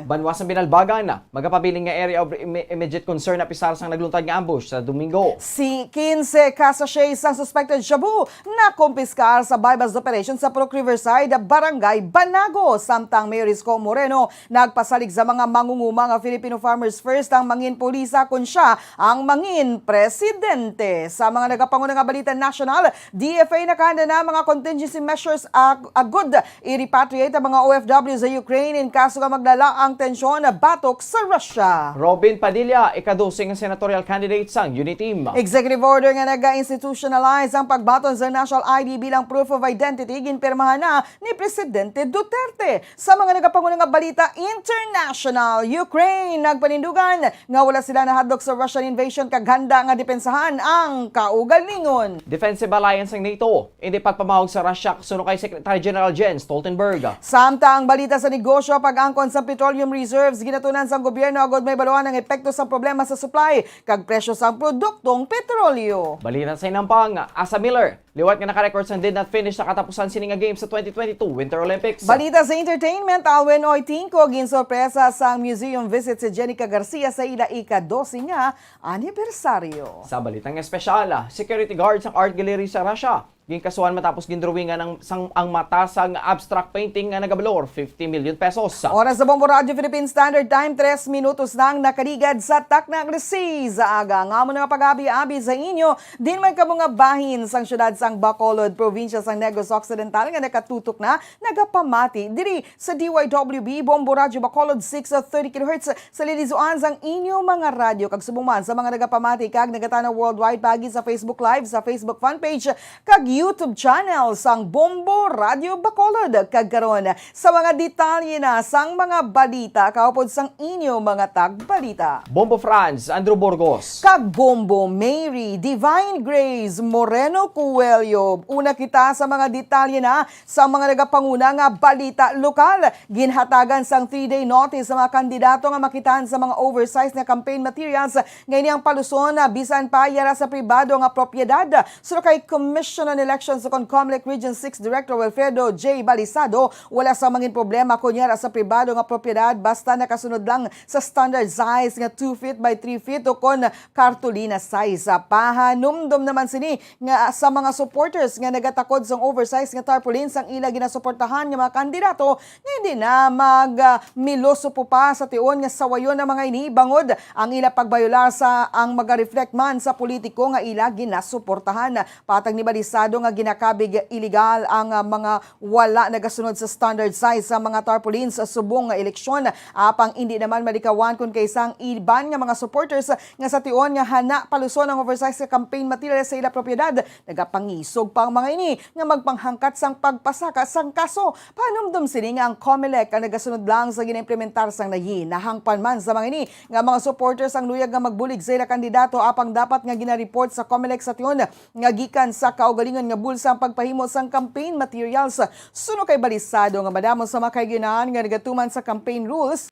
Banwa sang Binalbagan, magapabiling nga area of imme-, immediate concern apisar sang nagluntad nga ambush sa Domingo. Si quince ka sachet sang suspected shabu nakumpiskar sa buy-bust operation sa Purok Riverside, Barangay Banago, samtang Mayor Isko Moreno nagpasalig sa mga mangunguma nga Filipino Farmers First ang mangin pulisa kon siya ang mangin presidente. Sa mga nagapanguna nga balita nasyonal, D F A nakahanda na mga contingency measures ag-, agud i-repatriate ang mga O F W sa Ukraine in kaso nga maglala ang tensyon batok sa Russia. Robin Padilla, ika-dose nga senatorial candidate sang Uniteam. Executive order nga naga-institutionalize ang pagbaton sa national I D bilang proof of identity ginpirmahan na ni Presidente Duterte. Sa mga nagapanguna nga balita international, Ukraine nagpanindugan nga wala sila nahadlok sa Russian invasion kag handa nga depensahan ang kaugalingon. Defensive alliance ang NATO, indi pagpamahog sa Russia, suno kay Secretary General Jens Stoltenberg. Samtang balita sa negosyo, pag-angkon sa petroleum reserves, ginatunan sang gobyerno agud maibaluan ang epekto sang problema sa supply kag presyo sang produktong petrolyo. Balita sa inampang, Asa Miller, liwat nga naka-record sang did not finish sa katapusan sini nga games sa twenty twenty-two Winter Olympics. Balita sa entertainment, Alwin Oy Tingko, ginsorpresa sang museum visit si Jenica Garcia sa ila ika-dose nga anibersaryo. Sa balitang espesyal, security guard sang art gallery sa Russia, ginkasuhan matapos gindrawingan ang, sang, ang mata sang abstract painting nga nagabalor fifty million pesos. Oras sa Bombo Radyo Philippine Standard Time, tres minutos na ang nakaligad sa takna alas seis sa aga. Ang amon nga pag-abi-abi sa inyo, din may kamo nga bahin sang siyudad sang Bacolod, probinsya sang Negros Occidental nga nakatutok na, nagapamati diri sa D Y W B Bombo Radyo Bacolod six thirty kilohertz sa lilizuan sang inyo mga radyo, kag subong man sa mga nagapamati kag nagatanaw worldwide paagi sa Facebook Live, sa Facebook fan page, kag YouTube channel sang Bombo Radyo Bacolod. Kag karon, sa mga detalye na sang mga balita kaupod sang inyo mga tagbalita. Bombo Franz, Andrew Burgos. Kag Bombo Mary Divine Grace Moreno Coelho. Una kita sa mga detalye na sa mga nagapanguna nga balita lokal. Ginhatagan sang three-day notice sa mga kandidato nga makitaan sa mga oversized nga campaign materials nga ini ang paluson, ah, bisan pa yara sa pribado nga propiedad. Suno kay Commission on Elections ukon Comelec Region six Director Wilfredo J Balisado, wala sang mangin problema kon yara sa pribado nga propiedad basta nakasunod lang sa standard size nga two feet by three feet ukon kartolina size. Pahanumdom naman sini nga sa mga supporters nga nagatakod sang oversize nga tarpaulin sang ila ginasuportahan nga mga kandidato nga hindi na mag, ah, milosopo pa sa tion nga sawayon ang mga ini, bangod ang ila pagbayola sa ang maga-reflect man sa politiko nga ila ginasuportahan. Patag ni Balisado nga ginakabig iligal ang, ah, mga wala nagasunod sa standard size sa mga tarpaulins sa subong nga eleksyon, apang indi naman malikawan kon kaisa ang iban nga mga supporters nga sa tion nga hana paluson ang oversize nga campaign materials sa ila propiedad. Nagapangisog pa ang mga ini nga magpanghangkat sang pagpasaka sang kaso. Panumdom sini nga ang Comelec ang nagasunod lang sa ginaimplementar sang nayi. Nahangpan man sa mga ini nga mga supporters ang luyag nga magbulig sa ila kandidato, apang dapat nga ginareport sa Comelec sa tion nga gikan sa kaugalingon nga bulsa ang pagpahimo sang campaign materials. Suno kay Balisado nga madamo sa mga kaigyonan nga nagatuman sa campaign rules,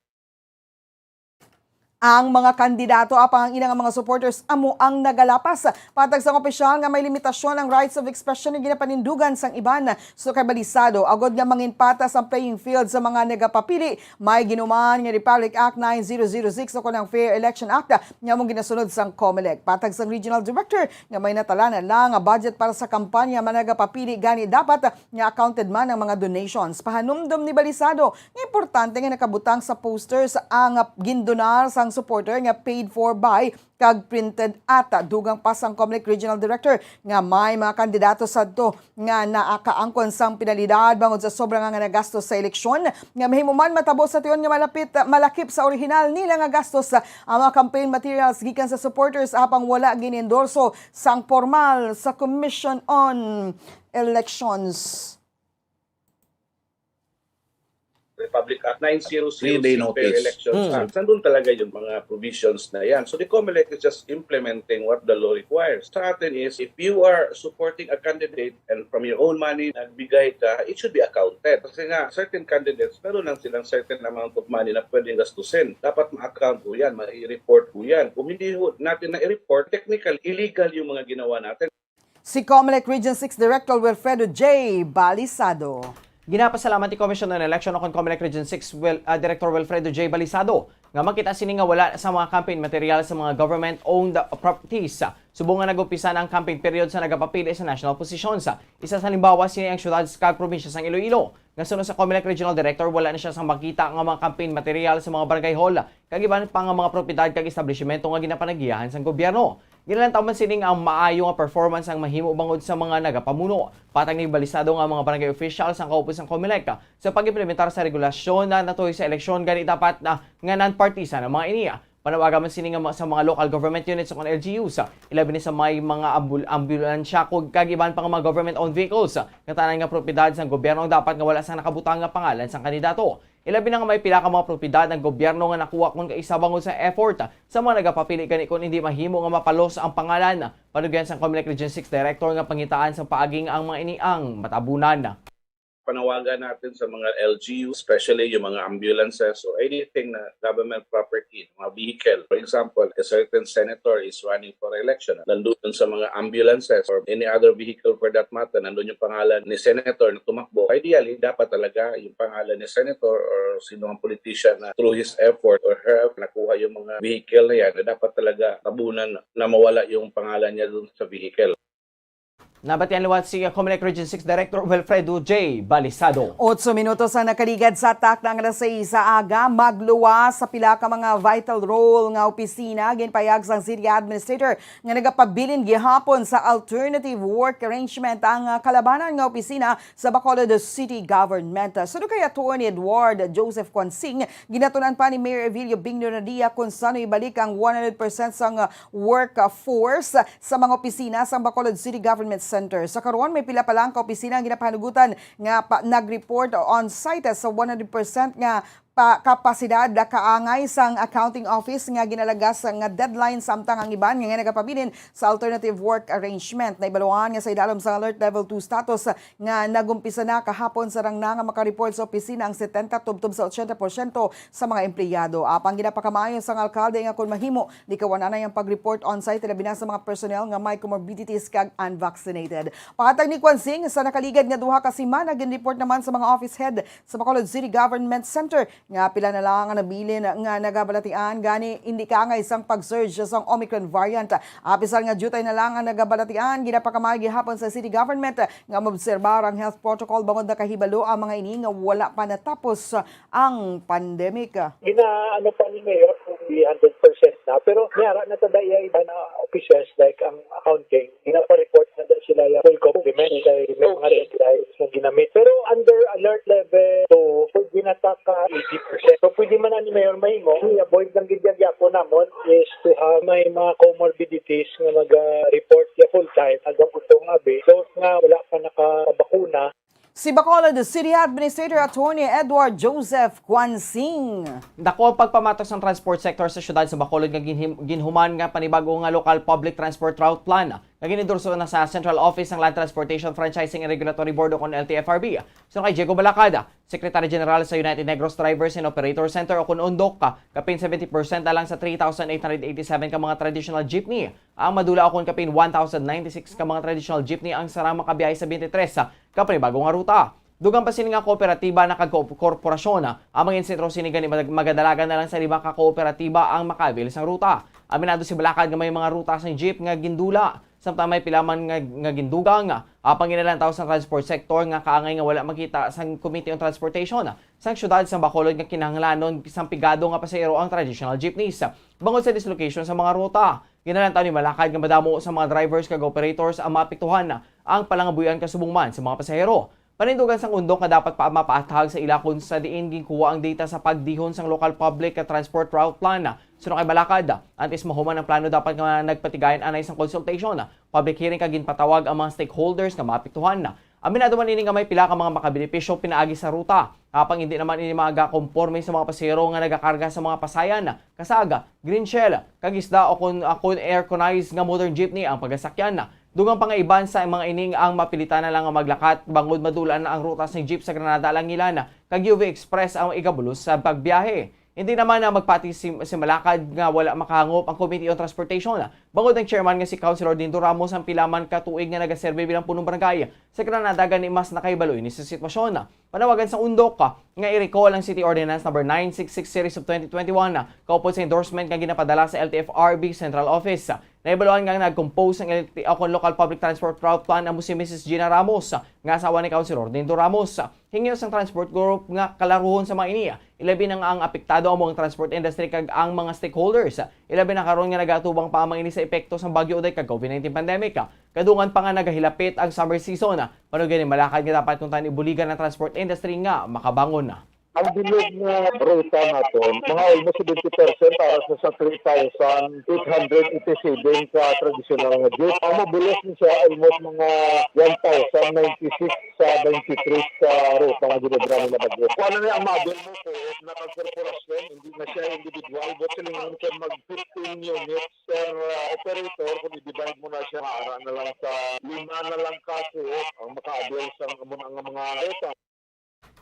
ang mga kandidato apang ang ilang mga supporters amo ang nagalapas. Patag sang opisyal nga may limitasyon ang rights of expression nga ginapanindugan sang iban. So kay Balisado, agod nga manginpatas ang playing field sa mga nagapapili, may ginuman nga Republic Act nine zero zero six o kon ang Fair Election Act nga among ginasunod sang Comelec. Patag sang regional director nga may natalanan lang nga budget para sa kampanya man nagapapili, gani dapat nga accounted man ang mga donations. Pahanumdom ni Balisado nga importante nga nakabutang sa posters ang gindonar sang supporter nga paid for by kag printed ata. Dugang pa sang Comelec Regional Director nga may mga kandidato sadto nga nakaangkon sang penalidad bangod sa sobra nga, nga nagastos sa eleksyon, nga mahimo man matabo sa tion nga malapit, malakip sa orihinal nila nga gastos ang mga campaign materials gikan sa supporters apang wala gin-endorso sang pormal sa Commission on Elections. Republic Act nine zero zero six, Three-day Fair notice. Elections Hmm. Act. Nandun talaga yung mga provisions na yan. So the Comelec is just implementing what the law requires. Sa atin is, if you are supporting a candidate and from your own money, nagbigay ka, it should be accounted. Kasi nga, certain candidates, meron lang silang certain amount of money na pwedeng gastusin. Dapat ma-account po yan, ma-report po yan. Kung hindi ho natin na-report, technically, illegal yung mga ginawa natin. Si Comelec Region six Director Wilfredo J. Balisado. Ginapasalamat ni Commission on Election o kon Comelec Region six Wil- ah, Director Wilfredo J. Balisado nga makita sini nga wala sa mga campaign material sa mga government-owned properties. Subong nga nag-umpisa na ang campaign period sa nagapapili sa national positions. Isa sa halimbawa sini ang syudad kag probinsya sang Iloilo, nga suno sa Comelec Regional Director wala na siya sang makita nga mga campaign material sa mga barangay hall kag iban pa nga mga propiedad kag establishmento nga ginapanagiyahan sang gobyerno. Ginalantaw man sini nga ang maayo nga performance ang mahimo bangod sa mga nagapamuno. Patag ni Balisado nga ang mga barangay officials ang kaupod sang Comelec sa pag-implementar sa regulasyon na natuhoy sa eleksyon, gani dapat na nga non-partisan ang mga ini. Panawagan man sini nga ma- sa mga local government units o kon L G Us, ilabi ni sa may mga ambul- ambulansya kag kag iban pa nga mga government-owned vehicles, nga tanan nga propiedad sang gobyerno ang dapat nga wala sang nakabutang nga pangalan sang kandidato. Ilabi na nga may pila ka mga propiedad ang gobyerno nga nakuha kon kaisa bangod sa effort sa mga nagapapili, gani kon hindi mahimo nga mapalos ang pangalan. Panugyan sang Comelec Region six Director nga pangitaan sang paagi nga ang mga ini ang matabunan. Panawagan natin sa mga L G U, especially yung mga ambulances or anything na government property, mga vehicle. For example, a certain senator is running for election. Nandun sa mga ambulances or any other vehicle for that matter, nandun yung pangalan ni senator na tumakbo. Ideally, dapat talaga yung pangalan ni senator or sino ang politician na through his effort or her effort, nakuha yung mga vehicle na yan, na dapat talaga tabunan na mawala yung pangalan niya dun sa vehicle. Nabatian liwat si Comelec Region six Director Wilfredo J. Balisado. Otso minutos ang nakaligad sa takna nga alas sais sa aga. Magluwas sa pila ka mga vital role nga opisina, ginpayag sang City Administrator nga nagapabilin gihapon sa alternative work arrangement ang, ah, kalabanan nga opisina sa Bacolod City Government. Suno kay Attorney Edward Joseph Quansing, ginatun-an pa ni Mayor Evilio Bingno Nadia kung sano ibalik ang one hundred percent sang, ah, workforce sa mga opisina sang Bacolod City Government Center. Sa karon, may pila pa lang ka opisina ang ginapahanugutan nga pa, nag-report on-site sa one hundred percent nga pa, kapasidad. Kaangay sang accounting office nga ginalagas nga deadline, samtang ang iban nga nagapabilin sa alternative work arrangement. Naibaluan nga sa idalom sa alert level two status nga nagumpisa na kahapon, sarang na nga makareport sa opisina ang setenta tubtob sa ochenta porsyento sa mga empleyado. Apang ginapakamaayo sang alkalde nga kon mahimo, likawan anay ang pag-report on-site, labi na sa mga personnel nga may comorbidities kag unvaccinated. Pahatag ni Quansing, sa nakaligad nga duha ka semana, gin-report naman sa mga office head sa Bacolod City Government Center nga pila na lang ang nabilin nga nagabalatian, gani hindi kaangay sang pag-surge sang Omicron variant. Apisar nga diutay na lang ang nagabalatian, ginapakamay gihapon sa city government nga maobserbar ang health protocol bangod nakahibalo ang mga ini nga wala pa natapos ang pandemic. Gina-, ano pa ni Mayor kung di hundred percent na, pero may ara na tada iya iba na officials like ang accounting, ginapareport na daw sila yung full complement kay may mga Okay. deadlines na ginamit. Pero under alert level two, pwede na ta ka eighty percent. So pwede man na ni Mayor mahimo, i-avoid lang gid gyapon namon is to have may mga comorbidities nga mag-report ya full time, aga utong abi. Those nga wala pa nakabakuna, Si Bacolod City Administrator Attorney Edward Joseph Quansing. Dako ang pagpamatok sang transport sector sa siyudad sa Bacolod nga ginhim- ginhuman nga panibago nga local public transport route plan. Kag inendorso na sa Central Office sang Land Transportation Franchising and Regulatory Board o kon L T F R B. Suno kay Diego Balacada, Secretary General sa United Negros Drivers and Operators Center o kon undok, kapin seventy percent na lang sa three thousand eight hundred eighty-seven ka mga traditional jeepney ang madula o kon kapin one thousand ninety-six ka mga traditional jeepney ang sarang makabiyahe sa twenty-three ka panibago nga ruta. Dugang pa sini nga kooperatiba na kag ko-, korporasyon, ang mga insentro sini gani mag-, magadalagan na lang sa lima ka kooperatiba ang makabil sang ruta. Aminado si Balakad nga may mga ruta sang jeep nga gindula, samtang may pila man nga, nga gindugang. Apang ginalantaw sang transport sector nga kaangay nga wala makita sang Committee on Transportation sang siyudad sang Bacolod nga kinahanglanon sang pigado nga pasahero ang traditional jeepneys bangod sa dislocation sa mga ruta. Ginalantaw ni Balakad nga madamo sa mga drivers kag operators ang maapektuhan ang palangabuhian kasubong man sa mga pasahero. Panindugan sang undok nga dapat pa mapaathag sa ila kon sa diin ginkuha ang data sa pagdihon sang Local Public Transport Route Plan. Suno kay Balakad, antes mahuman ang plano, dapat nga nagpatigayon anay sang consultation, public hearing kag ginpatawag ang mga stakeholders nga maapektuhan. Aminado man ini nga may pila ka mga makabenepisyo pinaagi sa ruta, apang hindi naman ini magakomporme sa mga pasahero nga nagakarga sa mga pasayan, kasag, green shell, kag isda o kon, kon airconized nga motor jeepney ang pagasakyan. Dugang pa nga iban sa mga ining ang mapilitan na lang nga maglakat bangod madula na ang ruta sang jeep sa Granada, Langilan, kag U V Express ang ikabulos sa pagbiyahe. Hindi naman na magpati si, si Malakad nga wala makahangop ang Committee on Transportation, bangod ang chairman nga si Councilor Dindo Ramos ang pila man ka tuig nga nagaserbi bilang punong barangay sa Granada, gani mas nakahibalo ini sa sitwasyon. Panawagan sa undok nga i-recall ang City Ordinance Number nine six six Series of twenty twenty-one, kaupod sa endorsement nga ginapadala sa L T F R B Central Office. Nahibaluan nga nag-compose ang L T, o kon Local Public Transport Route Plan amo si Missus Gina Ramos, nga asawa ni Councilor Dindo Ramos. Hingyo sang transport group nga kalaruhon sa mga ini, ilabi na nga ang apektado amo ang transport industry kag ang mga stakeholders, ilabi na karon nga nagatubang pa ang mga ini sa epekto sang Bagyo Oday kag COVID nineteen pandemic. Kadungan pa nga nagahilapit ang summer season, panugan ni Malakad nga dapat kuntani ibuligan ang transport industry nga makabangon. Ang bilog nga ruta naton, mga almost seventy percent para sa, sa three thousand eight hundred eighty-seven ka traditional nga jeep. Ang mabulos ni siya, almost mga one thousand ninety-six sa ninety-three ka ruta nga ginadala nila bago. Kung ano na ang model mo po, na kag korporasyon, hindi na siya individual, but silingon ka mag fifteen units per, uh, operator, kung i-divide mo na siya, maara na lang sa lima na lang ka suot ang maka-avail sa mga, mga, mga ruta.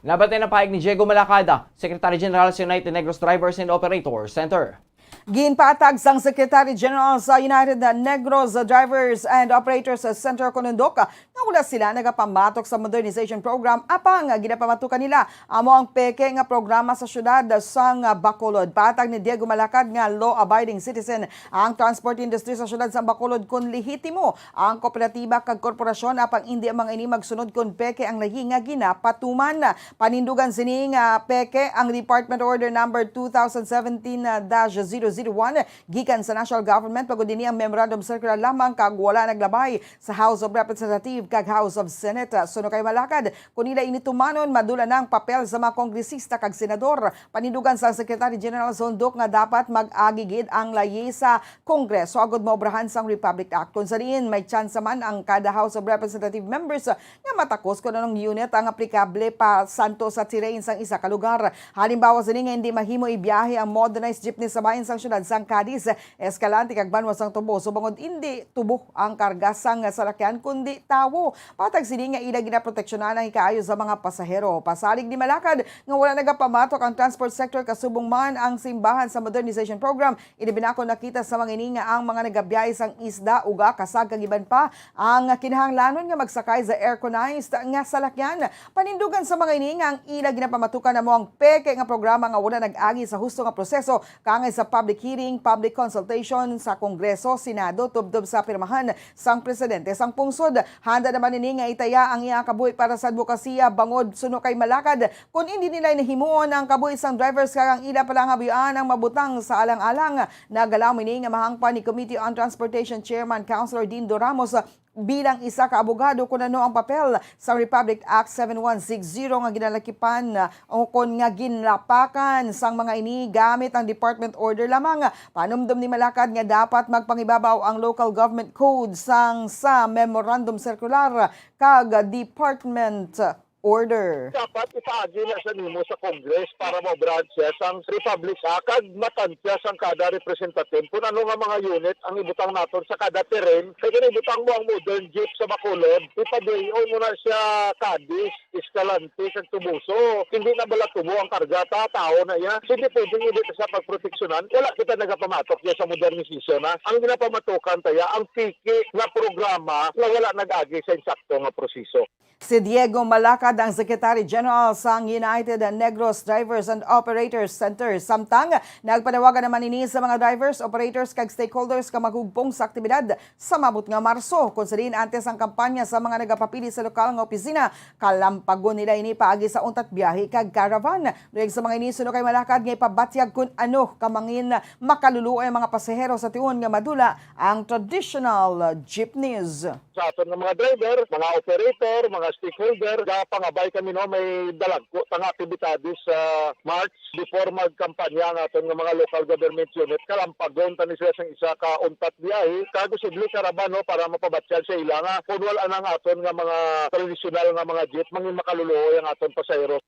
Nabati na pahayag ni Diego Malacada, Secretary General sa United Negros Drivers and Operators Center. Ginpatag sang Secretary General sa United Negros Drivers and Operators Center kon undok nga wala sila nagapamatok sa modernization program, apang ginapamatukan nila amo ang peke nga programa sa siyudad sang Bacolod. Patag ni Diego Malacad nga law-abiding citizen ang transport industry sa siyudad sang Bacolod kon lehitimo ang kooperatiba kag korporasyon, apang indi ang mga ini magsunod kon peke ang layi nga ginapatuman. Panindugan sini nga peke ang Department Order Number two thousand seventeen dash zero zero one gikan sa National Government, bangod ini ang Memorandum Circular lamang kag wala naglabay sa House of Representatives kag House of Senate. Suno kay Malacad, kon nila ini tumanon, madula na ang papel sa mga kongresista kag senador. Panindugan sang Secretary General sa undok nga dapat mag-agi gid ang layi sa Kongreso agud maobrahan sang Republic Act, kon sa diin may tsansa man ang kada House of Representative members nga matakos kon anong unit ang aplikable pa santo sa terrain sang isa ka lugar. Halimbawa sini nga hindi mahimo ibiyahe ang modernized jeepney sa bahin sang siyudad sang Cadiz, Escalante kag Banwa sang Toboso bangod hindi tubo ang karga sang salakyan kundi tawo. Patag sini nga ila ginaproteksyonan ang ikaayo sa mga pasahero. Pasalig ni Malacad nga wala nagapamatok ang transport sector kasubong man ang simbahan sa modernization program, ilabi na kon nakita sa mga ini nga ang mga nagabiyahe sang isda, uga, kasag kag iban pa ang kinahanglanon nga magsakay sa airconized nga salakyan. Panindugan sa mga ini nga ang ila ginapamatukan amo ang peke nga programa nga wala nag-agi sa husto nga proseso kaangay sa public hearing, public consultation sa Kongreso, Senado, tubtob sa pirmahan sang presidente sang pungsod. Handa naman ini nga itaya ang iya kabuhi para sa adbokasiya bangod suno kay Malacad, kon indi nila ini himuon, ang kabuhi sang drivers kag ang ila palangabuhian ang mabutang sa alang-alang. Nagalaom ini nga mahangpan ni Committee on Transportation Chairman Councilor Dindo Ramos bilang isa ka abogado kon ano ang papel sa Republic Act seven one six zero nga ginalakipan o kon nga ginlapakan sang mga ini gamit ang department order lamang. Panumdom ni Malacad nga dapat magpangibabaw ang local government code sang sa memorandum circular kag department order. Dapat ipaagi na sa nimo sa Congress para maobrahan siya sang Republic Act kag matansya sang kada representative kung ano nga mga unit ang ibutang naton sa kada terrain. Kay kung ibutang mo ang modern jeep sa Bacolod, ipaday-on mo na siya Cadiz, Escalante, kag Toboso. Hindi na bala tubo ang karga, ta, tao na iya. Hindi pwedeng hindi sa pagproteksyonan. Wala kita nagapamatok niya sa modernisasyon, ha. Ang ginapamatukan ta iya, ang piki nga programa nga wala nag-agi sa insakto nga proseso. Si Diego Malacad ang Secretary General sang United Negros Drivers and Operators Center. Samtang nagpanawagan naman ini sa mga drivers, operators, kag stakeholders nga maghugpong sa aktibidad sa maabot nga Marso, kon sa diin antes ang kampanya sa mga nagapapili sa lokal nga opisina, kalampagon nila ini paagi sa untat biyahe kag caravan. Luag sa mga ini, suno kay Malacad nga ipabatyag kun ano ka mangin makaluluoy ang mga pasahero sa tion nga madula ang traditional jeepneys. Sa aton nga mga driver, mga operator, mga stakeholder, gapangabay kami, no, may dalagko ta nga aktibidades sa March before magkampanya ang aton nga mga local government unit. Kalampagon ta ni sila sang isa ka untat biyahe, kag posible caravan, no, para mapabatyag sa ila nga kun wala na ang aton nga mga tradisyonal nga mga jeep, mangin makaluluoy ang aton pasahero.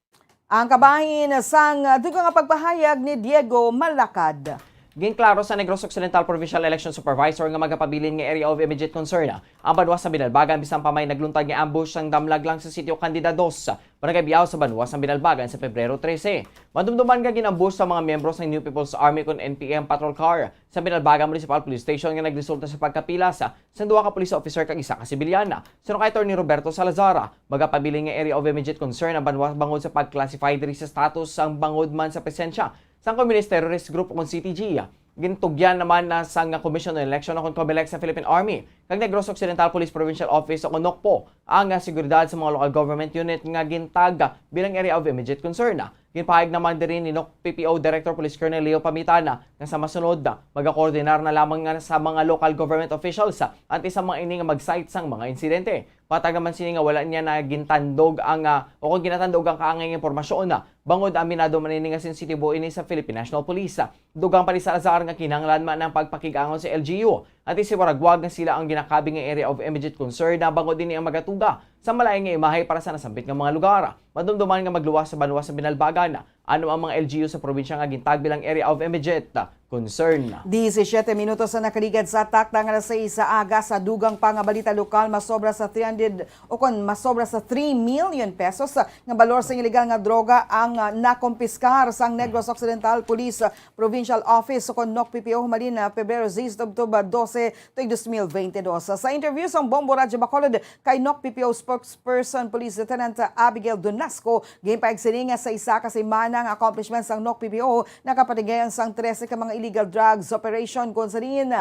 Ang kabahin sang dugang nga pagpahayag ni Diego Malacad. Ginklaro sa Negros Occidental Provincial Election Supervisor nga magapabilin nga Area of Immediate Concern ang banwa sa Binalbagan, bisan pa may nagluntad nga ambush sang damlag lang sa sitio Candida dos, Barangay Biao sa banwa sa Binalbagan sa Pebrero trese. Madumduman nga gin-ambush sa mga miyembro sang New People's Army kon N P M patrol car sa Binalbagan Municipal Police Station nga nagresulta sa pagkapilas sang duha ka police officer kag isa ka sibilyan. Suno kay Attorney Roberto Salazar, magapabilin nga Area of Immediate Concern ang banwa bangod sa pag-classify diri sa status sang bangod man sa presensya sang Communist Terrorist Group o kon C T G. Gintugyan naman na sang Commission on Election o kon Comelec sa Philippine Army kag Negros Occidental Police Provincial Office o kon NOCPO ang, ah, seguridad sa mga local government unit nga gintag bilang Area of Immediate Concern. Ginpahayag naman diri ni NOCPPO Director Police Colonel Leo Pamitana nga sa masunod, magakoordinar na lamang nga sa mga local government officials antes sa mga ini nga mag-cite sang mga insidente. Patag naman sini nga wala niya na gintandog ang, ah, o kung ginatandog ang kaangay nga impormasyon, ah, bangod aminado man ini nga sensitibo ini sa Philippine National Police. Dugang pa ni Salazar nga kinahanglan man ang pagpakig-angon sa L G U antes iwaragwag nga sila ang ginakabig nga Area of Immediate Concern, na bangod ini ang magatuga sa malain nga imahe para sa nasambit nga mga lugar. Madumduman nga magluwas sa banwa sa Binalbagan ano ang mga L G U sa probinsya nga gintag bilang Area of Immediate Concern. Disisiete minutos ang nakaligad sa takna nga alas sais sa aga. Sa dugang pa nga balita lokal, masobra sa three hundred o kon masobra sa three million pesos nga balor sang iligal nga droga ang, ah, nakumpiskar sang Negros Occidental Police Provincial Office o kon NOCPPO humalin, ah, Pebrero sais tubtob, ah, dose tuig dos mil bente dos. Sa interview sang Bombo Radyo Bacolod kay NOCPPO spokesperson Police Lieutenant Abigail Donasco, ginpahayag sini nga sa isa ka semana nga accomplishments sang NOCPPO, nakapatigayon sang trese ka mga illegal drugs operation, kon sa diin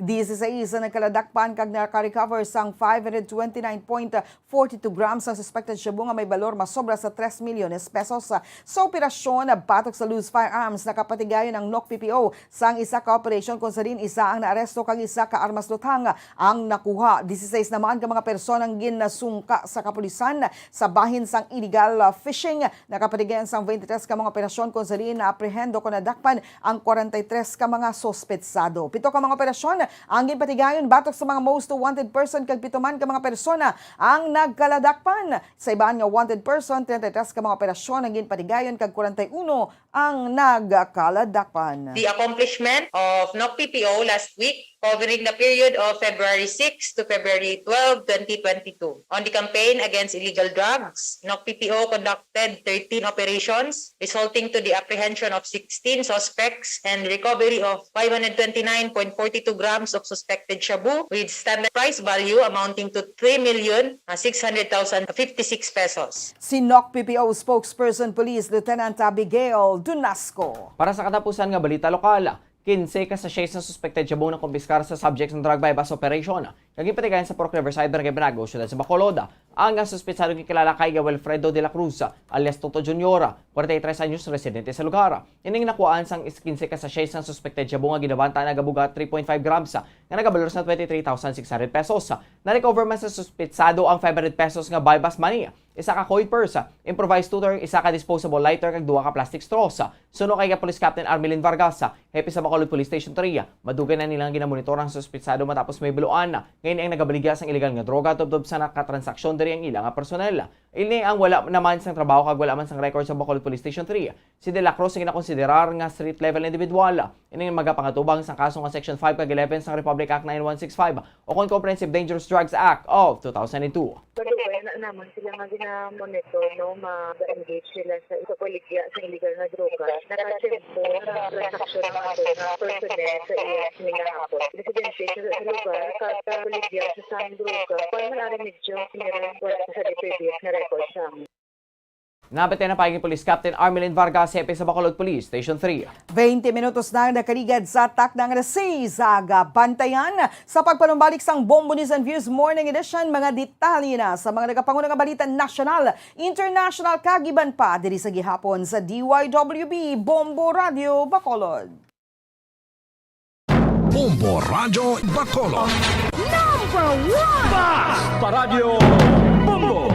disisais ang nagkaladakpan kag naka-recover sang five hundred twenty-nine point forty-two grams ang suspected shabu nga may balor masobra sa tres milyones pesos. Sa operasyon batok sa loose firearms, nakapatigayon ang NOCPPO sang isa ka operasyon, kon sa diin isa ang naaresto kag isa ka armas luthang ang nakuha. Disisais naman ka mga persona ang ginasungka sa kapulisan sa bahin sang illegal, ah, fishing. Nakapatigayon sang twenty-three ka mga operasyon, kon sa diin naaprehendo kon nadakpan ang forty-three ka mga suspetsado. Pito ka mga operasyon ang ginpatigayon batok sa mga most wanted person, kag pito man ka mga persona ang nagkaladakpan. Sa iban nga wanted person, treinta y tres ka mga operasyon ang ginpatigayon kag kwarenta y uno ang nagkaladakpan. The accomplishment of NOCPPO last week, covering the period of February six to February twelve, twenty twenty-two, on the campaign against illegal drugs, NOCPPO conducted thirteen operations, resulting to the apprehension of sixteen suspects and recovery of five hundred twenty-nine point forty-two grams of suspected shabu with standard price value amounting to three million six hundred thousand fifty-six pesos. Si NOCPPO spokesperson Police Lieutenant Abigail Dunasco. Para sa katapusan nga balita lokal, kinse ka sachets nga suspected shabu ang nakumpiskar sa subject sang drug buy-bust operation nga ginpatigayon sa Purok Riverside, Barangay Banago, Siyudad sa Bacolod. Ang suspetsado gikilala kay Wilfredo de la Cruz, alias Toto Junior, forty-three anyos, residente sa lugar. Ining nakuhaan sang is-, kinse ka sachets nga suspected shabu nga ginabanta nagabuga three point five grams nga nagabalor sa twenty-three thousand six hundred pesos. Na-recover man sa suspetsado ang five hundred pesos nga buy-bust money, isa ka coin purse, improvised tutor, isa ka disposable lighter, kag duha ka plastic straws. Suno kay Police Captain Armelin Vargas, hepe sa Bacolod Police Station three, madugay na nila nga ginamonitor ang suspetsado matapos mahibaluan nga ini ang nagabaligya sang iligal nga droga tubtob sa nakatransaksyon diri ang ila nga personel. Ini ang wala naman sang trabaho kag wala man sang record sa Bacolod Police Station three. Si De La Cruz ang ginakonsiderar nga street level individual. Ini magapangatubang sang kaso nga Section five kag eleven sang Republic Act nine one six five o kon Comprehensive Dangerous Drugs Act of two thousand two. Sa lugar na naman sila nga gina-monitor, no, ma-engage sila sa, sa koligya sa illegal nga droga. Nakatiyempo sa transaksyon ng ato nga personnel sa iya sini nga hapon. Residente siya sa lugar, kag sa koligya sa sang droga. Kung man ari medyo siniran, wala sa previous nga record sa amin. Nabati na paagi Police Captain Armelin Vargas, hepe sa Bacolod Police Station three. Twenty minutos na ang nakaligad sa takna nga alas seis sa aga. Bantayan sa pagpanumbalik sang Bombo News and Views Morning Edition, mga detalye na sa mga nagapanguna nga balita nasyonal, international, kag iban pa diri sa gihapon sa D Y W B Bombo Radio Bacolod. Bombo Radyo Bacolod. Number one! Bas! Paradyo Bombo!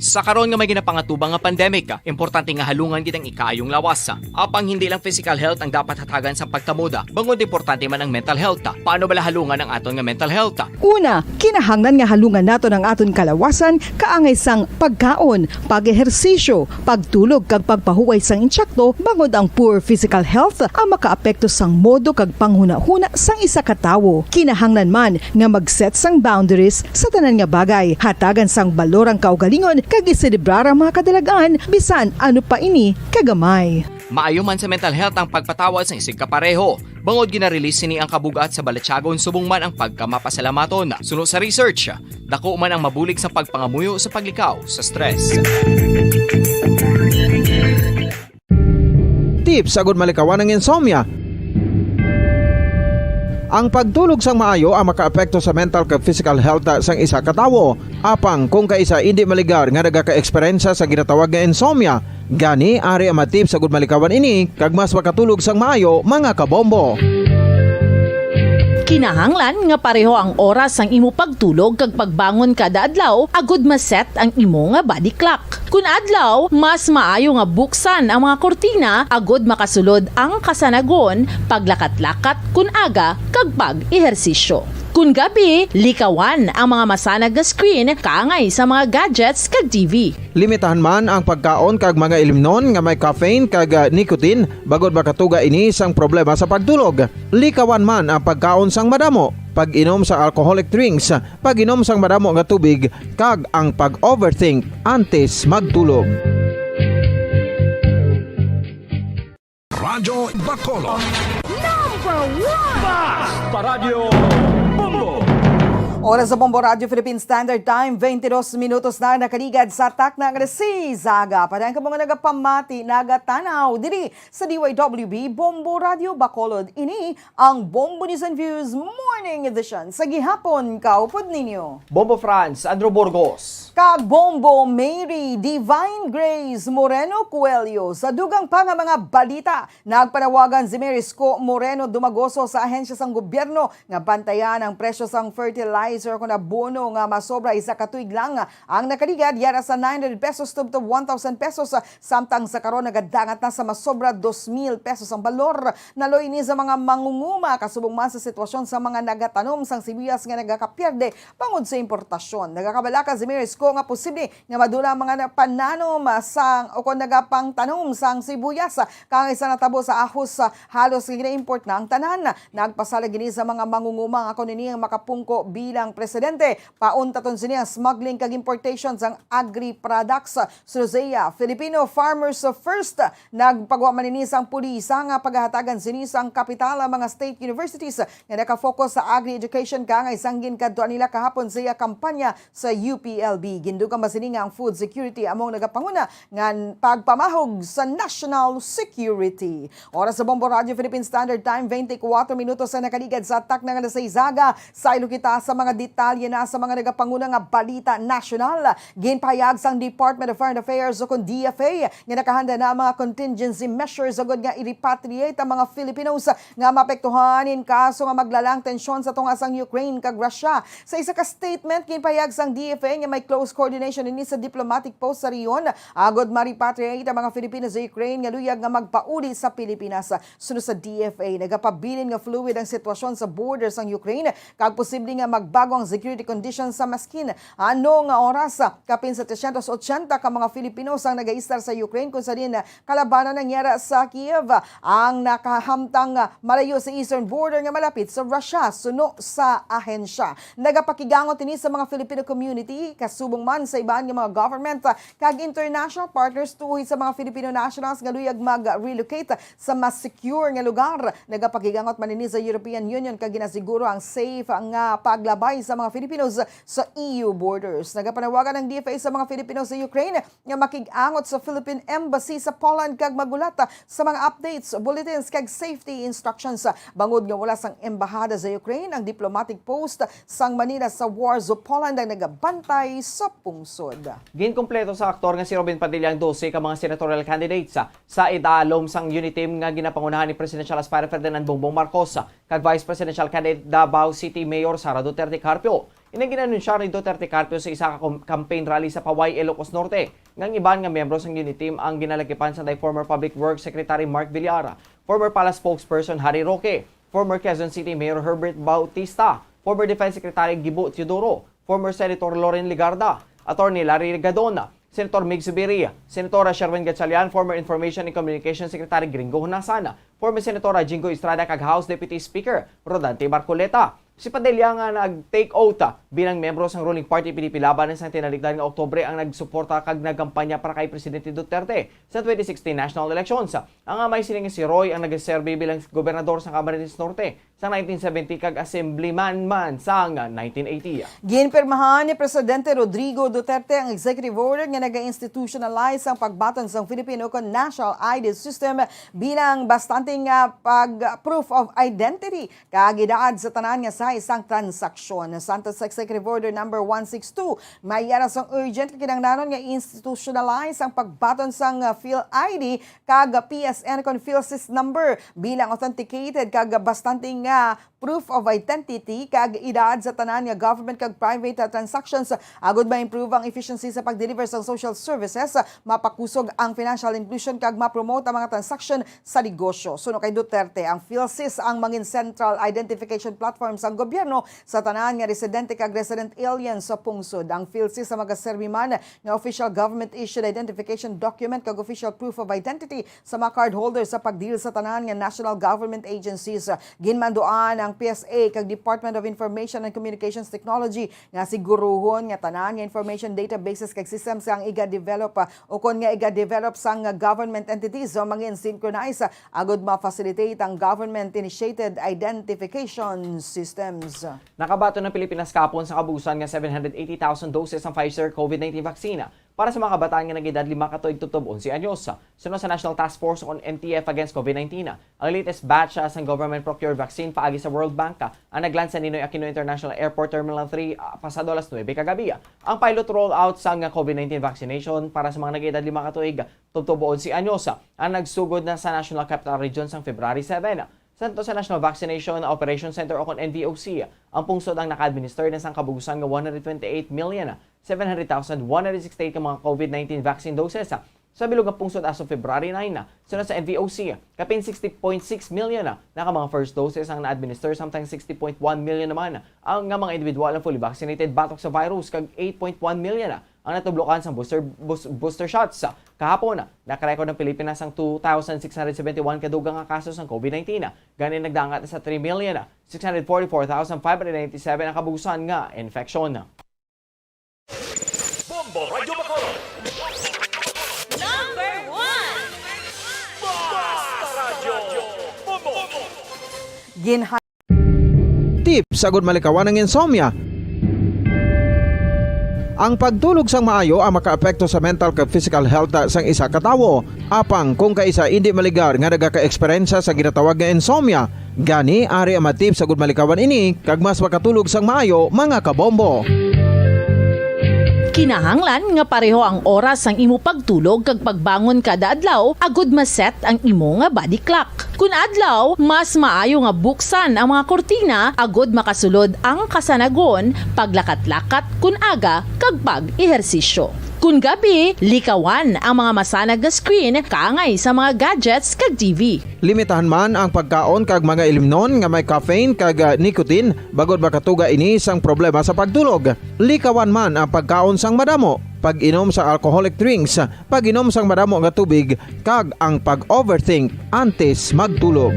Sa karon nga may ginapangatubang nga pandemic, importante nga halungan gid ang ikaayong lawas. Apang hindi lang physical health ang dapat hatagan sang pagtamod, bangod importante man ang mental health. Paano bala halungan ang aton nga mental health? Una, kinahanglan nga halungan naton ang aton kalawasan kaangay sang pagkaon, pag-ehersisyo, pagtulog kag pagpahuway sang insakto, bangod ang poor physical health ang makaapekto sang modo kag panghunahuna sang isa ka tawo. Kinahanglan man nga mag-set sang boundaries sa tanan nga bagay, hatagan sang balor ang kaugalingon kag iselebrar ang mga kadalag-an bisan ano pa ini kagamay. Maayo man sa mental health ang pagpatawad sang isigka pareho. Bangod gina-release sini ang kabug-at sa balatyagon subong man ang pagkamapasalamaton. Suno sa research, dako man ang mabulig sa pagpangamuyo sa paglikaw sa stress. Tips agud malikawan ang insomnia. Ang pagtulog sang maayo ang makaapekto sa mental kag physical health sang isa ka tawo. Apang kung kaisa indi maligar nga nagaka-eksperyensya sa ginatawag nga insomnia, gani ari ang mga tips agud malikawan ini kag mas makatulog sang maayo, mga kabombo. Kinahanglan nga pareho ang oras sang imo pagtulog kag pagbangon kada adlaw agud ma-set ang imo nga body clock. Kun adlaw, mas maayo nga buksan ang mga kurtina agud makasulod ang kasanagon, paglakat-lakat kun aga, kag pag-ehersisyo. Kun gabi, likawan ang mga masanag nga screen kaangay sa mga gadgets kag T V. Limitahan man ang pagkaon kag mga ilimnon nga may caffeine kag, ah, nicotine, bangod makatuga ini sang problema sa pagtulog. Likawan man ang pagkaon sang madamo, pag-inom sa alcoholic drinks, pag-inom sang madamo nga tubig, kag ang pag-overthink antes magtulog. Radyo Bacolod. Number one! Bas! Paradyo Bombo! Oras sa Bombo Radyo Philippine Standard Time, twenty-dos minutos na nakaligad sa takna nga alas seis sa aga. Para ang mga nagapamati, nagatanaw diri sa D Y W B Bombo Radyo Bacolod. Ini ang Bombo News and Views Morning Edition sa gihapon, kaupod ninyo Bombo Franz, Andrew Burgos. Kag Bombo Mary Divine Grace Moreno Coelho. Sa dugang pa nga mga balita, nagpanawagan si Mary Sco Moreno Dumagoso sa ahensya sang gobyerno nga bantayan ang presyo sang fertilizer o kon abono nga masobra isa ka tuig lang ang nakaligad, yara sa nine hundred pesos tubtob one thousand pesos, samtang sa karon nagadangat na sa masobra dos mil pesos ang balor. Naluoy ini sa mga mangunguma kasubong man sa sitwasyon sa mga nagatanom sang sibuyas nga nagakapierde bangod sa importasyon. Nagakabalaka si Mary Sco nga posible nga madula ang mga na-, pananom, ah, sang, o kon nagapangtanom sang sibuyas, ah, kang isa natabo sa ahos, ah, halos nga gina-import na ang tanan. Nagpasalig ini sa mga mangunguma nga kon ini ang makapungko bilang presidente, pauntaton sini ang smuggling kag importation sang agri-products. Sa Luzea, Filipino Farmers First, nagpagwa man ini sang pulisa nga pagahatagan sini sang kapital ang mga state universities nga naka-focus sa agri-education, kaangay sang ginkadtuan nila kahapon sa iya kampanya sa U P L B. Gindugang man sini nga ang food security amo ang nagapanguna nga pagpamahog sa national security. Oras sa Bombo Radyo Philippine Standard Time, twenty-four minutos ang nakaligad sa takna nga alas seis sa aga. Saylo kita sa mga detalye na sa mga nagapanguna nga balita nasyonal. Ginpahayag sang Department of Foreign Affairs o kon D F A nga nakahanda na ang mga contingency measures agud nga i-repatriate ang mga Filipinos nga maapektuhan in kaso nga maglalang tensyon sa tunga sang Ukraine kag Russia. Sa isa ka statement, ginpahayag sang D F A nga may close coordination ini sa diplomatic post sa rehiyon agud ma-repatriate ang mga Filipino sa Ukraine nga luyag nga magpauli sa Pilipinas. Suno sa D F A, nagapabilin nga fluid ang sitwasyon sa border sang Ukraine kag posible nga magba- Bago ang security conditions sa maskin ano nga oras, kapin setecientos ochenta ka mga Filipinos ang nagaistar sa Ukraine, kung sa din kalabanan ang yara sa Kiev. Ang nakahamtang malayo sa eastern border nga malapit sa Russia, suno sa ahensya. Nagapakigangot ini sa mga Filipino community, kasubong man sa iban nga mga government kag international partners tuohi sa mga Filipino nationals nga luyag mag-relocate sa mas secure nga lugar. Nagapakigangot man ini sa European Union kag ginasiguro ang safe nga paglabay sa mga Filipinos sa E U borders. Nagapanawagan ang D F A sa mga Filipino sa Ukraine nga makig-angot sa Philippine Embassy sa Poland kag magulat sa mga updates, bulletins kag safety instructions. Bangod nga wala sang embahada sa Ukraine, ang diplomatic post sang Manila sa Warsaw, Poland ang nagabantay sa pungsod. Ginkumpleto sa aktor nga si Robin Padilla ang dose ka mga senatorial candidates sa idalom sang UNITIM nga ginapangunahan ni presidential aspirant Ferdinand Bongbong Marcos kag vice presidential candidate Davao City Mayor Sara Duterte Carpio. Ini ang gin-anunsiyar ni Duterte Carpio sa isa ka com-, campaign rally sa Paway, Ilocos Norte, nga ang iban nga miyembro sang UNITIM ang ginalagipan sanday former Public Works Secretary Mark Villar, former Palace spokesperson Harry Roque, former Quezon City Mayor Herbert Bautista, former Defense Secretary Gibo Teodoro, former Senator Loren Legarda, Attorney Larry Gadon, Senator Mig Zubiri, Senatora Sherwin Gatchalian, former Information and Communications Secretary Gringo Honasan, former Senatora Jingo Estrada kag House Deputy Speaker Rodante Marcoleta. Si Padilla nga nag-take oath, ah, bilang miyembro sang ruling party P D P Laban sang tinalikdan nga Oktubre ang nagsuporta kag nagkampanya para kay Presidente Duterte sa twenty sixteen national elections. Ang amay sini nga si Roy ang nagaserbi bilang gobernador sa Camarines Norte sa nineteen seventy kag assemblyman man sang nineteen eighty. Ginpirmahan ni Presidente Rodrigo Duterte ang executive order nga naga-institutionalize ang pagbaton sang Filipino kon national I D system bilang bastante nga pag-proof of identity kag edad sa tanan nga size sang transaksyon. Samtang sa Executive Order number one six two, may yara sang urgent nga kinahanglanon nga institutionalize ang pagbaton sang, uh, PhilID kag P S N kon PhilSys number bilang authenticated kag bastante nga proof of identity kag edad sa tanan nga government kag private, uh, transactions agud ma-improve ang efficiency sa pag-deliver sang social services, mapakusog ang financial inclusion kag ma-promote ang mga transaksyon sa negosyo. Suno kay Duterte, ang PhilSys ang mangin central identification platform sang gobyerno sa tanan nga residente kag resident aliens sa pungsod. Ang PhilSys ang magaserbi man nga official government-issued identification document kag official proof of identity sa mga cardholders sa pagdeal sa tanan nga national government agencies. Ginmanduan ang P S A kag Department of Information and Communications Technology nga siguruhon nga tanan nga information databases kag systems nga ang iga-develop, ah, ukon nga iga-develop sang government entities o mangin-synchronize, ah, agud ma-facilitate ang government-initiated identification systems. Nakabaton ang Pilipinas kahapon sa kabuusan nga seven hundred eighty thousand doses sang Pfizer COVID nineteen vaccine para sa mga kabataan nga nag-edad lima ka tuig tubtob onse anyos. Suno sa National Task Force o N T F against COVID nineteen, ang latest batch, ah, sang government-procured vaccine paagi sa World Bank, ah, ang nag-land sa Ninoy Aquino International Airport Terminal three, ah, pasado alas nuebe kagabi. Ang pilot rollout sang COVID nineteen vaccination para sa mga nag-edad lima ka tuig tubtob onse anyos, ah, ang nagsugod na sa National Capital Region sang February seven. Samtang sa National Vaccination Operation Center o kon N V O C, ang pungsod ang naka-administer na sang kabuusan nga one hundred twenty-eight million seven hundred thousand one hundred sixty-eight ka mga COVID nineteen vaccine doses sa bilog nga pungsod as of February nine. Suno sa N V O C, kapin sixty point six million na ka mga first doses ang na-administer, samtang sixty point one million naman ang nga mga individual ang fully vaccinated batok sa virus, kag eight point one million ang natublokan sang booster, bus-, booster shots. Kahapon, nakarecord ang Pilipinas sang two thousand six hundred seventy-one ka dugang nga kaso sang COVID nineteen. Gani nagdangat na sa three million six hundred forty-four thousand five hundred ninety-seven ang kabuusan nga infeksyon. Bombo Radyo Bacolod. Number one. Basta Radyo Bombo. Ginha- Tips agud malikawan ang insomnia. Ang pagtulog sang maayo ang makaapekto sa mental kag physical health sang isa ka tawo. Apang kung kaisa indi maligar nga nagaka-eksperyensya sa ginatawag nga insomnia, gani ari ang mga tips agud malikawan ini kag mas makatulog sang maayo, mga kabombo. Kinahanglan nga pareho ang oras sang imo pagtulog kag pagbangon kada adlaw agud ma-set ang imo nga body clock. Kun adlaw, mas maayo nga buksan ang mga kurtina agud makasulod ang kasanagon, paglakat-lakat kun aga, kag pag-ehersisyo. Kun gabi, likawan ang mga masanag nga screen kaangay sa mga gadgets kag T V. Limitahan man ang pagkaon kag mga ilimnon nga may caffeine kag, ah, nicotine, bangod makatuga ini sang problema sa pagtulog. Likawan man ang pagkaon sang madamo, pag-inom sang alcoholic drinks, pag-inom sang madamo nga tubig, kag ang pag-overthink antes magtulog.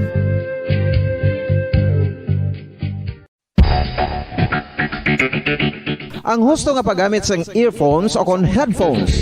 Ang husto nga paggamit sang earphones o kon headphones.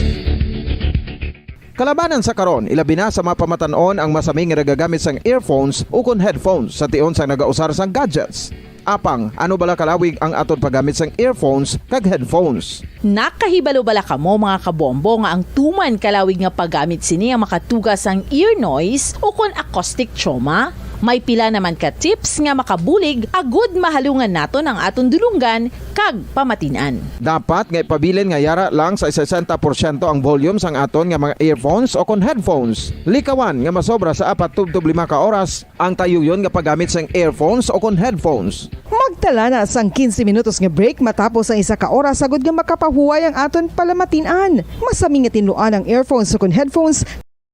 Kalabanan sa karon, ilabi na sa mga pamatan-on ang masami nga nagagamit sang earphones o kon headphones sa tion sang nagausar sang gadgets. Apang, ano bala kalawig ang aton paggamit sang earphones kag headphones? Nakahibalo bala kamo, mga kabombo, nga ang tuman kalawig nga paggamit sini ang makatuga sang ear noise o kon acoustic trauma? May pila naman ka tips nga makabulig agud mahalungan naton ang aton dulonggan kag pamatin-an. Dapat nga ipabilin nga yara lang sa sesenta porsyento ang volume sang aton nga mga earphones o kon headphones. Likawan nga masobra sa apat tubtob lima ka oras ang tayuyon nga paggamit sang earphones o kon headphones. Magtala na sang quince minutos nga break matapos ang isa ka oras, agud nga makapahuway ang aton palamatin-an. Masami nga tinluan ang earphones o kon headphones.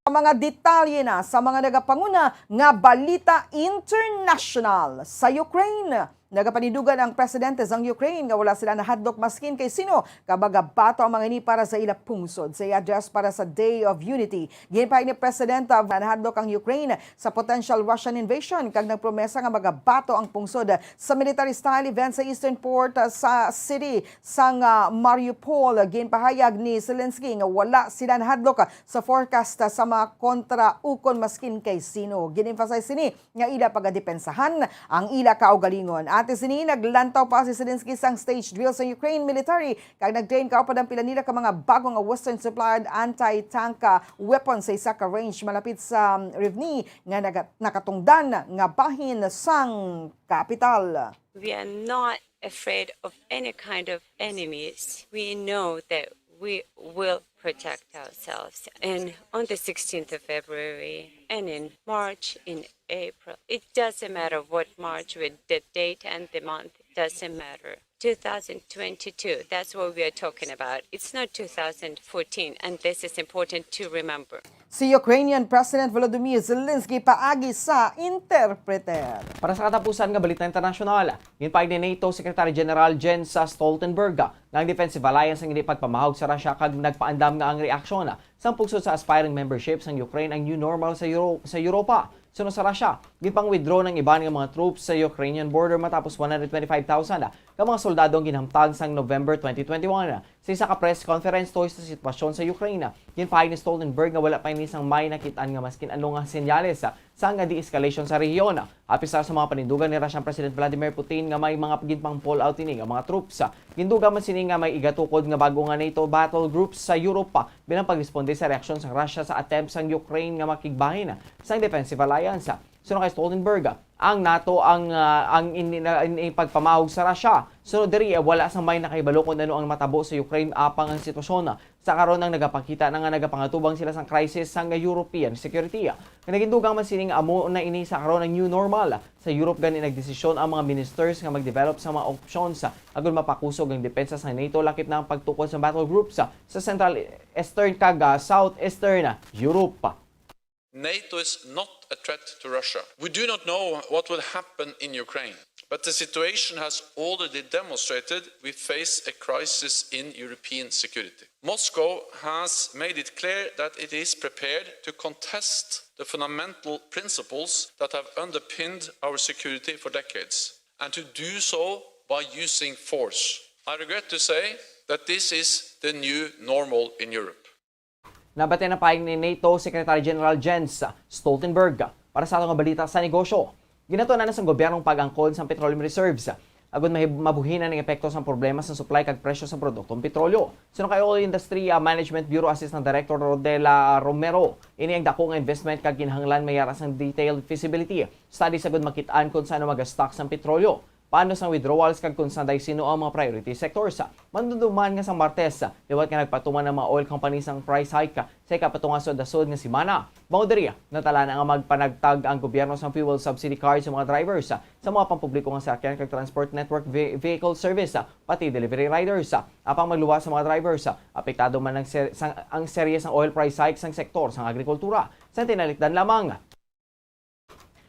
Mga detalye na sa mga nagapanguna nga balita international. Sa Ukraine, nagapanindugan ang presidente sang Ukraine nga wala sila nahadlok maskin kay sino, kag magabato ang mga ini para sa ila pungsod. Sa iya address para sa Day of Unity, ginpahayag ni President Vladimir nahadlok ang Ukraine sa potential Russian invasion kag nagpromesa nga magabato ang pungsod sa military-style event sa eastern port, ah, sa city sang, ah, Mariupol. Ginpahayag ni Zelensky nga wala sila nahadlok, ah, sa forecast, ah, sa mga kontra ukon maskin kay sino. Gin-emphasize sini nga ila pagadepensahan ang ila kaugalingon. Antes sini, naglantaw pa si Zelensky sang stage drill sa Ukraine military kag nag-train kauban ang pila nila ka mga bago nga Western supplied anti-tank, ah, weapon sa isa ka range malapit sa, um, Rivne nga naga-, nakatungdan nga bahin sang kapital. We are not afraid of any kind of enemies. We know that we will protect ourselves. And on the sixteenth of February and in March, in April, it doesn't matter what March with the date and the month, doesn't matter. Two thousand twenty-two, that's what we are talking about. It's not two thousand fourteen, and this is important to remember. Si Ukrainian President Volodymyr Zelensky paagi sa interpreter. Para sa katapusan nga balita internasyonal, ginpahayag ni NATO Secretary General Jens Stoltenberg nga ang defensive alliance ang hindi pagpamahog sa Russia kag nagpaandam nga ang reaksyon sang pungsod sa aspiring membership sang Ukraine ang new normal sa Euro-, sa Europa. Suno sa Russia, gipang-withdraw ang iban nga mga troops sa Ukrainian border matapos one hundred twenty-five thousand ka mga soldado ang ginhamtang sang November twenty twenty-one. Sa isa ka press conference tungod sa sitwasyon sa Ukraine, ginpahayag ni Stoltenberg nga wala pa ini sang may nakit-an nga maskin ano nga senyales sang de-escalation sa rehiyon. Apisar sa mga panindugan ni Russian President Vladimir Putin nga may mga ginpang-pull out ini nga mga troops, gindugang man sini nga may igatukod nga bag-o nga NATO battle groups sa Europa bilang pagresponde sa reaksyon sang Russia sa attempt sang Ukraine nga makigbahin sang defensive alliance. Suno kay Stoltenberg, ang NATO ang, ah, ang ini-, na-, ini-, pagpamahog sa Russia. Sunod diri, eh, wala sang may nakahibalo kung ano ang matabo sa Ukraine apang ang sitwasyon sa karon ang nagapakita na nga nagapangatubang sila sang crisis sang European security. Nga nagindugang man sini nga amo na ini sa karon ang new normal. Sa Europe gani nagdesisyon ang mga ministers nga mag-develop sa mga options agud mapakusog ang depensa sa NATO, lakip na ang pagtukod sa battle groups sa Central Eastern kag, ah, South Eastern Europe. NATO is not a threat to Russia. We do not know what will happen in Ukraine, but the situation has already demonstrated we face a crisis in European security. Moscow has made it clear that it is prepared to contest the fundamental principles that have underpinned our security for decades, and to do so by using force. I regret to say that this is the new normal in Europe. Nabatian ang pahayag ni NATO Secretary General Jens Stoltenberg. Para sa ato nga balita sa negosyo, ginatunan na sang gobyerno ang pag-angkon sang petroleum reserves agud mahib-, mabuhinan ang epekto sang problema sa supply kag presyo sa produktong petrolyo. Suno kay Oil Industry, ah, Management Bureau Assistant Director Rodela Romero, ini ang dako nga investment kag kinahanglan mayara sang detailed feasibility study sagud makit-an kon san-o magastock sang petrolyo. Paano sang withdrawals kag kon sanday sino ang mga priority sectors? Madumduman nga sang Martes, liwat nga nagpatuman ang mga oil companies ang price hike sa ikapatunga sa dasod nga semana. Bangod diri, natala na nga magpanagtag ang gobyerno sang fuel subsidy card sa mga drivers sa mga pampubliko nga sakyan kag transport network ve-, vehicle service, pati delivery riders. Apang magluwas sa mga drivers, apektado man ang ser-, sang, ang serye sang oil price hike sang sektor sang agrikultura. Sa tinalikdan lamang,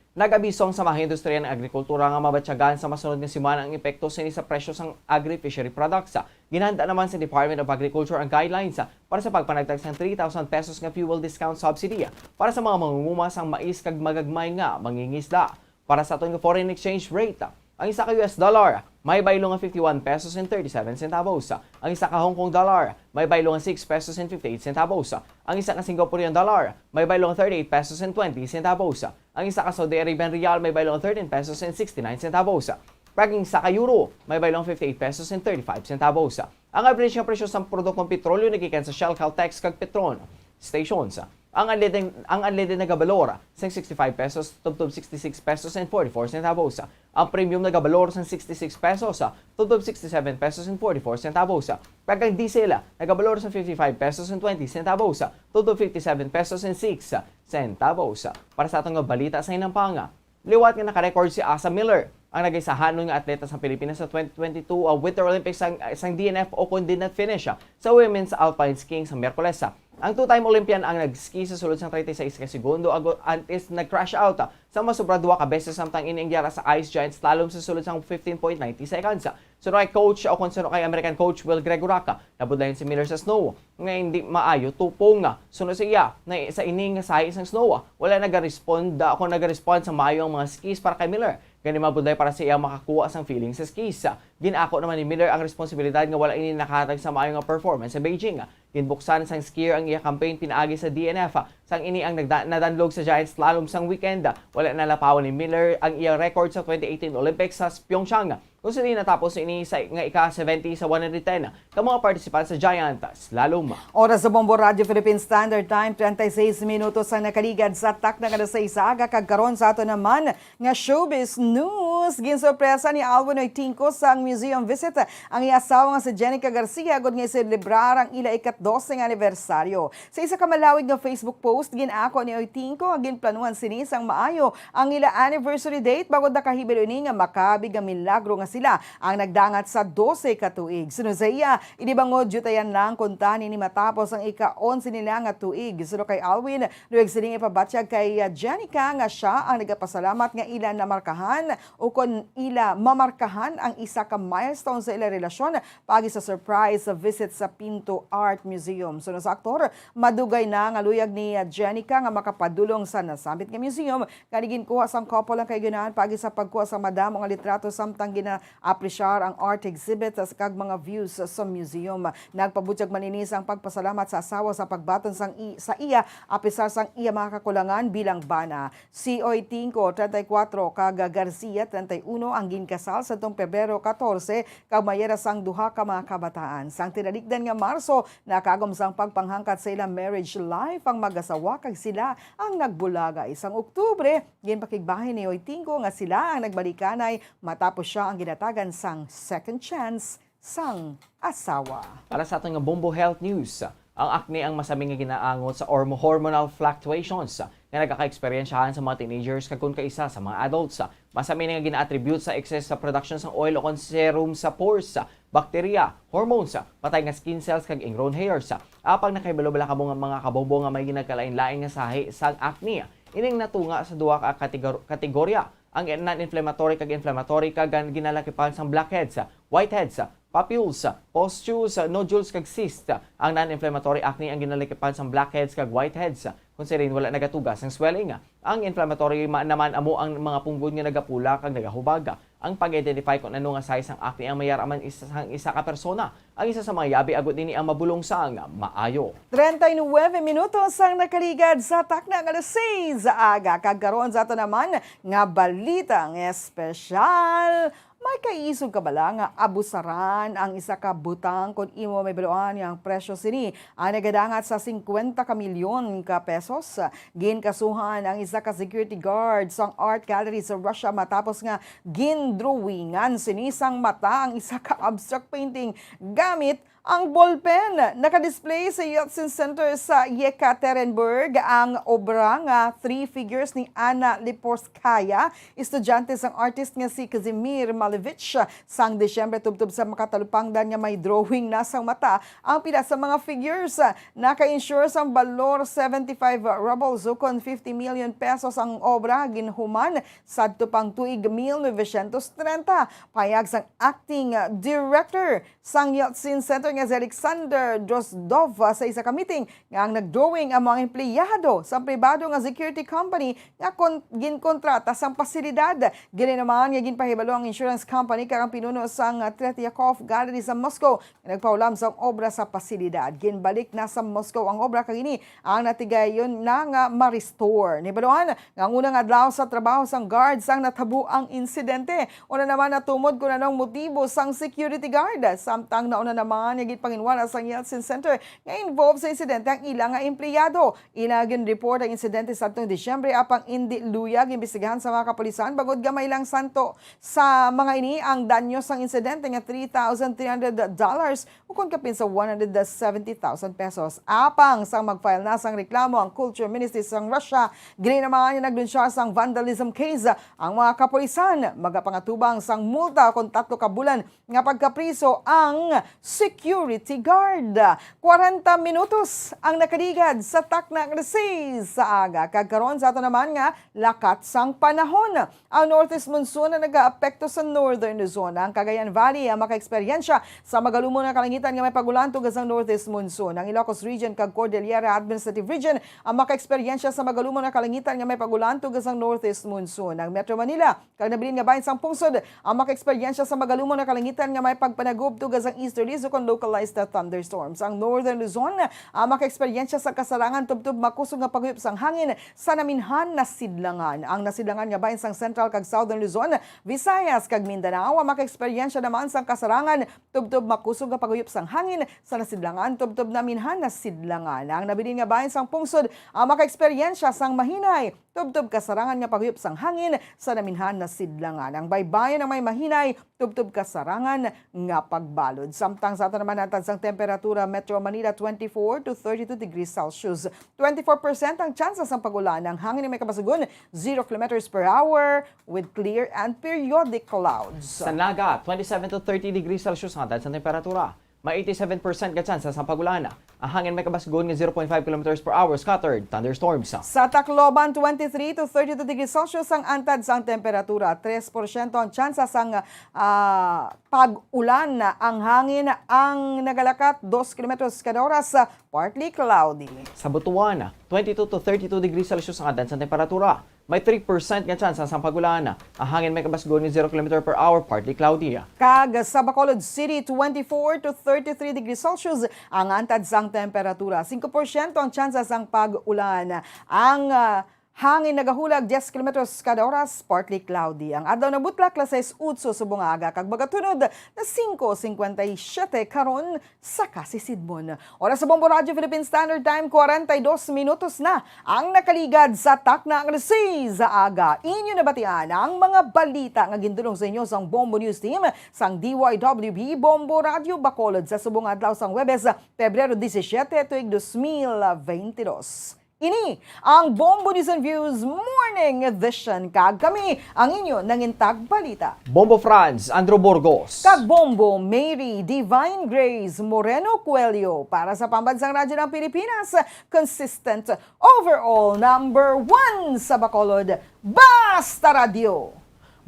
nag-abiso ang Samahang Industriya ng Agrikultura nga mabatyagan sa masunod nga semana ang epekto sini sa presyo sang agri-fishery products. Ginhanda naman sa Department of Agriculture ang guidelines para sa pagpanagtag sang three thousand pesos nga fuel discount subsidy para sa mga mangunguma sang mais kag magagmay nga mangingisda. Para sa aton nga foreign exchange rate, ang isa ka U S dollar may baylo nga fifty-one pesos and thirty-seven centavos. Ang isa ka Hong Kong dollar may baylo nga six pesos and fifty-eight centavos. Ang isa ka Singaporean dollar may baylo nga thirty-eight pesos and twenty centavos. Ang isa ka Saudi Arabian riyal may baylo nga thirteen pesos and sixty-nine centavos. Kag ang isa ka euro may baylo nga fifty-eight pesos and thirty-five centavos. Ang average nga presyo sang produktong petrolyo nagikan sa Shell, Caltex, kag Petron stations. Ang unleaded, ang unleaded nagabalor sang sixty-five pesos tubtob sixty-six pesos and forty-four centavos. Ang premium nagabalor sang sixty-six pesos tubtob sixty-seven pesos and forty-four centavos. Kag ang diesel nagabalor sang fifty-five pesos and twenty centavos tubtob fifty-seven pesos and six centavos. Para sa aton nga balita sa hinampang, liwat nga naka-record si Asa Miller, ang nagaisahanon nga atleta sa Pilipinas sa twenty twenty-two, uh, Winter Olympics sang, sang D N F ukon did not finish, uh, sa women's alpine skiing sa Miyerkules, uh. Ang two-time Olympian ang nag-ski sa sulod sang treinta y seis ka segundo ago-, antes nag-crash out, uh, sa masobra duha ka beses, samtang ini ang yara sa ice giant slalom sa sulod sang fifteen point ninety seconds, uh. Suno kay coach, uh, ukon suno kay American coach Will Gregoraka, nabudlayan si Miller sa snow nga hindi maayo tupong. Suno sa iya, na sa ini nga sahi sang snow, wala nagarespond, ako nagarespond sa maayo ang mga skis para kay Miller. Gani mabudlay para sa iya makakuha sang feeling sa skis. Gin-ako naman ni Miller ang responsibilidad nga wala ini nakahatag sa maayo nga performance sa Beijing. Ginbuksan sang skier ang iya campaign pinaagi sa D N F, sang ini ang nagda-, nadanlog sa giant slalom sang weekend. Wala nalapawan ni Miller ang iya record sa twenty eighteen Olympics sa Pyeongchang. Kung sini natapos ini sa nga ika-seventy sa one hundred ten ka mga participants sa giant slalom. Oras sa Bombo Radyo Philippine Standard Time, treinta y seis minutos ang nakaligad sa takna nga alas sais sa aga, kag karon sa ato naman nga showbiz news. Ginsorpresa ni Alwin Oytingco sang museum visit ang iya asawa nga si Jenica Garcia agod nga iselebrar ang ila ikat-dose nga anibersaryo. Sa isa ka malawig nga Facebook post, gin-ako ni Oytingco nga ginplanuhan sini sang maayo ang ila anniversary date, bangod nakahibil ini nga makabig nga milagro nga sila ang nagdangat sa dose ka tuig. Suno sa iya, ini bangod diutayan lang kuntani ni matapos ang ika-onse nila nga tuig. Suno kay Alwin, luyag sining ipabatyag kay, ah, Jenica nga sia ang nagapasalamat nga ila namarkahan ukon ila mamarkahan ang isa ka milestone sa ila relasyon paagi sa surprise visit sa Pinto Art Museum. Suno sa aktor, madugay na nga luyag ni Jenica nga makapadulong sa nasambit nga museum, kay ginkuha sang couple ang kaayuhan paagi sa pagkuha sang madamo nga litrato samtang gina-apresyar ang art exhibit kag mga views sa museum. Nagpabutyag man ini sang pagpasalamat sa asawa sa pagbaton sang i-, sa iya, apisar sang iya mga kakulangan bilang bana. Si Oytingco, treinta y cuatro, kag Garcia, treinta y uno, ang ginkasal sadtong Pebrero catorce, kag may yara sang duha ka mga kabataan. Sang tinalikdan nga Marso, nakaagom sang pagpanghangkat sa ilang marriage life ang mag-asawa, kag sila ang nagbulagay. Sang Oktubre, ginpakigbahin ni Oytingco nga sila ang nagbalikanay matapos sia ang ginatagan sang second chance sang asawa. Para sa aton nga Bombo Health News, ang acne ang masami nga ginaangot sa hormo-, hormonal fluctuations nga nagaka-eksperyensyahan sa mga teenagers kag kon kaisa sa mga adults. Masami ini nga gina-attribute sa excess sa production sang oil ukon serum sa pores, bakterya, hormones, patay nga skin cells kag ingrown hairs. Apang nakahibalo bala kamo nga mga kabombo nga may ginagkalain-lain nga sahi sang acne? Ining natunga sa duha ka kategor-, kategorya, ang non-inflammatory kag inflammatory kag ang ginalakipan sang blackheads, whiteheads, papules, pustules, nodules kag cyst. Ang non-inflammatory acne ang ginalakipan sang blackheads kag whiteheads, kung sirin wala nagatuga sang swelling. Ang inflammatory ma-, naman amo ang mga punggod nga nagapula kag nagahubag. Ang pag-identify kung ano nga size sang acne ang mayara man isa, sang isa ka persona ang isa sa mga yabi agud nini ang mabulong sang maayo. Treinta y nueve minutos ang nakaligad sa takna nga alas sais sa aga, kag karon sa ato naman nga balitang espesyal. May kaisog ka bala nga abusaran ang isa ka butang kon imo mahibaluan nga ang presyo sini ang nagadangat sa singkwenta ka milyon ka pesos? Ginkasuhan ang isa ka security guard sang art gallery sa Russia matapos nga gindrawingan sini sang mata ang isa ka abstract painting gamit ang ballpen. Naka-display sa Yeltsin Center sa Yekaterinburg ang obra nga Three Figures ni Anna Liporskaya, estudyante sang artist nga si Kazimir Malevich. Sang Disyembre, tubtob sa makatalupangdan nga may drawing na sang mata ang pila sa mga figures. Naka-insure sang balor seventy-five rubles ukon fifty million pesos ang obra ginhuman sadto pang tuig mil novecientos trenta. Pahayag sang acting director sang Yeltsin Center nga si Alexander Drozdov, ah, sa isa ka meeting nga ang nagdrawing ang mga empleyado sa pribado nga security company nga kon-, ginkontrata sang pasilidad. Gininaman nga ginpahibalo ang insurance company kag ang pinuno sang, ah, Tretyakov Gallery sa Moscow nga nagpahulam sang obra sa pasilidad. Ginbalik na sa Moscow ang obra kag ini ang natigayon na nga ma-restore. Nahibaluan nga ang unang adlaw sa trabaho sang guard sang natabo ang insidente. Una naman natumod kon ano ang motibo sang security guard, samtang nauna naman nga ginpanginwala sang Yeltsin Center nga involved sa insidente ang ila nga empleyado. Ila ginreport ang insidente sadtong Disyembre, apang indi luyag imbestigahan sa mga kapulisan bangod gamay lang santo sa mga ini ang danyo sang insidente nga three thousand three hundred dollars ukon kapin sa one hundred seventy thousand pesos. Apang sang mag-file na sang reklamo ang Culture Ministry sang Russia, gininamaan nga naglunsar sang vandalism case ang mga kapulisan. Magapangatubang sang multa kon tatlo ka bulan nga pagkapriso ang security guard. Kwarenta minutos ang nakaligad sa takna nga alas sais sa aga. Kag karon sa ato naman nga lakat sang panahon. Ang northeast monsoon ang nagaapekto sa Northern Luzon. Ang Cagayan Valley ang makaeksperyensya sa magalumon nga kalangitan nga may pag-ulan tungod sang northeast monsoon. Ang Ilocos Region kag Cordillera Administrative Region ang makaeksperyensya sa magalumon nga kalangitan nga may pag-ulan tungod sang northeast monsoon. Ang Metro Manila kag nabilin nga bahin sang pungsod ang makaeksperyensya sa magalumon nga kalangitan nga may pagpanagub tungod sang easterlies ukon localized thunderstorms. Ang Northern Luzon ang makaeksperyensya sa kasarangan tubtob makusog nga paghuyop sang hangin sa naminhan nasidlangan. Ang nasidlangan nga bahin sang Central kag Southern Luzon, Visayas kag Mindanao ang makaeksperyensya naman sang kasarangan tubtob makusog nga paghuyop sang hangin sa nasidlangan tubtob naminhan nasidlangan. Ang nabilin nga bahin sang pungsod ang makaeksperyensya sang mahinay tubtob kasarangan nga paghuyop sang hangin sa naminhan nasidlangan. Ang baybayon ang may mahinay tubtob kasarangan nga pagbalod. Samtang sa aton naman antad sang temperatura, Metro Manila, twenty-four to thirty-two degrees Celsius. Twenty-four percent ang tsansa sang pag-ulan. Ang hangin may kabasugon, zero kilometers per hour with clear and periodic clouds. Sa Naga, twenty-seven to thirty degrees Celsius ang antad sang temperatura. May eighty-seven percent nga tsansa sang pag-ulan. Ang hangin may kabasgon nga zero point five kilometers per hour, scattered thunderstorms. Sa Tacloban, twenty-three to thirty-two degrees Celsius ang antad sang temperatura. Tres porsyento ang tsansa sang, ah, pag-ulan. Ang hangin ang nagalakat dos kilometros kada oras, partly cloudy. Sa Butuan, twenty-two to thirty-two degrees Celsius ang antad sang temperatura. May three percent nga tsansa sang pag-ulan. Ang hangin may kabasgon nga zero kilometer per hour, partly cloudy. Kag sa Bacolod City, twenty-four to thirty-three degrees Celsius ang antad sang temperatura. Singko porsyento ang tsansa sang pag-ulan. Ang, ah, hangin nagahulag diyes kilometros kada oras, partly cloudy. Ang adlaw nabutlak alas sais otso subong nga aga kag magatunod na singko singkwenta y siyete karon sa kasisidmon. Oras sa Bombo Radyo Philippine Standard Time, kwarenta y dos minutos na ang nakaligad sa takna nga alas sais sa aga. Inyo nabatian ang mga balita nga gindulong sa inyo sang Bombo News Team sang D Y W B Bombo Radyo Bacolod sa subong nga adlaw sang Huwebes, Pebrero disisiete, tuig dos mil beintidos. Ini ang Bombo News and Views Morning Edition, kag kami ang inyo nangintag balita, Bombo Franz Andrew Burgos. Kag Bombo Mary Divine Grace Moreno Coelho para sa Pambansang Radyo ng Pilipinas, consistent, overall number one sa Bacolod, Basta Radyo.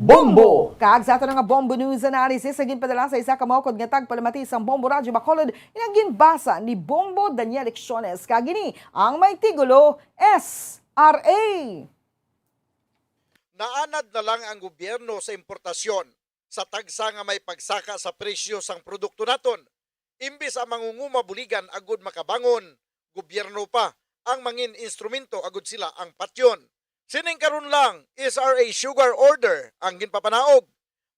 Bombo! Kag sa ato na nga Bombo News Analysis nga ginpadala sa isa ka maukod nga tagpalamati sang Bombo Radyo Bacolod, nga ginbasa ni Bombo Daniel Lecciones. Kag ini ang may titulo, S R A. Naanad na lang ang gobyerno sa importasyon sa tagsa nga may pagsaka sa presyo sang produkto naton. Imbis ang mangunguma buligan agud makabangon, gobyerno pa ang mangin instrumento agud sila ang patyon. Sining karon lang, S R A sugar order ang ginpapanaog.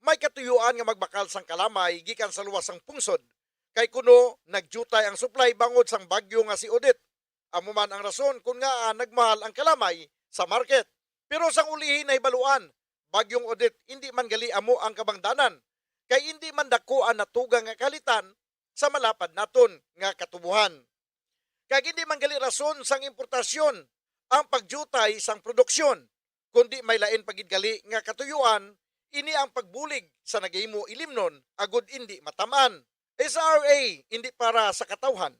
may katuyuan nga magbakal sang kalamay gikan sa luwas sang pungsod, kay kuno nagyutay ang supply bangod sang bagyo nga si Odette. Amo man ang rason kon ngaa nagmahal ang kalamay sa market. Pero sang ulihi nahibaluan, bagyong Odette indi man gali amo ang kabangdanan, kay indi man dako ang natuga nga kalitan sa malapad naton nga katubohan. Kag indi man gali rason sang importasyon ang pagyutay sang produksyon, kundi may lain pa gid gali nga katuyuan, ini ang pagbulig sa nagahimo ilimnon agud indi matam-an. S R A, indi para sa katawhan.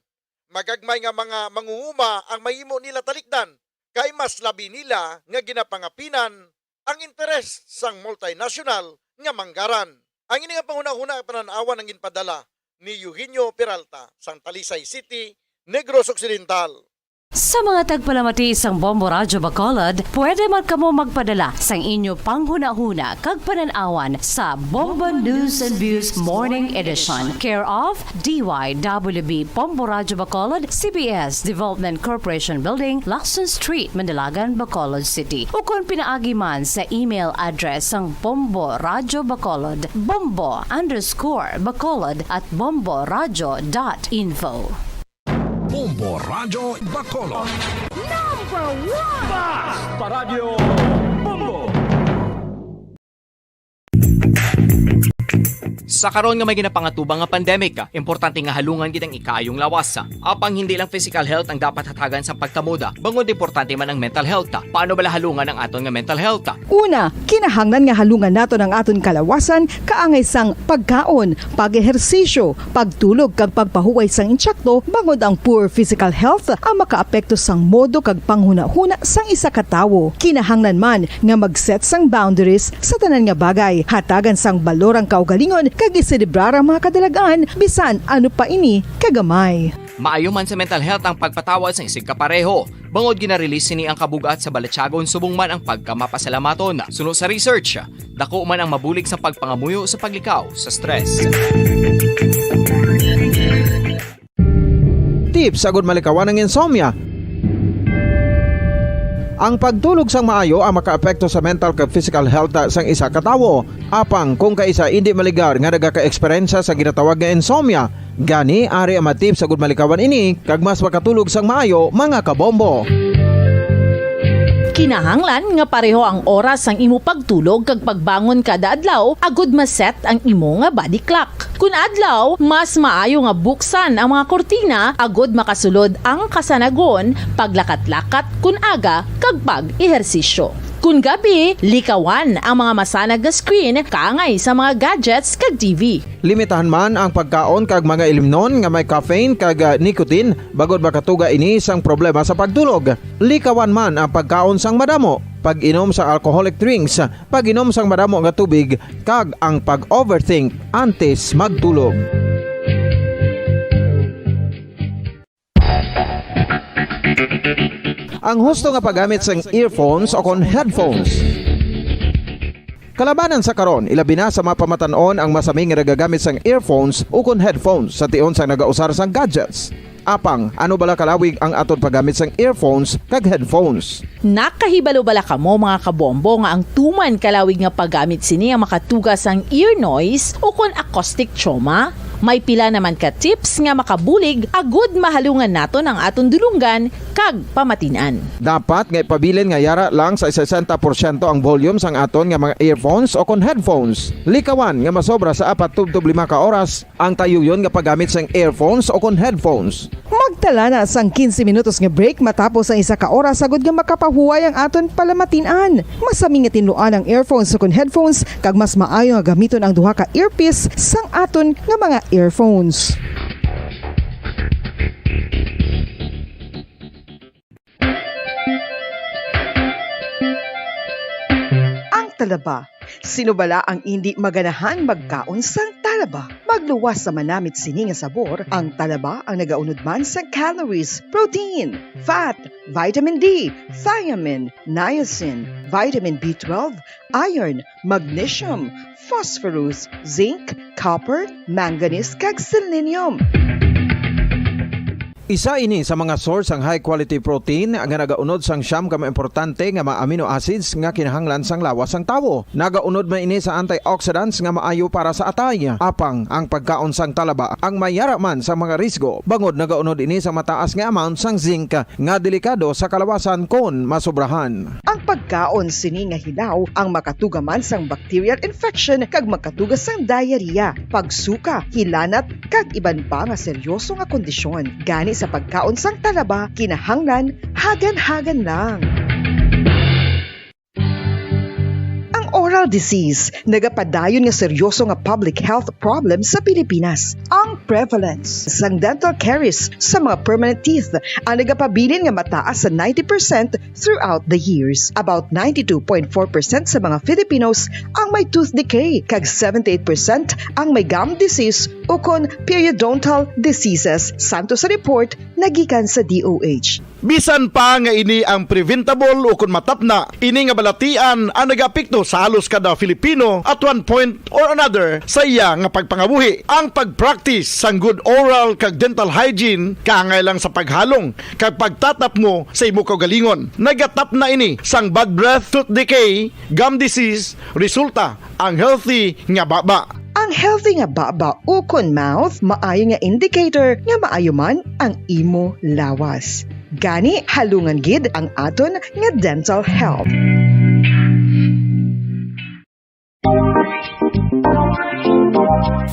Magagmay nga mga manguhuma ang mahimo nila talikdan, kay mas labi nila nga ginapangapinan ang interes sang multinational nga manggaran. Ang ini nga panghunahuna nga panan-awan ang ginpadala ni Eugenio Peralta sang Talisay City, Negros Occidental. Sa mga tagpalamati sang Bombo Radyo Bacolod, pwede man kamo magpadala sang inyo panghunahuna kag panan-awan sa Bombo News and Views Morning Edition, care of D Y W B Bombo Radyo Bacolod, C B S Development Corporation Building, Lacson Street, Mandalagan, Bacolod City, ukon pinaagi man sa email address sang Bombo Radyo Bacolod, bombo underscore bacolod at bomboradyo dot info. Bombo Radyo Bacolod. Number one! Basta Radyo Bombo! Sa karon nga may ginapangatubang nga pandemic, importante nga halungan gid ang ikaayong lawas. Apang hindi lang physical health ang dapat hatagan sang pagkamuda, bangod importante man ang mental health. Paano bala halungan ang aton nga mental health? Una, kinahanglan nga halungan naton ang aton kalawasan kaangay sang pagkaon, pag-ehersisyo, pagtulog kag pagpahuway sang intsakto, bangod ang poor physical health ang makaapekto sang modo kag panghunahuna sang isa ka tawo. Kinahanglan man nga mag-set sang boundaries sa tanan nga bagay. Hatagan sang balor ang kaugalingon kag iselebrar ang mga kadalag-an, bisan ano pa ini kagamay. Maayo man sa mental health ang pagpatawad sang isigkapareho, bangod gina-release sini ang kabug-at sa balatyagon subong man ang pagkamapasalamaton. Suno sa research, dako man ang mabulig sa pagpangamuyo sa paglikaw sa stress. Tips agud malikawan ang insomnia. Ang pagtulog sang maayo ang makaapekto sa mental kag physical health sang isa ka tawo. Apang kung kaisa indi maligar nga nagaka-eksperyensya sa ginatawag nga insomnia, gani ari ang mga tips agud malikawan ini kag mas makatulog sang maayo, mga kabombo. Kinahanglan nga pareho ang oras sang imo pagtulog kag pagbangon kada adlaw agud ma-set ang imo nga body clock. Kun adlaw, mas maayo nga buksan ang mga kurtina agud makasulod ang kasanagon, paglakat-lakat kun aga, kag pag-ehersisyo. Kun gabi, likawan ang mga masanag nga screen kaangay sa mga gadgets kag T V. Limitahan man ang pagkaon kag mga ilimnon nga may caffeine kag, ah, nicotine, bangod makatuga ini sang problema sa pagtulog. Likawan man ang pagkaon sang madamo, pag-inom sang alcoholic drinks, pag-inom sang madamo nga tubig, kag ang pag-overthink antes magtulog. Ang husto nga paggamit sang earphones o kon headphones. Kalabanan sa karon, ilabi na sa mga pamatan-on ang masami nga nagagamit sang earphones o kon headphones sa tion sang nagausar sang gadgets. Apang, ano bala kalawig ang aton paggamit sang earphones kag headphones? Nakahibalo bala kamo, mga kabombo, nga ang tuman kalawig nga paggamit sini ang makatuga sang ear noise o kon acoustic trauma? May pila naman ka tips nga makabulig agud mahalungan naton ang aton dulonggan kag pamatin-an. Dapat nga ipabilin nga yara lang sa sesenta porsyento ang volume sang aton nga mga earphones o kon headphones. Likawan nga masobra sa apat tubtob lima ka oras ang tayuyon nga paggamit sang earphones o kon headphones. Magtala na sang quince minutos nga break matapos ang isa ka oras, agud nga makapahuway ang aton palamatin-an. Masami nga tinluan ang earphones o kon headphones, kag mas maayo nga gamiton ang duha ka earpiece sang aton nga mga earphones. Ang talaba. Sino bala ang indi maganahan magkaon sang talaba? Magluwas sa manamit sini nga sabor, ang talaba ang nagaunod man sa calories, protein, fat, vitamin D, thiamine, niacin, vitamin B twelve, iron, magnesium, phosphorus, zinc, copper, manganese, kag selenium. Isa ini sa mga source sang high quality protein nga nagaunod sang siyam ka mga importante nga mga amino acids nga kinahanglan sang lawas sang tawo. Nagaunod man ini sa antioxidants nga maayo para sa atay. Apang ang pagkaon sang talaba ang may yara man sa mga risgo, bangod nagaunod ini sa mataas nga amount sang zinc nga delikado sa kalawasan kon masobrahan. Ang pagkaon sini nga hilaw ang makatuga man sang bacterial infection kag makatuga sang diarrhea, pagsuka, hilanat, kag iban pa nga seryoso nga kondisyon. Gani sa pagkaon sang talaba, kinahanglan hagan-hagan lang. Ang oral disease nagapadayon nga seryoso nga public health problem sa Pilipinas. Ang prevalence sang dental caries sa mga permanent teeth ang nagapabilin nga mataas sa ninety percent throughout the years. About ninety-two point four percent sa mga Filipinos ang may tooth decay, kag seventy-eight percent ang may gum disease ukon periodontal diseases, santo sa report nagikan sa D O H. Bisan pa nga ini ang preventable ukon matapna, ini nga balatian ang nagaapekto sa halos kada Filipino at one point or another sa iya nga pagpangabuhi. Ang pag-practice sang good oral kag dental hygiene kaangay lang sa paghalong kag pagtatapngo sa imo kaugalingon. Nagatapna ini sang bad breath, tooth decay, gum disease, resulta ang healthy nga baba. Ang healthy nga baba ukon mouth maayo nga indicator nga maayo man ang imo lawas. Gani, halungan gid ang aton nga dental health.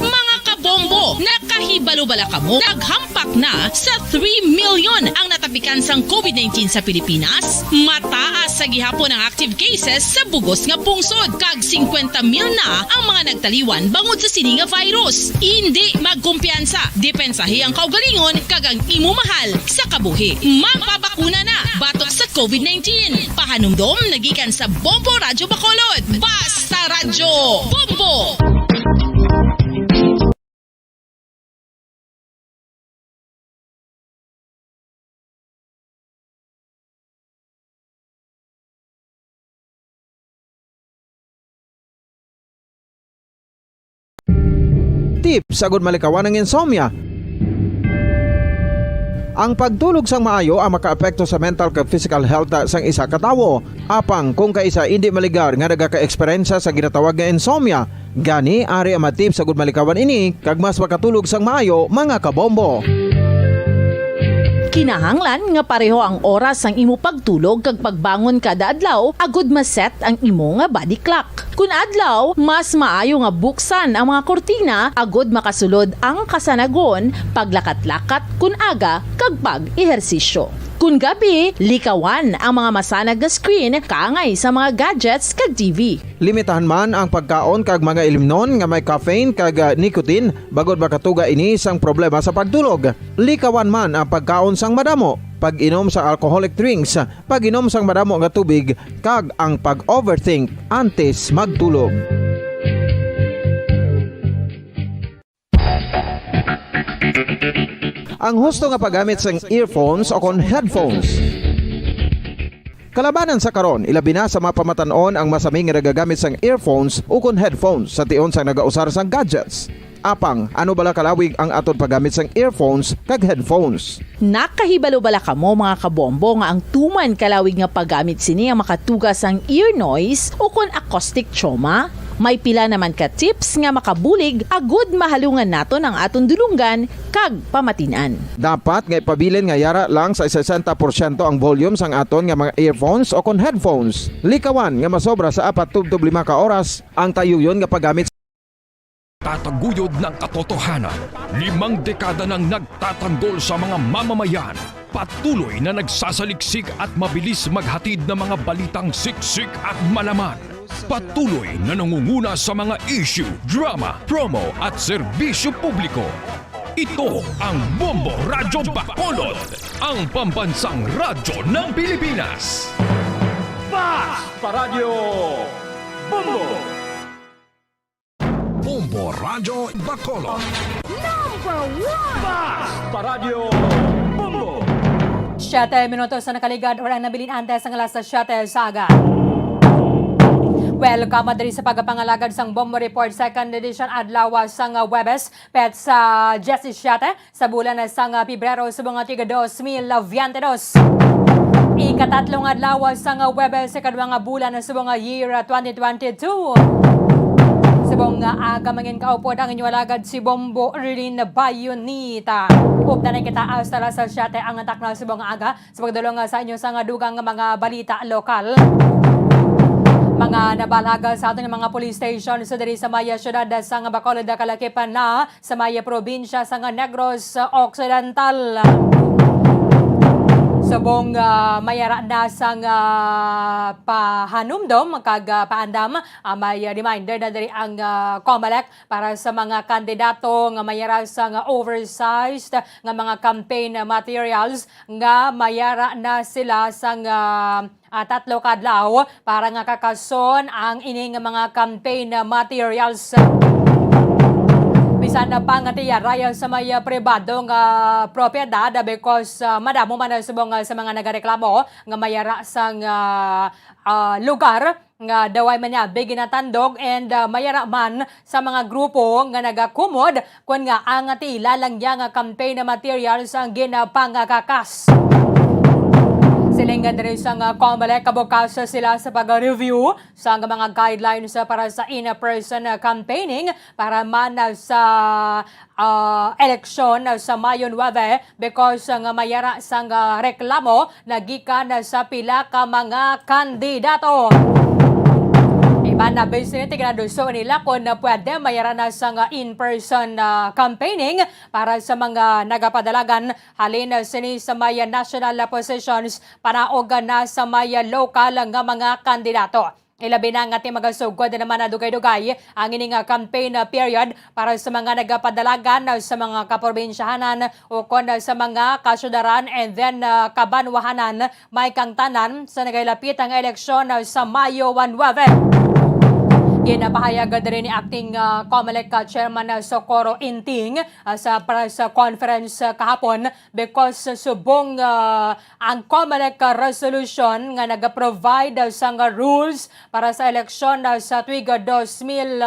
Mga kabombo, nakahibalo bala kamo? Naghampak na sa three million ang natapikan sang covid nineteen sa Pilipinas. Mataas sa gihapon ang active cases sa bug-os nga pungsod, kag singkwenta mil na ang mga nagtaliwan bangod sa sini nga virus. Indi magkumpiyansa, depensahi ang kaugalingon kag ang imo mahal sa kabuhi. Magpabakuna na batok sa covid nineteen. Pahanumdom nagikan sa Bombo Radyo Bacolod. Basta Radyo Bombo! Tips agud malikawan ang insomnia. Ang pagtulog sang maayo ang makaapekto sa mental kag physical health sang isa ka tawo. Apang kung kaisa indi maligar nga nagaka-eksperyensya sa ginatawag nga insomnia, gani ari ang mga tips agud malikawan ini kag mas makatulog sang maayo, mga kabombo. Kinahanglan nga pareho ang oras sang imo pagtulog kag pagbangon kada adlaw agud ma-set ang imo nga body clock. Kun adlaw, mas maayo nga buksan ang mga kurtina agud makasulod ang kasanagon, paglakat-lakat kun aga, kag pag-ehersisyo. Kun gabi, likawan ang mga masanag nga screen kaangay sa mga gadgets kag T V. Limitahan man ang pagkaon kag mga ilimnon nga may caffeine kag, ah, nicotine, bangod makatuga ini sang problema sa pagtulog. Likawan man ang pagkaon sang madamo, pag-inom sang alcoholic drinks, pag-inom sang madamo nga tubig, kag ang pag-overthink antes magtulog. Ang husto nga paggamit sang earphones o kon headphones. Kalabanan sa karon, ilabi na sa mga pamatan-on ang masami nga nagagamit sang earphones o kon headphones sa tion sang nagausar sang gadgets. Apang, ano bala kalawig ang aton paggamit sang earphones kag headphones? Nakahibalo bala kamo, mga kabombo, nga ang tuman kalawig nga paggamit sini ang makatuga sang ear noise o kon acoustic trauma? May pila naman ka tips nga makabulig agud mahalungan naton ang aton dulonggan kag pamatin-an. Dapat nga ipabilin nga yara lang sa sesenta porsyento ang volume sang aton nga mga earphones o kon headphones. Likawan nga masobra sa apat tubtob lima ka oras ang tayuyon nga paggamit. Tataguyod ng katotohanan. Limang dekada nang nagtatanggol sa mga mamamayan. Patuloy na nagsasaliksik at mabilis maghatid ng mga balitang siksik at malaman. Patuloy na nangunguna sa mga issue, drama, promo at serbisyo publiko. Ito ang Bombo Radyo Bacolod, ang pambansang radyo ng Pilipinas. Fast Paradyo Bombo! Bombo Radyo Bacolod. Number one! Fast Paradyo Bombo! Siyete minutos na nakaligad, ora ang nabilin antes ang alas siyete sa aga. Welcome diri sa pagpangalagad sang Bombo Report, second edition, adlaw sang Huwebes, petsa diyesisiyete sa bulan sang Pebrero subong nga tiga dos mil biyente dos. Ikatatlong adlaw sang Huwebes, ikadwa nga bulan subong nga year twenty twenty-two. Subong nga aga, mangin kaupod ang inyo alagad si Bombo Erlin Bayonita. Updanan kita hasta alas siyete ang takna subong nga aga. Sa pagdulong, ah, sa inyo sang dugang nga mga balita lokal, mga nabalag sa aton nga mga police station sa diri sa may siyudad sang Bacolod, Calaquipan na sa may probinsya sang Negros Occidental. Subong, ah, mayara na sang, ah, pahanumdom kag, ah, paandam, ah, may reminder na diri ang, ah, COMELEC para sa mga kandidato nga mayara sang oversized nga mga campaign materials nga mayara na sila sang, ah, ah, tatlo ka adlaw para nga kakason ang ini nga mga campaign materials. Bisan na pa nga tiyaray sa may pribado nga propiedad, because, ah, madamo man ang subong, ah, sa mga nagareklamo nga mayara sang, ah, ah, lugar nga daw ay manyabi ginatandog and, ah, mayara man sa mga grupo nga nagakumod kon nga ang tila lang niya nga campaign materials ang ginapangakakas. Siling nga diri sang COMELEC, kabukas sila sa pag-review sa mga guidelines para sa in-person campaigning para man sa, ah, eleksyon sa Mayo nuebe, because nga mayara sang, ah, reklamo nagikan sa pila ka mga kandidato. Iban na business, tignaduso nila kung pwede mayara na sang in-person, ah, campaigning para sa mga nagapadalagan halin sini sa may national positions, panaog na sa may lokal nga mga kandidato. Ilabi na nga ti magasugod naman na dugay-dugay ang ini nga campaign, ah, period para sa mga nagapadalagan, ah, sa mga kaprobinsyahanan ukon, ah, sa mga kasyudaran and then, ah, kabanwahanan, may kang tanan sa nagailapit ang eleksyon, ah, sa Mayo nuebe. Ginapahayag diri ni Acting, ah, COMELEC, ah, Chairman, ah, Socorro Inting, ah, sa press conference, ah, kahapon, because subong, ah, ang COMELEC resolution nga nag-provide sang rules para sa eleksyon sa tuig dos mil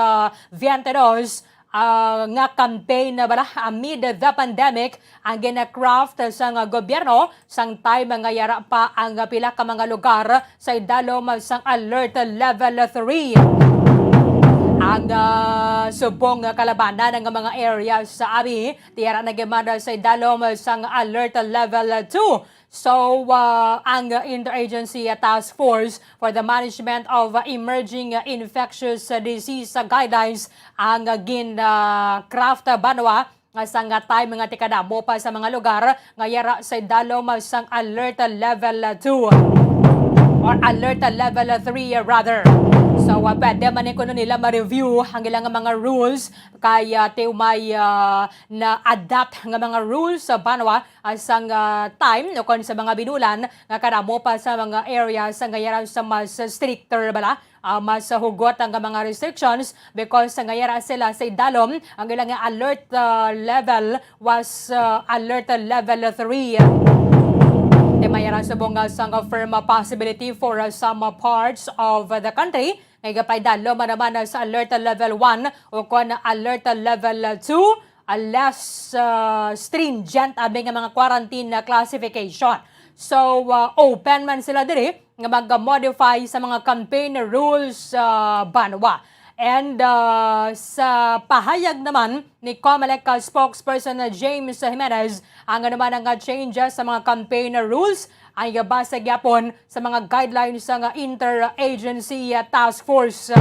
biyente dos, ah, nga campaign na bala amid the pandemic ang gina-craft sang gobyerno, sang time nga yara pa ang pila ka mga lugar sa idalom sang alert level three. Ang, ah, subong nga kalabanan nga mga area sa abi, tiyara na gimanda sa idalom sang alert level two. So, ah, ang Interagency Task Force for the Management of Emerging Infectious Disease Guidelines ang gin, ah, craft banwa nga sang time nga tikadamo pa sa mga lugar nga yara sa idalom sang alert level two or alert level three, rather. So, ah, pwede man ni kuno nila ma-review ang ilang mga rules kay, ah, ti umay, ah, na-adapt nga mga rules sa banwa, ah, sang, ah, time o kon sa mga binulan nga kadamo pa sa mga areas nga yara sa mas stricter bala, ah, mas hugot ang mga restrictions, because nga yara sila sa idalom ang ilang alert, ah, level was, ah, alert level three. Ti mayara subong nga sang firm possibility for, ah, some parts of the country nga igapaidalom man naman sa alert level one o kon alert level two, ah, less, ah, stringent abi nga mga quarantine, ah, classification. So, ah, open man sila diri nga mag-modify sa mga campaign rules sa banwa. And, ah, sa pahayag naman ni COMELEC spokesperson na James Jimenez, ang anuman nga changes sa mga campaign rules ang igabasa gyapon sa mga guidelines sang Interagency Task Force.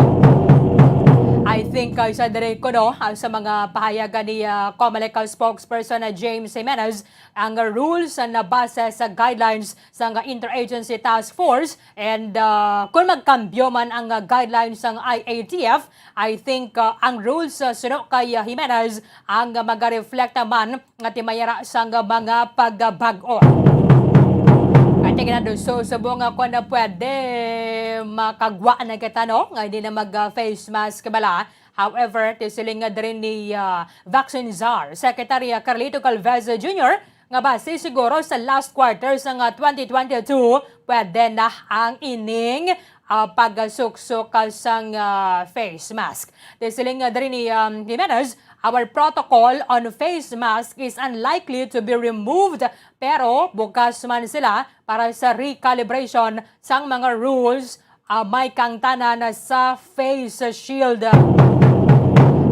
I think, uh, sa diri kuno, uh, sa mga pahayag ni, uh, COMELEC spokesperson na James Jimenez, ang rules na nabase sa guidelines sang Interagency Task Force, and, uh, kung magkambyo man ang, uh, guidelines sang I A T F, I think, uh, ang rules, uh, suno kay, uh, Jimenez ang, uh, magareflekta man nga ti mayara sang mga pagbag-o. Kay tignan do, so, subong nga kung na pwede, makagwa na kita, no? Nga hindi na mag, ah, face mask bala. However, ti siling nga diri ni, ah, Vaccine Czar Secretary, ah, Carlito Galvez Junior, nga base siguro sa last quarter sang, ah, twenty twenty-two, pwede na ang ining ah, pagsuksok, ah, sang, ah, face mask. Siling, ah, diri ni, um, Jimenez, "Our protocol on face mask is unlikely to be removed, pero bukas man sila para sa recalibration sang mga rules, ah, may kangtanan sa face shield."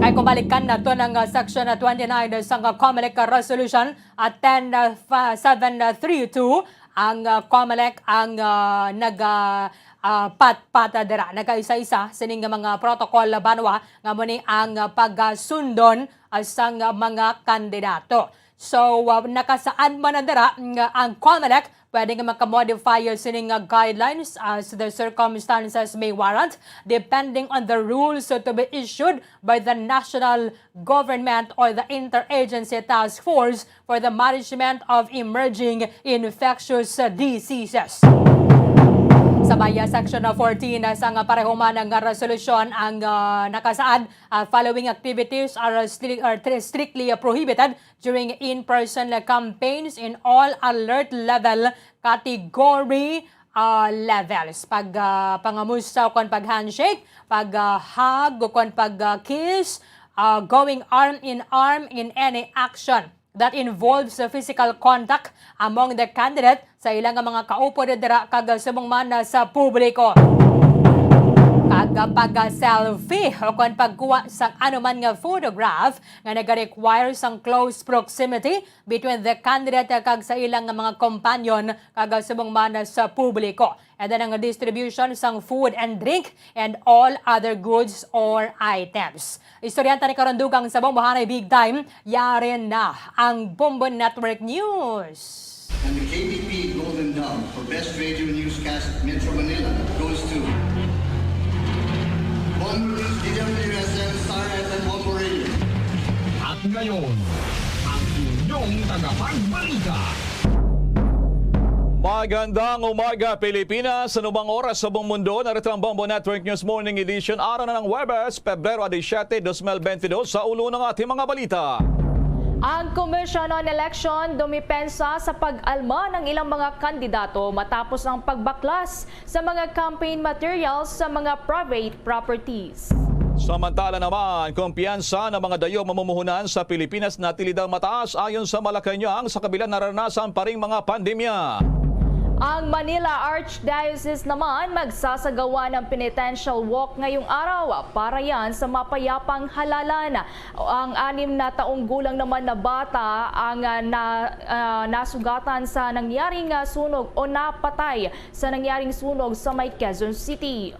Kay kung balikan nato ang, ah, section twenty-nine sang, ah, COMELEC Resolution, ah, ten, ah, fa-, seven, ah, three two, ang, ah, COMELEC ang, ah, nag, ah, ah, patpat, ah, dira. Nagkaisa-isa sining mga protocol, ah, banwa, nga mo ni ang, ah, pagasundon, ah, sang, ah, mga kandidato. So, ah, nakasaad man na dira nga ang COMELEC pwede nga makamodify sining, ah, guidelines as the circumstances may warrant, depending on the rules to be issued by the national government or the Interagency Task Force for the Management of Emerging Infectious Diseases. Sa baya section fourteen, ah, sang pareho man nga resolusyon ang, ah, nakasaad, ah, "Following activities are stri-, are tri-, strictly prohibited during in-person campaigns in all alert level category, ah, levels." Pag, ah, pangamusta o kon pag-handshake, pag, ah, hug o kon pag, ah, kiss, ah, going arm in arm in any action that involves the physical contact among the candidate sa ilang mga kaupod dira kag subong man sa publiko. Kag pag-selfie o kon pagkuha sang anuman nga photograph nga nag-require sang close proximity between the candidate kag sa ilang mga companion kag subong man sa publiko. And then ang distribution sang food and drink and all other goods or items. Istorya ta ni karon, dugang sa Bombo Hanay Big Time, yari na ang Bombo Network News. And the K B P Golden Dove for Best Radio Newscast Metro Manila goes to Bombo News, D W S M, Star F M, Bombo Radio. At ngayon, ang inyong tagapagbalita. Magandang umaga, Pilipinas. Anumang oras sa buong mundo, narito ang Bombo Network News Morning Edition. Araw na ng Huwebes, Pebrero disisiete, dos mil bentidós. Sa ulo ng ating mga balita. Ang Commission on Election dumipensa sa pag-alma ng ilang mga kandidato matapos ang pagbaklas sa mga campaign materials sa mga private properties. Samantala naman, kumpiyansa ng mga dayo mamumuhunan sa Pilipinas natili daw mataas ayon sa Malacañang, sa kabila naranasan pa ring mga pandemya. Ang Manila Archdiocese naman magsasagawa ng penitential walk ngayong araw para yan sa mapayapang halalan. Ang anim na taong gulang naman na bata ang, ah, na, ah, nasugatan sa nangyaring, ah, sunog o napatay sa nangyaring sunog sa may Quezon City.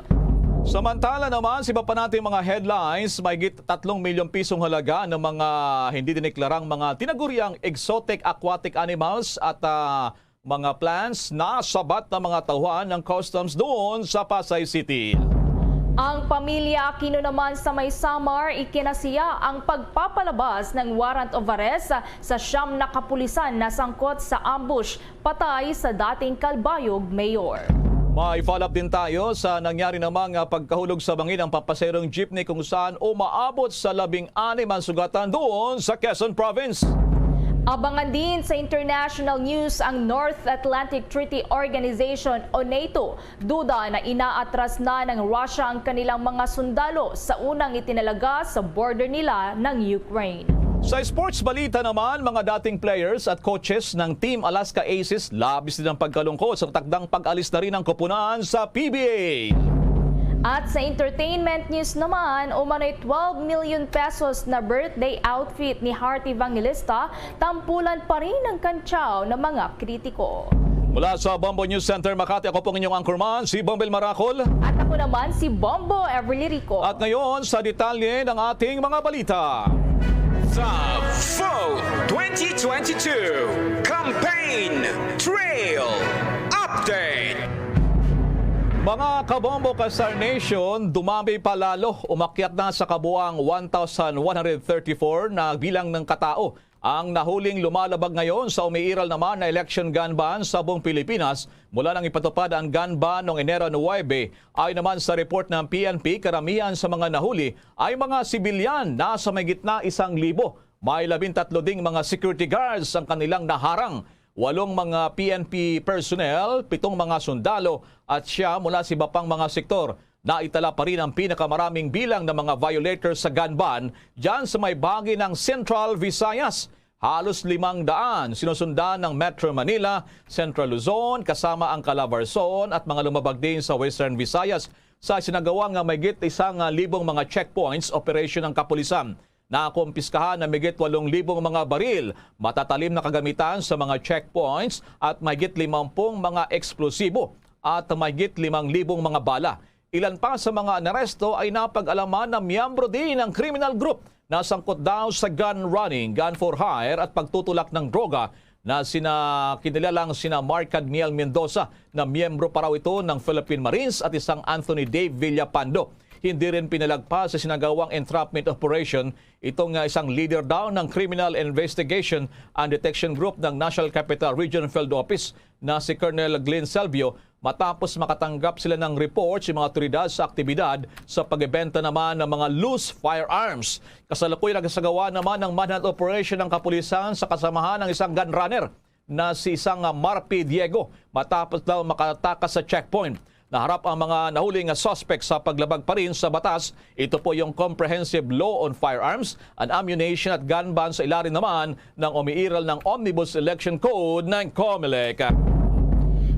Samantala naman, sa iba pa nating mga headlines, mahigit tatlong milyong pisong halaga ng mga hindi diniklarang mga tinaguriang exotic aquatic animals at, ah, mga plants nasabat ng mga tauhan ng customs doon sa Pasay City. Ang pamilya Aquino naman sa may Samar, ikinasiya ang pagpapalabas ng warrant of arrest sa siyam na kapulisan na sangkot sa ambush patay sa dating Calbayog mayor. May follow-up din tayo sa nangyari namang, ah, pagkahulog sa bangin ang papaserong jeepney kung saan umaabot sa labing anim ang sugatan doon sa Quezon Province. Abangan din sa international news ang North Atlantic Treaty Organization o NATO. Duda na inaatras na ng Russia ang kanilang mga sundalo sa unang itinalaga sa border nila ng Ukraine. Sa sports balita naman, mga dating players at coaches ng Team Alaska Aces labis din ang pagkalungkot sa takdang pag-alis na rin ng koponan sa P B A. At sa entertainment news naman, umano'y twelve million pesos na birthday outfit ni Heart Evangelista, tampulan pa rin ang kantyaw ng mga kritiko. Mula sa Bombo News Center Makati, ako pong inyong anchorman, si Bombel Maracol. At ako naman si Bombo Everly Rico. At ngayon, sa detalye ng ating mga balita. The Vote twenty twenty-two Campaign Trail Update. Mga kabombo ka Star Nation, dumami pa lalo, umakyat na sa kabuang one thousand one hundred thirty-four na bilang ng katao ang nahuling lumalabag ngayon sa umiiral naman na election gun ban sa buong Pilipinas mula nang ipatupad ang gun ban noong Enero nuwebe. Ayon naman sa report ng P N P, karamihan sa mga nahuli ay mga sibilyan, nasa may gitna isang libo. May labintatlo ding mga security guards ang kanilang naharang. walong mga P N P personnel, pitong mga sundalo at siya mula sa iba pang mga sektor. Naitala pa rin ang pinakamaraming bilang ng mga violators sa gun ban dyan sa may bahagi ng Central Visayas. Halos limang daan sinusundan ng Metro Manila, Central Luzon, kasama ang Calabarzon at mga lumabag din sa Western Visayas sa sinagawa nga mahigit isang libong mga checkpoints operation ng kapulisan. Nakumpiskahan ang mahigit walong libong mga baril, matatalim na kagamitan sa mga checkpoints at mahigit limampung mga eksplosibo at mahigit limang libong mga bala. Ilan pa sa mga naresto ay napag-alaman na miyembro din ng criminal group na sangkot daw sa gun running, gun for hire at pagtutulak ng droga na sina kinilalang sina Mark Cadmiel Mendoza na miyembro pa raw ito ng Philippine Marines at isang Anthony Dave Villapando. Hindi rin pinalagpas sa sinagawang entrapment operation itong, ah, isang leader daw ng Criminal Investigation and Detection Group ng National Capital Region Field Office na si Colonel Glenn Selvio matapos makatanggap sila ng report sa mga otoridad sa aktibidad sa pagbebenta naman ng mga loose firearms. Kasalukuyan nagsasagawa naman ng manhunt operation ng kapulisan sa kasamahan ng isang gun runner na si isang, ah, Marpi Diego matapos daw makatakas sa checkpoint. Naharap ang mga nahuling nga suspect sa paglabag pa rin sa batas. Ito po yung Comprehensive Law on Firearms and Ammunition at Gun Ban sa ilalim naman ng umiiral ng Omnibus Election Code ng COMELEC.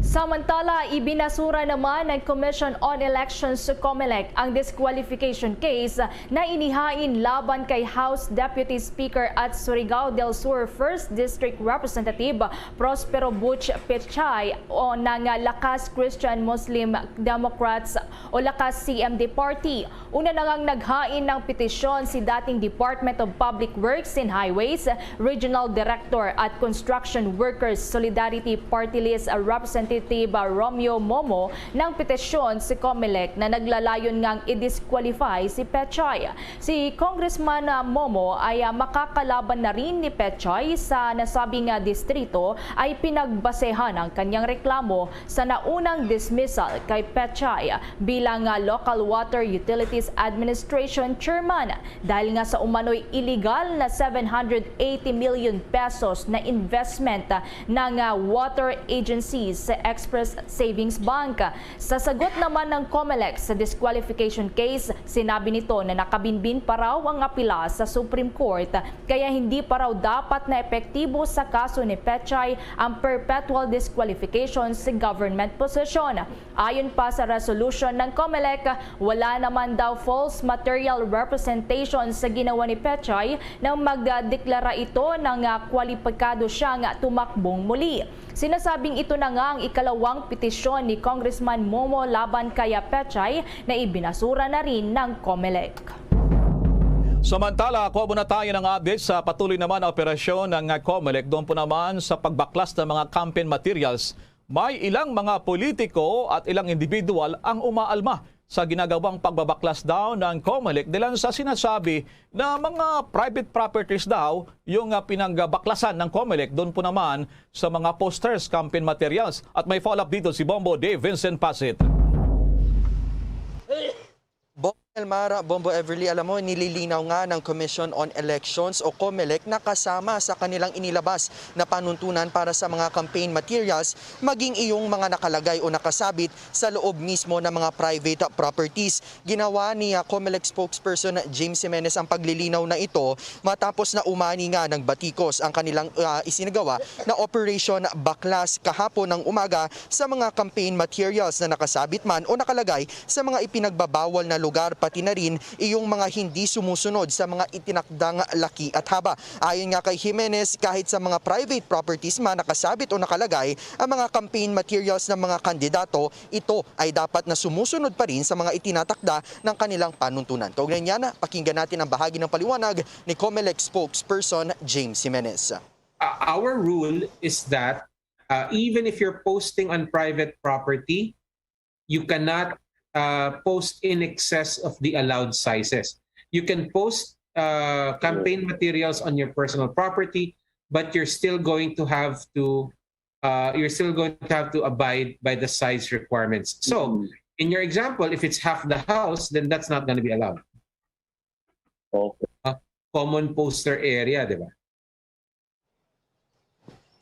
Samantala, ibinasura naman ng Commission on Elections, COMELEC, ang disqualification case na inihain laban kay House Deputy Speaker at Surigao del Sur First District Representative Prospero Butch Pechay o ng Lakas Christian Muslim Democrats o Lakas C M D Party. Una na ngang naghain ng petisyon si dating Department of Public Works and Highways Regional Director at Construction Workers Solidarity Party List Representative Romeo Momo ng petisyon si COMELEC na naglalayon ngang i-disqualify si Pechay. Si Congressman, ah, Momo ay, ah, makakalaban na rin ni Pechay sa nasabing, ah, distrito ay pinagbasehan ang kanyang reklamo sa naunang dismissal kay Pechay bilang, ah, Local Water Utilities Administration Chairman dahil nga sa umano'y iligal na seven hundred eighty million pesos na investment, ah, ng, ah, water agencies sa Express Savings Bank. Sa sagot naman ng COMELEC sa disqualification case, sinabi nito na nakabinbin pa raw ang apela sa Supreme Court, kaya hindi pa raw dapat na epektibo sa kaso ni Pechay ang perpetual disqualification sa government position. Ayon pa sa resolution ng COMELEC, wala naman daw false material representation sa ginawa ni Pechay nang magdeklara ito na nga kwalipikado siya nga tumakbong muli. Sinasabing ito na nga ang ikalawang petisyon ni Congressman Momo laban kay Pechay na ibinasura na rin ng COMELEC. Samantala, kuha muna tayo ng update sa patuloy naman na operasyon ng COMELEC. Doon po naman sa pagbaklas ng mga campaign materials, may ilang mga politiko at ilang individual ang umaalma sa ginagawang pagbabaklas daw ng COMELEC dahil sa sinasabi na mga private properties daw yung, ah, pinangbaklasan ng COMELEC doon po naman sa mga posters, campaign materials. At may follow-up dito si Bombo Dave Vincent Pasit. Bombo Elmara, Bombo Everly, alam mo, nililinaw nga ng Commission on Elections o COMELEC na kasama sa kanilang inilabas na panuntunan para sa mga campaign materials maging iyong mga nakalagay o nakasabit sa loob mismo ng mga private properties. Ginawa ni, ah, COMELEC spokesperson James Jimenez ang paglilinaw na ito matapos na umani nga nagbatikos ang kanilang, ah, isinagawa na Operation Baklas kahapon ng umaga sa mga campaign materials na nakasabit man o nakalagay sa mga ipinagbabawal na lugar, pati na rin iyong mga hindi sumusunod sa mga itinakdang laki at haba. Ayon nga kay Jimenez, kahit sa mga private properties man nakasabit o nakalagay ang mga campaign materials ng mga kandidato, ito ay dapat na sumusunod pa rin sa mga itinatakda ng kanilang panuntunan. Kaugnay niyan, pakinggan natin ang bahagi ng paliwanag ni COMELEC spokesperson James Jimenez. Uh, our rule is that, uh, even if you're posting on private property, you cannot, uh, post in excess of the allowed sizes. You can post, uh, campaign materials on your personal property, but you're still going to have to, uh, you're still going to have to abide by the size requirements. So, in your example, if it's half the house, then that's not gonna be allowed. Okay. Common poster area, di ba?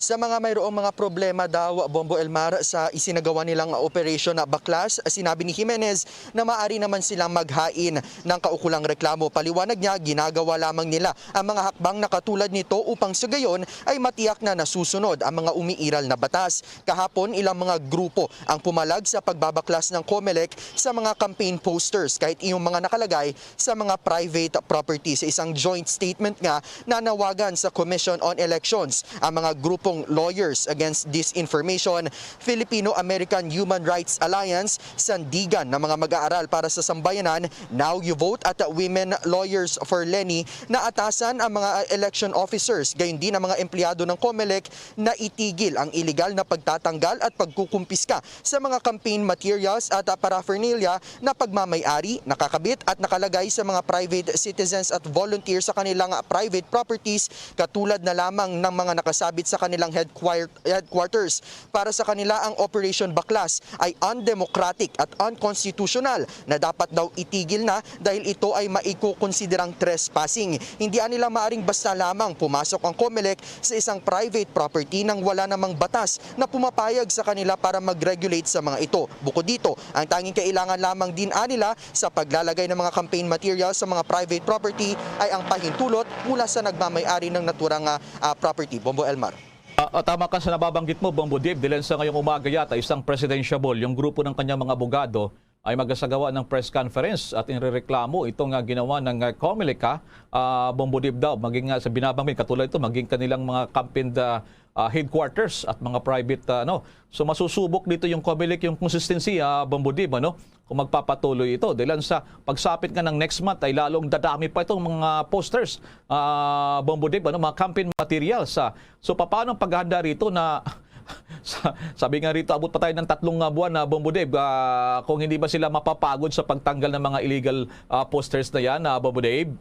Sa mga mayroong mga problema daw, Bombo Elmar, sa isinagawa nilang operasyon na baklas, sinabi ni Jimenez na maaari naman silang maghain ng kaukulang reklamo. Paliwanag niya, ginagawa lamang nila ang mga hakbang na katulad nito upang sa gayon ay matiyak na nasusunod ang mga umiiral na batas. Kahapon, ilang mga grupo ang pumalag sa pagbabaklas ng Comelec sa mga campaign posters, kahit iyong mga nakalagay sa mga private property. Sa isang joint statement nga nanawagan sa Commission on Elections ang mga grupong Lawyers Against Disinformation, Filipino-American Human Rights Alliance, Sandigan ng mga Mag-aaral para sa Sambayanan, Now You Vote, at Women Lawyers for Leni, naatasan ang mga election officers, gayon din ang mga empleyado ng Comelec na itigil ang iligal na pagtatanggal at pagkukumpiska sa mga campaign materials at paraphernalia na pagmamay-ari, nakakabit at nakalagay sa mga private citizens at volunteer sa kanilang private properties, katulad na lamang ng mga nakasabit sa kanilang headquart-, headquarters. Para sa kanila, ang Operation Baklas ay undemocratic at unconstitutional na dapat daw itigil na dahil ito ay maikukonsiderang trespassing. Hindi nila maaring basta lamang pumasok ang Comelec sa isang private property nang wala namang batas na pumapayag sa kanila para mag-regulate sa mga ito. Bukod dito, ang tanging kailangan lamang din anila sa paglalagay ng mga campaign materials sa mga private property ay ang pahintulot mula sa nagmamay-ari ng naturang, ah, ah, property. Bombo Elmar. Ah, ah, tama ka sa nababanggit mo, Bombo Dave. Dilan sa ngayong umaga yata, isang presidential, yung grupo ng kanyang mga abogado ay magasagawa ng press conference at inrereklamo ito nga ginawa ng, ah, Comelec, ha? Ah, Bombo Dave daw, maging, ah, sa binabanggit, katulad ito, maging kanilang mga campaign, ah, ah, headquarters at mga private, ah, ano. So, masusubok dito yung Comelec, yung consistency, ah, Bombo Dave, ano? Kung magpapatuloy ito. Dahil sa pagsapit nga ng next month ay lalong dadami pa itong mga posters, ah, Bombo Dave, ano, mga campaign materials, ah. So, paano ang paghahanda rito na sa, sabi nga rito, abot pa tayo ng tatlong, ah, buwan na, Bombo Dave, ah, kung hindi ba sila mapapagod sa pagtanggal ng mga illegal, ah, posters na yan, ah, Bombo Dave?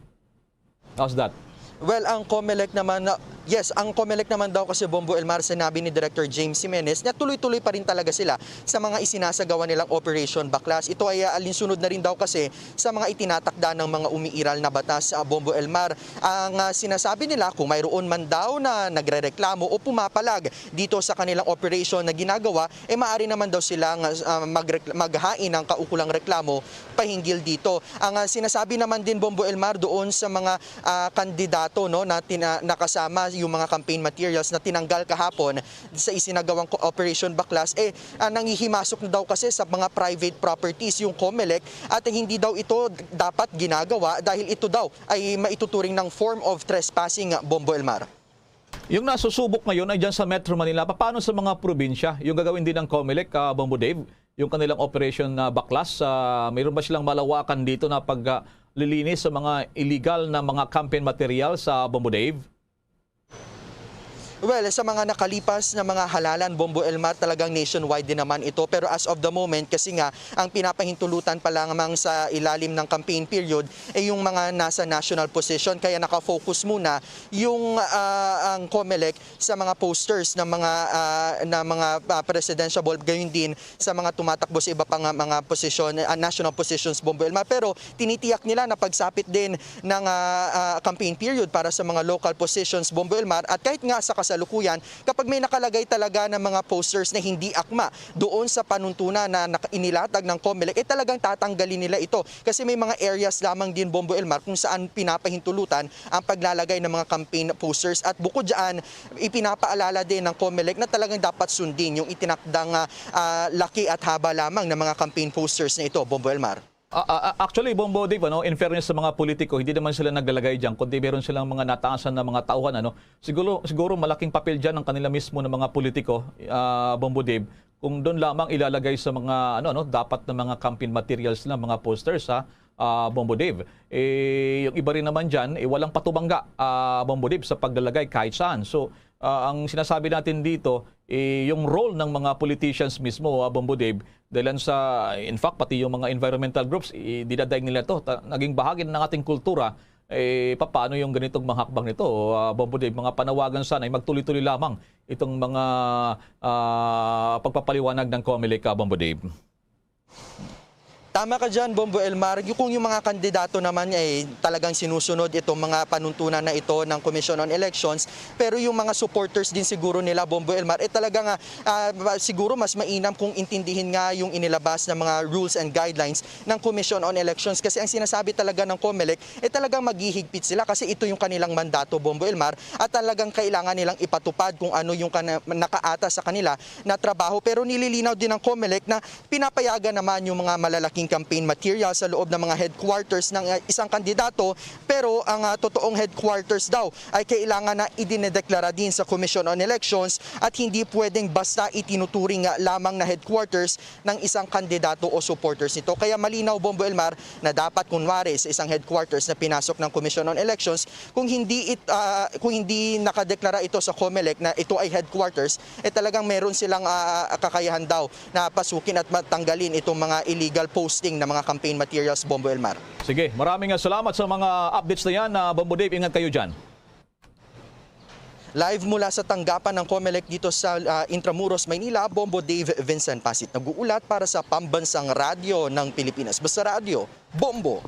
How's that? Well, ang Comelec naman, na- yes, ang Comelec naman daw kasi, Bombo Elmar, sinabi ni Director James Jimenez na tuloy-tuloy pa rin talaga sila sa mga isinasagawa nilang Operation Baklas. Ito ay, ah, alinsunod na rin daw kasi sa mga itinatakda ng mga umiiral na batas, ah, Bombo Elmar. Ang, ah, sinasabi nila, kung mayroon man daw na nagrereklamo o pumapalag dito sa kanilang operation na ginagawa, eh, maaari naman daw silang, ah, magrekla-, maghain ng kaukulang reklamo pahinggil dito. Ang, ah, sinasabi naman din, Bombo Elmar, doon sa mga, ah, kandidato, no, na tina-, nakasama yung mga campaign materials na tinanggal kahapon sa isinagawang ko-, Operation Baklas, eh, ah, nangihimasok na daw kasi sa mga private properties yung Comelec at hindi daw ito dapat ginagawa dahil ito daw ay maituturing ng form of trespassing, Bombo Elmar. Yung nasusubok ngayon ay dyan sa Metro Manila. Pa-, paano sa mga probinsya? Yung gagawin din ng Comelec, ah, Bombo Dave, yung kanilang operation na baklas, ah, mayroon ba silang malawakan dito na pag, ah, lilinis sa mga illegal na mga campaign material sa Bombo Dave? Well, sa mga nakalipas na mga halalan, Bombo Elmar, talagang nationwide din naman ito. Pero as of the moment, kasi nga ang pinapahintulutan pa lamang sa ilalim ng campaign period ay yung mga nasa national position. Kaya nakafocus muna yung, ah, ang Comelec sa mga posters ng mga, ah, na mga, ah, presidential bulb, gayon din sa mga tumatakbo sa iba pang, ah, mga posisyon, ah, national positions, Bombo Elmar. Pero tinitiyak nila na pagsapit din ng, ah, ah, campaign period para sa mga local positions, Bombo Elmar. At kahit nga sa kasalukuyan, kapag may nakalagay talaga ng mga posters na hindi akma doon sa panuntunan na nak-, inilatag ng Comelec, eh, talagang tatanggalin nila ito. Kasi may mga areas lamang din, Bombo Elmar, kung saan pinapahintulutan ang paglalagay ng mga campaign posters. At bukod dyan, ipinapaalala din ng Comelec na talagang dapat sundin yung itinakdang, ah, ah, laki at haba lamang ng mga campaign posters na ito, Bombo Elmar. Ah, ah, ah, actually, Bombo Dave, ano, in fairness sa mga politiko, hindi naman sila naglalagay diyan, kundi meron silang mga nataasan na mga tauhan, ano. Siguro, siguro malaking papel diyan ng kanila mismo ng mga politiko, ah, Bombo Dave, kung doon lamang ilalagay sa mga, ano, ano, dapat na mga campaign materials nila, mga posters, ha, ah, Bombo Dave. Eh, yung iba rin naman diyan, eh, walang patubangga, ah, Bombo Dave, sa paglalagay kahit saan. So, ah, ang sinasabi natin dito, eh, yung role ng mga politicians mismo, ah, Bombo Dave, dahil sa, in fact, pati yung mga environmental groups, eh, dinadaig nila to. Ta-, naging bahagi na ng ating kultura, eh, papaano yung ganitong mga hakbang nito, ah, Bombo Dave? Mga panawagan sana ay magtuloy-tuloy lamang itong mga, ah, pagpapaliwanag ng Comelec, ah, Bombo Dave. Tama ka dyan, Bombo Elmar. Yung, kung yung mga kandidato naman ay talagang sinusunod itong mga panuntunan na ito ng Commission on Elections, pero yung mga supporters din siguro nila, Bombo Elmar, eh talagang ah, ah, siguro mas mainam kung intindihin nga yung inilabas ng mga rules and guidelines ng Commission on Elections. Kasi ang sinasabi talaga ng COMELEC, eh talagang maghihigpit sila kasi ito yung kanilang mandato, Bombo Elmar, at talagang kailangan nilang ipatupad kung ano yung kana- nakaata sa kanila na trabaho. Pero nililinaw din ng COMELEC na pinapayagan naman yung mga malalaking campaign material sa loob ng mga headquarters ng uh, isang kandidato, pero ang uh, totoong headquarters daw ay kailangan na idinedeklara din sa Commission on Elections at hindi pwedeng basta itinuturing uh, lamang na headquarters ng isang kandidato o supporters nito. Kaya malinaw, Bombo Elmar, na dapat kunwari sa isang headquarters na pinasok ng Commission on Elections, kung hindi it, uh, kung hindi nakadeklara ito sa COMELEC na ito ay headquarters, eh talagang meron silang uh, kakayahan daw na pasukin at matanggalin itong mga illegal posting ng mga campaign materials, Bombo Elmar. Sige, maraming salamat sa mga updates na yan. Uh, Bombo Dave, ingat kayo dyan. Live mula sa tanggapan ng COMELEC dito sa uh, Intramuros, Maynila, Bombo Dave Vincent Pasit nag-uulat para sa Pambansang Radyo ng Pilipinas. Basta Radyo, Bombo!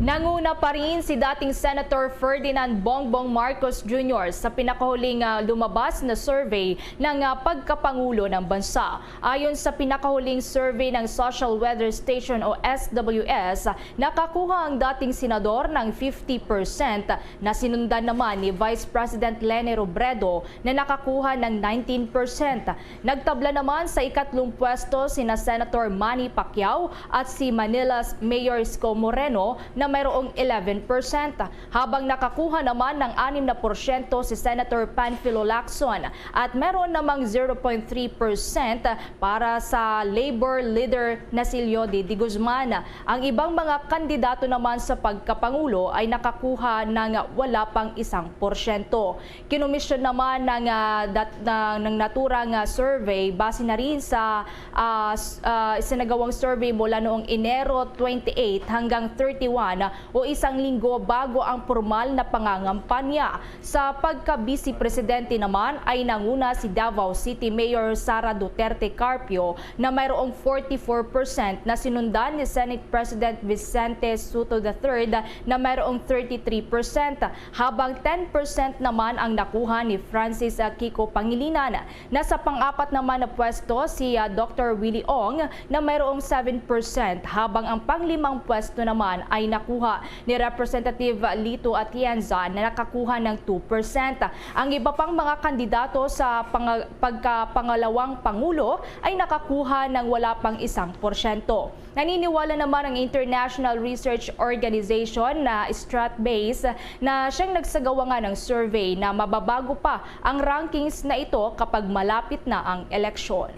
Nanguna pa rin si dating Senator Ferdinand Bongbong Marcos Junior sa pinakahuling uh, lumabas na survey ng uh, pagkapangulo ng bansa. Ayon sa pinakahuling survey ng Social Weather Station o S W S, nakakuha ang dating senador ng fifty percent na sinundan naman ni Vice President Leni Robredo na nakakuha ng nineteen percent. Nagtabla naman sa ikatlong pwesto sina Senator Manny Pacquiao at si Manila's Mayor Isko Moreno na mayroong eleven percent, habang nakakuha naman ng anim na porsyento si Senator Panfilo Lacson at meron namang zero point three percent para sa Labor leader na si Leody De Guzman. Ang ibang mga kandidato naman sa pagkapangulo ay nakakuha ng wala pang isang porsyento. Kinomisyon naman ng, ah, dat- na- ng naturang ah, survey base na rin sa ah, s- ah, isinagawang survey mula noong Enero twenty-eight hanggang thirty-one o isang linggo bago ang pormal na pangangampanya. Sa pagka-Vice Presidente naman ay nanguna si Davao City Mayor Sara Duterte Carpio na mayroong forty-four percent na sinundan ni Senate President Vicente Sotto the third na mayroong thirty-three percent, habang ten percent naman ang nakuha ni Francis Kiko Pangilinan. Nasa pang-apat naman na pwesto si ah, Doctor Willie Ong na mayroong seven percent, habang ang panglimang pwesto naman ay nakuha ni Representative Lito Atienza na nakakuha ng two percent. Ang iba pang mga kandidato sa panga- pagkapangalawang pangulo ay nakakuha ng wala pang isang porsyento. Naniniwala naman ang International Research Organization na Stratbase na siyang nagsagawa nga ng survey na mababago pa ang rankings na ito kapag malapit na ang eleksyon.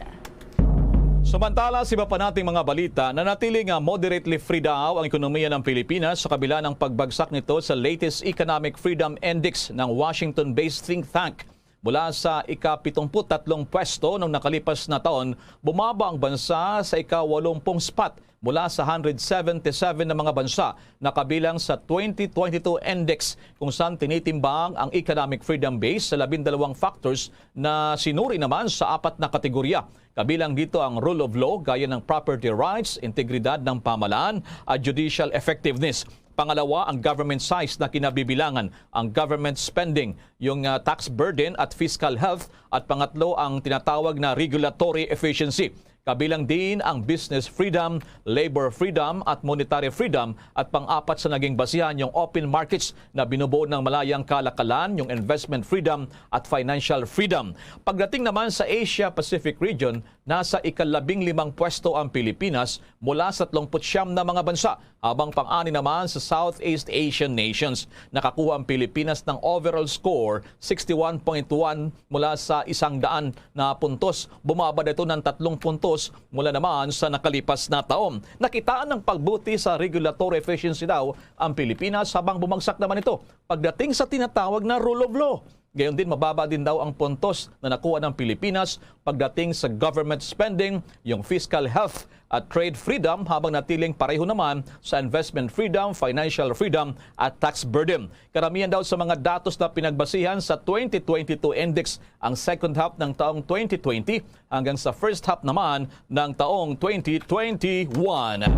Samantala, sa iba pa nating mga balita, nanatili nga moderately free daw ang ekonomiya ng Pilipinas sa kabila ng pagbagsak nito sa latest Economic Freedom Index ng Washington-based think tank. Mula sa ika-pitumpu't tatlong pwesto noong nakalipas na taon, bumaba ang bansa sa ika-walumpung spot mula sa hundred seventy-seven na mga bansa na kabilang sa twenty twenty-two index, kung saan tinitimbang ang economic freedom base sa labindalawang factors na sinuri naman sa apat na kategorya. Kabilang dito ang rule of law, gaya ng property rights, integridad ng pamahalaan, at judicial effectiveness. Pangalawa, ang government size na kinabibilangan, ang government spending, yung ah, tax burden at fiscal health, at pangatlo, ang tinatawag na regulatory efficiency. Kabilang din ang business freedom, labor freedom, at monetary freedom, at pang-apat sa naging basihan yung open markets na binubuo ng malayang kalakalan, yung investment freedom at financial freedom. Pagdating naman sa Asia-Pacific region, nasa ikalabing limang pwesto ang Pilipinas mula sa tatlongput siyam na mga bansa, habang pang-ani naman sa Southeast Asian nations. Nakakuha ang Pilipinas ng overall score sixty-one point one mula sa isang daan na puntos. Bumaba ito ng tatlong puntos mula naman sa nakalipas na taon. Nakitaan ng pagbuti sa regulatory efficiency daw ang Pilipinas, habang bumagsak naman ito pagdating sa tinatawag na rule of law. Gayon din, mababa din daw ang puntos na nakuha ng Pilipinas pagdating sa government spending, yung fiscal health, at trade freedom, habang natiling pareho naman sa investment freedom, financial freedom at tax burden. Karamihan daw sa mga datos na pinagbasihan sa twenty twenty-two index ang second half ng taong twenty twenty hanggang sa first half naman ng taong twenty twenty-one.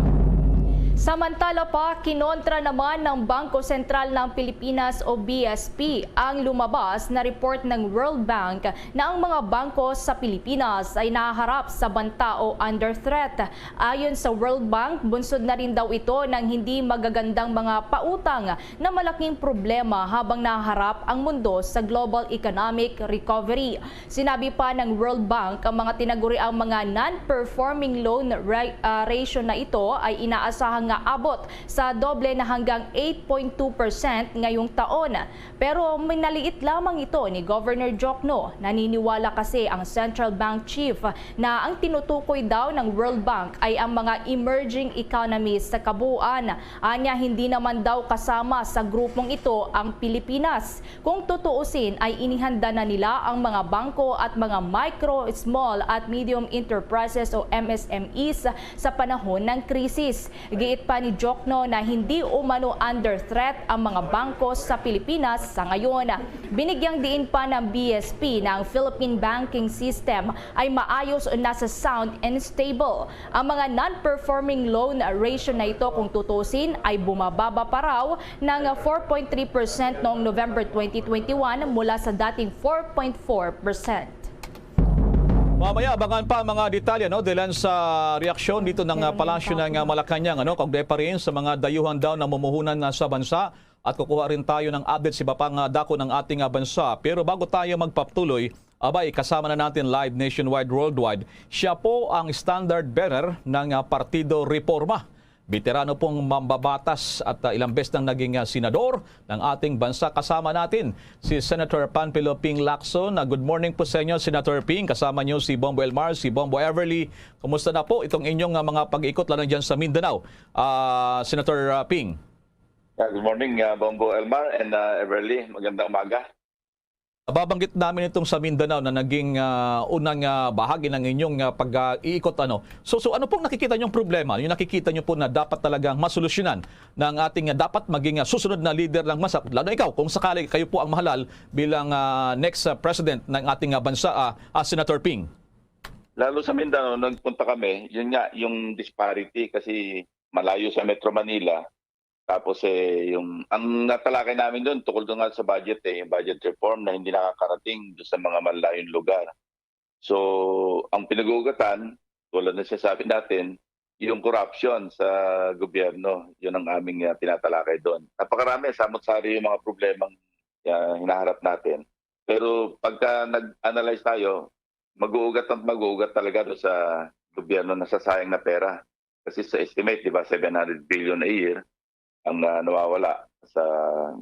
Samantala pa, kinontra naman ng Bangko Sentral ng Pilipinas o B S P ang lumabas na report ng World Bank na ang mga bangko sa Pilipinas ay nahaharap sa banta o under threat. Ayon sa World Bank, bunsod na rin daw ito ng hindi magagandang mga pautang na malaking problema habang nahaharap ang mundo sa global economic recovery. Sinabi pa ng World Bank, ang mga tinaguriang mga non-performing loan ra- ah, ratio na ito ay inaasahang nga abot sa doble na hanggang eight point two percent ngayong taon. Pero minaliit lamang ito ni Governor Jokno. Naniniwala kasi ang Central Bank Chief na ang tinutukoy daw ng World Bank ay ang mga emerging economies sa kabuuan. Anya, hindi naman daw kasama sa grupong ito ang Pilipinas. Kung tutuusin, ay inihanda na nila ang mga bangko at mga micro, small at medium enterprises o M S M Es sa panahon ng krisis. Giit pa ni Jokno na hindi umano under threat ang mga bangko sa Pilipinas sa ngayon. Binigyang diin pa ng B S P na ang Philippine banking system ay maayos o nasa sound and stable. Ang mga non-performing loan ratio na ito, kung tutusin, ay bumababa pa raw ng four point three percent noong November twenty twenty-one mula sa dating four point four percent. Mamaya, abangan pa ang mga detalye, no, dilan sa reaksyon dito ng ah, Palasyo ng ah, Malacañang, ano, kaugnay pa rin sa mga dayuhan daw na mumuhunan na sa bansa, at kukuha rin tayo ng update sa iba pang ah, dako ng ating ah, bansa. Pero bago tayo magpatuloy, abay, kasama na natin live nationwide, worldwide. Siya po ang standard bearer ng ah, Partido Reforma. Veterano pong mambabatas at ah, ilang beses nang naging ah, senador ng ating bansa. Kasama natin si Senator Panfilo Ping Lacson. Ah, good morning po sa inyo, Senator Ping. Kasama niyo si Bombo Elmar, si Bombo Everly. Kumusta na po itong inyong ah, mga pag-ikot, lalo dyan sa Mindanao, ah, Senator ah, Ping? Yeah, good morning, uh, Bombo Elmar and uh, Everly. Magandang umaga. Nababanggit namin itong sa Mindanao na naging ah, unang ah, bahagi ng inyong ah, pag-iikot. Ano? So, so ano pong nakikita niyong problema? Yung nakikita niyo po na dapat talagang masolusyonan ng ating ah, dapat maging ah, susunod na leader ng bansa, lalo na ikaw, kung sakali kayo po ang mahalal bilang ah, next ah, president ng ating ah, bansa, ah, ah, Senator Ping? Lalo sa Mindanao, nagpunta kami, yun nga, yung disparity kasi malayo sa Metro Manila. Tapos eh, yung, ang natalakay namin doon, tukol doon nga sa budget eh, yung budget reform na hindi nakakarating doon sa mga malayong lugar. So, ang pinag-uugatan, tulad na sinasabi natin, yung corruption sa gobyerno, yun ang aming uh, tinatalakay doon. Napakarami, samot-sari yung mga problemang uh, hinaharap natin. Pero pagka nag-analyze tayo, mag-uugat at mag-uugat talaga doon sa gobyerno na sasayang na pera. Kasi sa estimate, di ba, seven hundred billion a year ang uh, nawawala sa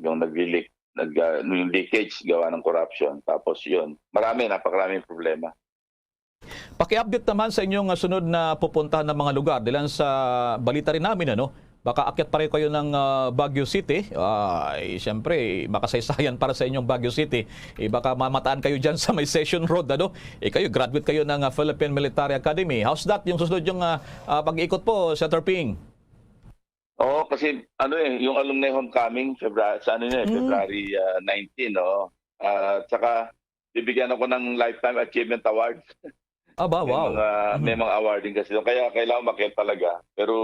yung nagli-leak, nag, uh, yung leakage gawa ng corruption. Tapos yun, marami, napakaraming problema. Paki-update naman sa inyong uh, sunod na pupuntahan ng mga lugar. Dilan sa balita rin namin, ano, baka akyat pa rin kayo ng uh, Baguio City. Ay, siyempre, makasaysayan para sa inyong Baguio City. Eh, baka mamataan kayo dyan sa may Session Road, ano? Eh, kayo, graduate kayo ng uh, Philippine Military Academy. How's that, yung susunod yung uh, uh, pag-ikot po, Senator Ping? Oo, kasi ano eh, yung alumni homecoming, February, sa ano yun eh, mm. February uh, nineteen, no? Uh, at saka, bibigyan ako ng Lifetime Achievement Award. Aba, wow. May mga, mm-hmm. May mga awarding kasi doon. Kaya kailangan makita talaga. Pero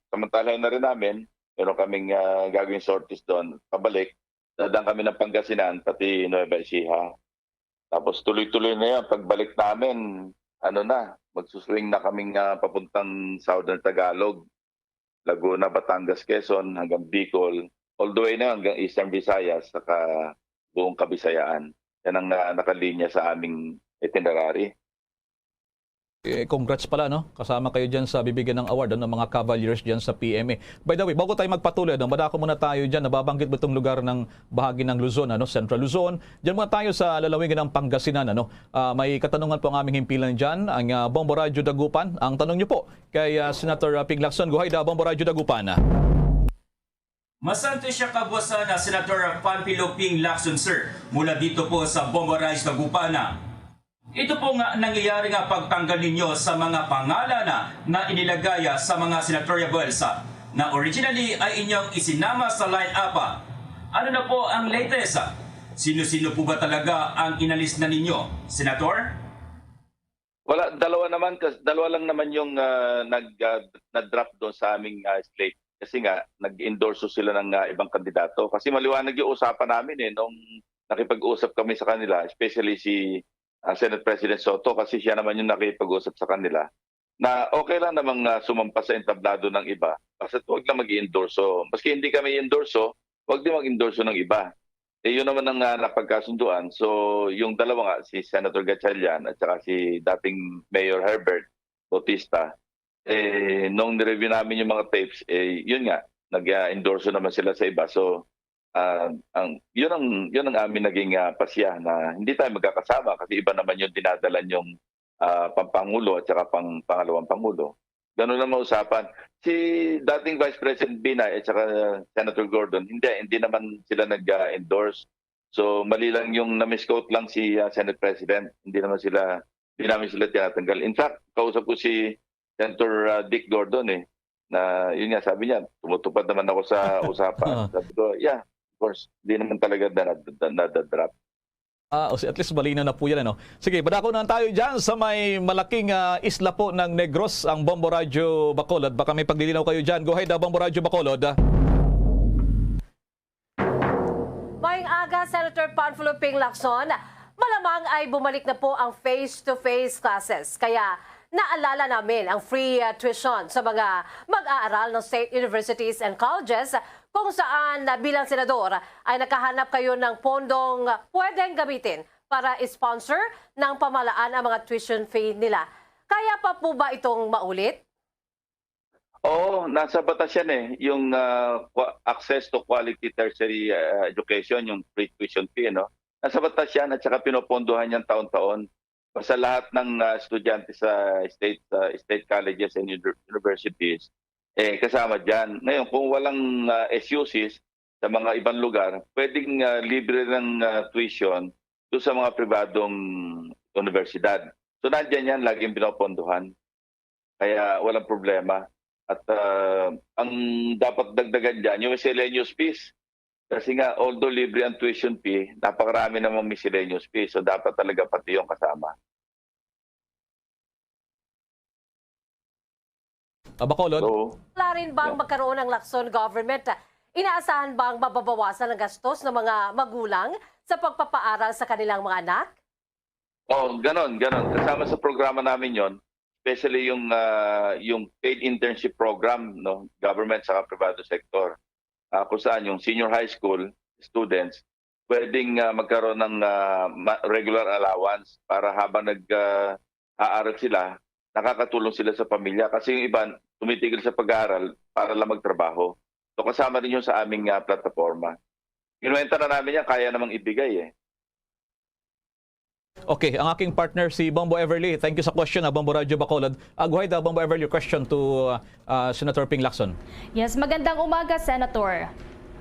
samantalahin na rin namin, meron kaming uh, gagawing sorties doon. Pabalik, dadaan kami ng Pangasinan, pati Nueva Ecija. Tapos tuloy-tuloy na yan. Pagbalik namin, ano na, magsuswing na kaming uh, papuntang Southern Tagalog. Laguna, Batangas, Quezon, hanggang Bicol. All the way na hanggang Eastern Visayas, saka buong Kabisayaan. Yan ang uh, nakalinya sa aming itinerary. Eh, congrats pala, no? Kasama kayo dyan sa bibigyan ng award, ano, mga Cavaliers dyan sa P M A. By the way, bago tayo magpatuloy, ano, madako muna tayo dyan. Nababanggit mo itong lugar ng bahagi ng Luzon, ano, Central Luzon. Dyan muna tayo sa lalawigan ng Pangasinan, ano. Uh, may katanungan po ang aming himpilan dyan, ang uh, Bombo Radyo Dagupan. Ang tanong niyo po kay uh, Senator uh, Ping Lacson. Go ahead, uh, Bombo Radyo Dagupan. Masanto siya kabuwasan na Senator Panfilo Ping Lacson, sir. Mula dito po sa Bombo Radyo Dagupan. Ito po nga nangyayari nga pagtanggal ninyo sa mga pangalan na, na inilagay, ah, sa mga senatorial balls, ah, na originally ay inyong isinama sa line-up, ah. Ano na po ang latest, ah? Sino-sino po ba talaga ang inalis na ninyo, Senator? Wala, dalawa naman, kas- dalawa lang naman yung ah, nag, ah, na-drop doon sa aming ah, slate. Kasi nga, nag-endorso sila ng ah, ibang kandidato. Kasi maliwanag yung usapan namin eh, nung nakipag-usap kami sa kanila, especially si ah, Senate President Soto, kasi siya naman yung nakipag-usap sa kanila, na okay lang namang ah, sumampa sa entablado ng iba, basta huwag lang mag-endorso. Maski hindi kami endorso, huwag din mag-endorso ng iba. Eh, yun naman ang ah, napagkasunduan. So, yung dalawa nga, si Senator Gatchalian at saka si dating Mayor Herbert Bautista, eh, nung nireview namin yung mga tapes, eh, yun nga, nag-endorso naman sila sa iba. So, ah, ang, yun ang, yun ang amin naging ah, pasya na hindi tayo magkakasama kasi iba naman yung dinadala yung ah, pampangulo at saka pang pangalawang pangulo. Ganun ang mausapan. Si dating Vice President Binay at saka Senator Gordon, hindi, hindi naman sila nag-endorse. So, mali lang yung na-misquote lang si ah, Senate President. Hindi naman sila, hindi namin sila tinatanggal. In fact, kausap ko si Senator ah, Dick Gordon eh, na yun nga, sabi niya, tumutupad naman ako sa usapan. Sabi ko, yeah, of course, hindi naman talaga na, na, na, na-drop. Ah, o si-, at least malinaw na po yan, ano? Sige, padako na tayo dyan sa may malaking ah, isla po ng Negros, ang Bombo Radyo Bacolod. Baka may paglilinaw kayo dyan. Go ahead, ah, Bombo Radyo Bacolod. Ah. Mayong aga, Senator Panfilo Ping Lacson. Malamang ay bumalik na po ang face-to-face classes. Kaya naalala namin ang free uh, tuition sa mga mag-aaral ng state universities and colleges kung saan uh, bilang senador ay nakahanap kayo ng pondong pwedeng gamitin para sponsor ng pamahalaan ang mga tuition fee nila. Kaya pa po ba itong maulit? Oo, nasa batas yan eh, yung ah, qua- access to quality tertiary ah, education, yung free tuition fee, no? Nasa batas yan at saka pinopondohan yan taon-taon. Basta lahat ng ah, estudyante sa state ah, state colleges and uni- universities eh kasama diyan. Ngayon, kung walang ah, S U Cs sa mga ibang lugar, pwedeng ah, libre ng ah, tuition doon sa mga pribadong universidad. So nandiyan yan, laging pinopondohan. Kaya walang problema. At ah, ang dapat dagdagan dyan, yung miscellaneous fees. Kasi nga, although libre ang tuition fee, napakarami namang miscellaneous fees. So dapat talaga pati yung kasama. Ah, Bacolod? So, Wala rin bang magkaroon ng Lacson government? Inaasahan bang mababawasan ang gastos ng mga magulang sa pagpapaaral sa kanilang mga anak? Oh, ganon, ganon. Kasama sa programa namin yon, especially yung ah, yung paid internship program, no, government sa privado sector. Ah, kung saan yung senior high school students pwedeng ah, magkaroon ng ah, ma- regular allowance para habang nag ah, aaral sila, nakakatulong sila sa pamilya kasi yung iba tumitigil sa pag-aaral para lang magtrabaho. So kasama rin yun sa aming ah, plataforma. Kinuwenta na namin yan, kaya namang ibigay eh. Okay, ang aking partner si Bombo Everly. Thank you sa question, ah, Bombo Radyo Bacolod. Ah, go ahead, ah, Bombo Everly, your question to ah, ah, Senator Ping Lacson. Yes, magandang umaga, Senator.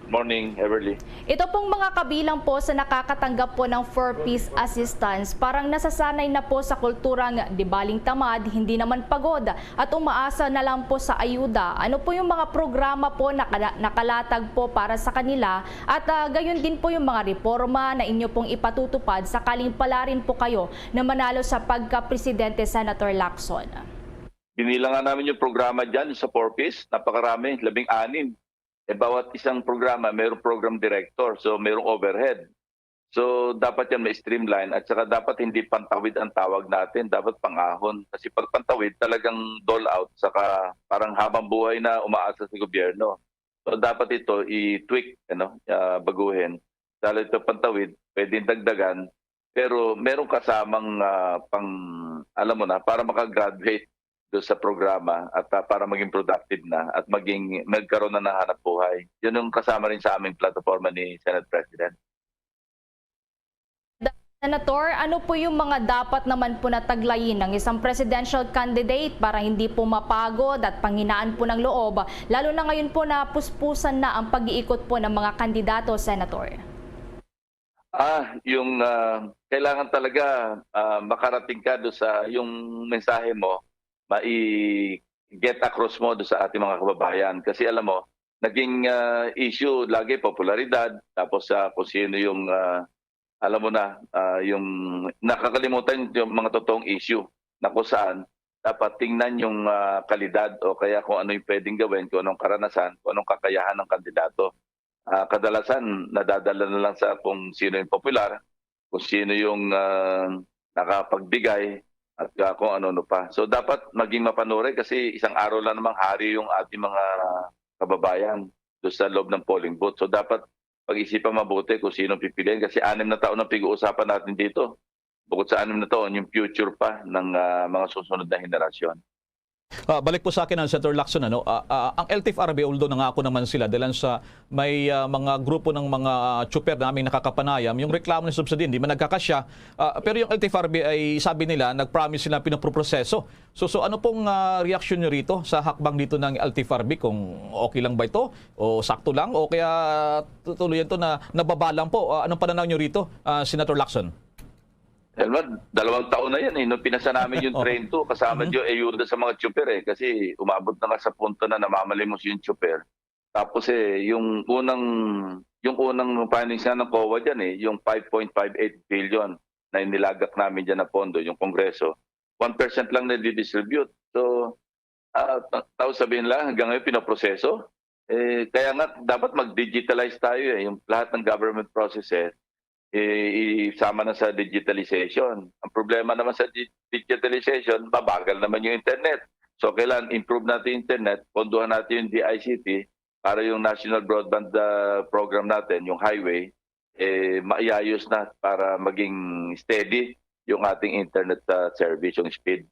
Morning, Everly. Ito pong mga kabilang po sa nakakatanggap po ng four Ps assistance, parang nasasanay na po sa kulturang di baling tamad, hindi naman pagod, at umaasa na lang po sa ayuda. Ano po yung mga programa po na kala- nakalatag po para sa kanila, at ah, gayon din po yung mga reforma na inyo pong ipatutupad sakaling palarin po kayo na manalo sa pagka-presidente, Senator Lacson? Binilangan namin yung programa dyan sa four Ps, napakarami, labing-anim. Eh, bawat isang programa, mayroong program director, so mayroong overhead. So, dapat yan may streamline at saka dapat hindi pantawid ang tawag natin, dapat pangahon. Kasi pag pantawid, talagang dole out, saka parang habang buhay na umaasa sa gobyerno. So, dapat ito i-tweak, ano, ah, baguhin. Dahil ito pantawid, pwedeng dagdagan, pero merong kasamang ah, pang, alam mo na, para makagraduate do sa programa at ah, para maging productive na at maging magkaroon na ng hanap buhay. Yun yung kasama rin sa aming plataforma ni Senate President. Senator, ano po yung mga dapat naman po na taglayin ng isang presidential candidate para hindi po mapagod at panghinaan po ng loob, lalo na ngayon po na puspusan na ang pag-iikot po ng mga kandidato, Senator? Ah, yung, ah, kailangan talaga, ah, makarating ka do sa yung mensahe mo, mai-get across mo do sa ating mga kababayan. Kasi alam mo, naging, ah, issue lagi popularidad, tapos, ah, kung sino yung, ah, alam mo na, ah, yung nakakalimutan yung mga totoong issue na kung saan dapat tingnan yung, ah, kalidad o kaya kung ano yung pwedeng gawin, kung anong karanasan, kung anong kakayahan ng kandidato. Ah, kadalasan nadadala na lang sa kung sino yung popular, kung sino yung, ah, nakapagbigay, at, ah, kung ano-ano pa. So, dapat maging mapanuri kasi isang araw lang namang hari yung ating mga kababayan do sa loob ng polling booth. So, dapat pag-isipan mabuti kung sino pipiliin kasi anim na taon ang pag-uusapan natin dito. Bukod sa anim na taon, yung future pa ng, ah, mga susunod na henerasyon. Ah, balik po sa akin ang Senator Lacson, ano, ah, ah, ang L T F R B, although nangako naman sila, dahil sa may, ah, mga grupo ng mga, ah, tsuper na aming nakakapanayam, yung reklamo ng subsidy, hindi man nagkakasya. Ah, pero yung L T F R B ay sabi nila, nag-promise sila pinoproseso. So, so ano pong, ah, reaksyon nyo rito sa hakbang dito ng L T F R B? Kung okay lang ba ito? O sakto lang? O kaya tutuloyan to na nababa lang po? Ah, anong pananaw nyo rito, ah, Senator Lacson? Elmar, dalawang taon na yan eh, nung pinasa namin yung Oo. Train two, kasama Mhm. yung ayuda sa mga tsuper eh, kasi umabot na nga sa punto na namamalimos yung tsuper. Tapos eh, yung unang, yung unang findings nga ng coa dyan eh, yung five point five eight billion na inilagak namin dyan na pondo, yung Kongreso, one percent lang na-distribute. So, ah, ta-, tapos sabihin lang, hanggang ngayon pinoproseso. Eh, kaya nga, dapat mag-digitalize tayo eh, yung lahat ng government processes, eh, isama na sa digitalization. Ang problema naman sa di-, digitalization, mabagal naman yung internet. So, kailangan improve natin yung internet, pondohan natin yung D I C T para yung National Broadband, ah, Program natin, yung highway, eh, maiayos na para maging steady yung ating internet, ah, service, yung speed.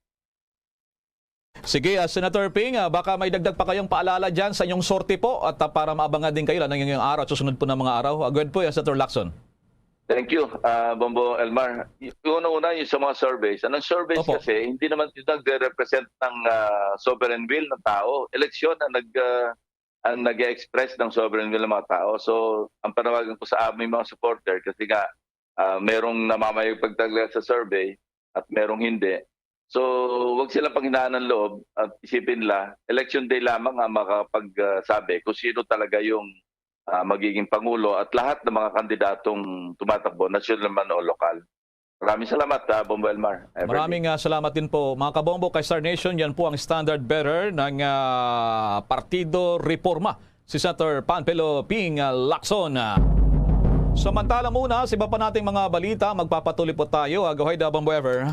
Sige, ah, Senator Ping, ah, baka may dagdag pa kayong paalala dyan sa inyong sorte po at, ah, para maabangan din kayo lang ng inyong araw at susunod po na mga araw. Ah, go ahead po, ah, Senator Lacson. Thank you, ah, Bombo Elmar. Y-, yung una-una, yung sa mga surveys. Anong surveys Opo. kasi, hindi naman ito nagre-represent ng, ah, sovereign will ng tao. Eleksyon ang nag, ah, ang nag-express ng sovereign will ng mga tao. So, ang panawagan ko sa aming mga supporter, kasi nga, ah, merong namamayagpag talaga sa survey at merong hindi. So, wag silang panghinaan ng loob at isipin nila, election day lamang ang makapagsabi kung sino talaga yung, ah, magiging pangulo at lahat ng mga kandidatong tumatakbo, nasyonal man o lokal. Maraming salamat, ah, Bombo Elmar. Everly. Maraming, ah, salamat din po, mga kabombo, kay Star Nation. Yan po ang standard bearer ng, ah, Partido Reforma, si Senator Panfilo Ping, ah, Lacson. Samantala muna, sa iba pa nating mga balita, magpapatuloy po tayo. Ah, go ahead, ah, Bombo Ever.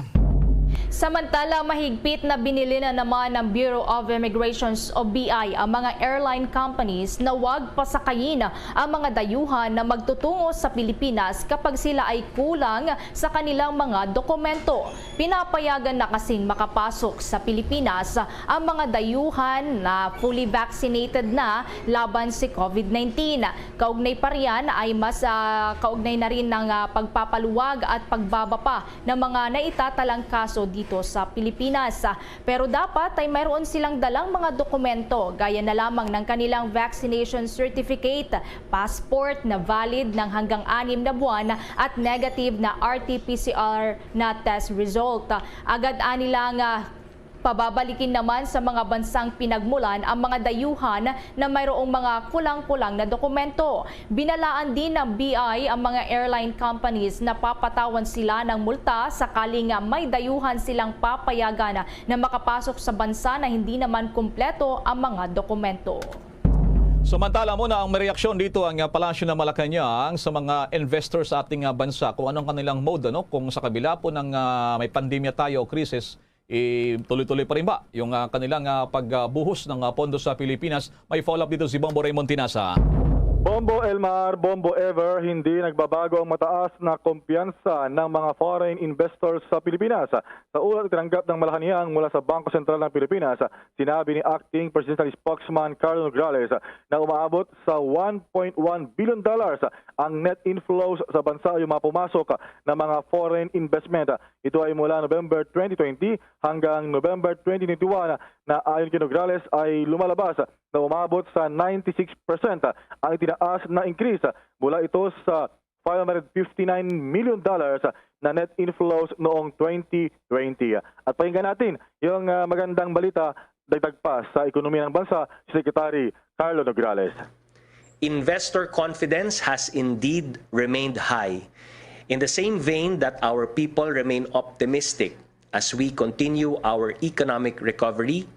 Samantala, mahigpit na binili na naman ng Bureau of Immigrations o B I ang mga airline companies na wag pasakayin ang mga dayuhan na magtutungo sa Pilipinas kapag sila ay kulang sa kanilang mga dokumento. Pinapayagan na kasing makapasok sa Pilipinas ang mga dayuhan na fully vaccinated na laban si COVID nineteen. Kaugnay pa riyan ay mas, ah, kaugnay na rin ng, ah, pagpapaluwag at pagbaba pa ng mga naitatalang kaso dito sa Pilipinas. Pero dapat ay mayroon silang dalang mga dokumento, gaya na lamang ng kanilang vaccination certificate, passport na valid ng hanggang anim na buwan at negative na R T P C R na test result. Agad ani lang, ah, pababalikin naman sa mga bansang pinagmulan ang mga dayuhan na mayroong mga kulang-kulang na dokumento. Binalaan din ng B I ang mga airline companies na papatawan sila ng multa sakaling may dayuhan silang papayagan na makapasok sa bansa na hindi naman kumpleto ang mga dokumento. Samantala muna ang may reaksyon dito ang, ah, Palasyo ng Malacañang sa mga investors sa ating, ah, bansa kung anong kanilang mode, ano, kung sa kabila po ng, ah, may pandemya tayo o krisis, eh, tuloy-tuloy pa rin ba yung, ah, kanilang, ah, pagbuhos ng, ah, pondo sa Pilipinas? May follow-up dito si Bombo Raymond Tinasa. Bombo Elmar, Bombo Ever, hindi nagbabago ang mataas na kumpiyansa ng mga foreign investors sa Pilipinas. Sa ulat na tinanggap ng Malacañang mula sa Bangko Sentral ng Pilipinas, sinabi ni Acting Presidential Spokesman Carlo Nograles na umaabot sa one point one billion dollars ang net inflows sa bansa o yung mga pumasok na mga foreign investment. Ito ay mula November twenty twenty hanggang November twenty twenty-one na ayon kay Nograles ay lumalabas na umabot sa ninety-six percent ang itinaas na increase mula ito sa five hundred fifty-nine million dollars na net inflows noong twenty twenty. At pakinggan natin yung, ah, magandang balita dagdag pa sa ekonomiya ng bansa, si Secretary Carlo Nograles. Investor confidence has indeed remained high, in the same vein that our people remain optimistic as we continue our economic recovery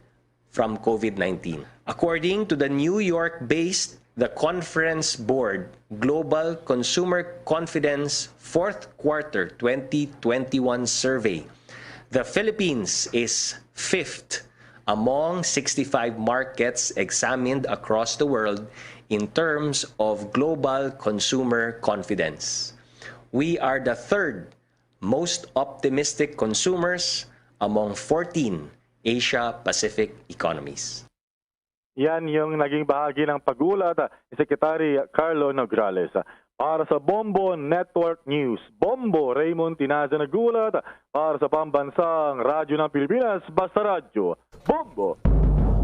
from COVID nineteen. According to the New York-based The Conference Board Global Consumer Confidence Fourth Quarter twenty twenty-one Survey, the Philippines is fifth among sixty-five markets examined across the world in terms of global consumer confidence. We are the third most optimistic consumers among fourteen Asia-Pacific economies. Yan yung naging bahagi ng pag-uulat ni Secretary Carlo Nograles. Para sa Bombo Network News, Bombo Raymond Tinaza nag-uulat. Para sa Pambansang Radyo ng Pilipinas, Basta Radyo, Bombo!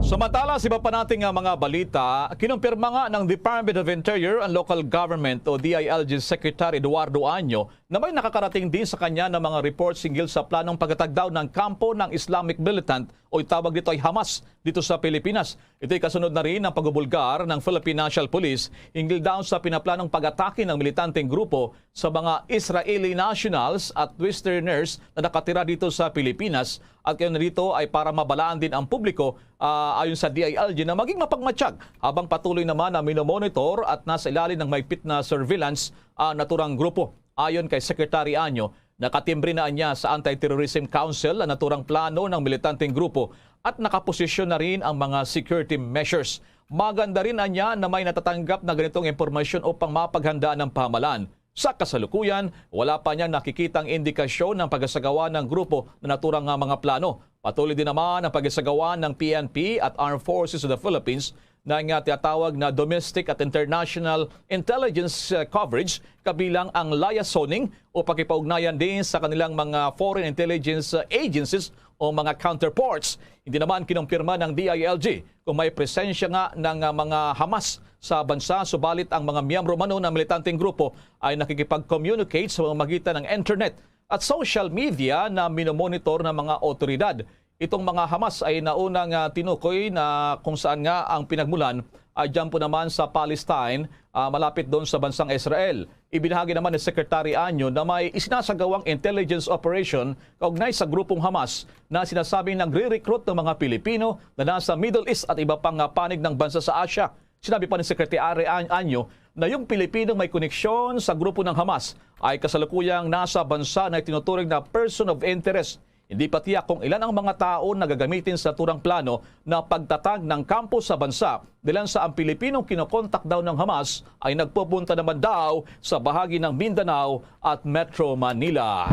Samantala, sa iba pa nating, ah, mga balita, kinumpirma nga ng Department of Interior and Local Government o D I L G Secretary Eduardo Año na may nakakarating din sa kanya ng mga reports hinggil sa planong pagtatag daw ng kampo ng Islamic militant o itawag dito ay Hamas dito sa Pilipinas. Ito'y kasunod na rin ng pagbubulgar ng Philippine National Police hinggil daw sa pinaplanong pag-atake ng militanteng grupo sa mga Israeli nationals at Westerners na nakatira dito sa Pilipinas. At kayo na dito ay para mabalaan din ang publiko, ah, ayon sa D I L G, na maging mapagmatsyag habang patuloy naman na minomonitor at nasa ilalim ng mahigpit na surveillance ang naturang grupo. Ayon kay Secretary Año, nakatimbre na niya sa Anti-Terrorism Council ang naturang plano ng militanteng grupo at nakaposisyon na rin ang mga security measures. Maganda rin anya na may natatanggap na ganitong impormasyon upang mapaghandaan ng pamahalaan. Sa kasalukuyan, wala pa niya nakikitang indikasyon ng pagsasagawa ng grupo na naturang nga mga plano. Patuloy din naman ang pagsasagawa ng P N P at Armed Forces of the Philippines na nga tinatawag na domestic at international intelligence, uh, coverage, kabilang ang liaisoning o pakipag-ugnayan din sa kanilang mga foreign intelligence, uh, agencies o mga counterparts. Hindi naman kinumpirma ng D I L G kung may presensya nga ng, uh, mga Hamas sa bansa, subalit ang mga miyembro mano ng militanteng grupo ay nakikipag-communicate sa pamamagitan ng internet at social media na minomonitor ng mga otoridad. Itong mga Hamas ay naunang, ah, tinukoy na kung saan nga ang pinagmulan ay dyan po naman sa Palestine, ah, malapit doon sa bansang Israel. Ibinahagi naman ni Secretary Anyo na may isinasagawang intelligence operation kaugnay sa grupong Hamas na sinasabing nagre-recruit ng mga Pilipino na nasa Middle East at iba pang, ah, panig ng bansa sa Asia. Sinabi pa ni Secretary An-, Anyo na yung Pilipinong may koneksyon sa grupo ng Hamas ay kasalukuyang nasa bansa na itinuturing na person of interest. Hindi pa tiyak kung ilan ang mga tao na gagamitin sa naturang plano na pagtatag ng kampo sa bansa, dahilan sa ang Pilipinong kinokontak daw ng Hamas ay nagpupunta naman daw sa bahagi ng Mindanao at Metro Manila.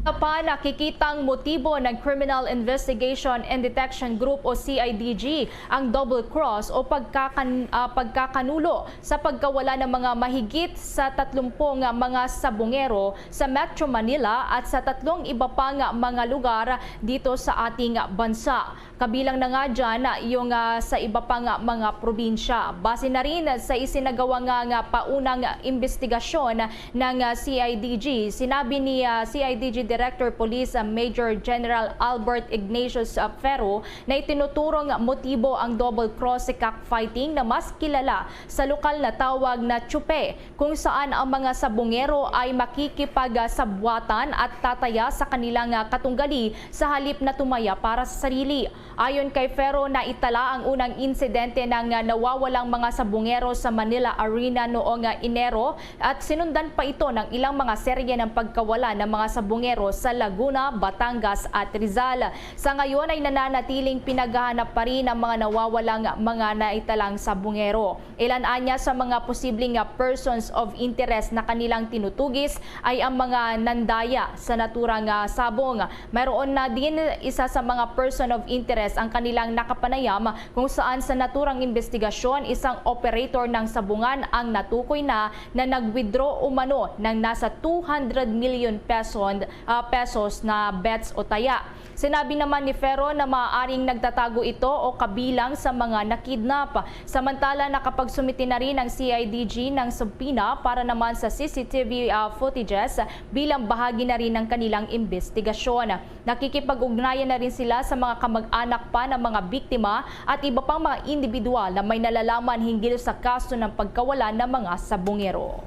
Sa pa, nakikitang motibo ng Criminal Investigation and Detection Group o C I D G ang double cross o pagkakan-, ah, pagkakanulo sa pagkawala ng mga mahigit sa tatlumpu nga mga sabungero sa Metro Manila at sa tatlong iba pang mga lugar dito sa ating bansa. Kabilang na nga dyan yung, ah, sa iba pang mga probinsya. Base na rin sa isinagawa nga, nga paunang imbestigasyon ng, ah, C I D G, sinabi ni, ah, C I D G Director Police, ah, Major General Albert Ignatius, ah, Ferro na itinuturong motibo ang double cross sa cockfighting na mas kilala sa lokal na tawag na chupe, kung saan ang mga sabungero ay makikipagsabwatan at tataya sa kanilang, ah, katunggali sa halip na tumaya para sa sarili. Ayon kay Ferro, naitala ang unang insidente ng, ah, nawawalang mga sabungero sa Manila Arena noong, ah, Enero at sinundan pa ito ng ilang mga serye ng pagkawala ng mga sabungero sa Laguna, Batangas at Rizal. Sa ngayon ay nananatiling pinaghahanap pa rin ang mga nawawalang mga naitalang sabungero. Ilan anya sa mga posibleng nga persons of interest na kanilang tinutugis ay ang mga nandaya sa naturang, ah, sabong. Mayroon na din isa sa mga person of interest ang kanilang nakapanayam kung saan sa naturang imbestigasyon, isang operator ng sabungan ang natukoy na na nag-withdraw umano ng nasa two hundred million pesos ah, pesos na bets o taya. Sinabi naman ni Ferro na maaaring nagtatago ito o kabilang sa mga nakidnap. Samantala, nakapagsumite na rin ang C I D G ng subpoena para naman sa C C T V, ah, footages bilang bahagi na rin ng kanilang imbestigasyon. Nakikipag-ugnayan na rin sila sa mga kamag-anak pa ng mga biktima at iba pang mga individual na may nalalaman hinggil sa kaso ng pagkawala ng mga sabungero.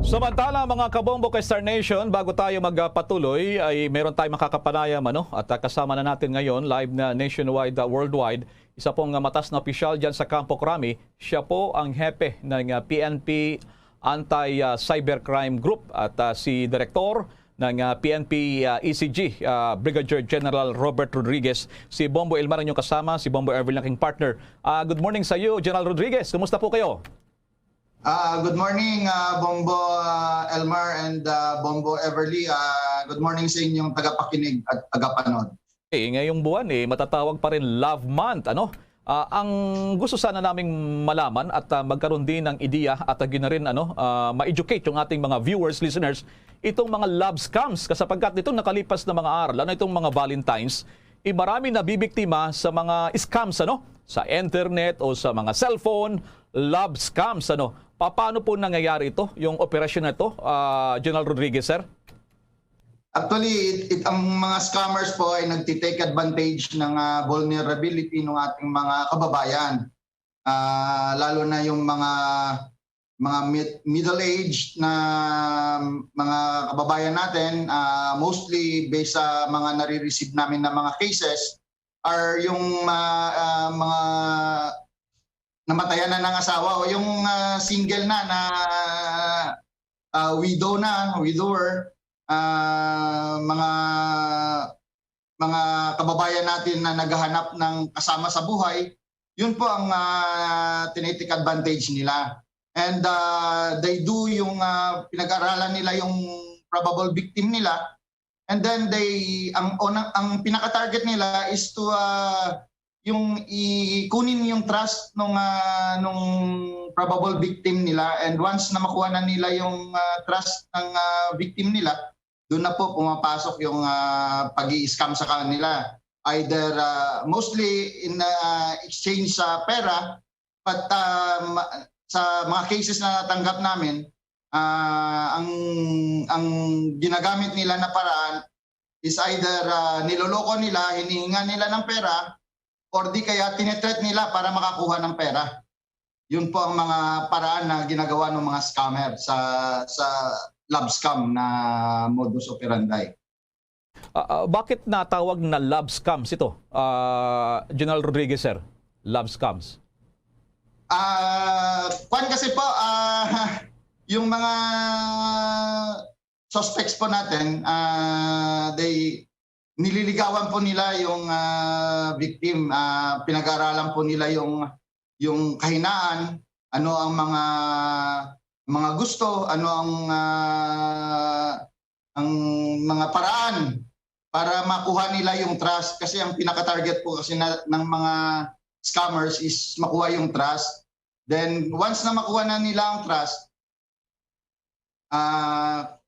Samantala, mga kabombo kay Star Nation, bago tayo magpatuloy, ay meron tayong makakapanayam, ano? At, ah, kasama na natin ngayon, live na nationwide, ah, worldwide, isa pong, ah, matas na opisyal dyan sa Campo Crame. Siya po ang hepe ng, ah, P N P Anti, ah, Cybercrime Group at, ah, si Direktor ng, ah, P N P, ah, E C G, ah, Brigadier General Robert Rodriguez. Si Bombo Elmar ang inyong kasama, si Bombo Everly ang aking partner. Ah, good morning sa iyo, General Rodriguez. Kumusta po kayo? Ah, good morning, ah, Bombo, ah, Elmar and, ah, Bombo Everly. Ah, good morning sa inyong tagapakinig at tagapanood. Eh, ngayong buwan, eh, matatawag pa rin Love Month, ano? Ah, ang gusto sana naming malaman at, ah, magkaroon din ng ideya at, ah, yun na rin, ano, ah, ma-educate yung ating mga viewers, listeners, itong mga love scams, kasapagkat nitong nakalipas na mga araw, lalo na itong mga Valentines, eh, marami nabibiktima sa mga scams, ano? Sa internet o sa mga cellphone, love scams, ano? Pa-, paano po nangyayari ito, yung operasyon na ito, ah, General Rodriguez, sir? Actually, it, it, ang mga scammers po ay nagti-take advantage ng, ah, vulnerability ng ating mga kababayan. Ah, lalo na yung mga, mga mid-, middle-aged na mga kababayan natin, ah, mostly based sa mga nare-receive namin na mga cases, are yung ma-, ah, mga namatayan na ng asawa o yung, ah, single na, na, ah, widow na, widower, ah, mga, mga kababayan natin na naghahanap ng kasama sa buhay, yun po ang, ah, tinitik advantage nila. And, ah, they do yung, ah, pinag-aralan nila yung probable victim nila. And then they, ang, ang, ang pinaka-target nila is to, ah, yung ikunin yung trust nung, ah, nung probable victim nila. And once na makuha na nila yung, ah, trust ng, ah, victim nila, doon na po pumapasok yung, ah, pag-i-scam sa kanila. Either, ah, mostly in, ah, exchange sa pera, but, ah, ma-, sa mga cases na natanggap namin, ah, ang, ang ginagamit nila na paraan is either, ah, niloloko nila, hinihinga nila ng pera, or di kaya tinetret nila para makakuha ng pera. Yun po ang mga paraan na ginagawa ng mga scammer sa, sa love scam na modus operandi. Ah, ah, bakit natawag na love scams ito, ah, General Rodriguez, sir? Love scams. Ah, kwan kasi po, ah, yung mga suspects po natin, ah, they, nililigawan po nila yung, ah, victim, ah, pinag-aaralan po nila yung, yung kahinaan, ano ang mga, mga gusto, ano ang, ah, ang mga paraan para makuha nila yung trust. Kasi ang pinaka-target po kasi na, ng mga scammers is makuha yung trust. Then, once na makuha na nila ang trust, ah,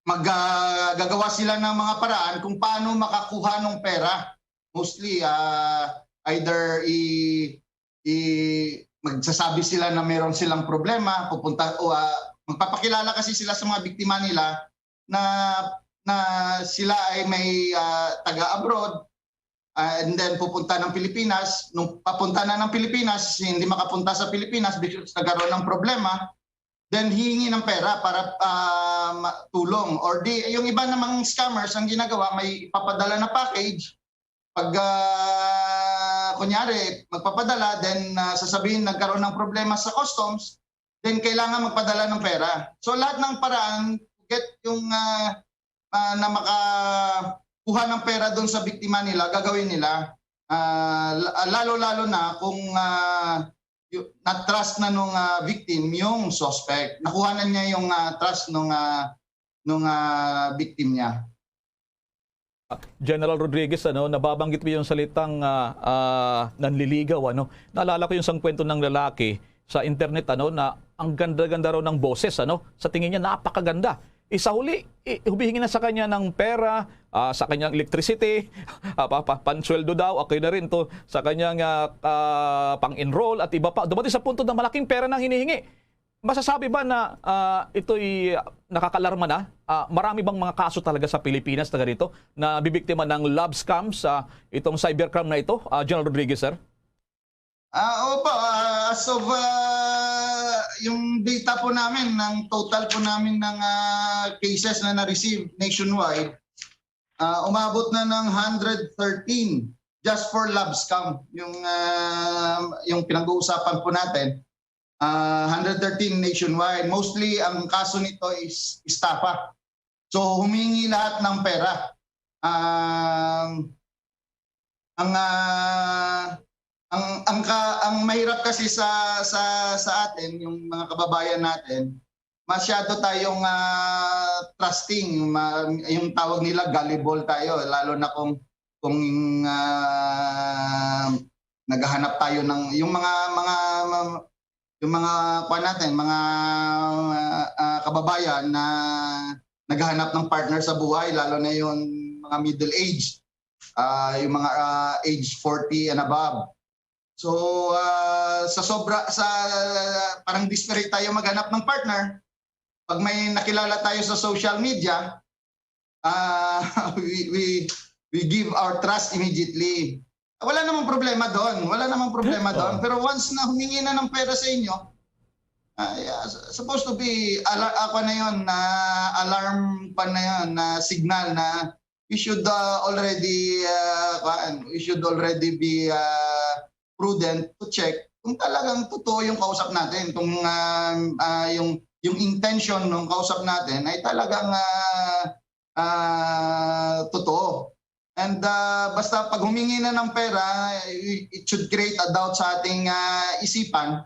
mag-, ah, gagawa sila ng mga paraan kung paano makakuha ng pera. Mostly, ah, either i-, i-, magsasabi sila na meron silang problema, pupunta, o, ah, magpapakilala kasi sila sa mga biktima nila na, na sila ay may, ah, taga-abroad, ah, and then pupunta ng Pilipinas. Nung papunta na ng Pilipinas, hindi makapunta sa Pilipinas because nagkaroon ng problema, then hihingi ng pera para, ah, ma-, tulong. Or di, yung iba namang scammers, ang ginagawa, may ipapadala na package. Pag, ah, kunyari, magpapadala, then, ah, sasabihin nagkaroon ng problema sa customs, then kailangan magpadala ng pera. So, lahat ng paraan to get yung, ah, ah, na makakuha ng pera doon sa biktima nila, gagawin nila. Ah, la-, lalo-lalo na kung, ah, yu-, na-trust na nung, ah, victim yung suspect. Nakuha na niya yung, ah, trust nung, ah, nung, ah, victim niya. General Rodriguez, ano, nababanggit mo yung salitang, ah, ah, nanliligaw, ano. Naalala ko yung isang kwento ng lalaki sa internet, ano, na ang ganda-ganda raw ng boses, ano. Sa tingin niya, napakaganda. Isa huli, i-, humihingi na sa kanya ng pera, ah, sa kanyang electricity, ah, pa-, pa-, pansweldo daw, okay na rin to sa kanyang, ah, ah, pang-enroll at iba pa. Dumating sa punto na malaking pera nang hinihingi. Masasabi ba na, ah, ito'y, ah, nakakalarma na? Ah, marami bang mga kaso talaga sa Pilipinas na ganito na bibiktima ng love scam sa itong cybercrime na ito, ah, General Rodriguez, sir? Ah, opo, ah, as of, ah, yung data po namin, ng total po namin ng, ah, cases na na-receive nationwide, ah, umabot na ng hundred thirteen just for love scam, yung, ah, yung pinag-uusapan po natin. Ah, hundred thirteen nationwide. Mostly, ang kaso nito is estafa. So, humingi lahat ng pera. Ang, ang, ah, ang, ang ka-, ang mahirap kasi sa, sa, sa atin, yung mga kababayan natin, masyado tayong, ah, trusting, ma-, yung tawag nila, gullible tayo, lalo na kung, kung, ah, naghahanap tayo ng, yung mga, mga, yung mga, kuwan natin, mga, ah, kababayan na naghahanap ng partner sa buhay, lalo na yung mga middle age, ah, yung mga, ah, age forty and above. So, ah, sa sobra, sa, parang desperate tayo maghanap ng partner, pag may nakilala tayo sa social media, ah, we, we, we give our trust immediately. Wala namang problema doon. Wala namang problema Oo. doon. Pero once na humingi na ng pera sa inyo, ah, yeah, s-, supposed to be, ala-, ako na yun, na alarm pa na yun, na signal na you should, ah, already, ah, kuwan, you should already be, ah, prudent to check kung talagang totoo yung kausap natin, kung, ah, ah, yung, yung intention ng kausap natin ay talagang, ah, ah, totoo. And, ah, basta pag humingi na ng pera, it, it should create a doubt sa ating, ah, isipan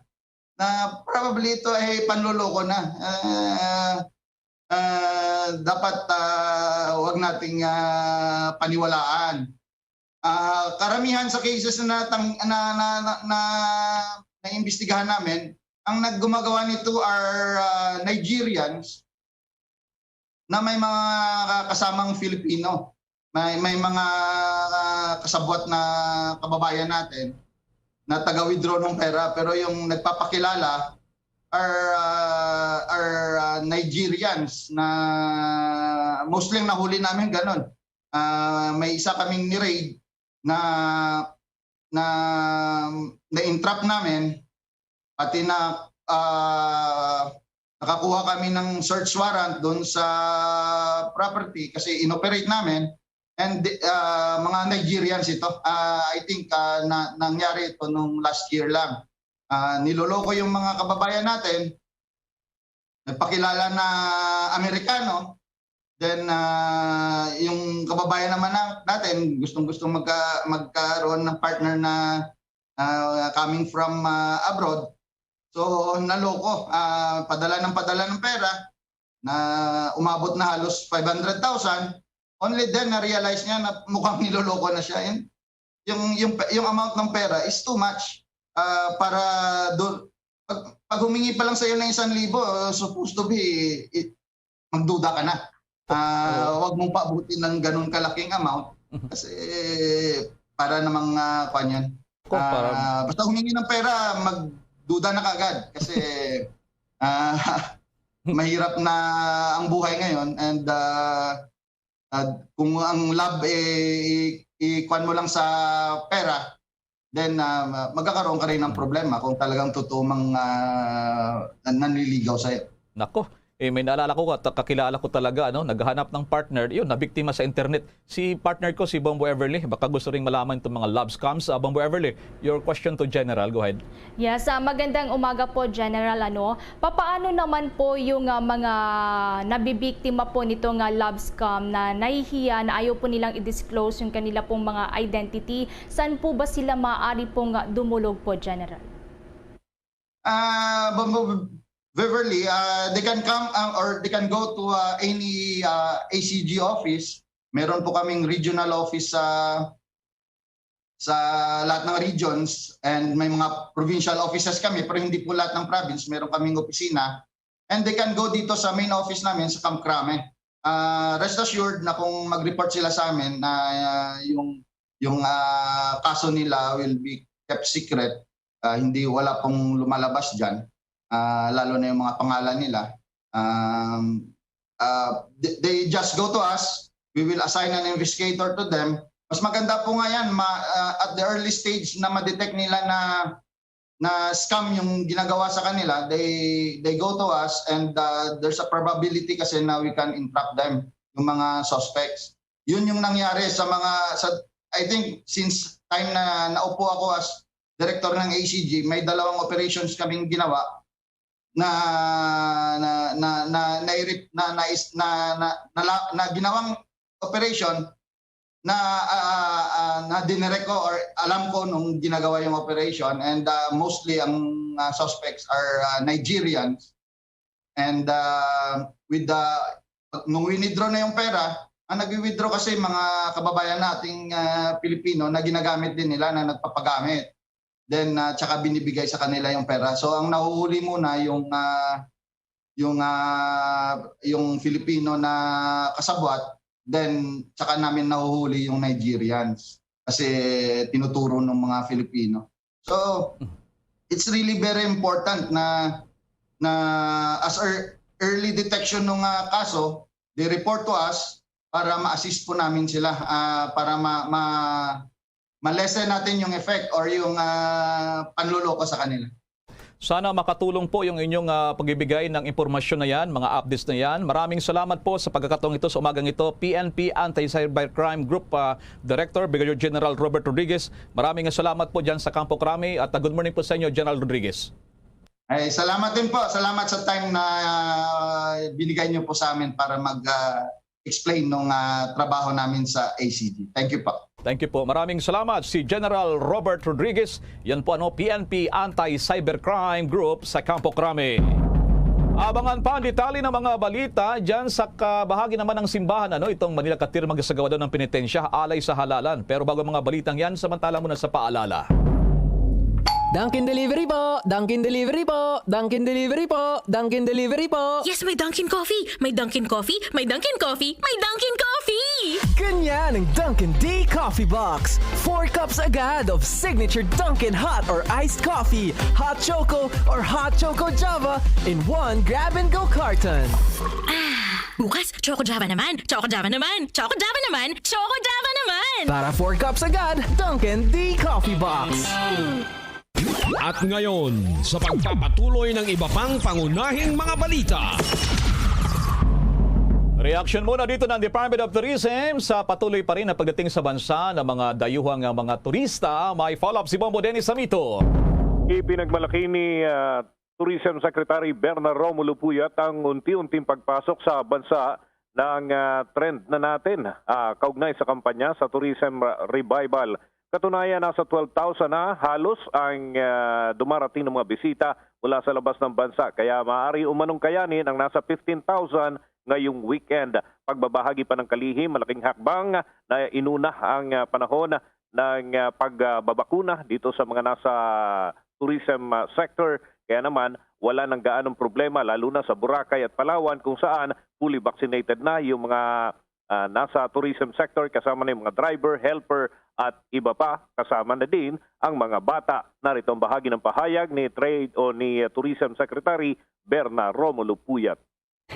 na probably ito ay panloloko na. Ah, ah, dapat, ah, wag nating, ah, paniwalaan. Ah, karamihan sa cases na natang-, na, na, na, na, naimbestigahan namin, ang naggumagawa nito are, ah, Nigerians na may mga kasamang Filipino. May, may mga, ah, kasabwat na kababayan natin na taga-withdraw ng pera, pero yung nagpapakilala are, ah, are, ah, Nigerians na mostly ang nahuli namin ganun. Ah, may isa kaming ni-raid na, na, na-entrap namin, pati na, ah, nakakuha kami ng search warrant doon sa property kasi inoperate namin. And, ah, mga Nigerians ito. Ah, I think, ah, na, nangyari ito nung last year lang. Ah, niloloko yung mga kababayan natin, nagpakilala na Amerikano, then, ah, yung kababayan naman na, natin, gustong-gustong magka-, magkaroon ng partner na, ah, coming from, ah, abroad. So, naloko, ah, padala ng padala ng pera na umabot na halos five hundred thousand. Only then, na-realize niya na mukhang niloloko na siya. And yung, yung, yung amount ng pera is too much, ah, para doon. Pag, pag humingi pa lang sa'yo ng isang libo, uh, supposed to be, it, magduda ka na. Ah, Oo. Wag mong paabutin ng ganun kalaking amount. Mhm. Kasi para namang, ah, kwan yan. Kung para Ah, basta humingi ng pera, magduda na kagad. Kasi, ah, mahirap na ang buhay ngayon. And, ah, at kung ang love, eh, i-, i-kwan mo lang sa pera, then, ah, ma-, magkakaroon ka rin ng Hmm. problema kung talagang totoo mang, ah, nan-, nanliligaw sa'yo. Nako, eh, may naalala ko at kakilala ko talaga, ano, naghahanap ng partner, yun, nabiktima sa internet. Si partner ko, si Bombo Everly, baka gusto rin malaman itong mga love scams. Ah, Bombo Everly, your question to General, go ahead. Yes, ah, magandang umaga po, General, ano. Papaano naman po yung, ah, mga nabibiktima po nito nga love scam na nahihiya na ayaw po nilang i-disclose yung kanila pong mga identity? Saan po ba sila maaari pong, ah, dumulog po, General? Ah, Bombo Beverly, ah, they can come, ah, or they can go to, ah, any, ah, A C G office. Meron po kaming regional office sa, sa lahat ng regions, and may mga provincial offices kami, pero hindi po lahat ng province meron kaming opisina. And they can go dito sa main office namin sa Camp Crame. Ah, rest assured na kung mag-report sila sa amin na, ah, yung, yung, ah, kaso nila will be kept secret, ah, hindi, wala pong lumalabas diyan, ah, lalo na yung mga pangalan nila. Um, ah, they, they just go to us. We will assign an investigator to them. Mas maganda po nga yan, ma-, ah, at the early stage na ma-detect nila na na scam yung ginagawa sa kanila, they they go to us, and, uh, there's a probability kasi na we can entrap them, yung mga suspects. Yun yung nangyari sa mga, sa, I think, since time na naupo ako as director ng A C G, may dalawang operations kaming ginawa na na na na na, na, na, na, na, na, na ginawang operation na, ah, ah, ah, na dinirect ko or alam ko nung ginagawa yung operation, and, ah, mostly ang, ah, suspects are, ah, Nigerians. And, ah, with the, nung winidraw na yung pera, ang nagwi-withdraw kasi mga kababayan nating, ah, Pilipino na ginagamit din nila, na nagpapagamit. Then, ah, tsaka binibigay sa kanila yung pera. So, ang nahuhuli muna yung, ah, yung, ah, yung Filipino na kasabwat, then tsaka namin nahuhuli yung Nigerians kasi tinuturo ng mga Filipino. So, it's really very important na, na as ear-, early detection ng, ah, kaso, they report to us para ma-assist po namin sila, ah, para ma-, ma-, ma-lessen natin yung effect or yung, ah, panloloko sa kanila. Sana makatulong po yung inyong, ah, pagbibigay ng impormasyon na yan, mga updates na yan. Maraming salamat po sa pagkakataong ito sa umagang ito, P N P Anti-Cybercrime Group, ah, Director, Brigadier General Robert Rodriguez. Maraming salamat po dyan sa Campo Crame at, ah, good morning po sa inyo, General Rodriguez. Ay, salamat din po. Salamat sa time na, ah, binigay niyo po sa amin para mag, ah, explain nung, ah, trabaho namin sa A C G. Thank you po. Thank you po. Maraming salamat si General Robert Rodriguez. Yan po, ano, P N P Anti-Cybercrime Group sa Campo Crame. Abangan pa ang detalye ng mga balita dyan sa kabahagi naman ng simbahan, ano, itong Manila Cathedral, magsasagawa daw ng penitensya alay sa halalan. Pero bago ang mga balitang yan, samantala muna sa paalala. Dunkin Delivery po! Dunkin Delivery po! Dunkin Delivery po! Dunkin Delivery po! Yes, may Dunkin Coffee! May Dunkin Coffee! May Dunkin Coffee! May Dunkin Coffee! Ganyan ang Dunkin D Coffee Box. Four cups agad of signature Dunkin hot or iced coffee, hot choco or hot choco Java in one grab-and-go carton. Ah, bukas, Choco Java naman! Choco Java naman! Choco Java naman! Choco Java naman! Para four cups agad, Dunkin D Coffee Box. At ngayon, sa pagpapatuloy ng iba pang pangunahing mga balita. Reaksyon muna dito ng Department of Tourism sa patuloy pa rin na pagdating sa bansa ng mga dayuhang, ah, mga turista. May follow-up si Bombo Dennis Samito. Ipinagmalaki ni, ah, Tourism Secretary Berna Romulo Puyat ang unti-unting pagpasok sa bansa ng, ah, trend na natin, ah, kaugnay sa kampanya sa tourism revival. Katunayan, nasa twelve thousand na halos ang, ah, dumarating ng mga bisita mula sa labas ng bansa. Kaya maaari umanong kayanin ang nasa fifteen thousand ngayong weekend. Pagbabahagi pa ng kalihim, malaking hakbang na inuna ang, ah, panahon ng, ah, pagbabakuna dito sa mga nasa tourism, ah, sector. Kaya naman, wala nang gaanong problema, lalo na sa Boracay at Palawan, kung saan fully vaccinated na yung mga, ah, nasa tourism sector, kasama na yung mga driver, helper, at iba pa, kasama na din ang mga bata. Narito ang bahagi ng pahayag ni Trade o ni, ah, Tourism Secretary Berna Romulo Puyat.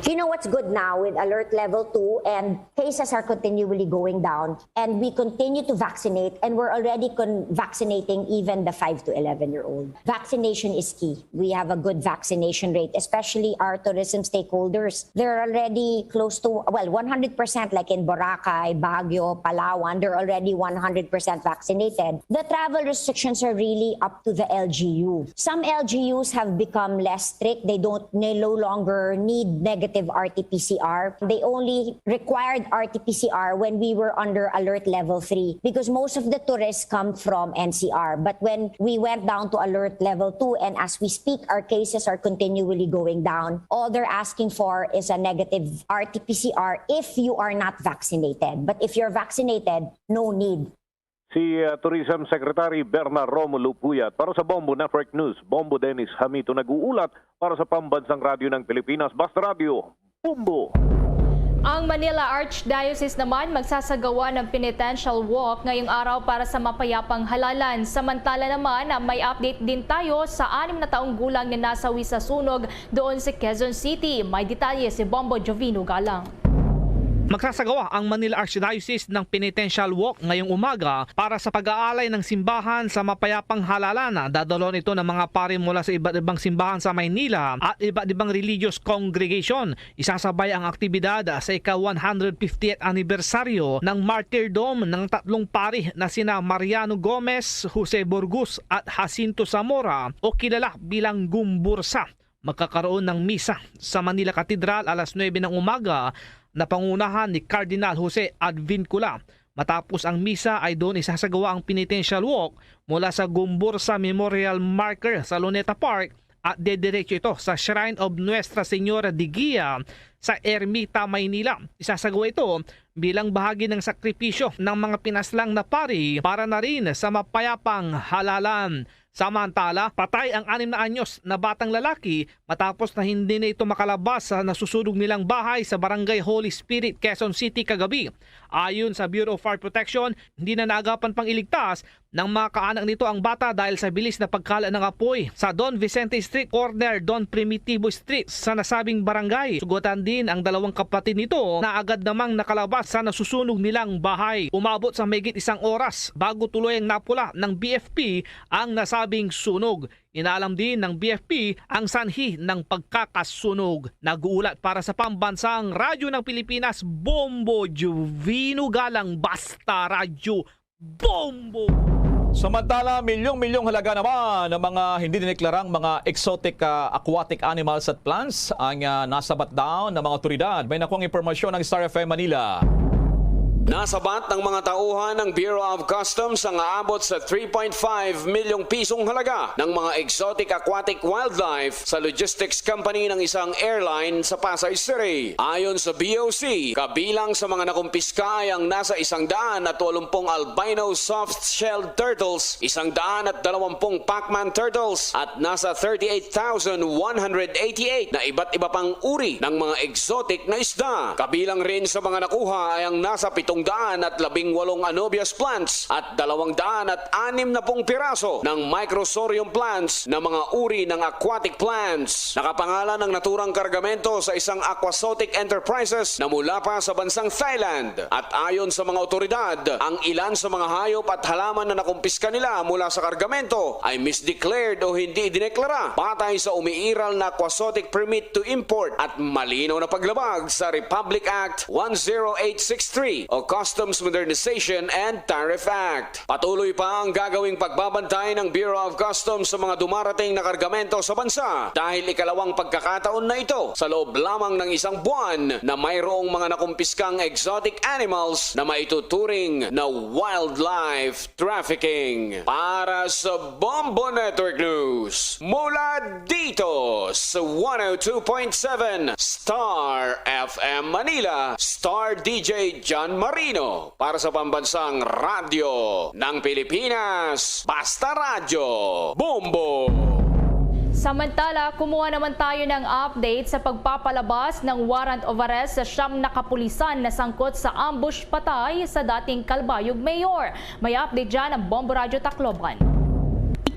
You know what's good now with alert level two, and cases are continually going down, and we continue to vaccinate, and we're already con-, vaccinating even the five to eleven year old. Vaccination is key. We have a good vaccination rate, especially our tourism stakeholders. They're already close to, well, one hundred percent, like in Boracay, Baguio, Palawan, they're already one hundred percent vaccinated. The travel restrictions are really up to the L G U. Some L G Us have become less strict. They don't, they no longer need negative R T P C R. They only required R T P C R when we were under alert level three, because most of the tourists come from N C R. But when we went down to alert level two, and as we speak, our cases are continually going down, all they're asking for is a negative R T P C R if you are not vaccinated. But if you're vaccinated, no need. si, ah, Tourism Secretary Berna Romulo Puyat. Para sa Bombo Network News, Bombo Dennis Hamito nag-uulat para sa Pambansang Radyo ng Pilipinas, Basta Radyo, Bombo. Ang Manila Archdiocese naman magsasagawa ng penitential walk ngayong araw para sa mapayapang halalan. Samantala naman, ah, may update din tayo sa anim na taong gulang na nasawi sa sunog doon sa Quezon City. May detalye si Bombo Jovino Galang. Magsasagawa ang Manila Archdiocese ng Penitential Walk ngayong umaga para sa pag-aalay ng simbahan sa mapayapang halalan. Dadalon ito ng mga pari mula sa iba't ibang simbahan sa Maynila at iba't ibang religious congregation. Isasabay ang aktibidad sa ika one hundred fiftieth anibersaryo ng martyrdom ng tatlong pari na sina Mariano Gomez, Jose Burgos at Jacinto Zamora, o kilala bilang Gumbursa. Magkakaroon ng misa sa Manila Cathedral alas nuebe ng umaga na pangunahan ni Cardinal Jose Advincula. Matapos ang misa ay doon isasagawa ang penitential walk mula sa Gumbursa Memorial Marker sa Luneta Park at dediretso ito sa Shrine of Nuestra Señora de Guia sa Ermita, Maynila. Isasagawa ito bilang bahagi ng sakripisyo ng mga pinaslang na pari para na rin sa mapayapang halalan. Samantala, patay ang anim na anyos na batang lalaki matapos na hindi na ito makalabas sa nasusunog nilang bahay sa Barangay Holy Spirit, Quezon City kagabi. Ayon sa Bureau of Fire Protection, hindi na naagapan pang iligtas ng mga kaanak nito ang bata dahil sa bilis na pagkala ng apoy sa Don Vicente Street, corner Don Primitivo Street sa nasabing barangay. Sugatan din ang dalawang kapatid nito na agad namang nakalabas sa nasusunog nilang bahay. Umabot sa mahigit isang oras bago tuluyang napula ng B F P ang nasabing sunog. Inaalam din ng B F P ang sanhi ng pagkakasunog. Nag-uulat para sa Pambansang Radyo ng Pilipinas, Bombo Jovino Galang, Basta Radyo, Bombo! Samantala, milyong-milyong halaga naman ang mga hindi dineklarang mga exotic, ah, aquatic animals at plants ang, ah, nasabat daw ng mga otoridad. May nakuhang impormasyon ang Star F M Manila. Nasabat ng mga tauhan ng Bureau of Customs ang aabot sa three point five milyong pisong halaga ng mga exotic aquatic wildlife sa logistics company ng isang airline sa Pasay City. Ayon sa B O C, kabilang sa mga nakumpiska ay ang nasa isang daan at walumpung albino soft-shelled turtles, isang daan at dalawampung Pac-Man turtles, at nasa thirty-eight thousand one hundred eighty-eight na iba't iba pang uri ng mga exotic na isda. Kabilang rin sa mga nakuha ay ang nasa pitong daan at labing walong Anobius plants at dalawang daan at anim na pung piraso ng Microsorium plants na mga uri ng aquatic plants. Nakapangalan ang naturang kargamento sa isang Aquaxotic Enterprises na mula pa sa bansang Thailand. At ayon sa mga otoridad, ang ilan sa mga hayop at halaman na nakumpiska nila mula sa kargamento ay misdeclared o hindi idineklara batay sa umiiral na Aquaxotic Permit to Import at malinaw na paglabag sa Republic Act one zero eight six three o Customs Modernization and Tariff Act. Patuloy pa ang gagawing pagbabantay ng Bureau of Customs sa mga dumarating na kargamento sa bansa dahil ikalawang pagkakataon na ito sa loob lamang ng isang buwan na mayroong mga nakumpiskang exotic animals na maituturing na wildlife trafficking. Para sa Bombo Network News, mula dito sa one oh two point seven Star F M Manila, Star D J John Marino. Para sa Pambansang Radyo ng Pilipinas, Basta Radyo, Bombo! Samantala, kumuha naman tayo ng update sa pagpapalabas ng warrant of arrest sa siyam na kapulisan na sangkot sa ambush patay sa dating Calbayog Mayor. May update dyan ang Bombo Radyo Tacloban.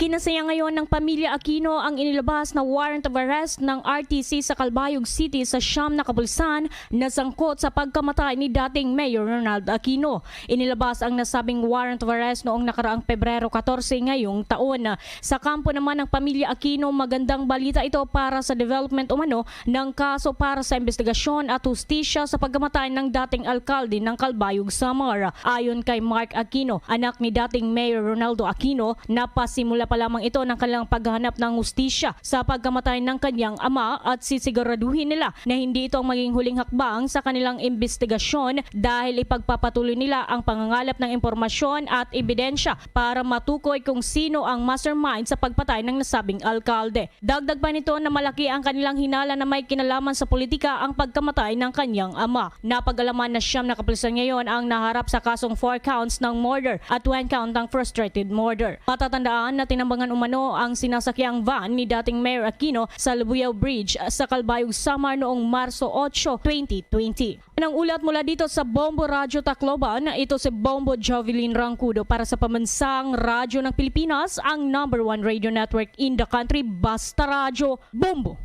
Ikinasaya ngayon ng pamilya Aquino ang inilabas na warrant of arrest ng R T C sa Calbayog City sa siyam na kapulisan na sangkot sa pagkamatay ni dating Mayor Ronald Aquino. Inilabas ang nasabing warrant of arrest noong nakaraang Pebrero katorse ngayong taon. Sa kampo naman ng pamilya Aquino, magandang balita ito para sa development umano ng kaso para sa investigasyon at hustisya sa pagkamatay ng dating alkalde ng Calbayog, Samar. Ayon kay Mark Aquino, anak ni dating Mayor Ronaldo Aquino, napasimula pa lamang ito ng kanilang paghahanap ng hustisya sa pagkamatay ng kanyang ama at sisiguraduhin nila na hindi ito ang maging huling hakbang sa kanilang imbestigasyon dahil ipagpapatuloy nila ang pangangalap ng impormasyon at ebidensya para matukoy kung sino ang mastermind sa pagpatay ng nasabing alkalde. Dagdag pa nito na malaki ang kanilang hinala na may kinalaman sa politika ang pagkamatay ng kanyang ama. Napag-alaman na siyam na kapulisan ngayon ang naharap sa kasong four counts ng murder at one count ng frustrated murder. Matatandaan na tinambangan umano ang sinasakyang van ni dating Mayor Aquino sa Labuyaw Bridge sa Calbayog, Samar noong Marso otso, twenty twenty. Ang ulat mula dito sa Bombo Radyo Tacloban, ito si Bombo Jovelyn Rancudo para sa Pambansang Radyo ng Pilipinas, ang number one radio network in the country, Basta Radyo, Bombo.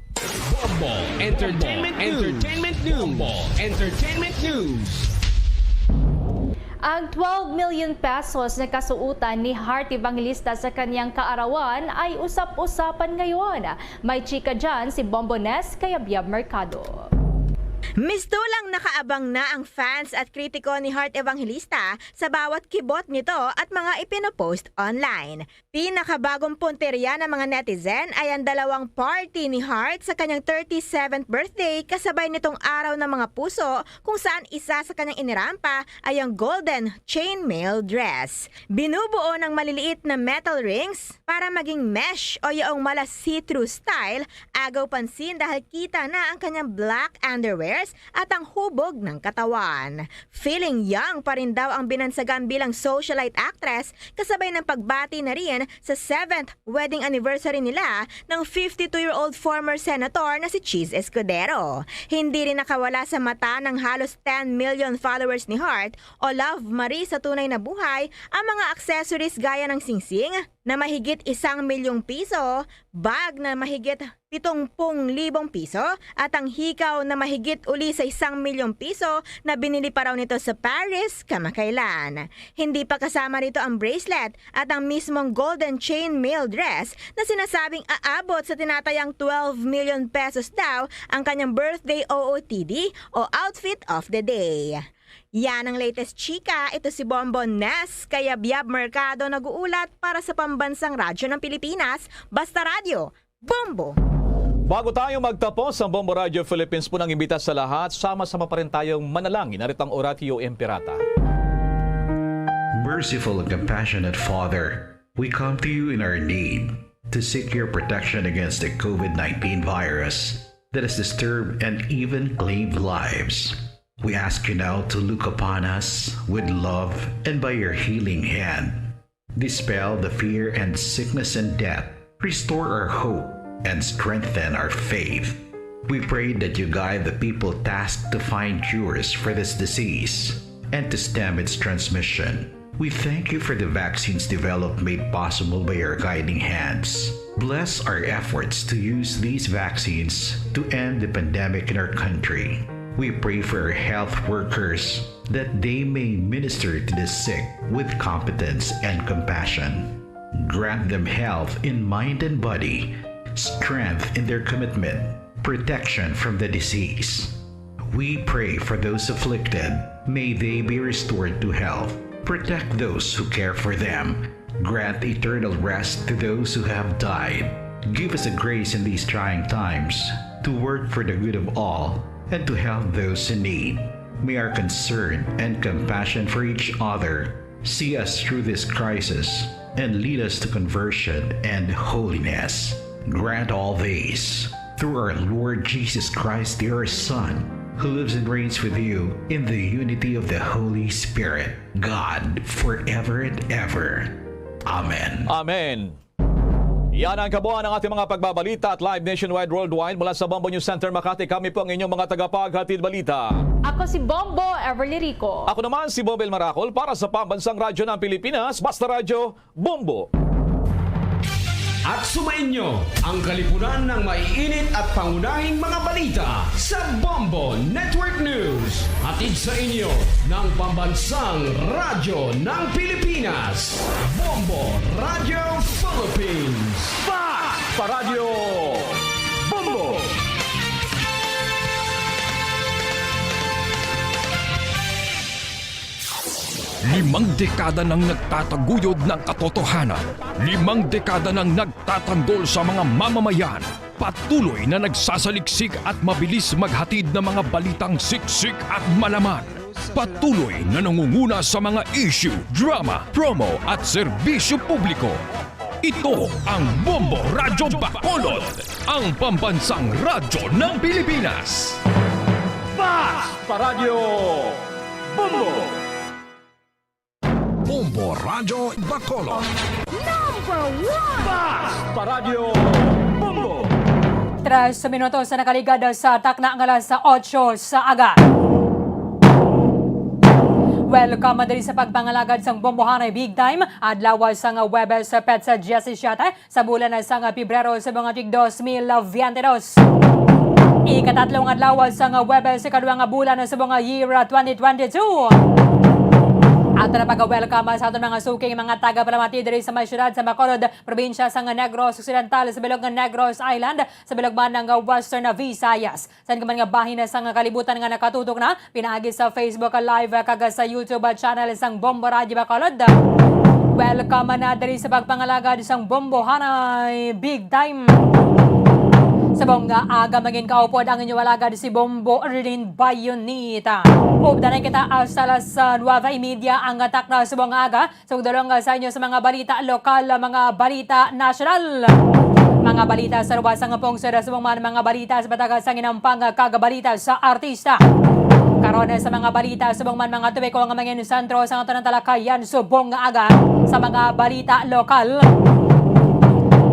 Bombo Entertainment News. Entertainment News. Bombo Entertainment News. Ang twelve million pesos na kasuutan ni Heart Evangelista sa kanyang kaarawan ay usap-usapan ngayon. May chika dyan si Bombo Nes Kayabyab Mercado. Mistulang nakaabang na ang fans at kritiko ni Heart Evangelista sa bawat kibot nito at mga ipinopost online. Pinakabagong puntirya ng mga netizen ay ang dalawang party ni Heart sa kanyang thirty-seventh birthday, kasabay nitong Araw ng mga Puso, kung saan isa sa kanyang inirampa ay ang golden chainmail dress. Binubuo ng maliliit na metal rings para maging mesh o yaong mala see-through style, agaw pansin dahil kita na ang kanyang black underwears at ang hubog ng katawan. Feeling young pa rin daw ang binansagan bilang socialite actress, kasabay ng pagbati na rin sa seventh wedding anniversary nila ng fifty-two-year-old former senator na si Chiz Escudero. Hindi rin nakawala sa mata ng halos ten million followers ni Heart o Love Marie sa tunay na buhay ang mga accessories gaya ng singsing na mahigit isang milyong piso, bag na mahigit pitong pung libong piso, at ang hikaw na mahigit uli sa isang milyong piso na binili pa raw nito sa Paris kamakailan. Hindi pa kasama rito ang bracelet at ang mismong golden chain mail dress na sinasabing aabot sa tinatayang twelve million pesos daw ang kanyang birthday O O T D o outfit of the day. Yan ang latest chika. Ito si Bombo Nes Kayabyab Mercado nag-uulat para sa Pambansang Radyo ng Pilipinas, Basta Radyo, Bombo! Bago tayo magtapos, ang Bombo Radio Philippines po nang imbita sa lahat. Sama-sama pa rin tayong manalangin. Narito ang Oratio Imperata. Merciful and compassionate Father, we come to you in our need to seek your protection against the COVID nineteen virus that has disturbed and even claimed lives. We ask you now to look upon us with love and by your healing hand, dispel the fear and sickness and death, restore our hope, and strengthen our faith. We pray that you guide the people tasked to find cures for this disease and to stem its transmission. We thank you for the vaccines developed made possible by your guiding hands. Bless our efforts to use these vaccines to end the pandemic in our country. We pray for our health workers that they may minister to the sick with competence and compassion. Grant them health in mind and body, strength in their commitment, protection from the disease. We pray for those afflicted. May they be restored to health. Protect those who care for them. Grant eternal rest to those who have died. Give us a grace in these trying times to work for the good of all and to help those in need. May our concern and compassion for each other see us through this crisis and lead us to conversion and holiness. Grant all this through our Lord Jesus Christ, your Son, who lives and reigns with you in the unity of the Holy Spirit, God, forever and ever. Amen. Amen. Yan ang kabuuan ng ating mga pagbabalita at live nationwide, worldwide, mula sa Bombo News Center Makati. Kami po ang inyong mga tagapaghatid balita. Ako si Bombo Everly Rico. Ako naman si Bobel Maracol para sa Pambansang Radyo ng Pilipinas, Basta Radyo, Bombo. At sumainyo ang kalipunan ng maiinit at pangunahing mga balita sa Bombo Network News. Hatid sa inyo ng Pambansang Radyo ng Pilipinas, Bombo Radio Philippines. Fast! Paradyo Bombo! Limang dekada nang nagtataguyod ng katotohanan. Limang dekada nang nagtatanggol sa mga mamamayan. Patuloy na nagsasaliksik at mabilis maghatid ng mga balitang siksik at malaman. Patuloy na nangunguna sa mga issue, drama, promo at serbisyo publiko. Ito ang Bombo Radyo Bacolod, ang pambansang radyo ng Pilipinas. Fast Paradyo Bombo! Bombo Radyo Bacolod. Number one! Fast Paradyo Bombo! Tres minutos na nakaligad sa takna nga alas otso sa aga. Welcome diri sa pagpangalagad sang Bombohanay Big Time, adlaw sang Huwebes, petsa diyasisiete sa bulan sang Pebrero sa mga tig dos mil veinte dos. Ikatatlo nga adlaw sang Huwebes, ikaduha nga bulan sa mga year twenty twenty-two. Ato na pag-welcome sa aton mga suking mga taga-palamati diri sa may siyudad sa Bacolod, probinsya sang Negros Occidental, sa bilog nga Negros Island, sa bilog man nga Western Visayas. Sa man nga bahin sang kalibutan nga nakatutok na pinaagi sa Facebook Live kag sa YouTube channel sang Bombo Radyo Bacolod. Welcome na diri sa pagpangalagad sang Bombohanay Big Time. Sa bongga aga, mangin kaupod ang inyo alagad si Bombo Erlin Bayonita. Updan na kita hasta alas, ah, nuwebe y media ang takna sa bongga aga. Sugdulong sa inyo sa mga balita lokal, mga balita nasyonal, mga balita sa luwas sang pungsod, subong man mga balita sa bataga sang inampang kag balita sa artista. Karon sa mga balita, subong man mga topiko nga mangin sentro sa aton talakayan subong nga aga sa mga balita lokal.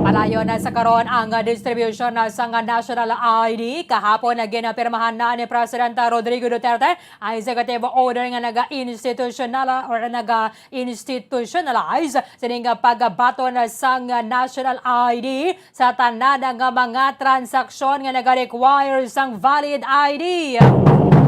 Padayon na sa karon ang distribution na sang National I D. Kahapon na ginapirmahan na ni Presidente Rodrigo Duterte ang executive order nga naga-institutional or naga-institutionalize sining pagbaton sang National I D sa tanan nga mga transaksyon nga naga-require sang valid I D.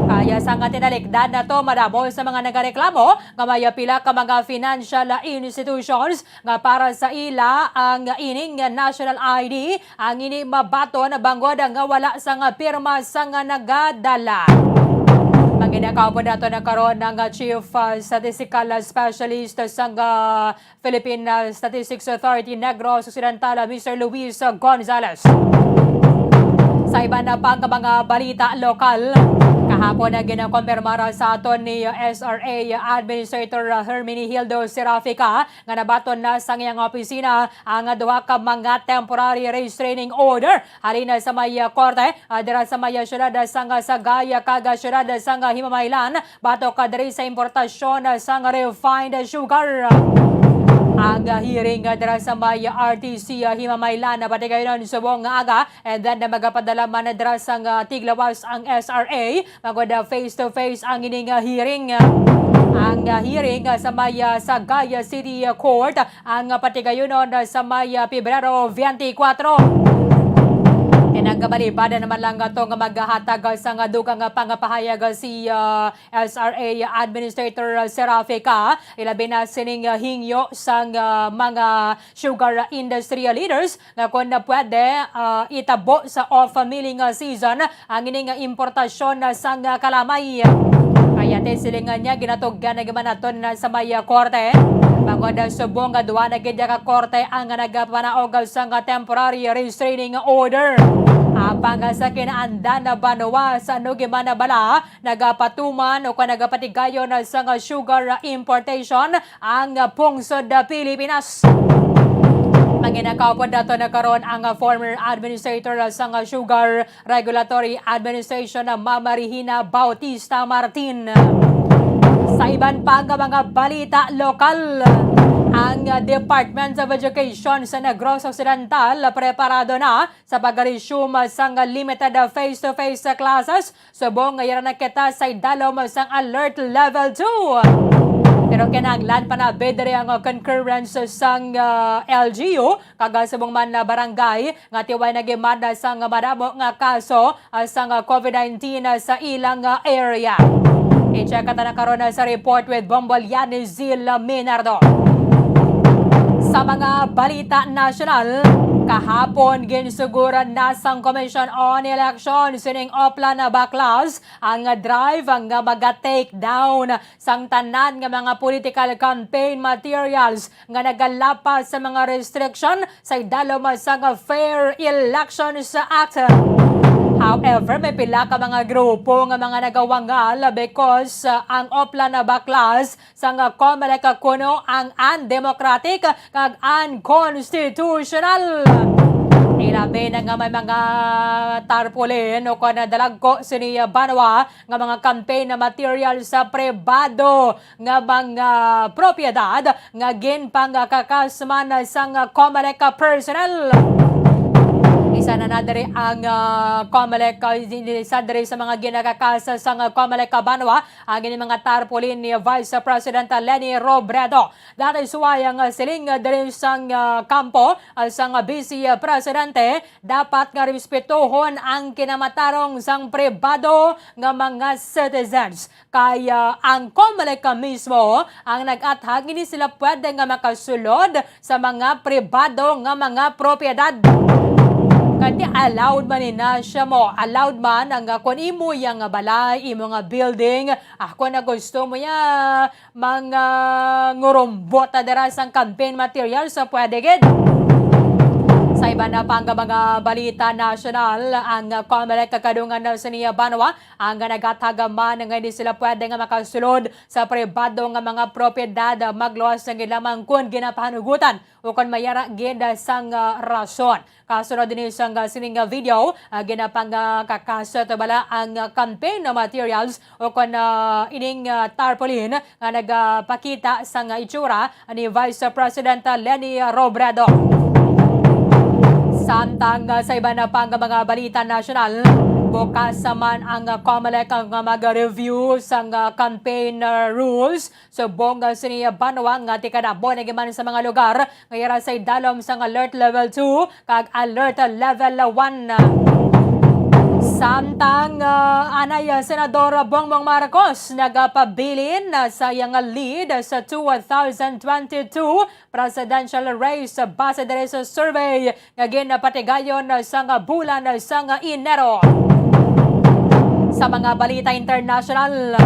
Kaya sa nga tinalikdan na to, madamo sa mga nagareklamo nga may pila ka mga financial institutions nga para sa ila ang ining National I D ang ini mabaton bangod nga wala sang pirma sang nagadala. Manginakaupod nato na karon ang Chief, ah, Statistical Specialist sang, ah, Philippine, ah, Statistics Authority Negros Occidental, ah, Mister Luis Gonzales. Sa iban na pang mga balita lokal, kahapon na ginakompirmar sa aton ni S R A Administrator, ah, Herminihildo Serafica nga nabaton na sang iyang opisina ang duha ka mga temporary restraining order halin sa may, ah, korte, ah, dira sa may, ah, siyudad, ah, sang, ah, Sagay, ah, kag, ah, siyudad, ah, sang, ah, Himamaylan, batok, ah, diri sa importasyon, ah, sang refined sugar. Ang, ah, hearing, ah, dira sa may, ah, R T C, ah, Himamaylan, ah, patigayon subong nga aga, and then, ah, magapadala man, ah, dira sang, ah, Tiglawas ang S R A, bangod, ah, face to face ang ining, ah, hearing. Ang, ah, hearing, ah, sa may, ah, Sagay, ah, City, ah, Court, ah, ang, ah, patigayunon, ah, sa may, ah, Pebrero twenty-four. Nagabalibad naman lang ato nga maghatag, ah, sa nga dugang, ah, pangapahayag, ah, si, ah, S R A Administrator, ah, Serafica, ilabi na sining, ah, hingyo sang, ah, mga sugar industry leaders nga kon na pwede, ah, itabo sa off milling, ah, season ang ini nga importasyon, ah, sang, ah, kalamay. Kaya ti silingan niya, ginatugyan na giman naton na sa may, ah, korte. Bangod, ah, subong nga duha na gid ka korte ang nagapanaog sang temporary restraining order. Apang, ah, sa kinaandan na banwa sa nugiman na bala, nagapatuman o kon nagapatigayon sang sugar importation ang pungsod Pilipinas. Manginakaupod nato na karon ang former administrator sang Sugar Regulatory Administration, Ma'am Regina Bautista Martin. Sa iban pa nga mga balita lokal, ang Department of Education sa Negros Occidental preparado na sa pag-resume sang limited face-to-face classes subong nga yara na kita sa idalom sang Alert Level two. Pero kinahanglan pa na bidre ang concurrence sang, ah, L G U kag subong man na barangay nga tiway nagimanda sang madamo nga kaso, ah, sang COVID nineteen, ah, sa ilang, ah, area. I-check ta na karon, ah, sa report with Bombo Liani Zil Minardo. Sa mga balita nasyonal, Kahapon, ginsuguran na sang Commission on Elections sining Oplan Baklas ang drive nga maga-take down sang tanan nga mga political campaign materials nga nagalapas sa mga restriction sa idalom sang Fair Elections Act. However, may pila ka mga grupo nga mga nagawangal because, uh, ang Oplan Baklas sang Comelec kuno ang undemocratic kag unconstitutional. Ilabi na nga may mga tarpaulin o kon dalagko sini banwa nga mga campaign material sa pribado nga mga propiedad nga ginpangkakas man sang Comelec personnel. Isa na na diri ang, ah, Comelec, ah, isa diri sa mga ginakakas sang Comelec banwa ang ini mga tarpaulin ni Vice President Leni Robredo. That is why ang, ah, siling, ah, diri sang, ah, kampo, ah, sang Vice Presidente, dapat nga respetuhon ang kinamatarong sang pribado nga mga citizens. Kay, ah, ang Comelec mismo ang nag-athag, hindi sila pwede nga makasulod sa mga pribado nga mga propiedad. Kay allowed man ni na siya mo, allowed man ang, ah, kung imo yang balay, imo nga building, ah, kung na gusto mo ya, mga ngurumbot na dira sang campaign materials, so pwede gid. Sa iba na pang mga balita nasyonal, ang Comelec kadungan na sa niya banwa ang nagataga man nga hindi sila pwede nga makasulod sa pribado nga mga propiedad, magluwas na gid lamang kon ginapahanugutan o kon may ara gid sang, ah, rason. Kasunod din sang, ah, sining, ah, video, ah, ginapangkakasot bala ang, ah, campaign materials o kon, ah, ining, ah, tarpaulin nga nagapakita sang, ah, itsura ni Vice President Leni Robredo. Samtang, ah, sa iba na pang mga balita nasyonal, bukas man ang, ah, Comelec nga mag-review sang, ah, campaign, ah, rules subong, ah, sini banwa nga tikadabo na giman sa mga lugar nga yara sa idalom sang Alert Level two kag Alert Level one. Samtang, ah, anay, ah, Senador Bongbong Marcos nagapabilin na sa iyang lead sa two thousand twenty-two presidential race base diri sa survey nga ginapatigayon sang bulan sang Enero. Sa mga balita international,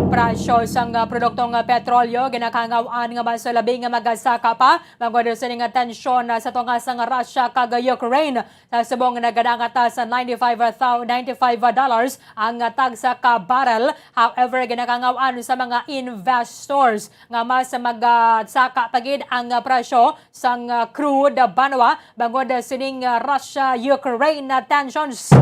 presyo sang produktong petrolyo ginakahangaw-an nga mas labi nga magasaka pa bangod sining tensyon sa tunga sang Russia kag Ukraine. Sa subong nga nagadangat sa ninety-five thou-, ninety-five dollars ang tagsa ka barrel. However, ginakahangaw-an sa mga investors nga mas magasaka pa gid ang presyo sang, ah, crude banwa bangod sining, ah, Russia-Ukraine tensions.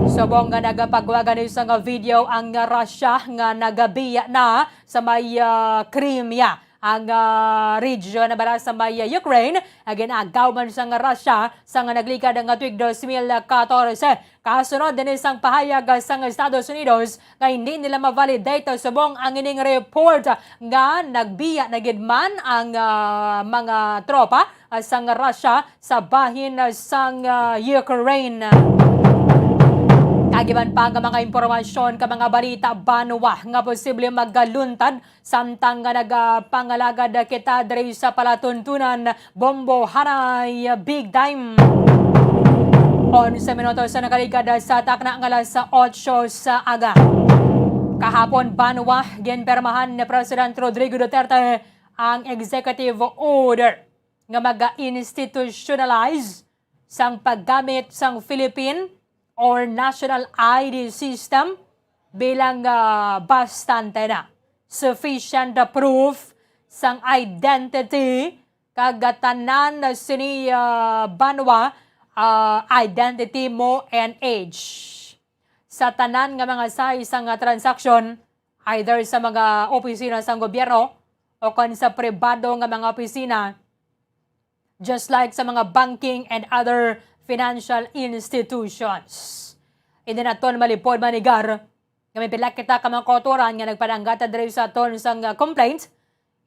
Subong nga nagapagwa gani sang video ang Russia nga nagabiya na sa may, ah, Crimea, ang, ah, region na bala sa may, ah, Ukraine, nga gin-agaw man sang Russia sang naglikad nga tuig dos mil katorse. Kasunod din sang pahayag sang Estados Unidos nga hindi nila ma-validate subong ang ining report nga nagbiya na gid man ang, ah, mga tropa, ah, sang Russia sa bahin, ah, sang, ah, Ukraine. Kagiban pa nga mga impormasyon ka mga balita banwa nga posible magaluntad samtang nga nagapangalagad kita diri sa palatuntunan, Bombo Hanay, big time. Onse minutos sa nakaligad sa takna nga alas otso sa aga. Kahapon, banwa, ginpermahan ni President Rodrigo Duterte ang executive order nga maga-institutionalize sang paggamit sang Philippine or National I D system bilang, ah, bastante na, sufficient proof sang identity kag tanan sini, ah, banwa, ah, identity mo and age. Sa tanan nga mga size sang, ah, transaksyon, either sa mga opisina sang gobyerno o kon sa pribado nga mga opisina, just like sa mga banking and other financial institutions. Hindi naton malipod manigar nga may pila kita ka mga kautoran nga nagpananggata diri sa aton sang, ah, complaint.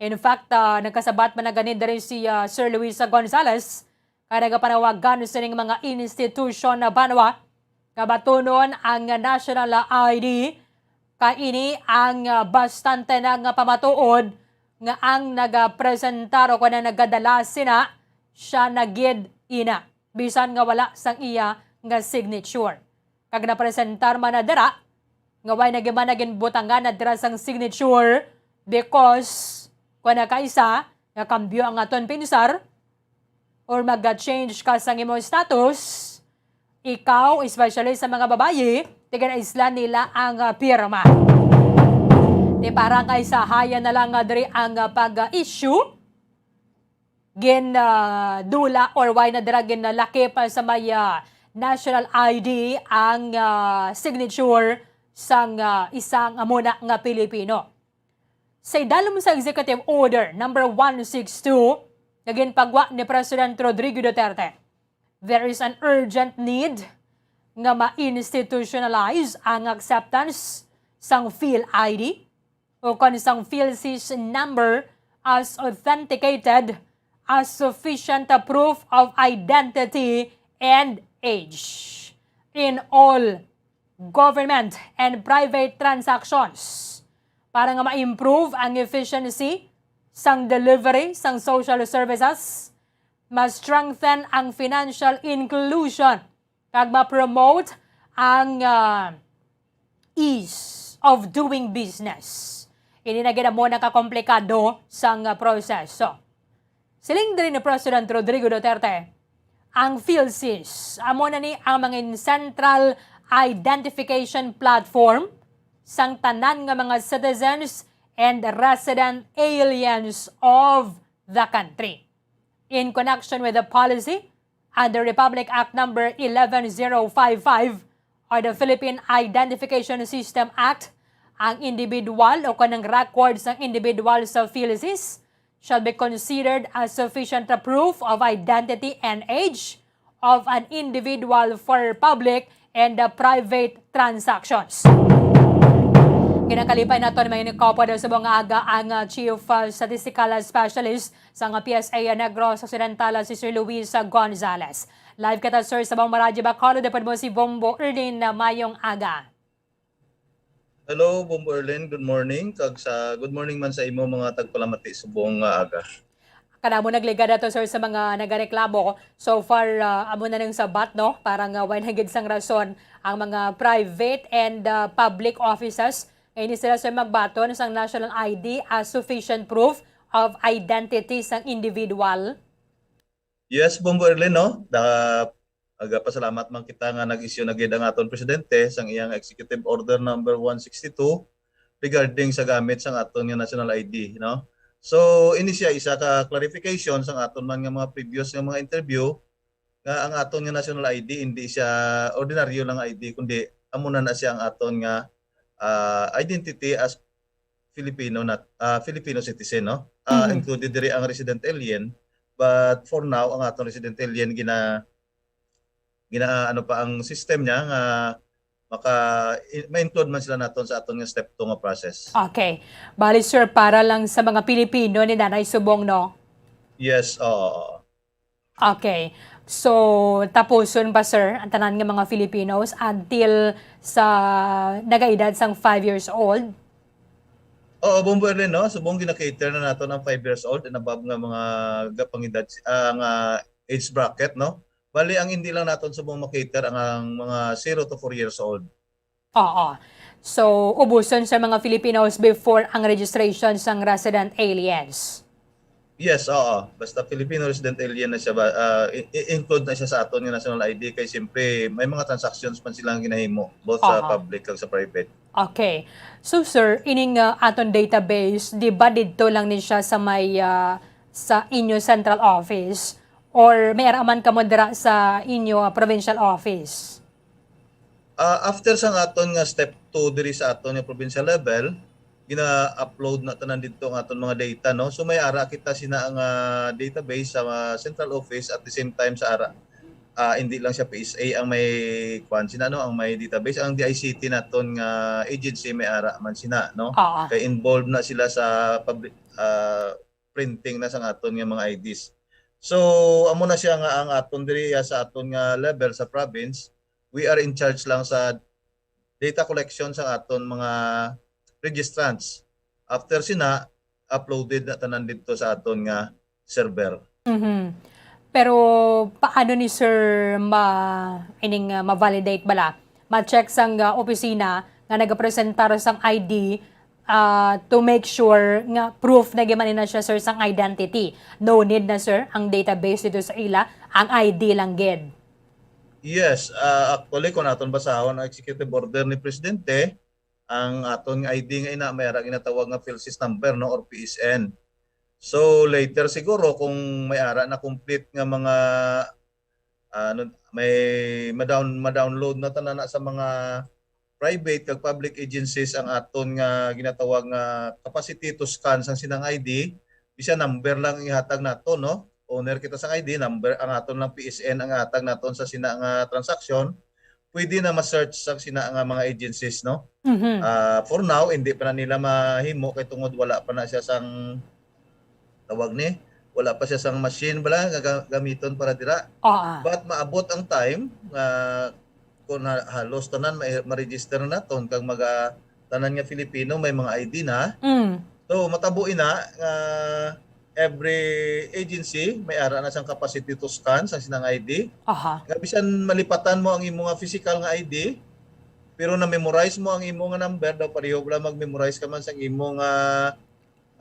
In fact, ah, nagkasabat man na gani diri si, ah, Sir Luisa Gonzales, nga nagapanawagan sining mga institusyon na banwa nga batunon ang national I D, kay ini ang, ah, bastante na nga pamatuod nga ang nagapresentar o kon ang nagadala sina, siya na gid ina, bisan nga wala sang iya nga signature. Kag napresentar man na dira nga way na man nagin butangan na dira sang signature because kung nakaisa nga kambyo ang aton pinsar or mag-change ka sang imong status, ikaw, especially sa mga babayi, tigan isla nila ang ah, pirma. Di para kay sa haya na lang nga diri ang ah, pag-issue, gin ah, dula or why na dira ginlakip sa may ah, national I D ang ah, signature sang ah, isang amo na nga Pilipino. Sa idalom sa Executive Order number one six two nga ginpagwa ni President Rodrigo Duterte, there is an urgent need nga ma-institutionalize ang acceptance sang PhilID o kon sang PhilSys number as authenticated as sufficient proof of identity and age in all government and private transactions. Para nga ma-improve ang efficiency sang delivery sang social services, ma-strengthen ang financial inclusion, kag ma-promote ang ah, ease of doing business. Ini na gid amo nakakomplikado sang ah, proseso. Siling diri ni President Rodrigo Duterte, ang PhilSys amo na ni ang mga central identification platform sang tanan nga mga citizens and resident aliens of the country. In connection with the policy under Republic Act number eleven zero five five or the Philippine Identification System Act, ang individual o kanang record sang individual sa PhilSys shall be considered as sufficient proof of identity and age of an individual for public and uh, private transactions. Ginakalipay naton may nikopod sa mga aga ang uh, Chief uh, Statistical Specialist sang uh, P S A Negros Occidental, uh, si Sir Luis uh, Gonzales. Live kita, sir, sa Bang Maradyo Bacolod. Dapat mo si Bombo Erlin na mayong aga. Hello, Bombo Erlin. Good morning. Kag sa good morning man sa imo mga tagpalamati subong nga aga. Kanamo nagligad ato, sir, sa mga nagareklamo. So far, ah, amo na ning sabat, no? Parang ah, way na gid sang rason ang mga private and ah, public offices. Ngayon sila, sir, magbaton sang national I D as sufficient proof of identity sang individual. Yes, Bombo Erlin, no? Da, nagapasalamat man kita nga nag-issue na gid ang aton presidente sang iyang executive order number one sixty-two regarding sa gamit sang aton nga national I D, no? So, ini siya isa ka clarification sang aton man nga mga previous nga mga interview nga ang aton nga national I D hindi siya ordinaryo lang nga I D, kundi amo na na siya ang aton nga ah, identity as Filipino nat-, ah, Filipino citizen, no? Ah, Mhm. Included diri ang resident alien, but for now ang atong resident alien gina-, gina-, ano pa ang system niya nga maka i-, ma-include man sila naton sa aton nga step two nga process. Okay. Bali, sir, para lang sa mga Pilipino ni Nanay Subong, no? Yes, oo, oo. Okay. So, tapuson ba, sir, ang tanan nga mga Filipinos until sa nagaedad sang five years old? Oo, Bombo Erlin, no? Subong gina-cater na naton ang five years old and above nga mga gapangedad, ah, nga age bracket, no? Bali, ang hindi lang naton subong ma-cater ang, ang mga zero to four years old. Oo. So, ubuson sa mga Filipinos before ang registration sang resident aliens. Yes, oo. Basta Filipino resident alien na siya, ba, ah, i-, i-, include na siya sa aton nga national I D kay siyempre may mga transactions man silang ginahimo both sa Aha. public kag sa private. Okay. So, sir, ining ah, aton database, di ba didto lang ni siya sa may ah, sa inyo central office or may araman kamo dira sa inyo ah, provincial office? Ah, after sang aton nga step two diri sa aton nga provincial level, gina-upload na tanan didto ang aton mga data, no? So may ara kita sina nga database sa ah, central office, at the same time sa ara, ah, hindi lang siya P S A ang may kuan sina, no, ang may database, ang D I C T naton nga agency may ara man sina, no? Oo. Kay involved na sila sa public, ah, printing na sang aton nga mga I Ds. So amo na siya nga ang aton diri sa aton nga level sa province, we are in charge lang sa data collection sa aton mga registrants. After sina, uploaded na tanan didto sa aton nga server. Mhm. Pero paano ni sir ma-, ining, ah, ma-validate bala? Ma-check sang, ah, opisina nga nagapresentar sang I D, ah, to make sure nga proof na gyud man na siya, sir, sang identity. No need na, sir, ang database dito sa ila, ang I D lang gid. Yes, ah, actually, kung aton basahon ang executive order ni Presidente, ang aton nga I D nga ina may ara ginatawag nga PhilSys number, no, or P S N. So, later siguro, kung may ara na complete nga mga, ah, ano, may ma-down-, ma-download na tanan na sa mga private kag public agencies ang aton nga ginatawag nga capacity to scan sang sinang I D, bisan number lang ang ihatag naton, no? Owner kita sang I D, number ang aton lang P S N ang ihatag naton sa sina nga transaction, pwede na ma-search sang sina nga mga agencies, no? Mhm. Ah, for now, hindi pa na nila mahimo kay tungod wala pa na siya sang, tawag ni, wala pa siya sang machine bala nga ga-, gamiton para dira. Oo. But maabot ang time nga kung ha-, halos tanan ma-, ma-register na naton kag maga-, tanan nga Filipino may mga I D na. Mm. So, matabo ina nga every agency may ara na sang capacity to scan sang sinang I D. Aha. Nga bisan malipatan mo ang imo nga physical nga I D, pero na-memorize mo ang imo nga number, daw pareho bala mag-memorize ka man sang imo nga,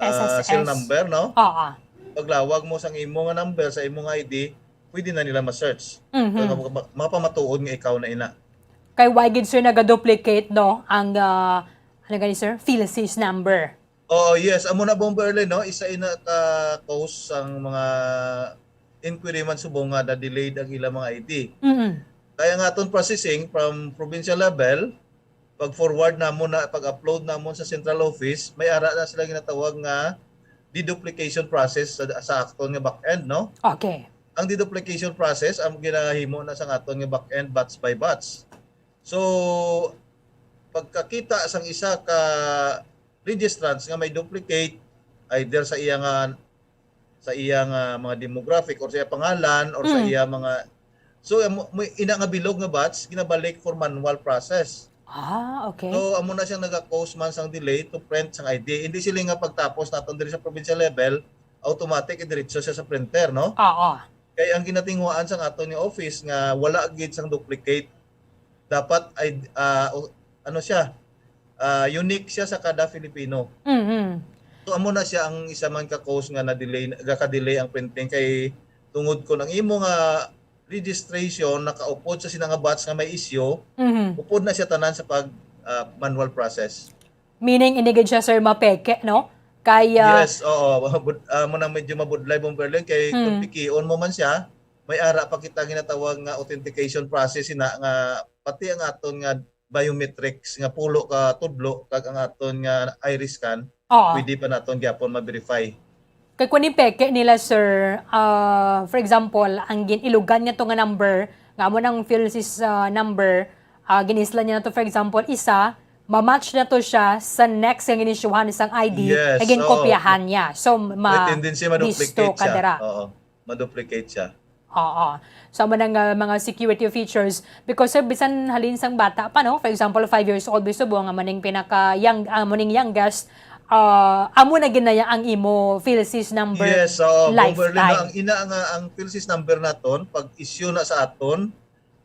ah, S S S. Serial number, no? Oo. Paglawag mo sang imo nga number sa imo nga I D, pwede na nila ma-search. Mhm. So, mapa-, mapamatuod nga ikaw na ina. Kay why gid, sir, naga-duplicate, no, ang, ah, ano gani, sir? PhilSys number. Oo, yes. Amo na, Bomber Erlen, no? Isa ina ka cause sang mga inquiry man subong nga na-delayed ang ilang mga I D. Mm. Kaya nga aton processing from provincial level, pag-forward namon na, pag-upload namon sa central office, may ara na sila ginatawag nga deduplication process sa, sa aton nga back-end, no? Okay. Ang deduplication process, ang ginahimo na sa aton nga back-end, batch by batch. So, pagkakita sang isa ka registrants nga may duplicate, either sa iya nga, sa iya nga mga demographic or sa iya pangalan or sa Mm. iya mga, so, mo, mo, ina nga bilog nga batch, ginabalik for manual process. Ah, okay. So, amo na siyang naga-cause man sang delay to print sang I D. Hindi sila nga pagtapos naton diri sa provincial level, automatic, idiretso siya sa printer, no? Oo. Kay ang ginatinguhaan sang aton nga office nga wala gid sang duplicate. Dapat ay, ah, o, ano siya, ah, unique siya sa kada Filipino. Mhm. So, amo na siya ang isa man ka cause nga na-delay, nagaka-delay ang printing kay tungod kon ang imo nga registration nakaupod sa sina nga batch nga may issue, Mhm. upod na siya tanan sa pag, ah, manual process. Meaning, ini gid siya, sir, mapeke, no? Kay, ah, Yes, oo. Bud-, ah, mo na medyo mabudlay, Bomber Erlen, kay kung Hmm. pikion mo man siya, may ara pa kita ginatawag nga authentication process ina nga pati ang aton nga biometrics nga pulo ka tudlo kag ang aton nga iris scan, Oo. pwede pa naton gyapon ma-verify. Kay kung ipeke nila, sir, ah, for example, ang gin-ilugan nga to nga number, nga amo nang PhilSys, ah, number, ah, gin-isla niya na to, for example, isa, ma-match na to siya sa next nga gin-issuehan sang I D Yes, nga ginkopyahan oo. niya. So, May ma-, tendency ma-duplicate bisto ka siya. dira. Oo, ma-duplicate siya. Oo. So, amo nang, ah, mga security features. Because, sir, bisan halin sang bata pa, no? For example, five years old, bisto bo, nga maning pinaka-young, ah, maning youngest, ah, amo na ginaya ang imo PhilSys number Yes, oo, Bomber Erlen, lifetime. Ang ina nga, ang PhilSys number naton, pag issue na sa aton,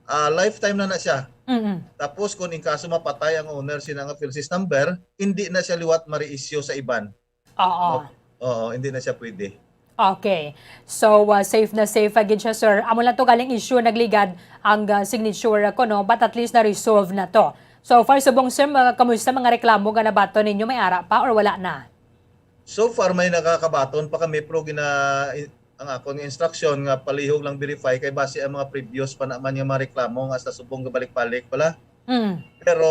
ah, lifetime na na siya. Mm-mm. Tapos, kung in kaso mapatay ang owner sina nga PhilSys number, hindi na siya liwat ma-reissue sa iban. Oo. Oo, hindi na siya pwede. Okay. So, ah, safe na safe agad siya, sir. Amo lang to galing issue, nagligad ang, ah, signature ko, no? But at least na-resolve na to. So far, subong, sir, mga, kamusta mga reklamo nga nabaton ninyo? May ara pa or wala na? So far, may nakakabaton pa kami, pero gina-, ang akon nga instruction nga palihog lang verify kay basi ang mga previous pa naman nga mga reklamo nga sa subong gabalik-balik pala. Mm. Pero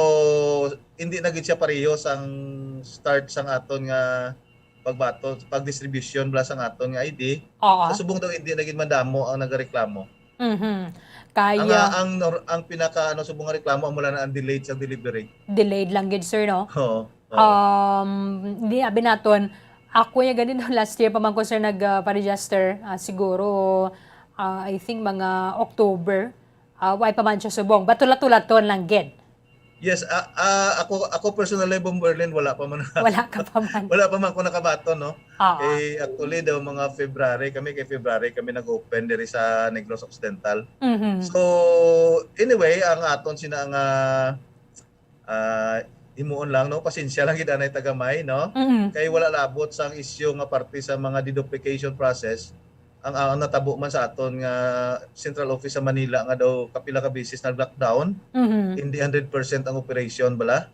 hindi na gid siya pareho sang start sang aton nga pagbato, pag-distribution bala sang aton nga I D. Oo. Sa subong daw hindi na gid madamo ang nagareklamo. Mhm. Ang, Kaya ah, ang nor-, ang pinaka, ano, subong nga reklamo amo lang na ang delayed sa delivery. Delayed lang gid, sir, no? Oo, oo. Um, di, abi naton, ako ya gani no, last year pa man ko, sir, nag, ah, pa-register, ah, siguro, ah, I think mga October. Ah, way pa man siya subong. But tulat-tulaton lang gid. Yes, ah, ah, ako, ako personally, Bomberlin, wala pa man. Wala ka pa man. Wala pa man ako nakabaton, no? Oo. Kay actually, daw mga February kami, kay February kami nag-open diri sa Negros Occidental. Mhm. So, anyway, ang aton sina nga, ah, himuon lang, no? Pasensya lang gid anay tagamay, no? Mm. Kay wala labot sang isyu nga parte sa mga deduplication process. Ang, ang natabo man sa aton nga central office sa Manila nga daw kapila ka beses nag-lockdown, Mhm. hindi hundred percent ang operation bala.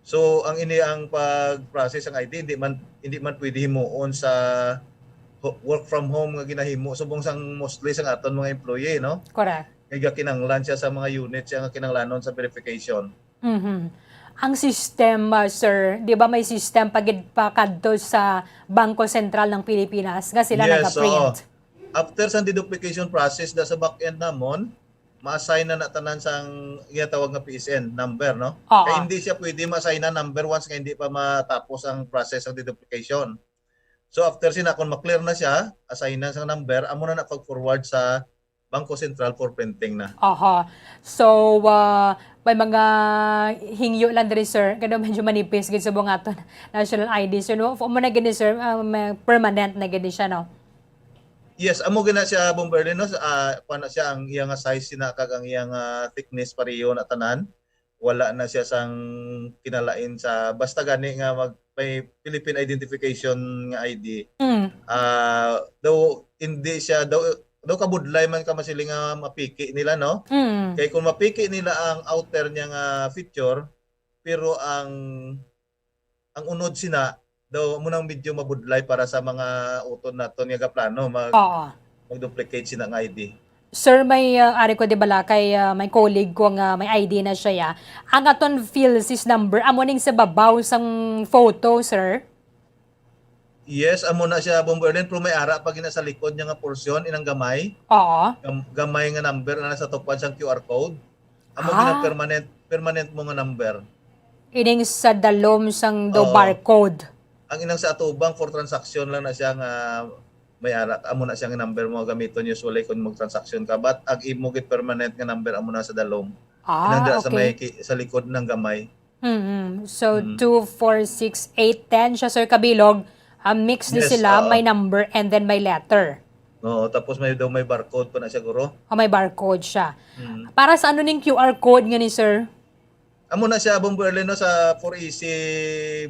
So, ang ini ang pag-process ang I D, hindi man, hindi man pwede himuon sa ho-, work from home nga ginahimo subong sang mostly sang aton mga employee, no? Correct. Kay gakinanglan siya sa mga unit siya nga kinanglanon sa verification. Mhm. Ang system, ah, sir, di ba may system pa gid pa kadto sa Bangko Sentral ng Pilipinas nga sila Yes, nagaprint? Oo. After sa deduplication process da sa back end namon, ma-assign na na tanan sang ginatawag nga P S N number, no? Oo. Kay hindi siya pwede ma-assign na number once nga hindi pa matapos ang process ng deduplication. So after sina, kung ma-clear na siya, assign na sang number, amo na na pag-forward sa Bangko Sentral for printing na. Aha. So, ah, may mga hingyo lang diri, sir. Kaya medyo manipis gid subong aton national I D, sir, no? Amo na gid ni, sir, ah, may permanent na gid ni siya, no? Yes, amo gid na siya, Bomberlin, no? Sa, ah, kuwan na siya, ang iyang size sina kag ang iyang, ah, thickness pareho na tanan. Wala na siya sang kinalain sa, basta gani nga mag-, may Philippine identification nga I D. Mm. Ah, daw hindi siya, daw, daw kabudlay man ka masiling nga mapiki nila, no? Mm. Kay kung mapiki nila ang outer niya nga feature, pero ang, ang unod sina, daw mo nang medyo mabudlay para sa mga utod naton nga gaplano mag-, Oo. mag-duplicate sina nga I D. Sir, may, ah, ari ko di bala kay, ah, may colleague ko nga may I D na siya, ya. Ang aton PhilSys number, amo ning sa babaw sang photo, sir? Yes, amo na siya, Bomberlin, pero may ara pa gina sa likod niya nga porsyon, inang gamay. Oo. Gam-, gamay nga number na sa tupad sang Q R code. Amo Ah. gina permanent, permanent mo nga number. Ining sa dalom sang do Oo. barcode. Ang inang sa atubang for transaction lang na siya nga may ara, amo na siya nga number mo gamiton usually kung mag-transaction ka. But ang imo gid permanent nga number amo na sa dalom. Ah, Inang dira sa okay. may ki-, sa likod ng gamay. Mm-mm. So, Mm. two, four, six, eight, ten siya, Sir Kabilog. Ah, mix ni Yes, sila, oo. may number and then may letter. Oo, tapos may daw may barcode pa na siya, guro. Ah, may barcode siya. Mm. Para sa ano ning Q R code nga ni, sir? Amo na siya, Bomberlin, no, sa four E C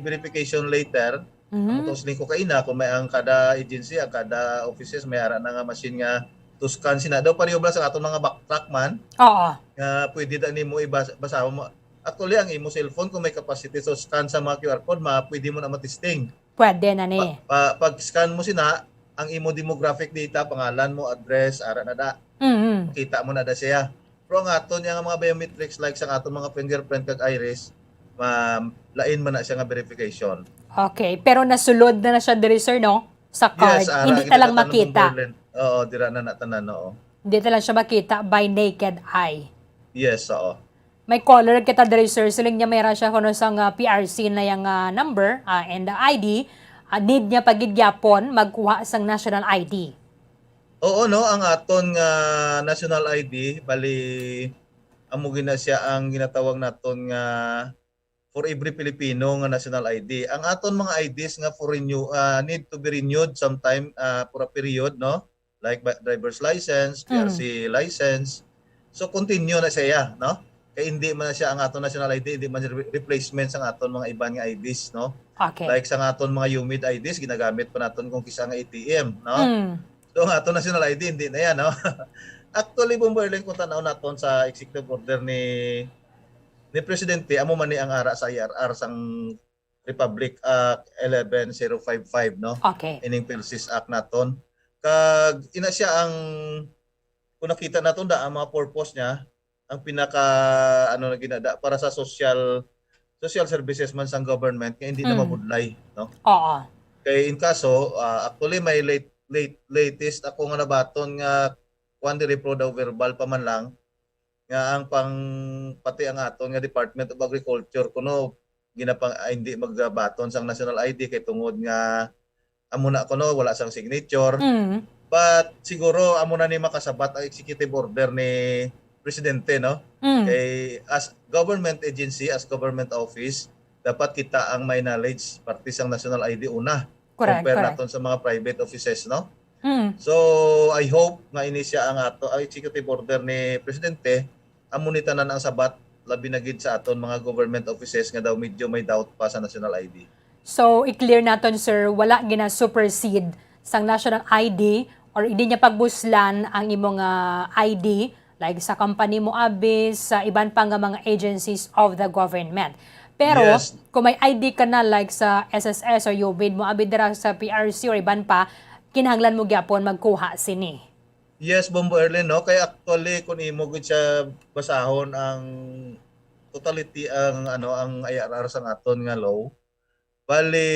verification later. Mhm. Amo to siling ko kaina, kung may ang kada agency, ang kada offices, may ara na nga machine nga to scan sina. Daw pareho ba sa aton mga backtrack man? Oo. Nga pwede da nimo ibasa, basa mo. Actually, ang imo cellphone, kung may capacity to scan sa mga Q R code, ma-, pwede mo na matesting. Pwede na ni. Pa-, pa-, pag-scan mo sina, ang imo demographic data, pangalan mo, address, ara na da. Mm-hmm. Makita mo na da siya. Pero ang aton nga mga biometrics, like sa aton mga fingerprint kag iris, ma-, lain man na siya nga verification. Okay, pero nasulod na na siya diri, sir, no? Sa card. Yes, ara, Hindi kita ta lang tanan makita. Ng Berlin. Oo, dira na na tanan, oo. Hindi ta lang siya makita by naked eye. Yes, oo. May caller kita diri, sir. Siling niya may ra siya kuno sang, ah, P R C na yang, ah, number, ah, and I D. Ah, need niya pa gid gyapon magkuha sang national I D. Oo, no, ang aton nga national I D, bali, amo gina siya ang ginatawag naton nga for every Filipino nga national I D. Ang aton mga I Ds nga for renew, ah, need to be renewed sometime, ah, for a period, no? Like ba-, driver's license, Mm. P R C license. So, continue na siya, no? Kay hindi man na siya ang aton national I D, hindi man re-, replacement sa aton mga iban nga I Ds, no? Okay. Like sa aton mga humid I Ds, ginagamit pa naton kung kisa nga A T M, no? Mm. So, ang aton national I D, hindi na yan, no? Actually, Bomberlin, kung tanaw naton sa executive order ni, ni Presidente, amo man ni ang ara sa I R R sang Republic Act eleven zero five five, no? Okay. Ining PhilSys Act naton. Kag ina siya ang, kung nakita naton da, ang mga purpose niya, ang pinaka, ano na ginada, para sa social, social services man sang government nga hindi na Mm. mabudlay, no? Oo. Kay in kaso, ah, actually may late, late, latest ako nga nabaton nga kuwan diri, pero daw verbal pa man lang, nga ang pang, pati ang aton nga Department of Agriculture kuno ginapang, ah, hindi magbaton sang national I D kay tungod nga amo na kuno wala sang signature. Mm. But siguro amo na ni makasabat ang executive order ni, presidente, no? Mm. Kay as government agency, as government office, dapat kita ang may knowledge parte sang national I D una. Correct, compare correct. Naton sa mga private offices, no? Mm. So, I hope nga ini siya ang ato, ang executive order ni Presidente, amo ni tanan ang sabat, labi na gid sa aton mga government offices nga daw medyo may doubt pa sa national I D. So, i-clear naton, sir, wala gina-supersede sang national I D or hindi niya pagbuslan ang imong, ah, I D, like sa company mo abi, sa iban pa nga mga agencies of the government. Pero, yes, kung may I D ka na, like sa S S S or UBID mo abi dira sa P R C or iban pa, kinahanglan mo gyapon magkuha sini. Yes, Bombo Erlen, no? Kay actually, kung imo gid siya basahon ang totality, ang, ano, ang I R R sang aton nga law, bali,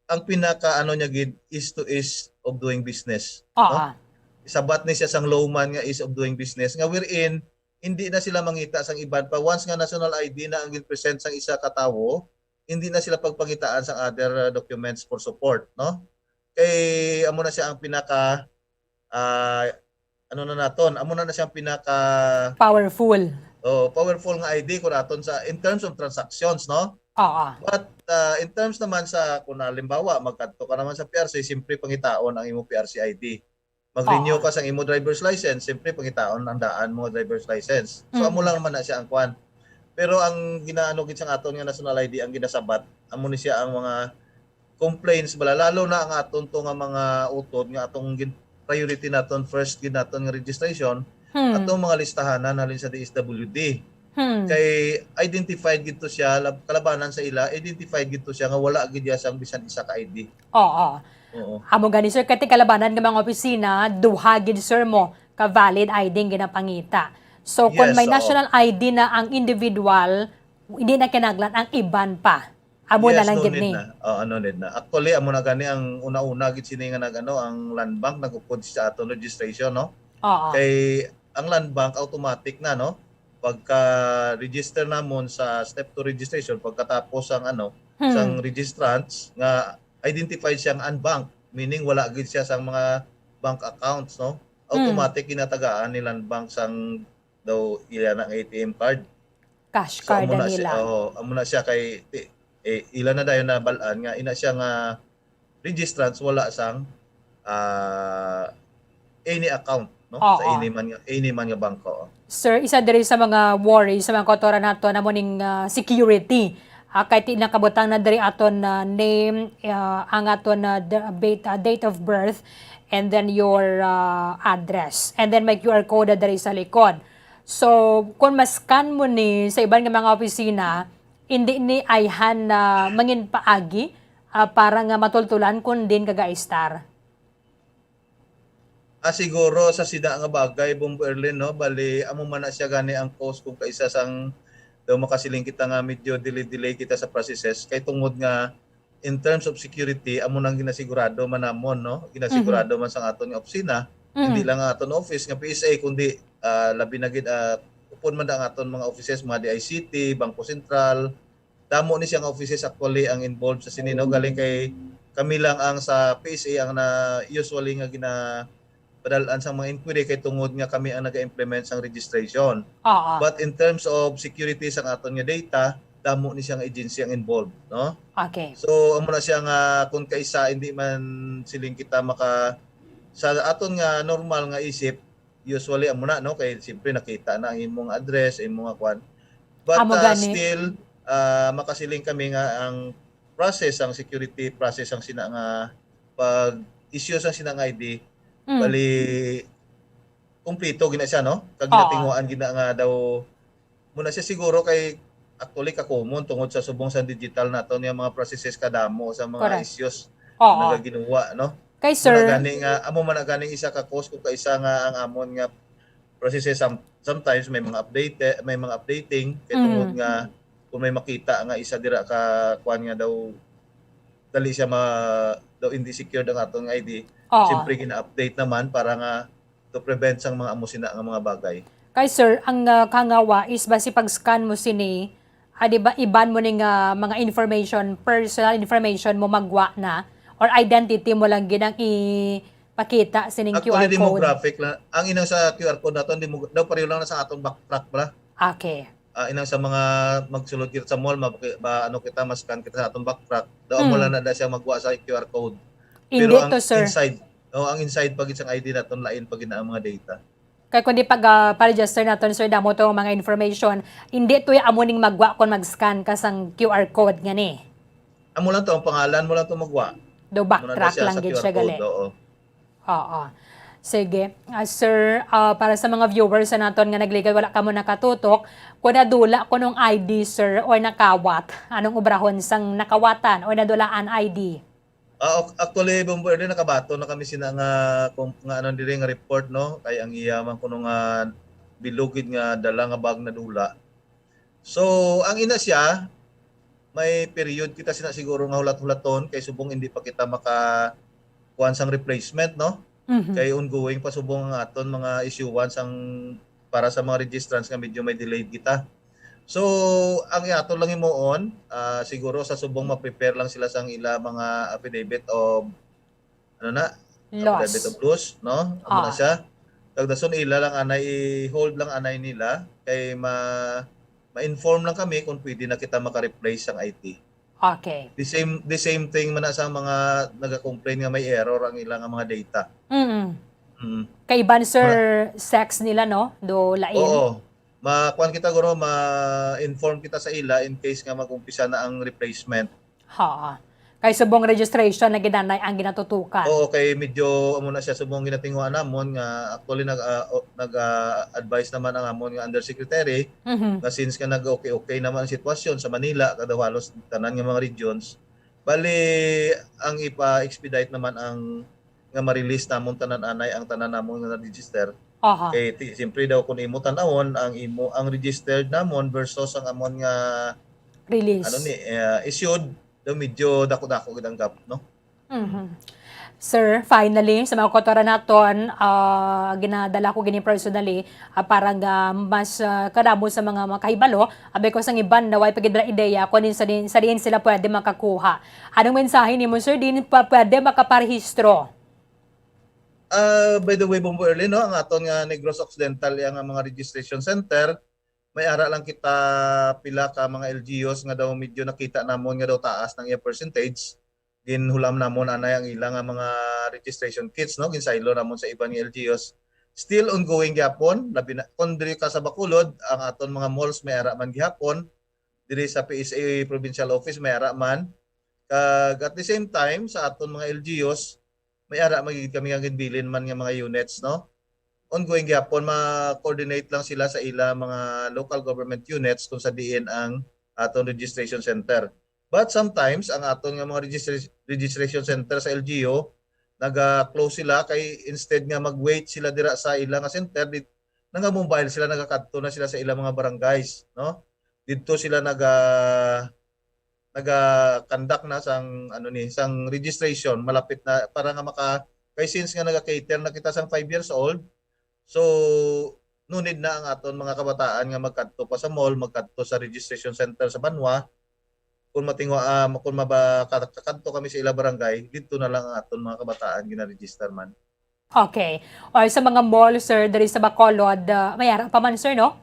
ang pinaka, ano niya gid, is to ease of doing business, oo, no? Isabat ni siya sang law man nga ease of doing business, nga wherein, hindi na sila mangita sang iban pa. Once nga national I D na ang gin-present sang isa ka tawo, hindi na sila pagpangitaan sang other, uh, documents for support, no? Kay amo na siya ang pinaka, ah, ano na naton, amo na na siyang pinaka powerful. Oh, powerful nga I D kung aton sa, in terms of transactions, no? Oo. But, uh, in terms naman sa, kung halimbawa, magkadto ka naman sa P R C, siyempre pangitaon ang imo P R C I D. Mag-renew, oo, ka sang imo driver's license, siyempre pangitaon ang daan mo nga driver's license. So, mm, amo lang naman na siya ang kwan. Pero ang ginaano gid sang aton nga national I D, ang ginasabat, amo ni siya ang mga complaints bala, lalo na ang aton to nga mga utod nga atong gin-, priority naton, first gid naton nga registration, hmm, atong mga listahanan halin sa D S W D. Hmm. Kay identified gid to siya, lab-, kalabanan sa ila, identified gid to siya nga wala gid iya sang bisan isa ka I D. Oo. Oo. Amo gani, sir, kay ti kalabanan nga mga opisina, duha gid, sir, mo ka valid I D ang ginapangita. So, kung, yes, may, oo, national I D na ang individual, hindi na kinahanglan ang iban pa. Amo na, yes, lang no gid need ni. Na. Oo, no need na. Actually, amo na gani ang una-una gid sini nga nag-ano, ang Land Bank nag-upod sa aton registration, no? Oo. Kay ang Land Bank automatic na, no? Pagka-register namon sa step two registration, pagkatapos ang ano, hmm, sang registrants nga identified siya nga unbanked, meaning wala gid siya sang mga bank accounts, no? Hmm. Automatic ginatagaan ni Land Bank sang daw ila na nga A T M card. Cash card na nila. So, amo na siya, oh, amo na siya kay, ti-, eh, ila na dayon nabal-an nga ina siya nga registrants wala sang, ah, any account, no? Oo. Sa any man nga, any man nga bangko. Sir, isa diri sa mga worry sa mga kautoran nato na mo ning, ah, security. Ah, kay ti nakabutang na diri aton, ah, name, ah, ang aton, ah, d-, bit-, ah, date of birth, and then your, ah, address. And then may Q R code na diri sa likod. So, kung ma-scan mo ni sa iban nga mga opisina, hindi ni ayhan na mangin paagi, ah, para nga matultulan kung din ka ga-star. Ah, siguro sa sida nga bagay, Bombo Erlin, no? Bali, amo man na siya gani ang cause kung kaisa sang daw makasiling kita nga medyo delay-delay kita sa processes. Kay tungod nga in terms of security, amo nang ginasigurado man namon, no? Ginasigurado, mhm, man sang aton nga opisina, mhm, hindi lang ang aton office nga P S A, kundi, ah, labi na gid, ah, upod man ang aton mga offices, mga D I C T, Bangko Sentral. Damo ni siya nga offices actually ang involved sa sini, no? Galing kay kami lang ang sa P S A ang na usually nga gina-, padal-an sang mga inquiry kay tungod nga kami ang naga-implement sang registration. Oo. But in terms of security sang aton nga data, damo ni siya nga agency ang involved, no? Okay. So, amo na siya nga kung kaisa hindi man siling kita maka-, sa aton nga normal nga isip, usually amo na, no? Kay siyempre nakita na ang imong address, imong nga kwan. But, amo, ah, gani, still, ah, makasiling kami nga ang process, ang security process, ang sina nga pag-issue sa sina nga I D, mm, bali, kumplito gina siya, no? Kag, oo, ginatinguhaan gina nga daw, muna siya siguro kay actually ka-common tungod sa subong sa digital naton nga mga processes kadamo sa mga, correct, issues, oo, nga nagaginuwa, no? Kay, sir, muna gani nga, amo man na gani isa ka cause kung kaisa nga ang amon nga processes some-, sometimes may mga update, may mga updating, kay, mm, tungod nga kung may makita nga isa dira ka kuan nga daw dali siya ma-, daw hindi secured ang aton nga I D, oo, siyempre gina-update naman para nga to prevent sang mga amo sina nga mga bagay. Kay, sir, ang, ah, kangawa is basi pag-scan mo sini, ah, di ba, iban mo ning, ah, mga information, personal information mo magwa na, or identity mo lang gid ang i-, pakita sining Q R Actually, code. Demographic lang. Ang inang sa Q R code naton, demo, daw pareho lang na sa aton backtrack pala. Okay. Ah, inang sa mga magsulod kita sa mall, ma, ma, ano kita, ma-scan kita sa atong backtrack. Daw mo Hmm. lang na da siya magwa sa Q R code. Hindi Pero ang to, sir. Inside, oh, ang inside pa gid sang I D naton, lain pa gid na ang mga data. Kay kundi pag ah, pa-register naton, sir, damo to mga information, hindi to amo ning magwa kon mag-scan ka sang Q R code nga ni. Amo lang to, ang pangalan mo lang to magwa. Do Muna na backtrack siya lang sa gid Q R siya gali. Code, oo. Oo. Sige. Ah, sir, ah, para sa mga viewers sa naton nga nagligad, wala kamo nakatutok, kung nadula kunong I D, sir, or nakawat, anong obrahon sang nakawatan or nadulaan I D? Ah, ok- actually, Bombo Ernie, nakabaton na kami sina nga, kung, nga ano diri nga report, no? Kay ang iya man kuno nga bilog gid nga dala nga bag nadula. So, ang ina siya, may period kita sina siguro nga hulat-hulaton kay subong hindi pa kita maka kuan sang replacement, no? Mhm. Kay ongoing pa subong ang aton mga issuance ang para sa mga registrants nga medyo may delayed kita. So, ang ato lang himuon, ah, siguro sa subong ma-prepare lang sila sang ila mga affidavit of, ano na, affidavit Loss. of loss, no? Amo na Ah. siya. Kag dason ila lang anay, i-hold lang anay nila kay ma ma-inform lang kami kung pwede na kita maka-replace sang I T. Okay. The same the same thing man na sa mga naga-complain nga may error ang ila nga mga data. Mm. Mm. Kay ban, sir, sex nila, no? Do lain. Oo. Ma kuan kita guro, ma-inform kita sa ila in case nga mag-umpisa na ang replacement. Ha. Kay subong registration na gid anay ang ginatutukan. Oo, kay medyo amo na siya subong ginatinguha namon nga actually nag ah, o- nag ah, advise naman ang amon nga undersecretary Mhm. nga since nga nag-okay-okay naman ang sitwasyon sa Manila, kada halos tanan nga mga regions, bali ang ipa-expedite naman ang nga ma-release namon tanan anay ang tanan namon nga na-register. Aha. Kay ti, siyempre daw kung imo tan-awon ang imo ang registered namon versus ang amon nga Release. Ano ni uh, issued, daw medyo dako-dako gid ang gap, no? Mhm. Sir, finally, sa mga kautoran naton, ah, ginadala ko gini personally, ah, para nga mas ah, kadamo sa mga makahibalo, abi ko sang iban na way pa gid bala ideya kung sa din, sa diin sila pwede makakuha. Anong mensahe nimo, sir, din pa pwede makaparehistro? Ah, by the way, Bombo Early, no, ang aton nga Negros Occidental, yang mga registration center, may ara lang kita pila ka mga L G Us nga daw medyo nakita namon nga daw taas ng iya percentage. Ginhulam namon anay ang ila nga mga registration kits, no? Ginsaylo namon sa iban nga L G Us. Still ongoing gyapon, labi na kung diri ka sa Bacolod, ang aton mga malls may ara man gihapon, diri sa P S A provincial office may ara man. Kag at the same time sa aton mga L G Us, may ara man gid kami nga ginbilin man nga mga units, no? Ongoing gyapon, ma-coordinate lang sila sa ila mga local government units kung sa diin ang aton registration center. But sometimes ang aton nga mga registra- registration center sa L G U naga-close sila kay instead nga mag-wait sila dira sa ila nga center, di, naga-mobile sila, nagakadto na sila sa ila mga barangays, no? Didto sila naga naga-conduct na sang ano ni, sang registration, malapit na para nga maka kay since nga naga-cater na kita sang five years old, so no need na ang aton mga kabataan nga magkadto pa sa mall, magkadto sa registration center sa banwa. Kung matingwa, ah, kung maba-, ka-, kakadto kami sa ila barangay, didto na lang ang aton mga kabataan gina-register man. Okay. Or sa mga mall, sir, diri sa Bacolod, ah, may ara pa man, sir, no?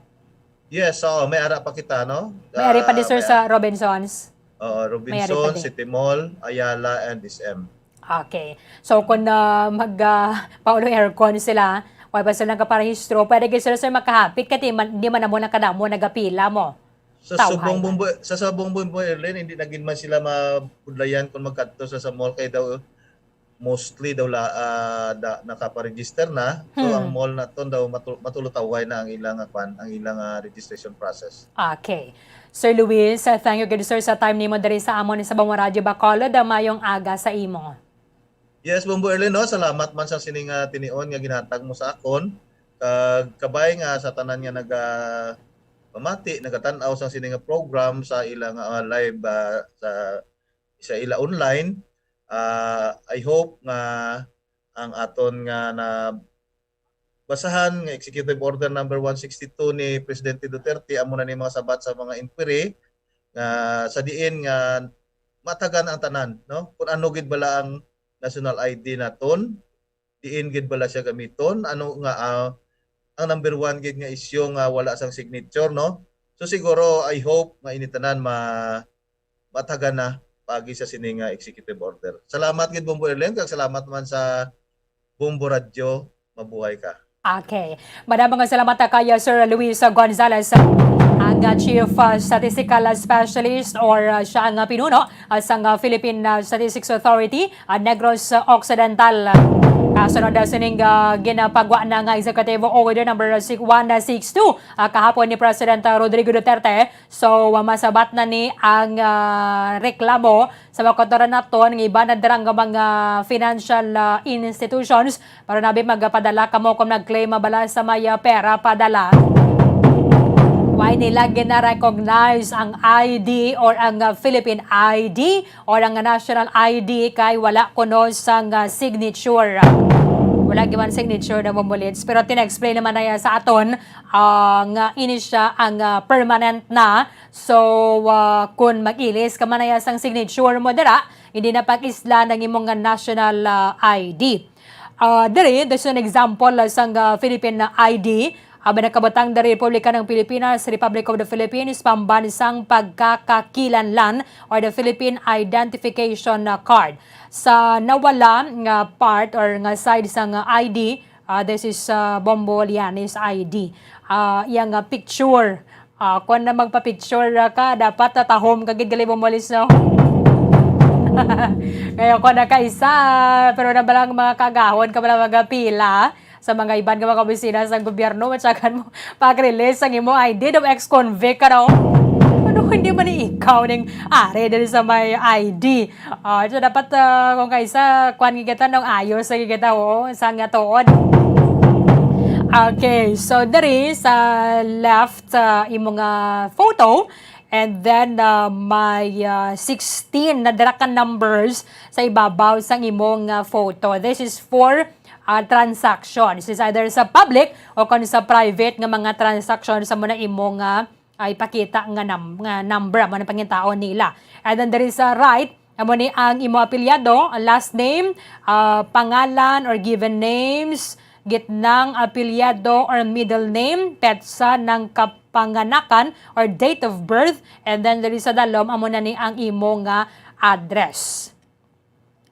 Yes, oo, may ara pa kita, no? May ari pa di, sir, sa Robinsons? Oo, May ari pa Robinson, di. City Mall, Ayala, and S M. Okay. So, kung ah, mag ah, paulo aircon sila, wala pa sila nagkaparehistro, pwede kayo sila, sir, makahapit kasi man, di man na mo nakadamo, nagapila mo. Sa Tawhay subong man. Bumbo, sa subong Bumbo Airline, hindi na gid man sila mabudlayan kung magkadto sa, sa mall kay daw mostly daw la, ah, da, nakaparegister na. So ang Hmm. mall naton daw matu, matulutaway na ang ilang, ah, kwan, ang ilang, ah, registration process. Okay. Sir Luis, uh, thank you gid, sir, sa time nimo diri sa amon sa Bangwa Radio Bacolod. Uh, mayong aga sa imo. Yes, Bombo Erlin, no? Salamat man sa sining, ah, tinion nga ginhatag mo sa akon. Kag kabay nga sa tanan nga naga pamati, nagatan-aw sang sini nga program sa ila nga, ah, live, ah, sa, sa ila online. Ah, I hope nga ang aton nga nabasahan nga Executive Order Number one sixty-two ni Presidente Duterte amo na ni mga sabat sa mga inquiry nga sa diin nga matagan ang tanan, no? Kung ano gid bala ang national I D naton, diin gid bala siya gamiton, ano nga, ah, ang number one gid nga isyu nga wala sang signature, no? So siguro, I hope nga ini tanan ma-, matagan na paagi sa sini nga executive order. Salamat gid, Bombo Erlen, kag salamat man sa Bombo Radyo. Mabuhay ka. Okay. Madamo nga salamat kay Sir Luis Gonzalez, ang, uh, Chief, uh, Statistical Specialist, or, uh, siya ang, uh, pinuno, uh, sang, uh, Philippine, uh, Statistics Authority, uh, Negros Occidental. Kasunod, uh, sining, uh, ginapagwa na nga Executive Order number six one six two, uh, kahapon ni President, uh, Rodrigo Duterte. So, uh, masabat na ni ang, uh, reklamo sa mga kautoran naton nga iban na dira nga mga financial, uh, institutions, pero nabi magpadala kamo kung nag-claim bala sa may, uh, pera padala. Why nila gina-recognize ang I D or ang, uh, Philippine I D or ang national I D kay wala kuno sang, uh, signature? Wala giman signature na, Bombo Lids. Pero tina-explain naman na yan sa aton, uh, nga ini siya ang, uh, permanent na. So, uh, kung mag-ilis ka man na yan sang signature mo dira, hindi na pag-isla ng imong nga national, uh, I D. Uh, diri, this is an example, uh, sang, uh, Philippine I D. Uh, may nakabutang diri, Republika ng Pilipinas, Republic of the Philippines, Pambansang Pagkakakilanlan or the Philippine Identification, uh, Card. Sa nawala nga part or nga side sang, uh, I D, uh, this is, uh, Bombo Lianis I D. Uh, iyang, uh, picture. Ah, kung na magpa-picture, ah, ka, dapat tatahom ka gid gali, Bombo Lids, no? Kaya ko na kaisa, pero na balang mga kaagahon ka, balang mga pila sa mga iban nga mga opisina sa gobyerno, matyagan mo pag-release ang imo I D, daw ex-convict ka, no? Ano, hindi man ni ikaw ning ari diri sa may I D? Ah, so dapat, ah, kung kaisa, kuan gid kita, no, ayos lagi kita, oo, sa nga tuod. Okay, so diri sa left, ah, imo nga photo, and then, ah, may, ah, sixteen na dira ka numbers sa ibabaw sang imo nga photo. This is for, ah, transaction. This is either sa public o kon sa private nga mga transaction sa mo na imo nga, ah, ipakita nga nam-, nga number, amo na pangitaon nila. And then there is a right, amo ni ang imo apelyido, ang last name, ah, pangalan or given names, gitnang apelyido or middle name, petsa ng kapanganakan or date of birth, and then diri sa dalom, amo na ni ang imo nga address.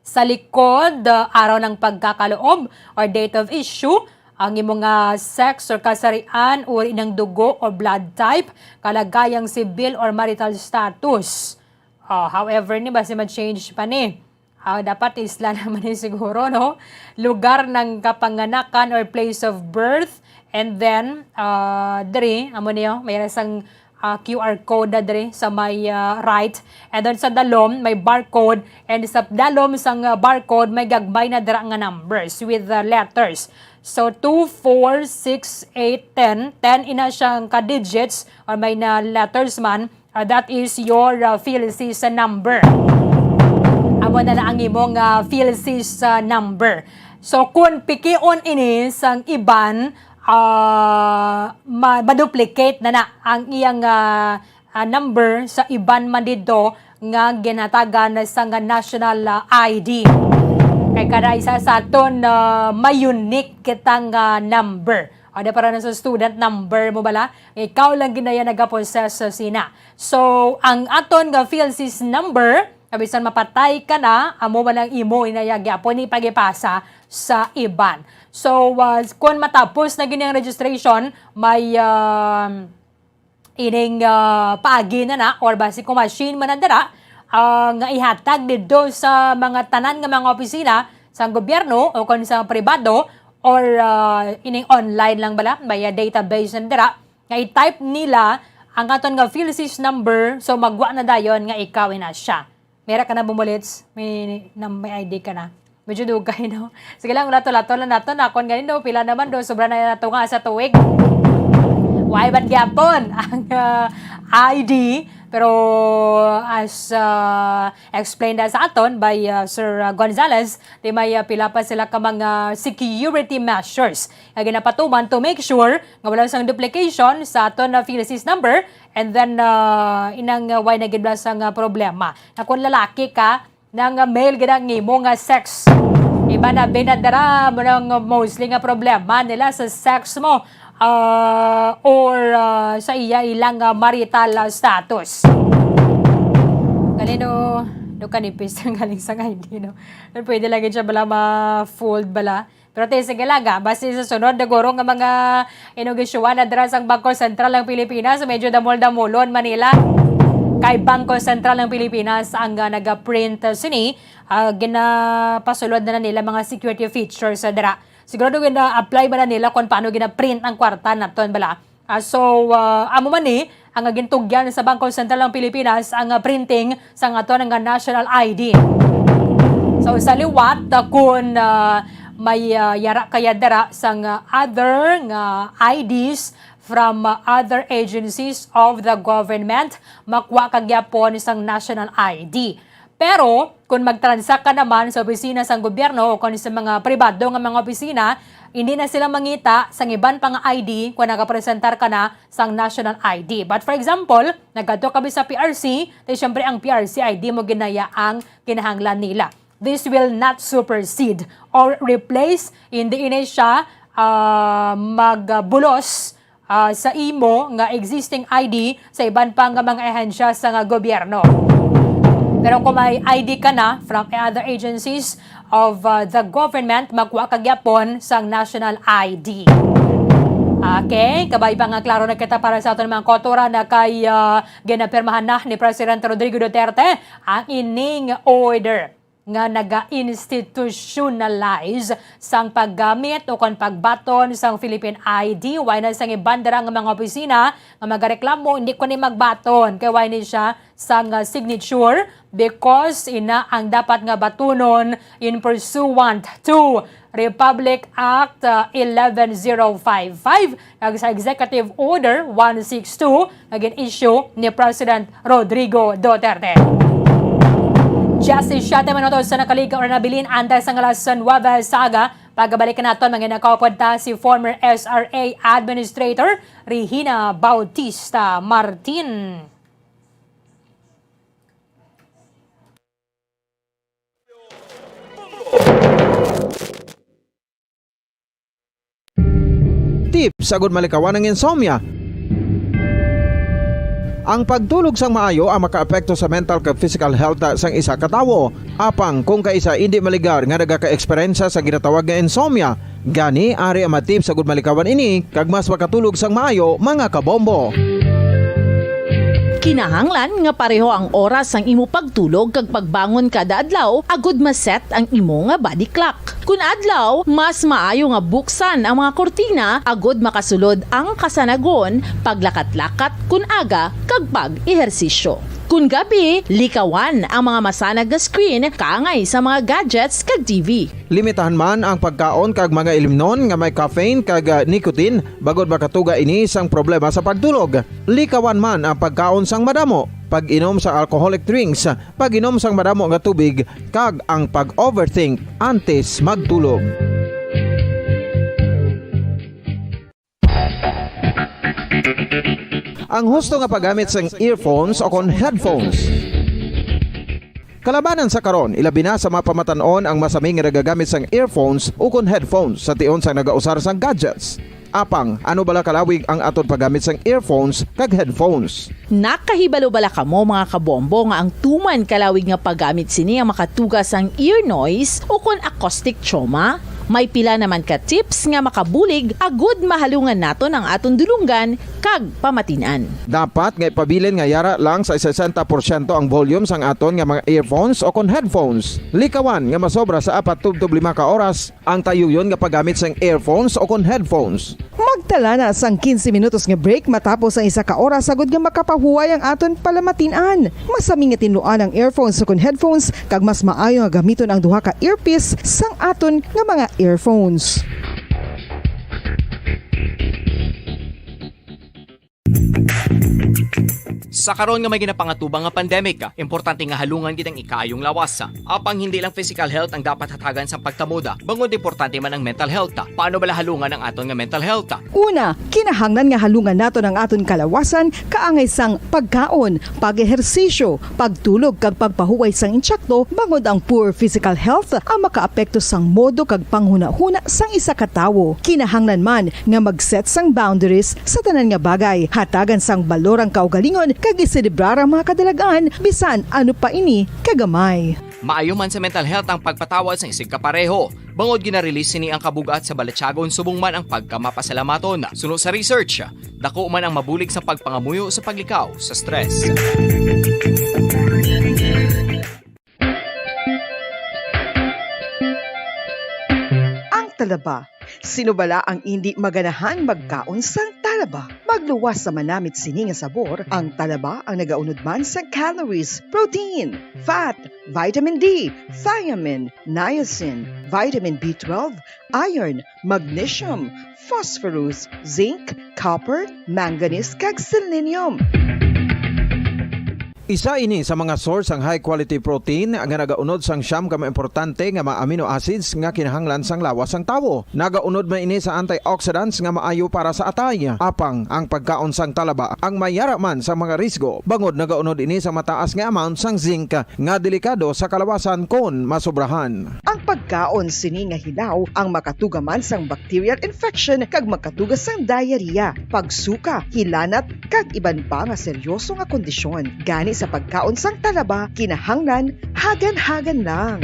Sa likod, uh, araw ng pagkakaloob or date of issue, ang imo nga sex or kasarian, uri ng dugo or blood type, kalagayang civil or marital status. Ah, however, ni basi mag-change pa ni. Ah, dapat isla naman ni siguro, no? Lugar ng kapanganakan or place of birth. And then, ah, diri, amo niyo, may isang, ah, Q R code na diri sa may, ah, right. And then sa dalom, may barcode. And sa dalom sang, ah, barcode, may gagmay na dira nga numbers with, ah, letters. So, two, four, six, eight, ten. Ten ina siyang ka-digits or may na letters man. Ah, that is your, ah, PhilSys number. Amo na na ang imong, ah, PhilSys, ah, number. So, kung pikion ini sang iban, ah, ma-, ma-duplicate na na ang iyang, ah, ah, number sa iban man didto nga ginhatagan sa nga national, ah, I D. Kay kada isa sa aton, ah, may unique kitang, ah, number. O, di para na sa student number mo bala, ikaw lang ginaya nagapossess sa sina. So, ang aton nga PhilSys number, nga bisan mapatay ka na, amo man ang imo inaya gyapon ipagipasa sa iban. So, uh, kung matapos na gini ang registration, may, um, ining, uh, paagi na na, or basi kung machine man na dira, uh, nga ihatag didto sa mga tanan nga mga opisina sa gobyerno o kung sa pribado, or, uh, ining online lang bala, may, uh, database na dira, nga i-type nila ang aton nga PhilSys number, so magwa na dayon nga ikaw ina siya. Mera ka na, Bombo Lids, may, na, may I D ka na. Medyo dugay, no? Sige lang, lato-lato lang nato. Nakon gani, no? Pila naman, do? Sobra na nato nga sa tuig. Why, ba't gyapon ang, uh, I D? Pero as, uh, explained na sa aton by, uh, Sir, uh, Gonzalez, di may, uh, pila pa sila ka mga security measures nga ginapatuman to make sure nga wala sang duplication sa aton na PhilSys number, and then, uh, inang, uh, why na gid bala sang, uh, problema. Na kung lalaki ka, nang, uh, male gid ang imo nga sex. Iban na binadara mo nang mostly nga problema nila sa sex mo, ah, or, ah, sa iya ilang, ah, marital, ah, status. Galing, no, no, kanipis ang galing sa I D, no? Pwede lang siya bala ma-fold bala. Pero te, sige lang, ah. Basta sa sunod, naguro nga mga inugisyuan na dira sang Bangko Sentral ng Pilipinas, medyo damol-damolon, Manila. Kay Bangko Sentral ng Pilipinas ang, ah, nag-print, ah, sini, ah, ginapasulod na, na nila mga security features, ah, dira. Sigurado gina-apply ba na nila kung paano gina-print ang kwarta naton bala? Ah, so, ah, amo man ni ang gintugyan sa Bangko Sentral ng Pilipinas ang, ah, printing sang aton nga national I D. So, sa liwat, ah, kun, ah, may, ah, yara kaya dira sang, ah, other nga I Ds from, ah, other agencies of the government, makuha ka gyapon sang national I D. Pero, kung mag-transact ka naman sa opisina sang gobyerno o kung sa mga pribado nga mga opisina, hindi na sila mangita sang iban pa nga I D kung nagapresentar ka na sang national I D. But for example, nagkadto ka sa P R C, di syempre ang P R C I D mo ginaya ang kinahanglan nila. This will not supersede or replace, hindi ini siya, ah, magbulos, ah, sa imo nga existing I D sa iban pa nga mga ahensya sa nga gobyerno. Pero kung may I D ka na from other agencies of, ah, the government, magkuha ka gyapon sang national I D. Okay, kabay pa nga klaro na kita para sa aton mga kultura na kay, ah, ginapirmahan na ni President Rodrigo Duterte ang ining order nga naga-institutionalize sang paggamit o kon pagbaton sang Philippine I D. Way na sang iban dira nga mga opisina nga magareklamo, hindi ko ni magbaton kay way ni siya sang, ah, signature, because ina ang dapat nga batunon in pursuant to Republic Act, ah, eleven zero five five, kag sa Executive Order one six two nga gin-issue ni President Rodrigo Duterte. Just siyete minutos sa nakaligaw na nabilin antes ang alas nuwebe sa aga. Pagabalik naton, mga nakaupod ta si former S R A Administrator Regina Bautista Martin. Tips agud malikawan ang insomnia. Ang pagtulog sang maayo ang makaapekto sa mental kag physical health sang isa ka tawo. Apang kung kaisa indi maligar nga nagaka-eksperyensya sa ginatawag nga insomnia, gani ari ang mga tips agud malikawan ini kag mas makatulog sang maayo, mga kabombo. Kinahanglan nga pareho ang oras sang imo pagtulog kag pagbangon kada adlaw agud ma-set ang imo nga body clock. Kun adlaw, mas maayo nga buksan ang mga kurtina agud makasulod ang kasanagon, paglakat-lakat kun aga, kag pag-ehersisyo. Kun gabi, likawan ang mga masanag nga screen kaangay sa mga gadgets kag T V. Limitahan man ang pagkaon kag mga ilimnon nga may caffeine kag, ah, nicotine, bangod makatuga ini sang problema sa pagtulog. Likawan man ang pagkaon sang madamo, pag-inom sa alcoholic drinks, pag-inom sang madamo nga tubig, kag ang pag-overthink antes magtulog. Ang husto nga paggamit sang earphones o kon headphones. Kalabanan sa karon, ilabi na sa mga pamatan-on ang masami nga nagagamit sang earphones o kon headphones sa tion sang nagausar sang gadgets. Apang, ano bala kalawig ang aton paggamit sang earphones kag headphones? Nakahibalo bala kamo, mga kabombo, nga ang tuman kalawig nga paggamit sini ang makatuga sang ear noise o kon acoustic trauma? May pila naman ka tips nga makabulig agud mahalungan naton ang aton dulonggan kag pamatin-an. Dapat nga ipabilin nga yara lang sa sesenta porsyento ang volume sang aton nga mga earphones o kon headphones. Likawan nga masobra sa apat tubtob lima ka oras ang tayuyon nga paggamit sang earphones o kon headphones. Magtala na sang quince minutos nga break matapos ang isa ka oras, agud nga makapahuway ang aton palamatin-an. Masami nga tinluan ang earphones o kon headphones, kag mas maayo nga gamiton ang duha ka earpiece sang aton nga mga earphones. Sa karon nga may ginapangatubang nga pandemic, importante nga halungan gid ang ikaayong lawas. Apang hindi lang physical health ang dapat hatagan sang pagtamod, bangod importante man ang mental health. Paano bala halungan ang aton nga mental health? Una, kinahanglan nga halungan naton ang aton kalawasan kaangay sang pagkaon, pag-ehersisyo, pagtulog kag pagpahuway sang insakto, bangod ang poor physical health ang makaapekto sang modo kag panghunahuna sang isa ka tawo. Kinahanglan man nga mag-set sang boundaries sa tanan nga bagay, hatagan sang balor ang kaugalingon, kag iselebrar ang mga kadalagan, bisan ano pa ini kagamay. Maayo man sa mental health ang pagpatawad sang isigkapareho, bangod gina-release sini ang kabug-at sa balatyagon subong man ang pagkamapasalamaton. Suno sa research, dako man ang mabulig sa pagpangamuyo sa paglikaw sa stress. Ang talaba. Sino bala ang indi maganahan magkaon sang talaba? Magluwas sa manamit sini nga sabor, ang talaba ang nagaunod man sa calories, protein, fat, vitamin D, thiamine, niacin, vitamin B twelve, iron, magnesium, phosphorus, zinc, copper, manganese, kag selenium. Isa ini sa mga source sang high quality protein nga nagaunod sang siyam ka mga importante nga mga amino acids nga kinahanglan sang lawas sang tawo. Nagaunod man ini sa antioxidants nga maayo para sa atay. Apang ang pagkaon sang talaba ang may ara man sa mga risgo, bangod nagaunod ini sa mataas nga amount sang zinc nga delikado sa kalawasan kon masobrahan. Ang pagkaon sini nga hilaw ang makatuga man sang bacterial infection kag makatuga sang diarrhea, pagsuka, hilanat, kag iban pa nga seryoso nga kondisyon. Gani sa pagkaon sang talaba, kinahanglan hagan-hagan lang.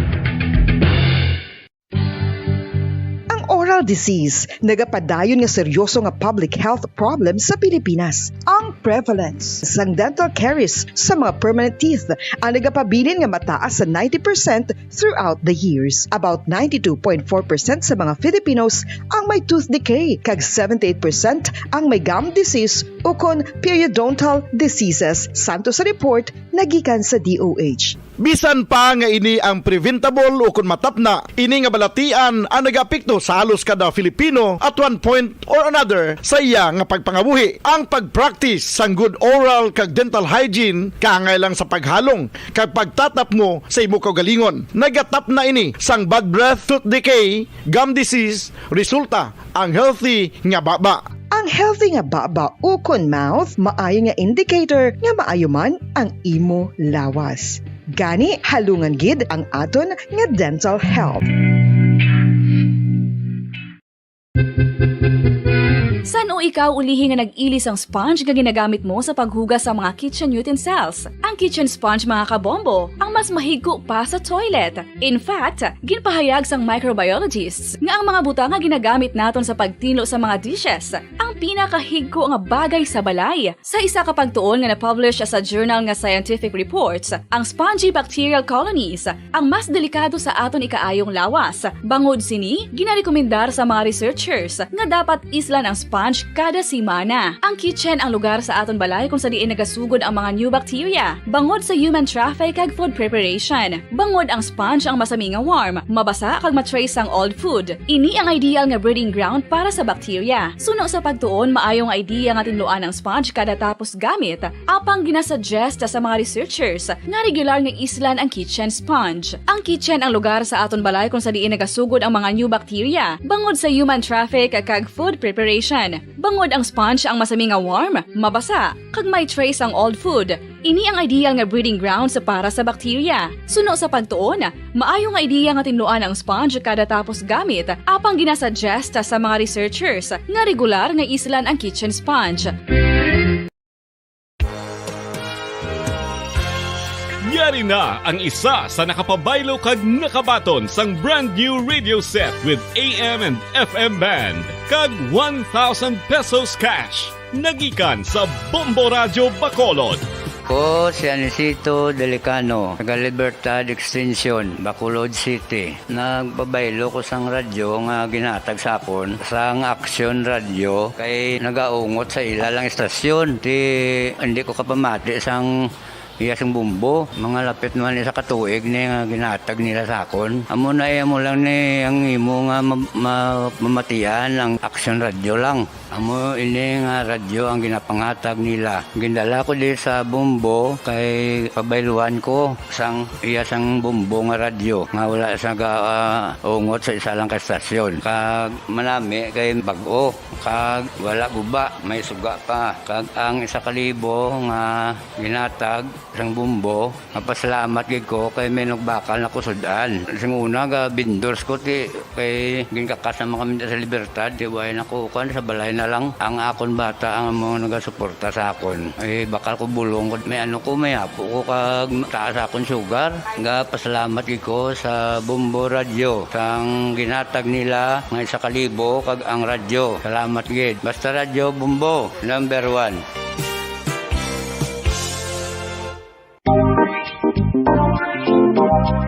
Ang oral disease nagapadayon nga seryoso nga public health problem sa Pilipinas. Ang prevalence sang dental caries sa mga permanent teeth ang nagapabilin nga mataas sa ninety percent throughout the years. About ninety-two point four percent sa mga Filipinos ang may tooth decay, kag seventy-eight percent ang may gum disease ukon periodontal diseases, santo sa report nga gikan sa D O H. Bisan pa nga ini ang preventable ukon matapna, ini nga balatian ang nagaapekto sa halos kada Filipino at one point or another sa iya nga pagpangabuhi. Ang pag-practice sang good oral kag dental hygiene kaangay lang sa paghalong kag pagtatapmo sa imo kaugalingon. Nagatapna ini sang bad breath, tooth decay, gum disease, resulta ang healthy nga baba. Ang healthy nga baba ukon mouth maayo nga indicator nga maayo man ang imo lawas. Gani, halungan gid ang aton nga dental health. San-o ikaw ulihi nga nag-ili sang sponge nga ginagamit mo sa paghugas sa mga kitchen utensils? Ang kitchen sponge, mga kabombo, ang mas mahigko pa sa toilet. In fact, ginpahayag sang microbiologists nga ang mga butang nga ginagamit naton sa pagtinlo sa mga dishes ang pinakahigko nga bagay sa balay. Sa isa ka pagtuon nga na-publish sa journal nga Scientific Reports, ang spongy bacterial colonies ang mas delikado sa aton ikaayong lawas. Bangod sini, ginarekomendar sa mga researchers nga dapat islan ang sponge kada semana. Ang kitchen ang lugar sa aton balay kung sa diin nagasugod ang mga new bacteria, bangod sa human traffic kag food preparation. Bangod ang sponge ang masami nga warm, mabasa kag ma-trace sang old food. Ini ang ideal nga breeding ground para sa bacteria. Suno sa pagtuon, maayo nga idea nga tinluan ang sponge kada tapos gamit. Apang ginasuggest sa mga researchers nga regular nga islan ang kitchen sponge. Ang kitchen ang lugar sa aton balay kung sa diin nagasugod ang mga new bacteria, bangod sa human traffic kag food preparation. Bangod ang sponge ang masami nga warm, mabasa, kag may trace ang old food. Ini ang ideal nga breeding grounds para sa bacteria. Suno sa pagtuon, maayo nga idea nga tinluan ang sponge kada tapos gamit, apang ginasuggest sa mga researchers nga regular nga islan ang kitchen sponge. Yari na ang isa sa nakapabaylo kag nakabaton sang brand new radio set with A M and F M band kag one thousand pesos cash. Nagikan sa Bombo Radyo Bacolod. Ko si Anisito Delicano, taga Libertad Extension, Bacolod City. Nagpabaylo ko sang radyo nga ginhatag sa akon sang Aksyon Radyo kay nagaungot sa ila lang istasyon. Ti, hindi ko kapamati sang iya sing bumbo. Mga lapit naman isa ka tuig ni nga ginhatag nila sa akon. Amo na iya mo lang ni ang imo nga ma-, ma-, mamatian ang Aksyon Radyo lang. Amo ini nga radyo ang ginapangatag nila. Gindala ko di sa Bombo kay pabayluhan ko sang iya sang Bombo nga radyo nga wala sa ga, ah, ungot sa isa lang ka estasyon. Kag manami kay bag-o, kag wala guba, may suga pa. Kag ang isa ka libo nga ginatag sang Bombo, mapasalamat gid ko kay may nagbakal na kusud-an. Sing una, ga vendors ko, ti, kay ginkakas naman kami sa Libertad, ti, way na ko, kuwan, sa balay na lang. Ang akon bata ang mga nagasuporta sa akon. Eh, bakal ko bulong ko, may ano ko, may apo ko, kag taas akon sugar. Ga pasalamat gid ko sa Bombo Radyo, sang ginatag nila nga isa ka libo, kag ang radyo. Salamat gid. Basta Radyo Bombo, number one.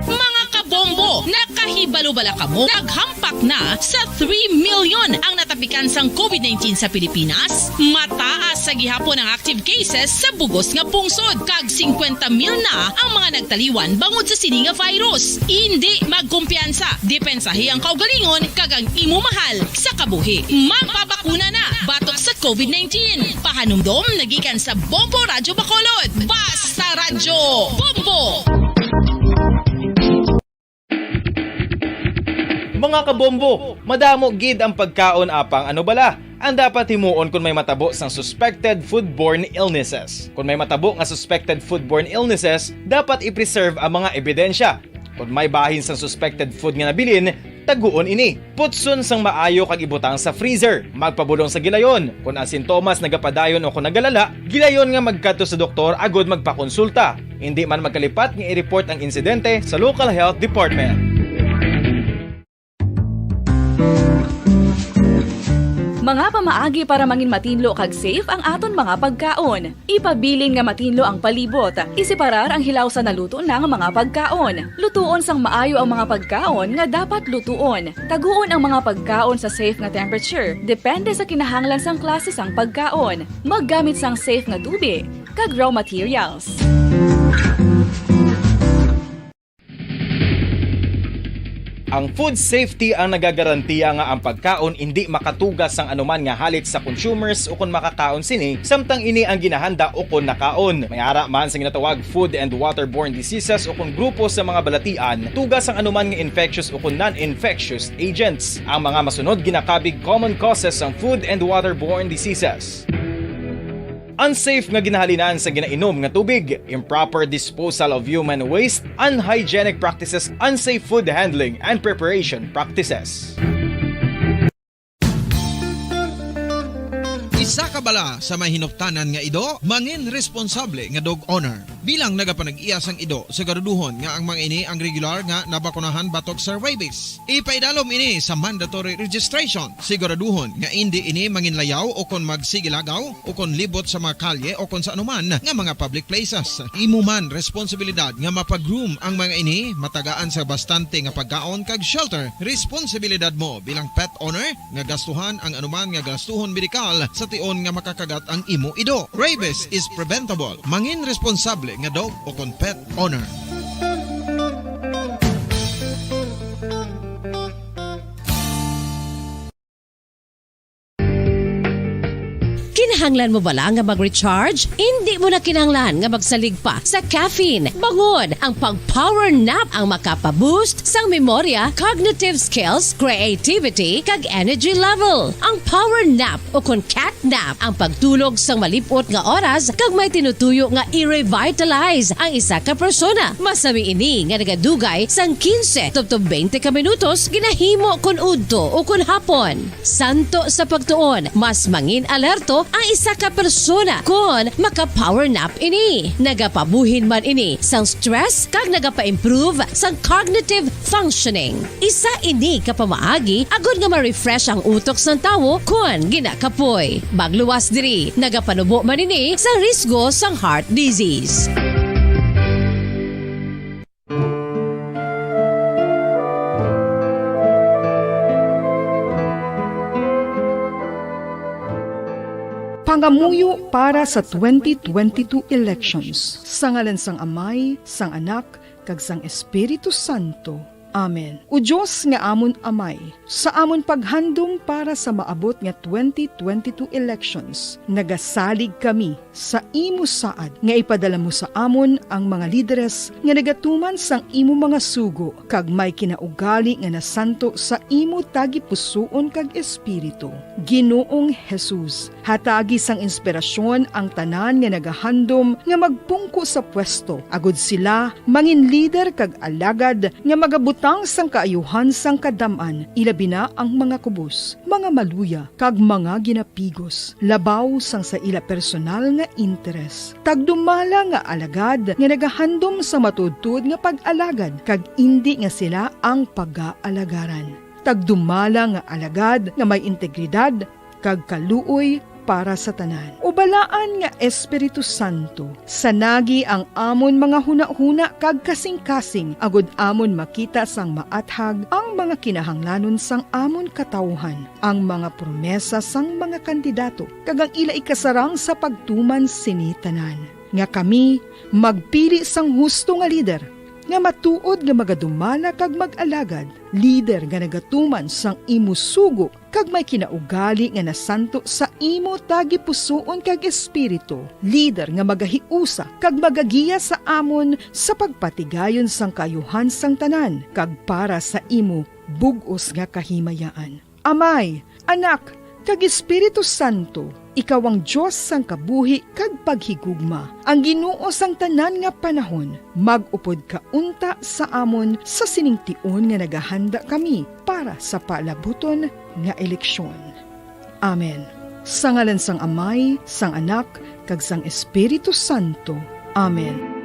Mga kabombo, nakahibalo bala kamo? Naghampak na sa three million ang natapikan sang covid nineteen sa Pilipinas. Mataas sa gihapon ang active cases sa bugos nga pungsod, kag singkwenta mil na ang mga nagtaliwan bangod sa sini nga virus. Indi magkumpiyansa, depensahi ang kaugalingon kag ang imo mahal sa kabuhi. Magpabakuna na batok sa covid nineteen. Pahanumdom na gikan sa Bombo Radyo Bacolod. Basta Radyo Bombo! Mga kabombo, madamo gid ang pagkaon apang ano bala ang dapat himuon kon may matabo sang suspected foodborne illnesses. Kon may matabo nga suspected foodborne illnesses, dapat i-preserve ang mga ebidensya. Kon may bahin sang suspected food nga nabilin, taguon ini. Putson sang maayo kag ibutang sa freezer. Magpabulong sa gilayon. Kon ang sintomas nagapadayon o kon nagalala, gilayon nga magkadto sa doktor agod magpakonsulta. Indi man magkalipat nga i-report ang insidente sa local health department. Mga pamaagi para mangin matinlo kag safe ang aton mga pagkaon. Ipabilin nga matinlo ang palibot. Iseparar ang hilaw sa naluto na nga mga pagkaon. Lutuon sang maayo ang mga pagkaon nga dapat lutuon. Taguon ang mga pagkaon sa safe nga temperature, depende sa kinahanglan sang klase sang pagkaon. Maggamit sang safe nga tubig kag raw materials. Ang food safety ang nagagarantiya nga ang pagkaon indi makatuga sang anuman nga halit sa consumers ukon makakaon sini, samtang ini ang ginahanda ukon nakaon. May ara man sa ginatawag food and waterborne diseases ukon grupo sa mga balatian, tuga sang anuman nga infectious ukon non-infectious agents. Ang mga masunod ginakabig common causes sang food and waterborne diseases. Unsafe nga ginahalinan sa ginainom nga tubig, improper disposal of human waste, unhygienic practices, unsafe food handling and preparation practices. Isa ka bala sa may hinuptanan nga ido, mangin responsable nga dog owner. Bilang nagapanag-iya sang ido, siguraduhon nga ang mga ini ang regular nga nabakunahan batok sa rabies. Ipaidalom ini sa mandatory registration. Siguraduhon nga indi ini manginlayaw o kon magsigilagaw o kon libot sa mga kalye o kon sa anuman nga mga public places. Imo man responsibilidad nga mapa-groom ang mga ini, matagaan sa bastante nga pagkaon kag shelter. Responsibilidad mo bilang pet owner nga gastuhan ang anuman nga gastuhon medikal sa tion nga makakagat ang imo ido. Rabies is preventable. Mangin responsable nga dog o kon pet owner. Kinahanglan mo bala nga mag-recharge? Indi mo na kinahanglan nga magsalig pa sa caffeine. Bangod ang pag-power nap ang makapa-boost sang memorya, cognitive skills, creativity, kag energy level. Ang power nap o kon cat nap ang pagtulog sang malip-ot nga oras kag may tinutuyo nga i-revitalize ang isa ka persona. Masami ini nga nagadugay sang quince tubtob twenty ka minutos ginahimo kon udto o kon hapon. Santo sa pagtuon, mas mangin alerto ang isa ka persona kon maka-power nap ini. Nagapabuhin man ini sang stress kag nagapa-improve sang cognitive functioning. Isa ini ka pamaagi agod nga ma-refresh ang utok sang tawo kon ginakapoy. Magluwas diri, nagapanubo man ini sa risgo sang heart disease. Pangamuyo para sa twenty twenty-two elections. Sa ngalan sang Amay, sang Anak, kag sang Espiritu Santo. Amen. O Dios nga amon Amay, sa amon paghandom para sa maabot nga twenty twenty-two elections, nagasalig kami sa imo saad nga ipadala mo sa amon ang mga lideres nga nagatuman sang imo mga sugo kag may kinaugali nga nasanto sa imo tagipusoon kag espiritu. Ginoong Jesus, hatagi sang inspirasyon ang tanan nga nagahandom nga magpungko sa pwesto, agud sila mangin lider kag alagad nga magabutang sang kaayuhan sang kadam-an, ilabi na ang mga kubos, mga maluya, kag mga ginapigos, labaw sang sa ila personal nga interes. Tagdumala nga alagad nga nagahandom sa matuodtuod nga pag-alagad, kag indi nga sila ang pagaalagaran. Tagdumala nga alagad nga may integridad kag kaluoy para sa tanan. O Balaan nga Espiritu Santo, sanagi ang amon mga hunahuna kag kasingkasing, agud amon makita sang maathag ang mga kinahanglanon sang amon katawuhan, ang mga promesa sang mga kandidato, kag ang ila ikasarang sa pagtuman sini tanan, nga kami magpili sang husto nga lider, nga matuod nga magadumala kag mag-alagad, lider nga nagatuman sang imo sugo kag may kinaugali nga nasanto sa imo tagipusoon kag espiritu, lider nga magahiusa kag magagiya sa amon sa pagpatigayon sang kaayuhan sang tanan kag para sa imo bug-os nga kahimayaan. Amay, Anak, kag Espiritu Santo, ikaw ang Dios sang kabuhi kag paghigugma, ang Ginoo sang tanan nga panahon. Mag-upod ka unta sa amon sa sining tion nga nagahanda kami para sa palabuton nga eleksyon. Amen. Sa ngalan sang Amay, sang Anak, kag sang Espiritu Santo. Amen.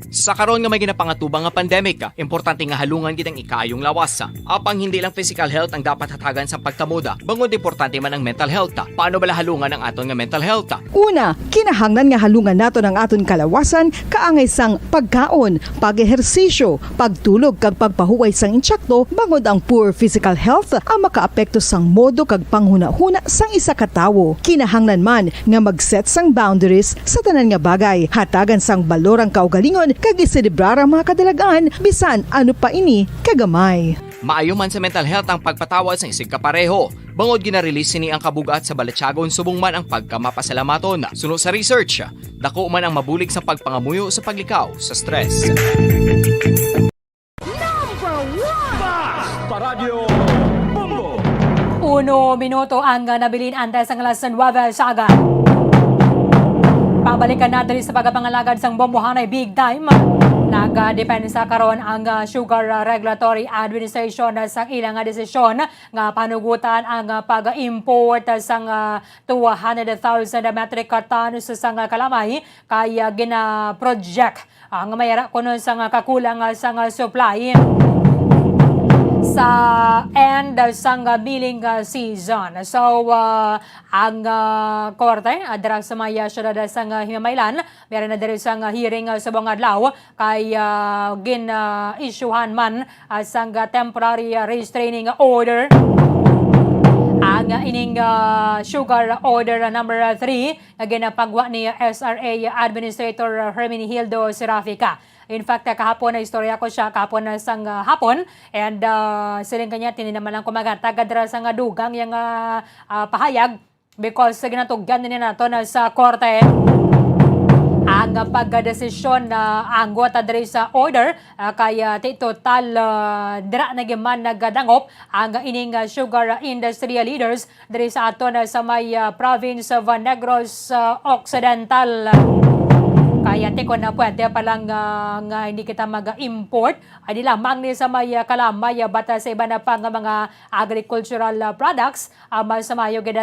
Sa karon nga may ginapangatubang nga pandemic, importante nga halungan gid ang ikaayong lawas. Apang hindi lang physical health ang dapat hatagan sa pagkamuda, bangod importante man ang mental health. Paano bala halungan ang aton nga mental health? Una, kinahanglan nga halungan naton ang aton kalawasan kaangay sang pagkaon, pag-ehersisyo, pagtulog kag pagpahuway sang intsakto, bangod ang poor physical health ang makaapekto sang modo kag panghunahuna sang isa ka tawo. Kinahanglan man nga mag-set sang boundaries sa tanan nga bagay. Hatagan sang balor ang kaugalingon kag iselebrar ang mga kadalag-an, bisan ano pa ini kagamay. Maayo man sa mental health ang pagpatawad sang isigkapareho, bangod gina-release sini ang kabug-at sa balatyagon subong man ang pagkamapasalamaton. Suno sa research, dako man ang mabulig sa pagpangamuyo sa paglikaw sa stress. Number one! Bas! Paradyo Bombo! Uno minuto ang, ah, nabilin antes sang alas nuebe sa aga. Pabalikan na diri sa pagpangalagad sang bombohanay big time. Nagadepensa karon ang, ah, Sugar, ah, Regulatory Administration, ah, sang ilang, ah, desisyon nga panugutan ang, ah, pag-import, ah, sang, ah, two hundred thousand metric tons sang, ah, kalamay kay, ah, gina-project ang mayara kuno sang, ah, kakulang, ah, sang, ah, supply sa end sang, ah, milling, ah, season. So, ah, ang, ah, korte, ah, dira sa may, ah, siyudad sang, ah, Himamaylan, meron na diri sang, ah, hearing, ah, subong adlaw kay, ah, gin-, ah, isyuhan man, ah, sang, ah, temporary, ah, restraining order ang, ah, ining, ah, sugar order number three nga ginapagwa ni S R A Administrator Herminihildo Serafica. In fact, ah, kahapon na istorya ko siya, kahapon na sang, ah, hapon, and, ah, siling kanya, tini naman lang kumaga, taga dira sa nga dugang yang, ah, ah, pahayag, because sa ginatugyan nini nato na sa korte ang pagdesisyon na anggot diri sa order, ah, kay, ah, ti total, ah, dira na gyud man nagadangop ang ining, ah, sugar industry leaders diri sa aton, ah, sa may, ah, province of, ah, Negros, ah, Occidental. Kaya ti kon na pwede pa lang, ah, nga hindi kita mag-import, ay di lamang ni sa may, ah, kalamay, ah, bata sa iba na pa nga mga agricultural, ah, products, ah, mas maayo gid